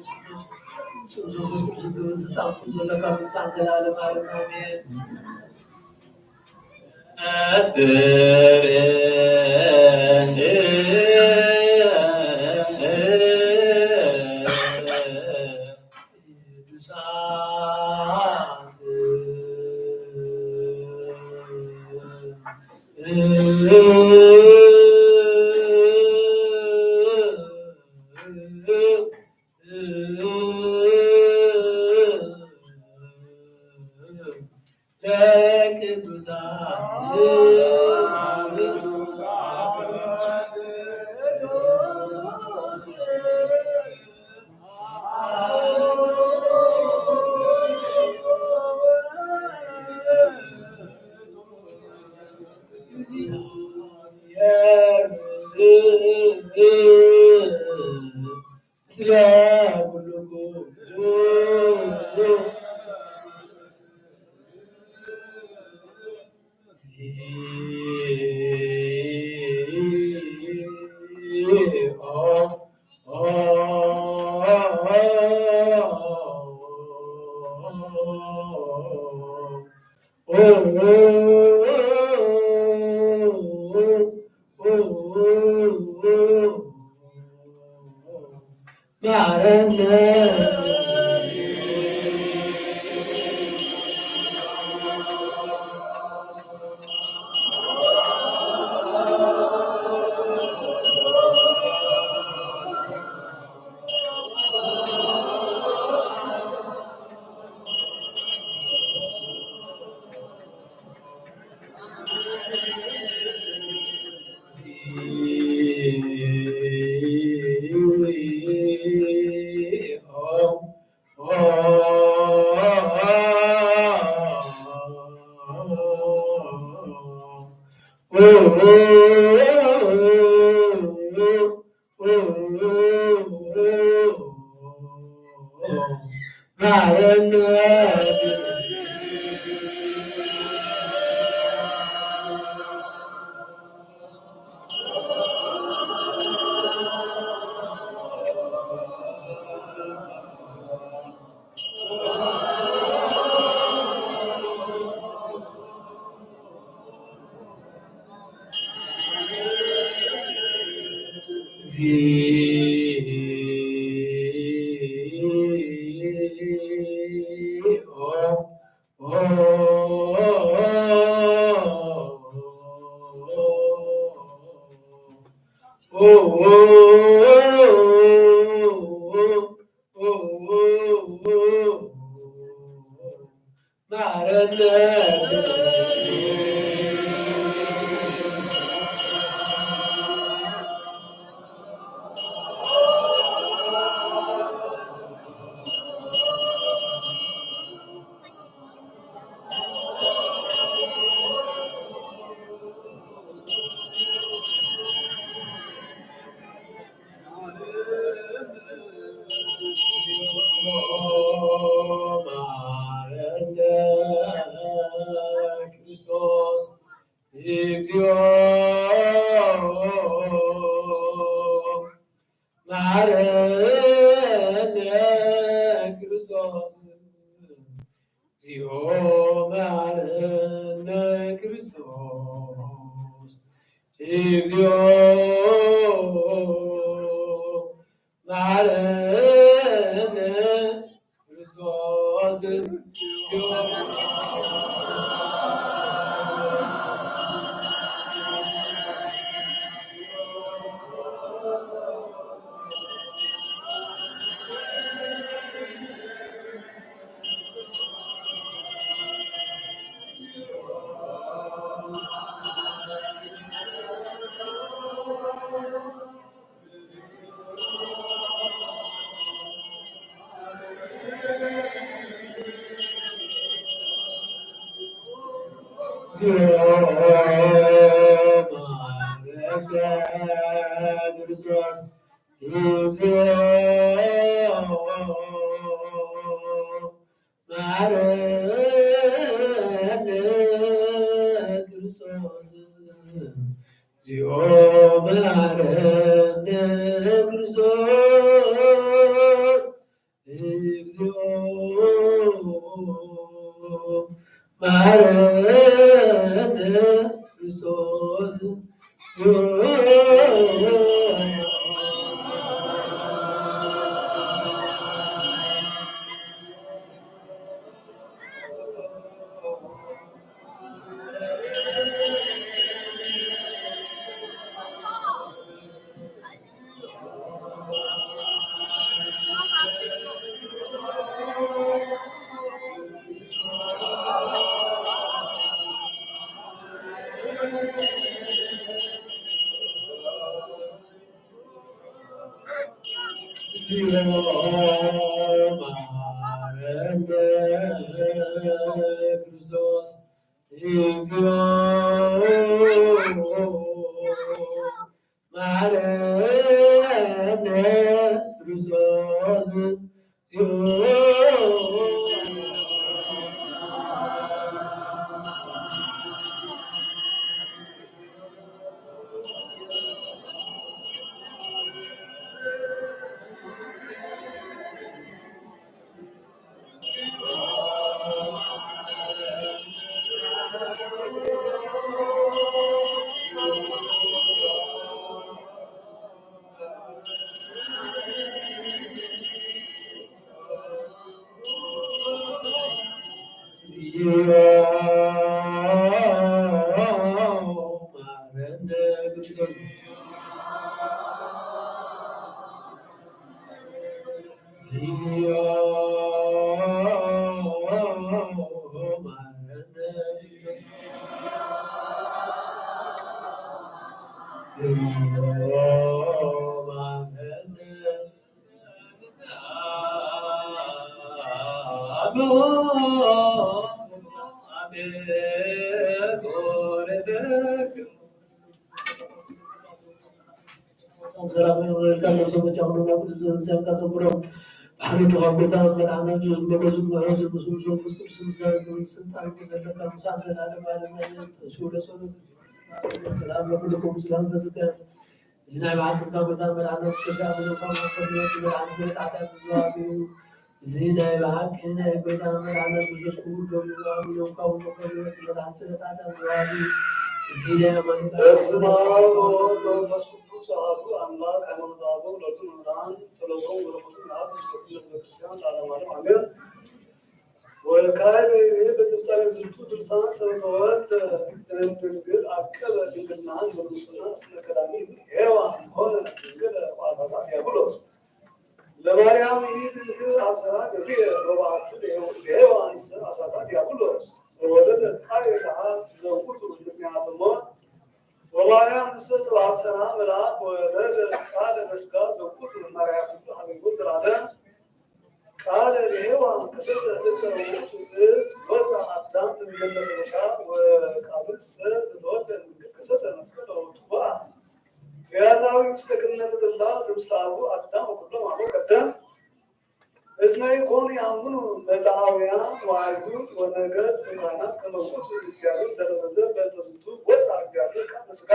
መሐረነ ክርስቶስ እግዚኦ መሐረነ ክርስቶስ። ሰላም ይሁንልካ። ነፍሶም በጃ ኩሎም ናብ ቅዱስ ቤተክርስቲያን ካሰጉሮም ባሕሪ ድኻም ቦታ መድኃኒት ዝመለሱ ምሕረት ዝምስሉ መንፈስ ቅዱስ ምስጋና ክብርን ስልጣን ክህልካ ምሳም ዘላለም ዓለም ኣሜን። ተንሥኡ ለጸሎት ሰላም ለኩልኩም ስለ መንፈስከ እዚ ናይ ብሓቂ ስጋ ጎይታ መድኃኒት ክርስቶስ ኣሚኖም ካብ መኮንነት መድኃኒት ስለ ጣዕታት ብዙሃት እዩ። እዚ ናይ ብሓቂ ናይ ጎይታ መድኃኒት ክርስቶስ ክቡር ደሙ ኣሚኖም ካብ መኮንነት መድኃኒት ስለ ጣዕታት ብዙሃት እዩ። እዚ ናይ ኣማኑኤል በስመ አብ ወወልድ ወመንፈስ ቅዱስ አሐዱ አምላክ። ሃይማኖተ አበው ለቱ መምህራን ጸሎቶም በረከቱ ይሃብ ምስለ ኩሉ ህዝበ ክርስቲያን ለዓለመ ዓለም አሜን። ወካዕበ ይቤ በትፍጻሜ ዝንቱ ድርሳን ሰበተወልደ እምድንግል አቀበ ድንግልናን በንጉስና እስመ ቀዳሚ ሔዋን ሆነ ድንግለ ወአሳታ ዲያብሎስ። ለማርያም ይእቲ ድንግል አብሰራ ገብርኤል ወበአቱ ለሔዋንሰ አሳታ ዲያብሎስ ወወለደት ቃየል ለሃ ዘውቱ ምክንያት ሞት። ወማርያም እሰ ዘአብሰራ መልአክ ወለደ ቃለ በስጋ ዘውቱ ማርያም ኩሉ ሀቤሁ ዘላለም። ቃለ ለሔዋን ከሰተ ዕፀ ውእቱ እፅ ወፃ አዳም እምገነት በዳ ወቃልሰ ዘተወልደ እምድንግል ከሰተ መስቀለ ወትዋ። ፈያታዊ ውስተ ገነት ተላ ዘምስለ አቡ አዳም ወኩሎም አበው ቀደም። እስመ ኢኮኑ ያምኑ መጣውያን ወአይሁድ ወነገድ ወካህናት ከመ ውእቱ እግዚአብሔር ዘለበዘ በእንተ ዝንቱ ወፃ እግዚአብሔር ቃል በስጋ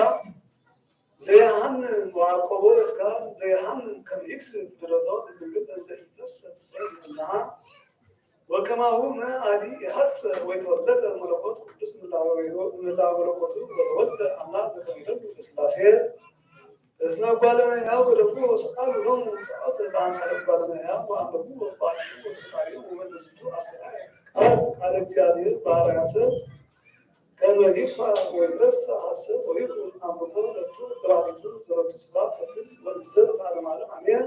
ዘይሃምን ወአቆቦ ለስጋ ዘይሃምን ከመ ይክስት ልደቶ እምድንግል እንዘ ኢትነሰት ሰይድ እምነሃ። ወከማሁ መ አዲ ኢሐጽር ወይተወለደ መለኮት ቅዱስ ምላወ መለኮቱ ወተወልደ አምላክ ዘከመ ይደሉ ለስላሴ። እስመ እጓለ እመሕያው ገደፍዎ ወሰአሉ ሎሙ ጣዖተ በአምሳለ እጓለ እመሕያው ወአምለኩ ወባህሉ ወፈጣሪሁ ወበእንተ ዝንቱ አስተርአየ ቃል ቃለ እግዚአብሔር በአርአያ ሰብ። ከመ ይጥፋእ ወይትረሳእ ሐሰት ወይኩን አምልኮ ለቱ ብራሪቱ ዘረቱ ስብሐት ለክል ወእዘዝ ለዓለመ ዓለም አሜን።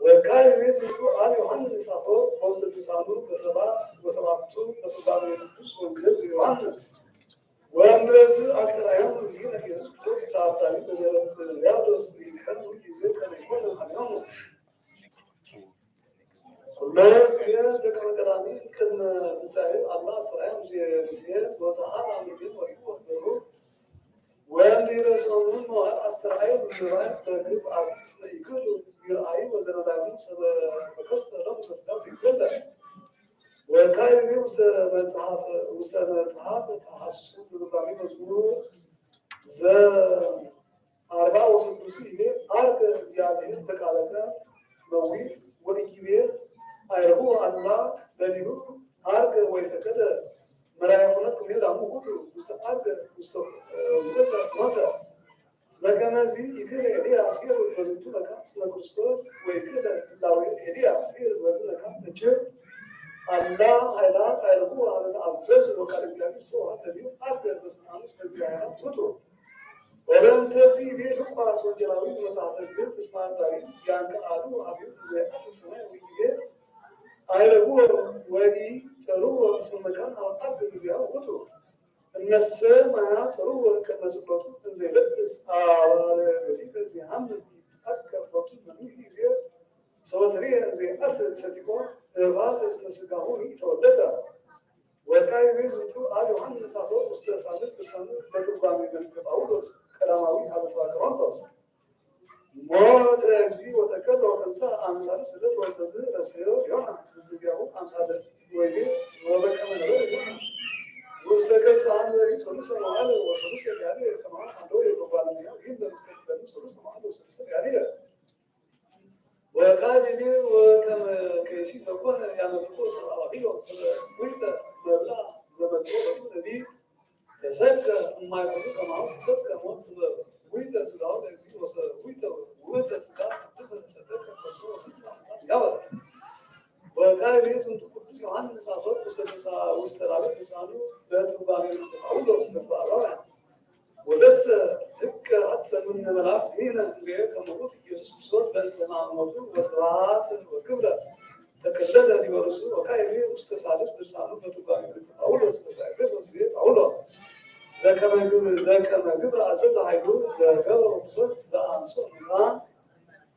ወካዕበ ይቤ ዝንቱ አብ ዮሐንስ አፈወርቅ በውስተ ድርሳኑ በሰባ ወሰባቱ በትርጓሜ ቅዱስ ወንጌል ዘዮሐንስ። ወእምድረዝ አስተርአየነ እግዚእነ ኢየሱስ ክርስቶስ ለአዳሚ በገነት ሊባኖስ ሊልከን ሁልጊዜ ከመ ይኮነ አሚኖሙ። ኩሎ ጊዜ ዘከመ ቀዳሚ ቅድመ ትንሳኤሁ አላ አስተርአየ ሙሴ ወተሃባ ምድር ወሪሁ ወበሩ። ወእምድረ ሰሙን መዋዕል አስተርአየ ምድራይ በግብ አቢ እስመ ኢክሉ ይርአዩ ወዘነዳግሙ ሰበ ተከስተ ሎም በስጋ ዘይኮለ። ወካዕበ ይቤ ውስተ መጽሐፍ ውስተ መጽሐፍ ተሐስሱ ዝግባሚ መዝሙር ዘ ኣርብዓ ወስዱስ ይቤ፣ ዐርገ እግዚአብሔር በቃለከ መዊት ወኢይቤ፣ አይረቡ አሉላ ለሊሁ ዐርገ ወይፈቀደ መራያ ኩነት ክምዮ ዳሙ ውእቱ ውስተ ዐርገ ውስተ ውእተ ሞተ። እስመ ከመዚ ይክል ኤልያስ ይሁን በዝንቱ መካን እስመ ክርስቶስ ወይክል ህላዌ ኤልያስ ይሁን በዚ መካን እችር አላ ኃይላት አይረቡ አበ ተአዘዙ ወቃለ እግዚአብሔር ሰው ሀተሚው ዐርገ በስልጣኑ እስመ እግዚአብሔር ውእቱ። ወበእንተዚ ይቤ ሉቃስ ወንጌላዊ በመጽሐፈ ግብር እስመ አዳዊ ያንቀአሉ አብዩ ዘይአብ ሰማይ ወይቤ አይረቡ ወኢ ጸሩ እስመ መካን አወጣት ጊዜያው ውእቱ። እነሰ ማያ ጸሩ ወእንከ መስሎቱ እንዘይለብስ አባለ ገዚፈ ዚሃምን ይትአከብ ቦቱ መኑ ጊዜ ሰወተሪ እንዘይአብ ሰቲቆ ነፋስ እስመ ስጋሁ ይተወለደ። ወካይ ዝንቱ አብ ዮሐንስ አፈወርቅ ውስተ ሳልስ ድርሳኑ በትርጓሜ መልእክተ ጳውሎስ ቀዳማዊ ሀበ ሰባ ቆሮንቶስ። ሞተ እግዚ ወተቀብረ ወተንሳ አምሳለ ስለት ወንተዝ ረሰዮ ዮናስ ዝዝያሁ አምሳለ ወይቤ ወበከመ ነበረ ዮናስ ውስተ ከርሰ አንበሪ ሶሉሰ መዋዕለ ወሶሉሰ ያለ ከማን አንዶ የበጓልያ ይህም በምስተ ክበል ሶሉሰ መዋዕለ ወሶሉሰ ያለ ወካቢቢ ወከመ ከይሲ ዘኮነ ያመልኮ ሰብአ ባቢሎን ሰበ ውይተ መብላ ዘመልኮ ነቢ ተሰድከ እማይኩሉ ከማሁ ተሰድከ ሞት ስበብ ውይተ ስጋሁ ለእግዚእ ወሰበብ ውይተ ውእተ ስጋ ቅዱስ ሰደከ ከርሶ ወተንሳ ሙታን ያበረ። ወካይ ቤት ዝንቱ ቅዱስ ዮሐንስ አፈወርቅ ውስተ ድርሳ ውስተ ራብዕ ድርሳኑ ለትርጓሜ ጳውሎስ ለሰብአ ራውያን ወዘሰ ህቀ ሀተ ምነ መልአክ ሚነ እንዴ ከመ ውእቱ ኢየሱስ ክርስቶስ በእንተ ሕማመ ሞቱ ወስብሐት ወክብረ ተከለለ ዲበ ርእሱ ወካይቤ ውስተ ሳልስ ድርሳኑ በትርጓሜ መልእክተ ጳውሎስ ለሳይቤ ወዲቤ ጳውሎስ ዘከመ ግብ- ዘከመ ግብረ አዘዘ ኃይሉ ዘገብረ ክርስቶስ ዘአንሶ ሙታን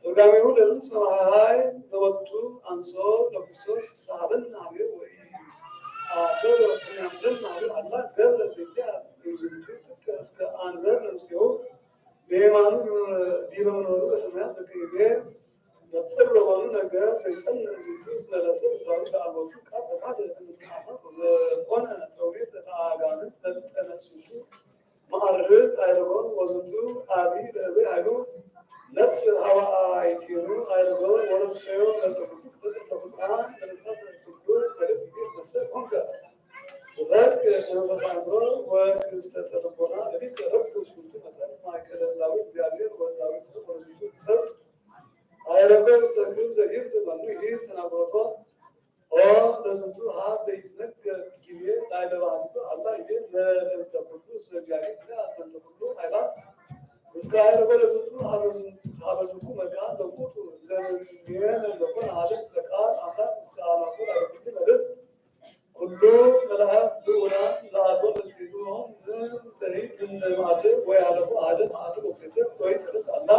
ትርጓሜሁ ለዝንሰማሃይ ዘወቱ አንሶ ለክርስቶስ ሰሃበን ናቤ ወይ አገረ ከሚያምረን ናቤ አላ ገብረ ዘያ ይምዝግቱ ጥቀ እስከ አንበር ለምስሌሁ በየማኑ ዲበ መንበሩ በሰማያት በቀኝ ነጽር ለሆኑ ነገር ዘይጸን ዝንቱ ስለለሰ ምድራዊ ለአልቦቱ ቃል ተካደ እንድናሳ ዘቆነ ተውኔት ለአጋንንት ለጠነ ስንቱ መዓርግ አይረቦ ወዝንቱ አቢ ለእበይ ኃይሉ ነፍስ ሀበ አይቲኑ አይረቦ ወረሰዮ ለተኩሉ ፍጥረት ለፍጡራን ለፍጥረት ኩሉ መልእክት ይቤት መሰል ኮንከ ትፈቅ መንፈስ አእምሮ ወክስተተ ልቦና ለሊት ህርኩ ስንቱ መጠን ማእከለ ህላዊ እግዚአብሔር ወህላዊ ሰብ ወዝንቱ ጸጥ አይረቦ ውስተ ክብ ዘኢርድ መኑ ይህ ተናግሮቶ ኦ ለዝንቱ ሀብ ዘይትነገር ጊዜ ላዕለ ባህቲቱ አላ ይቤ ለእንተ ኩሉ እስመ እግዚአብሔር ይትለአል በእንተ ኩሉ ኃይላት እስከ አይረቦ ለዝንቱ ሀበ ዝንቱ መካን ዘውቱ ዘምኔነ ዘኮነ ዓለም እስከ ቃል አምላክ እስከ አላፉ ላዕለ ኩሉ መልእክት ኩሉ መልአክ ልዑላን ለአልቦ መክሊቱ ምን ተሂድ እምነ ማዕድ ወይ አለቦ አደ ማዕድ ወክልተ ወይ ሰለስት አላ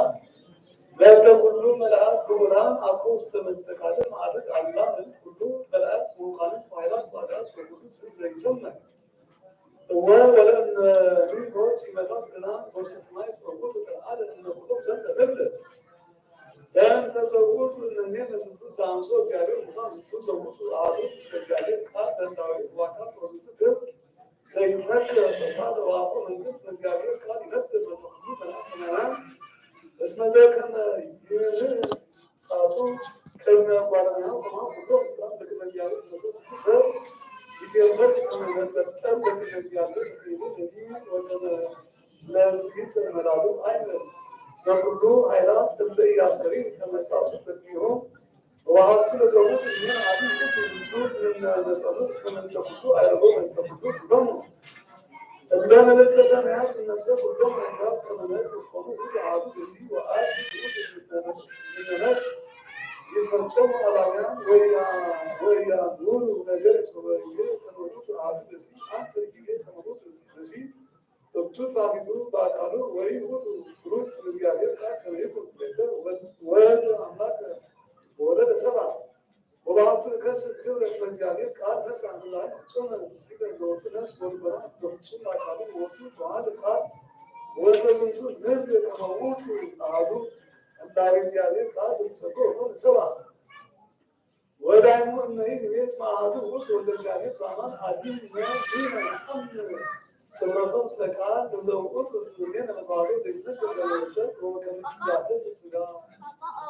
በእንተ ኩሉ መልአክ ልዑላን አኮ ውስተ መተካለ ማዕርግ አላ መልእክት ኩሉ መልአክ ወውቃንን ወኃይላት ወአጋእዝት ወኩሉ ስም ዘይሰመ እወ ወለእመ ሪጎ ሲመታት ብርሃን ጎርሰ ሰማይ እስመ ውእቱ ተልዓለ እምነ ኩሎም ዘንተ ንብል በእንተ ዘውቱ እምኔነ ዝንቱ ዘአንሶ እግዚአብሔር ሙታን ዝንቱ ዘውቱ አሐዱ ምስለ እግዚአብሔር ቃል በህላዌ ወአካል ወዝንቱ ግብር ዘይመክር በቃል ወአኮ መንግስት እግዚአብሔር ቃል ይነብር በተኩሉ መልአክ ሰማያውያን እስመ ዘከመ ይንጻቱ ቅድመ ጓለማያው ከማሁ ኩሎም ፍጡራን በቅድመ እግዚአብሔር ይመሰሉ። ሰብ ይትየመር ከመ መጠን በቅድመ እግዚአብሔር ይከይዱ ነቢይ ወከመ ለዝጊት መላሉ አይነ እስመ ኩሉ ኃይላት እለ ኢያስተሪ ከመ ጻቱ በቅድሜሁ ወወሃብቱ ለሰቡት እምኔን አቢ ውእቱ ዝንቱ እምነ መጠኑ እስከ መንተ ኩሉ አይረቦ መንተ ኩሉ ኩሎሙ እለ መልእክተ ሰማያት እነሰ ኩሎም አሕዛብ ከመ ነግ ውስጦሙ ውእቱ አሐዱ ብእሲ ወአብ ውእቱ እምነ ነግ ይፈጸሙ አላውያን ወያ- ወያኑሩ ነገር ጸወየ ከመ ውእቱ አሐዱ ብእሲ አንሰ ይቤ ከመ ውእቱ ብእሲ እቱ ባሕቲቱ በአካሉ ወይ ውእቱ ብሩክ እግዚአብሔር ቃል ከመ ይኩን ቤተ ወልድ አምላክ ወወለደ ሰብአ ወበአቱ ከስት ግብረ እስመ እግዚአብሔር ቃል ነሳ ምላን ጾመ ትስብከ ዘወቱ ነፍስ ወልቦና ዘፍጹም አካሉ ወቱ ተዋህደ ቃል ወበዝንቱ ንብል ከመ ውእቱ አሐዱ እምዳቤ እግዚአብሔር ቃል ዘተሰብከ ወኮነ ሰብአ ወዳይሙ እመሂ ንቤት ማሃዱ ውእቱ ወልደ እግዚአብሔር በአማን አዲን መ ዲነ አምን ስምረቶም ስለ ቃል ንዘውቁት እኔ ለመተዋሕዶ ዘይትነገር ዘለወደት ወከም ኢያደሰ ስጋ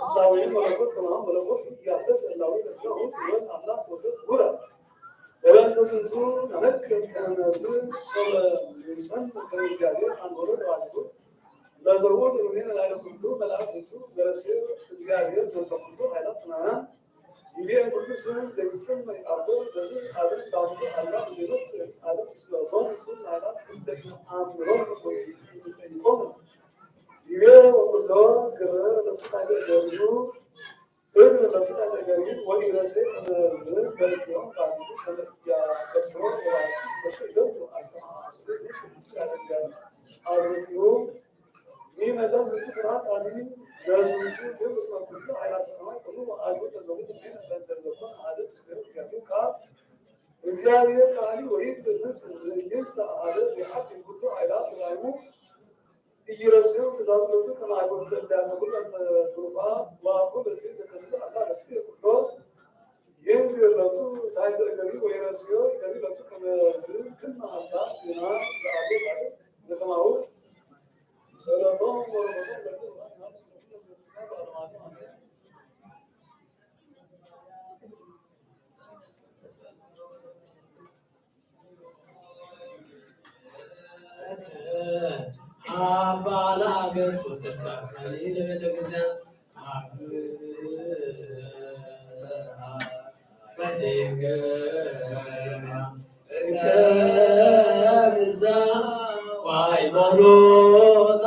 ህላዌ መለኮት ከማሁ መለኮት ኢያደሰ ህላዌ ለስጋ ውእቱ ወልድ አምላክ ወሰብ ውረ። ወበእንተ ዝንቱ ነመክር ከመዝ ሶበ ንሰምዕ ከመ እግዚአብሔር አንበሮ ለባሕቱ ለዘውቱ እምኔነ ላዕለ ኩሉ መልአክ ዝንቱ ዘረስዮ እግዚአብሔር በእንተ ኩሉ ኃይላት ሰማያውያን ይቤ ኩሉ ስም ዘይስመይ አቦ በዝ አብን ባሕቱ አላ ዘይመጽእ ዓለም ስለ ቦን ስም ኃይላት እንተ ይአምሮም ወይጠይቆም ይቤ ወኩሎ ግብር ለቱ ቃለ ገቢሩ እግር ለቱ ቃለ ገቢር ወኢረሴ ከመዝ በልትዮም ባሕቱ ከመ ኢያገብሮ ወባሕቱ በሰይለቱ አስተማማስሎ ይመስል ይችላል። አብርቲሁ ይመጠን ዝቱ ፍርሃት አሊ ዘዝቱ ግን እስመ ኩሉ ኃይላተ ሰማይ ኩሉ አሉ ለዘሙ ግን በእንተ ዘኮን አለ ምስሌሁ እግዚአብሔር ቃል እግዚአብሔር ቃሊ ወይም ብንስ ይንስ አለ የአብ ኩሉ ኃይላት ራይሙ ኢይረስዮ ትእዛዝ ሎቱ ከመ አግብርተ እለ ኩሉ እንተ ትሩፋ ወአኮ በዚህ ዘከምዝ አላ ረስየ ኩሎ ይንግር ሎቱ ታሕተ እገሪ ወይረስዮ እገሪ ሎቱ ከመ ዝክመ አላ ግና ዘአሌ ማለት ዘከማሁ ጸሎቶም ወረከቶም ለኩሉ ቅዱሳን በአማኑ አሜን። አባ ለአገስ ወሰሳ ለቤተ ክርስቲያን አብ ሰርሃ ከቴገ እንተ ብዛ ወሃይማኖታ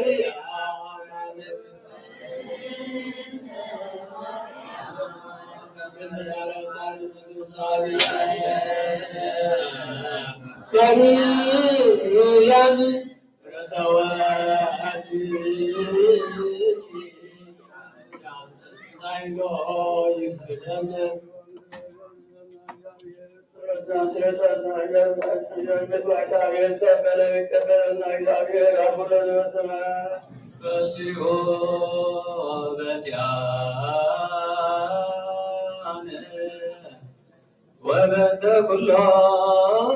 ማርያም ወበእንተ ኩሎሙ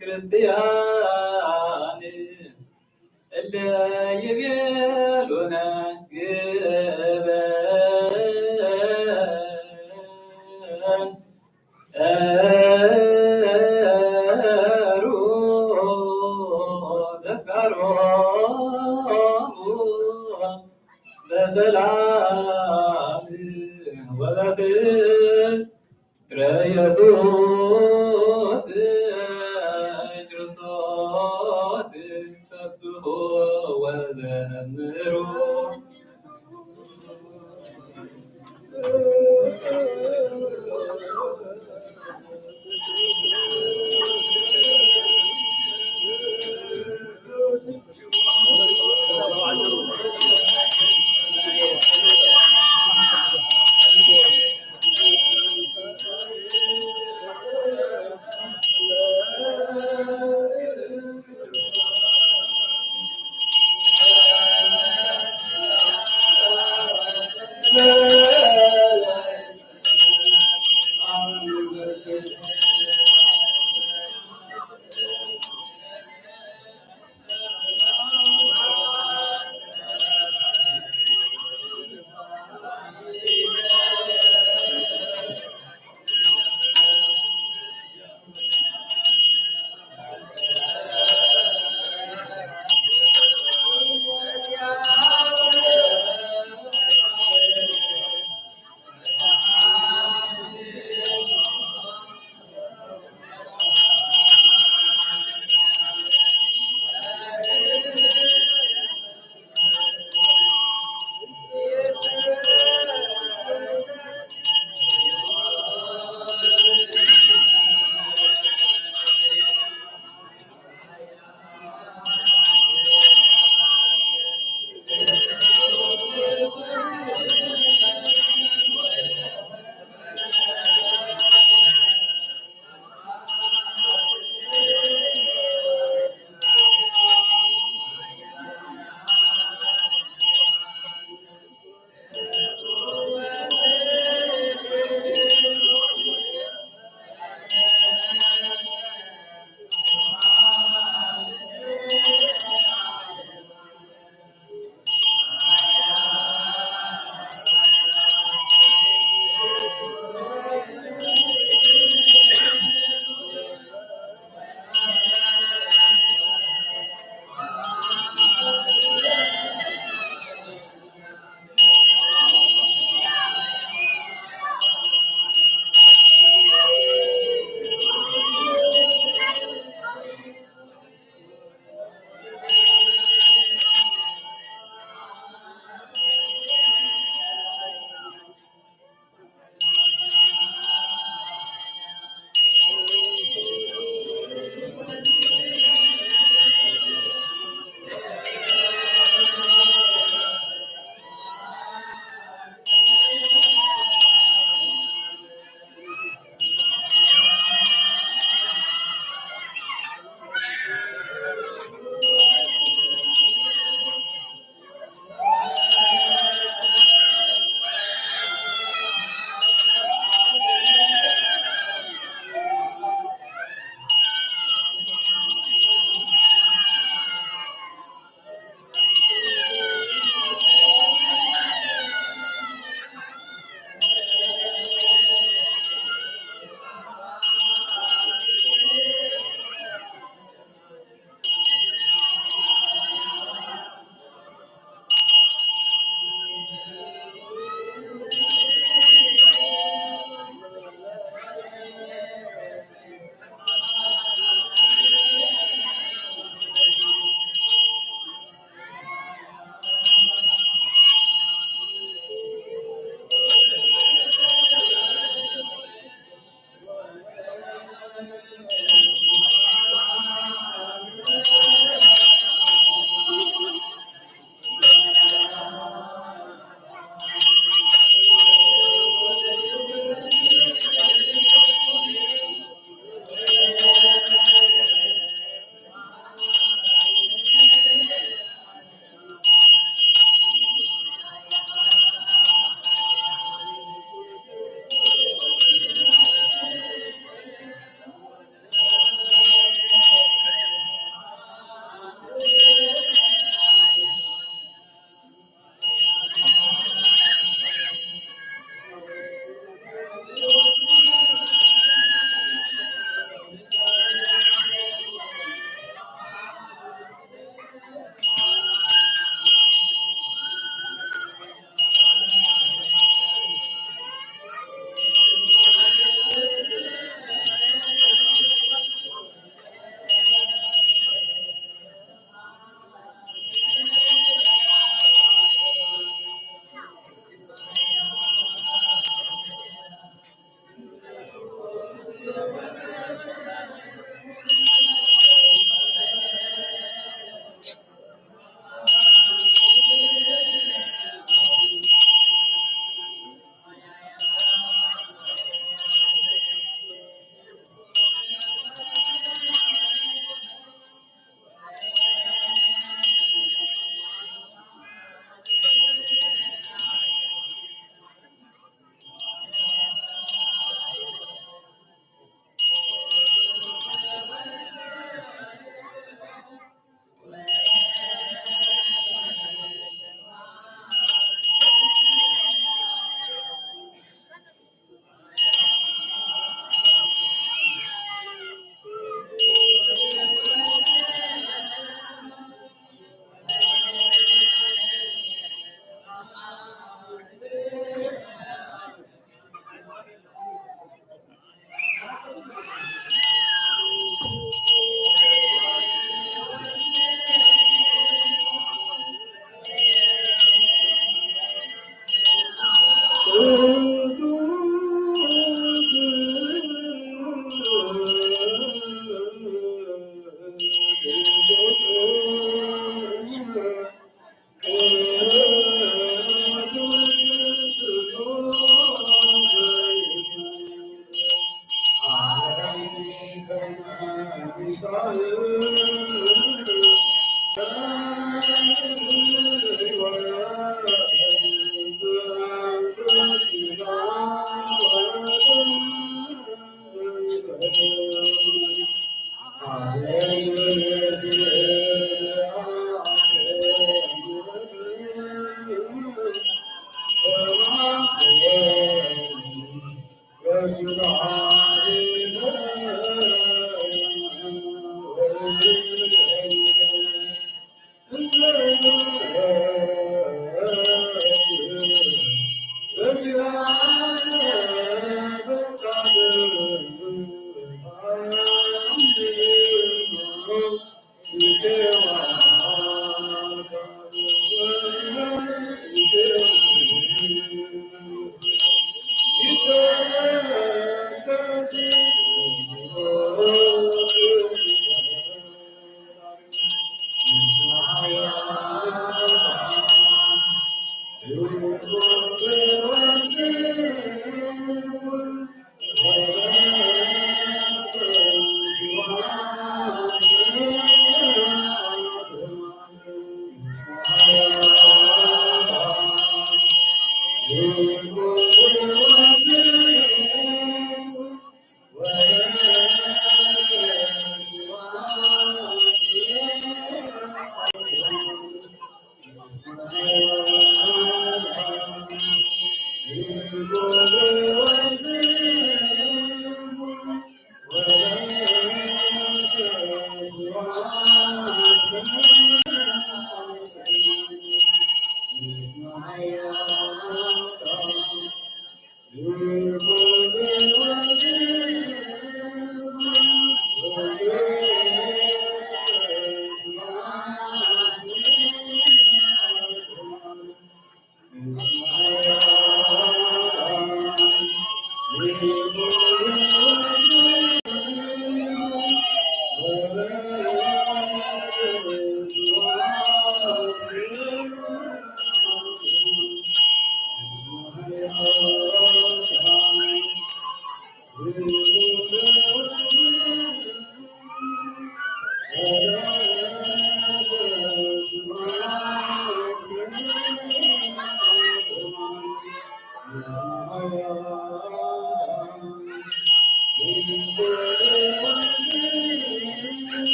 ክርስቲያን እለ ይቤሉነ ግበ ሩ ተስካሮሙ በሰላም ወበፍቅረ ኢየሱስ ክርስቶስ ሰብሑ ወዘምሩ።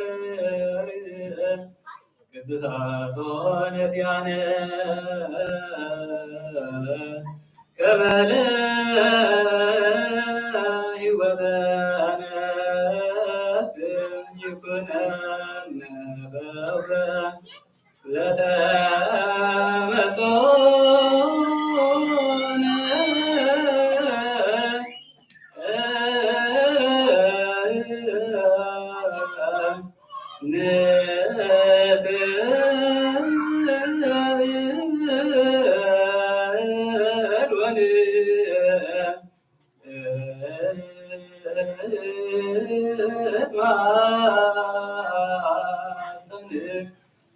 ለእግዚአብሔር ቅዱሳቶ ነሲያነ ከመ ለህይወተ ነፍስ ይኩነነ ፈውሰ ለተመጦነ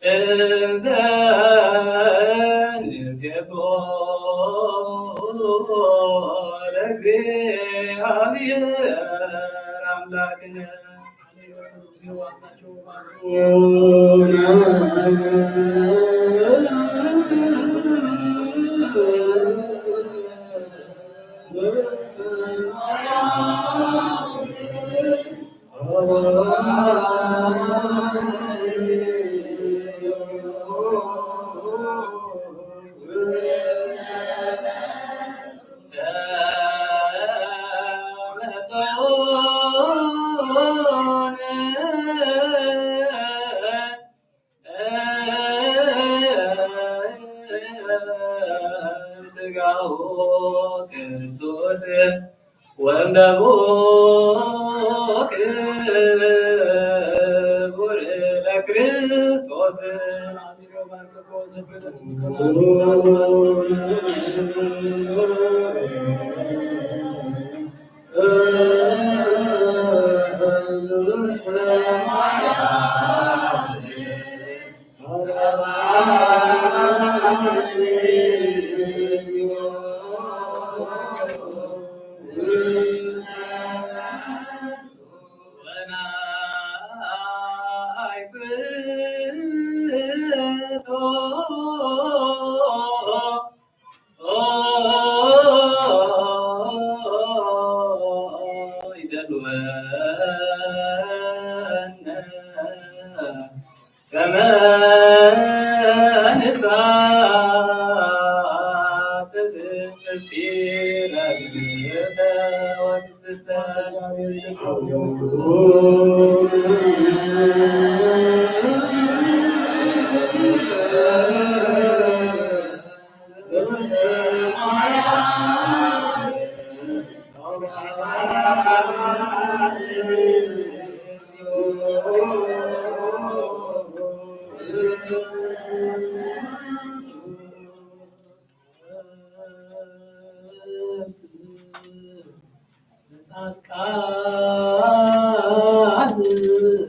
እንዘ ንሴብሖ ለእግዚአብሔር አምላክነ። ስጋሁ ቅዱስ ወእምደሙ ክቡር ለክርስቶስ።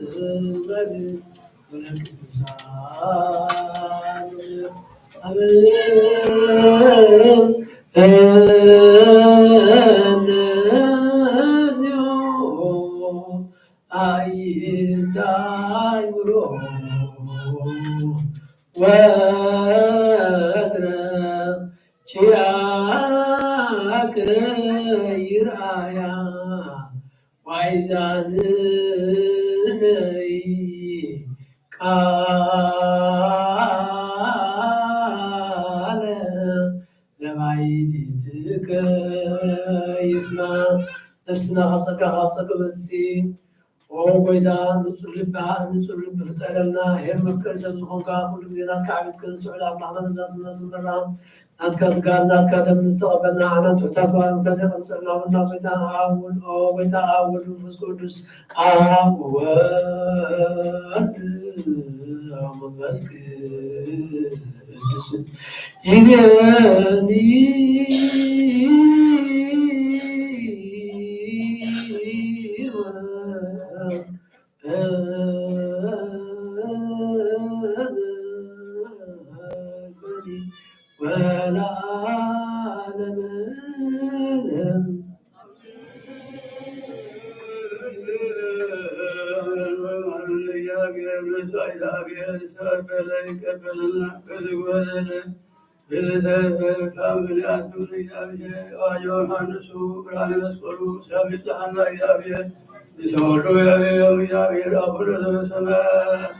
ለጻድቃን ወለቅዱሳን እነዚሁ አይታይምሮ ወትረ ኪያከ ይርኣያ ዋይዛንነይ ቃለ ለባይቲትከ ይስማ። ነፍስና ካብ ጸጋ ካብ ጸጋ በዝሒ ኦ ጎይታ፣ ንጹር ልቢ፣ ንጹር ልቢ ፍጠረልና። ሄር መፍቀሪ ሰብ ዝኾንካ፣ ኩሉ ግዜ ናትካ ዕቤት ክንስዕል፣ ኣምላኽና ነዛ ስምና ስምራ፣ ናትካ ስጋ፣ ናትካ ደም ዝተቐበልና፣ ዓና ትሑታት ባሮትካ፣ ዘቐንሰልና፣ ወና ጎይታ፣ ኣብ ወልድ፣ ኦ ጎይታ፣ ኣብ ወልድ መንፈስ ቅዱስ፣ ኣብ ወልድ መንፈስ ቅዱስ ይዜኒ ወለዓለመ ዓለም። እግዚአብሔር ምሳ እግዚአብሔር ሰበለ ይቀበልና። ከዚህ ወለለ ብልተፈታም ብልያቱ እግዚአብሔር ዮሐንሱ ብርሃነ መስቀሉ ሲያብጽሐና እግዚአብሔር ይሰወዱ እግዚአብሔር አቡነ ዘበሰማያት።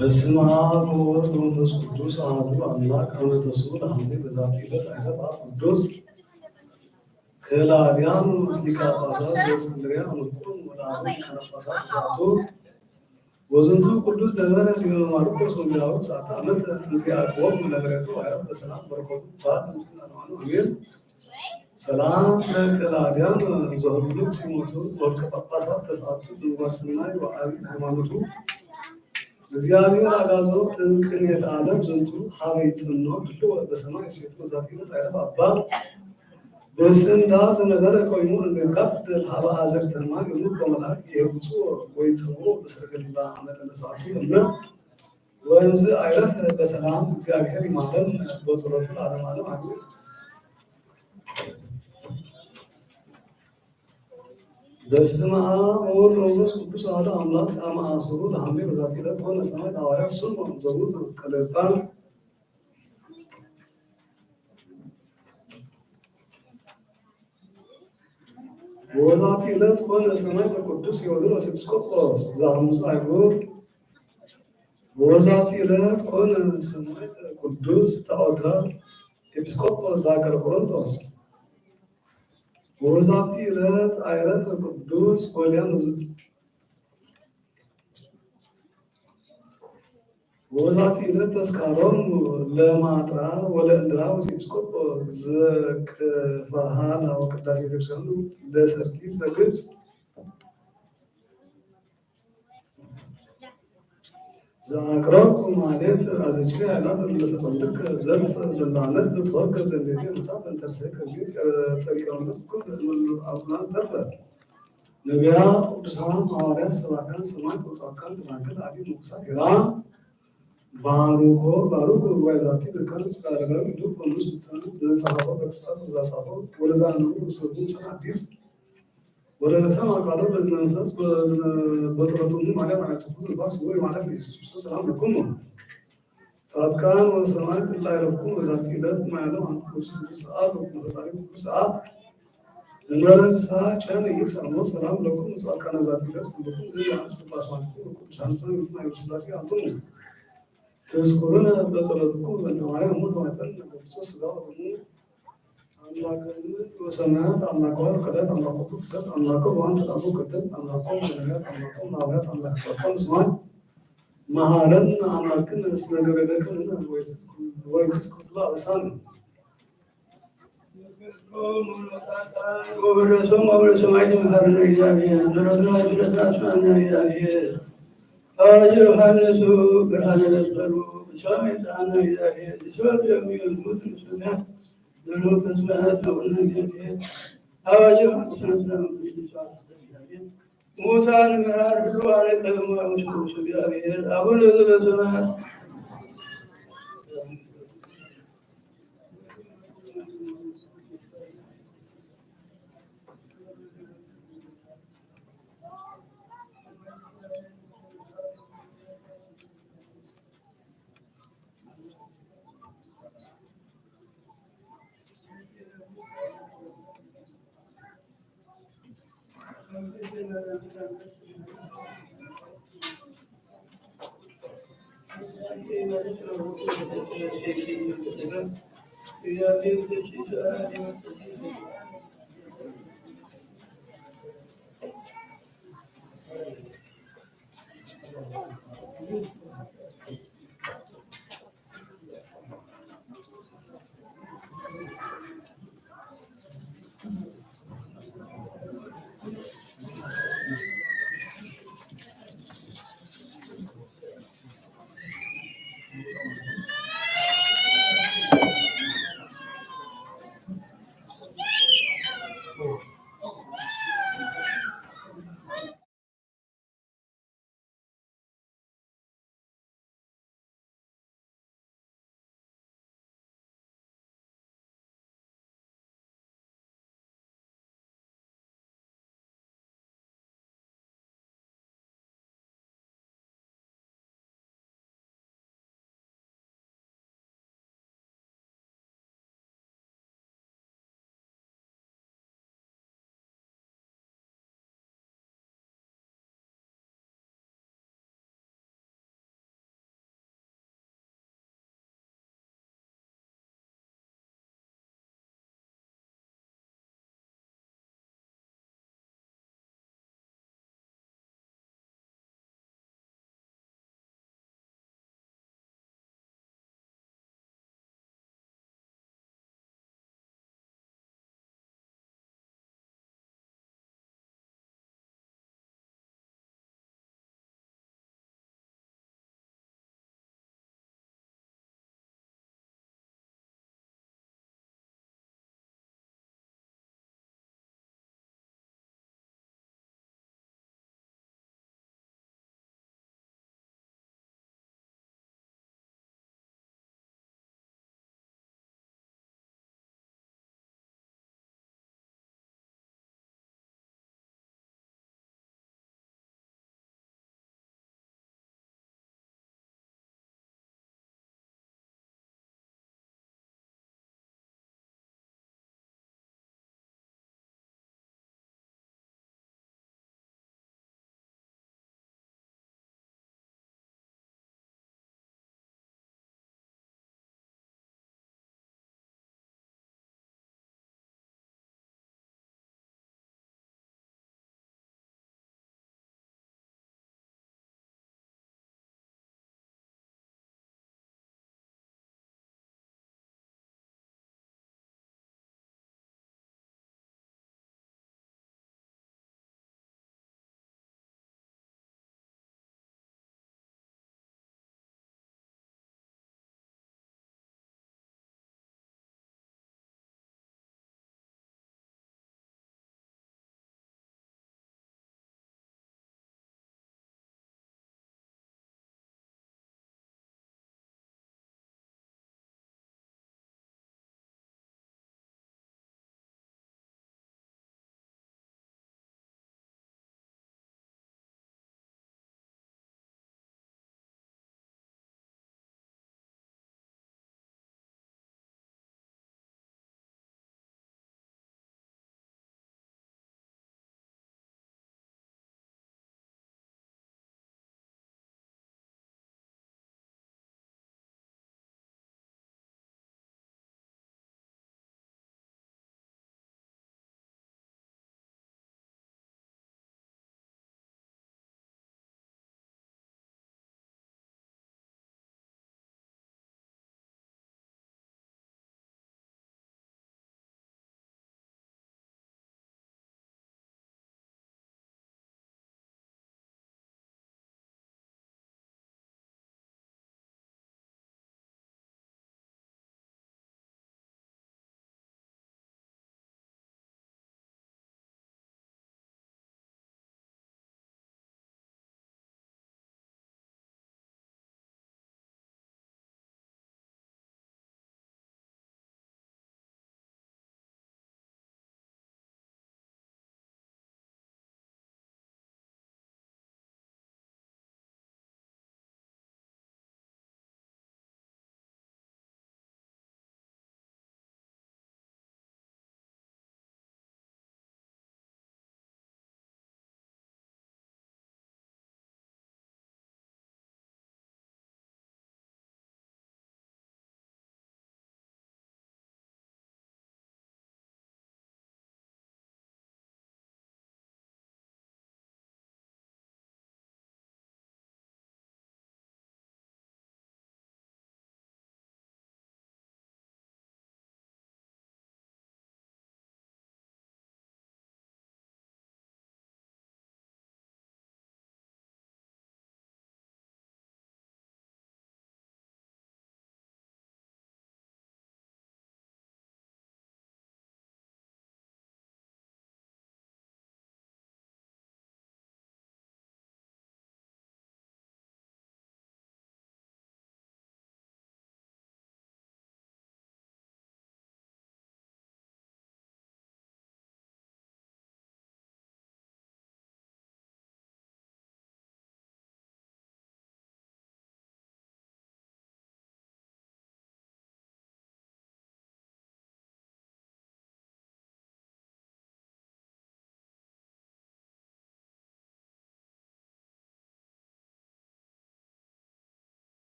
በስመ አብ ወወልድ ወመንፈስ ቅዱስ አሐዱ አምላክ። አመ ተስኡ ለሐምሌ በዛቲ ዕለት አይረፍ አብ ቅዱስ ክላውዲያኖስ ሊቀ ጳጳሳት ዘእስክንድርያ። አመልኮም ወለአበው ሊቃነ ጳጳሳት ተስዓቱ። ወዝንቱ ቅዱስ ነበረ ዲበ ማርቆስ ወንጌላዊ ሰዓተ ዓመት እንዚአክቦም ለምሬቱ አይረፍ በሰላም በረከቱ ባል ምስለ አሜን። ሰላም ለክላውዲያን ዘሁሉ ሲሞቱ ወልቀ ጳጳሳት ተስዓቱ ግንባር ሰናይ ወአብይ ሃይማኖቱ። እግዚአብሔር አግዓዞ እምቅኔተ ዓለም ዝንቱ ሀበ ይጽንኦ ድልዎ በሰማይ ሴቱ ዛቲ ዕለት አይረፍ አባ በስንዳ ዘነበረ ኮይኑ እንዘ ይጋድል ሀበ አዘቅተ ማይ እሙድ በመልአክ ይሄውጽዎ ወይጸውሮ በሰረገላ አመተ ለሰዓቱ እመ ወእምዝ አይረፍ በሰላም። እግዚአብሔር ይማረን በጸሎቱ ለዓለመ ዓለም አሜን። በስመ አብ ወወልድ ወመንፈስ ቅዱስ አሐዱ አምላክ። አመ ዐሥሩ ለሐምሌ በዛቲ ዕለት ኮነ ሰማዕት ሐዋርያ ስምዖን ዘውቱ ቀለባ። በዛቲ ዕለት ኮነ ሰማዕት ቅዱስ ቴዎድሮስ ኤጲስቆጶስ ዘሐሙስ አህጉር። በዛቲ ዕለት ኮነ ሰማዕት ቅዱስ ቴዎድሮስ ኤጲስቆጶስ ዘሀገረ ቆሮንቶስ። በዛቲ ዕለት አይረፈ ቅዱስ ጎልያኖስ። በዛቲ ዕለት ተስካሮሙ ለማጥራ ወለእንድራውስ ኤጲስቆጶስ ዘቅፋሃላ ወቅዳሴ ቤተክርስቲያኑ ለሰርጊስ ዘግብጽ። ዘአቅረብኩ ማሌት አዝክሬ አእላፍ እለ ተጸምድክ ዘልፍ ለላመድ ልትወከብ ዘንዴቴ መጽሐፍ እንተርሰክ እግዚእ ጸሪቀ ኩል አቡናን ዘርፈ ነቢያት፣ ቅዱሳን፣ ሐዋርያት፣ ሰባክያን፣ ሰማዕት ወጻድቃን፣ ደናግል፣ አዲ፣ ምንኩሳት፣ ሄራን፣ ባርኮ፣ ባርኮ ጉባኤ ዛቲ መካን እስከ አረጋዊ ልብ ወንዱስ ልሳን ዘጻፈው በክርስቶስ ወዛጻፈው ወለዛ ነው ሰቡ ሰን አዲስ ወደ ሰማ ቃሉ በዝነ መንፈስ በዝነ በጸሎቱ ማርያም አያቱ ሁሉ ባስ ወይ ማለት ነው። ኢየሱስ ክርስቶስ ሰላም ለኩም። ጻድቃን ወሰማዕት እለ አይረፍኩም በዛቲ ዕለት ማያለው አንቱ ቅዱስ ሰዓት ወኩም ፈጣሪ ቅዱስ ሰዓት እንበለ ንስሐ ቸር ኢይሳሞ ሰላም ለኩም ጻድቃን ዛቲ ዕለት ኩልኩም እለ አንቱ ባስማትኩም ቅዱሳን ሰማዕት ማይበ ስላሴ አንትሙ። ትዝክሩነ በጸሎትኩም በእንተ ማርያም እሙ ተማይጸን በክርስቶስ ሥጋ ወደሙ። አምላክን ወሰማያት አምላክ ወወልድ ቅደት አምላክ ወወልድ ቅደት አምላክ ወአንተ ዳቦ ቅደት አምላክ ወወልድ ነቢያት አምላክ ወወልድ ሐዋርያት አምላክ ጸድቆም ስማን መሐረን አምላክን እስመ ገበደክን ወይትስኩሉ አበሳን። ወበረሶም ወበረሶማይት መሐረነ እግዚአብሔር ጸሎትና ችለትና ስማና እግዚአብሔር። አዋጅ ዮሐንስ ብርሃነ መስቀሉ ሰማይ ጸአነ እግዚአብሔር ይሰብ የሚወዝሙት ምስሉና ለመንፈስ መሐት ነው እግዚአብሔር። አዋጅ ዮሐንስ ሙሳን ምራር ህሉ አለቀ ሙሱ እግዚአብሔር አቡነ ዘበሰማያት።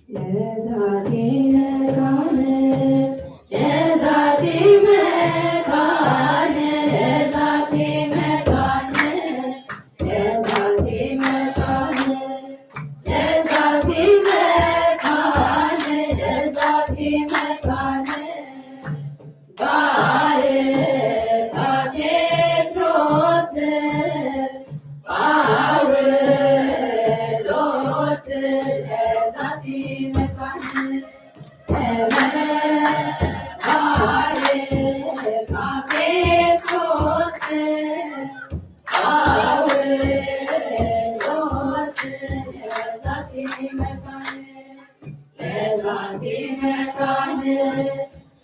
ለዛቲ መካነ፣ ለዛቲ መካነ፣ ለዛቲ መካነ፣ ለዛቲ መካነ፣ ለዛቲ መካነ፣ ለዛቲ መካነ፣ ባርካ ጴጥሮስ ጳውሎስ ለዛቲ መካነ፣ ባርካ ጴጥሮስ ጳውሎስ ለዛቲ መካነ፣ ለዛቲ መካነ፣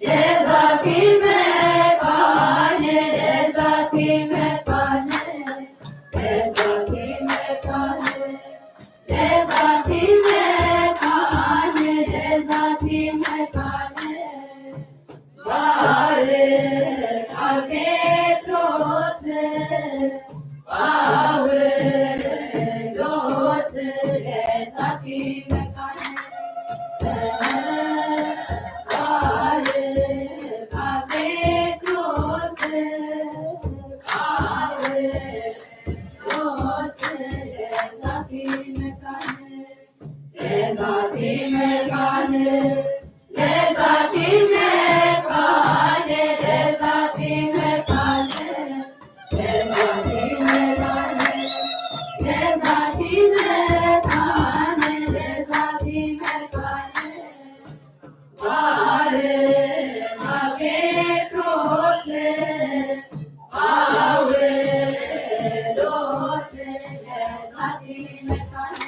ለዛቲ መካነ፣ ለዛቲ መካነ፣ ለዛቲ መካነ፣ ለዛቲ መካነ፣ ለዛቲ መካነ፣ ባርካ ጴጥሮስ ጳውሎስ ለዛቲ መካነ፣ ባርካ ጴጥሮስ ጳውሎስ ለዛቲ መካነ፣ ለዛቲ መካነ፣ ለዛቲ መካነ፣ ለዛቲ መካነ፣ ለዛቲ መካነ፣ ለዛቲ መካነ፣ ለዛቲ መካነ፣ ባርካ ጴጥሮስ ጳውሎስ ለዛቲ መካነ፣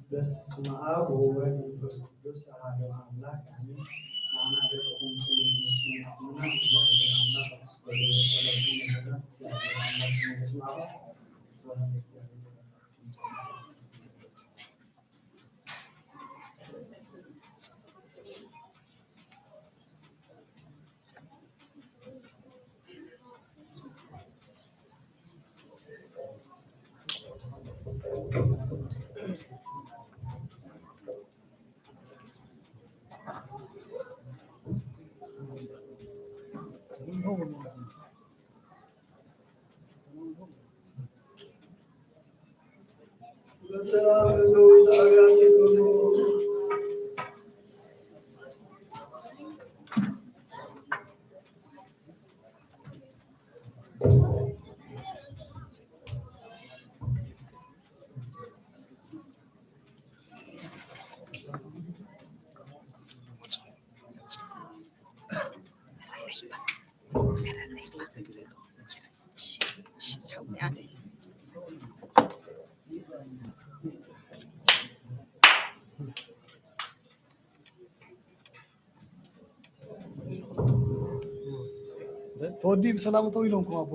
በስመ አብ ወወልድ ወመንፈስ ቅዱስ አሐዱ አምላክ አሜን። ንዓና ደቅኹም ጽልዩ ንስም ኣምላኽና እግዚኣብሔር ኣምላኽ ኣብ ዝፈለዮ ጸሎት ንምህረት እግዚኣብሔር ኣምላኽ ስሙ ይስማዕኹም። ስብሐት ለእግዚኣብሔር። ተወዲ ብሰላም እተው ኢሎምኩም ኣቦ።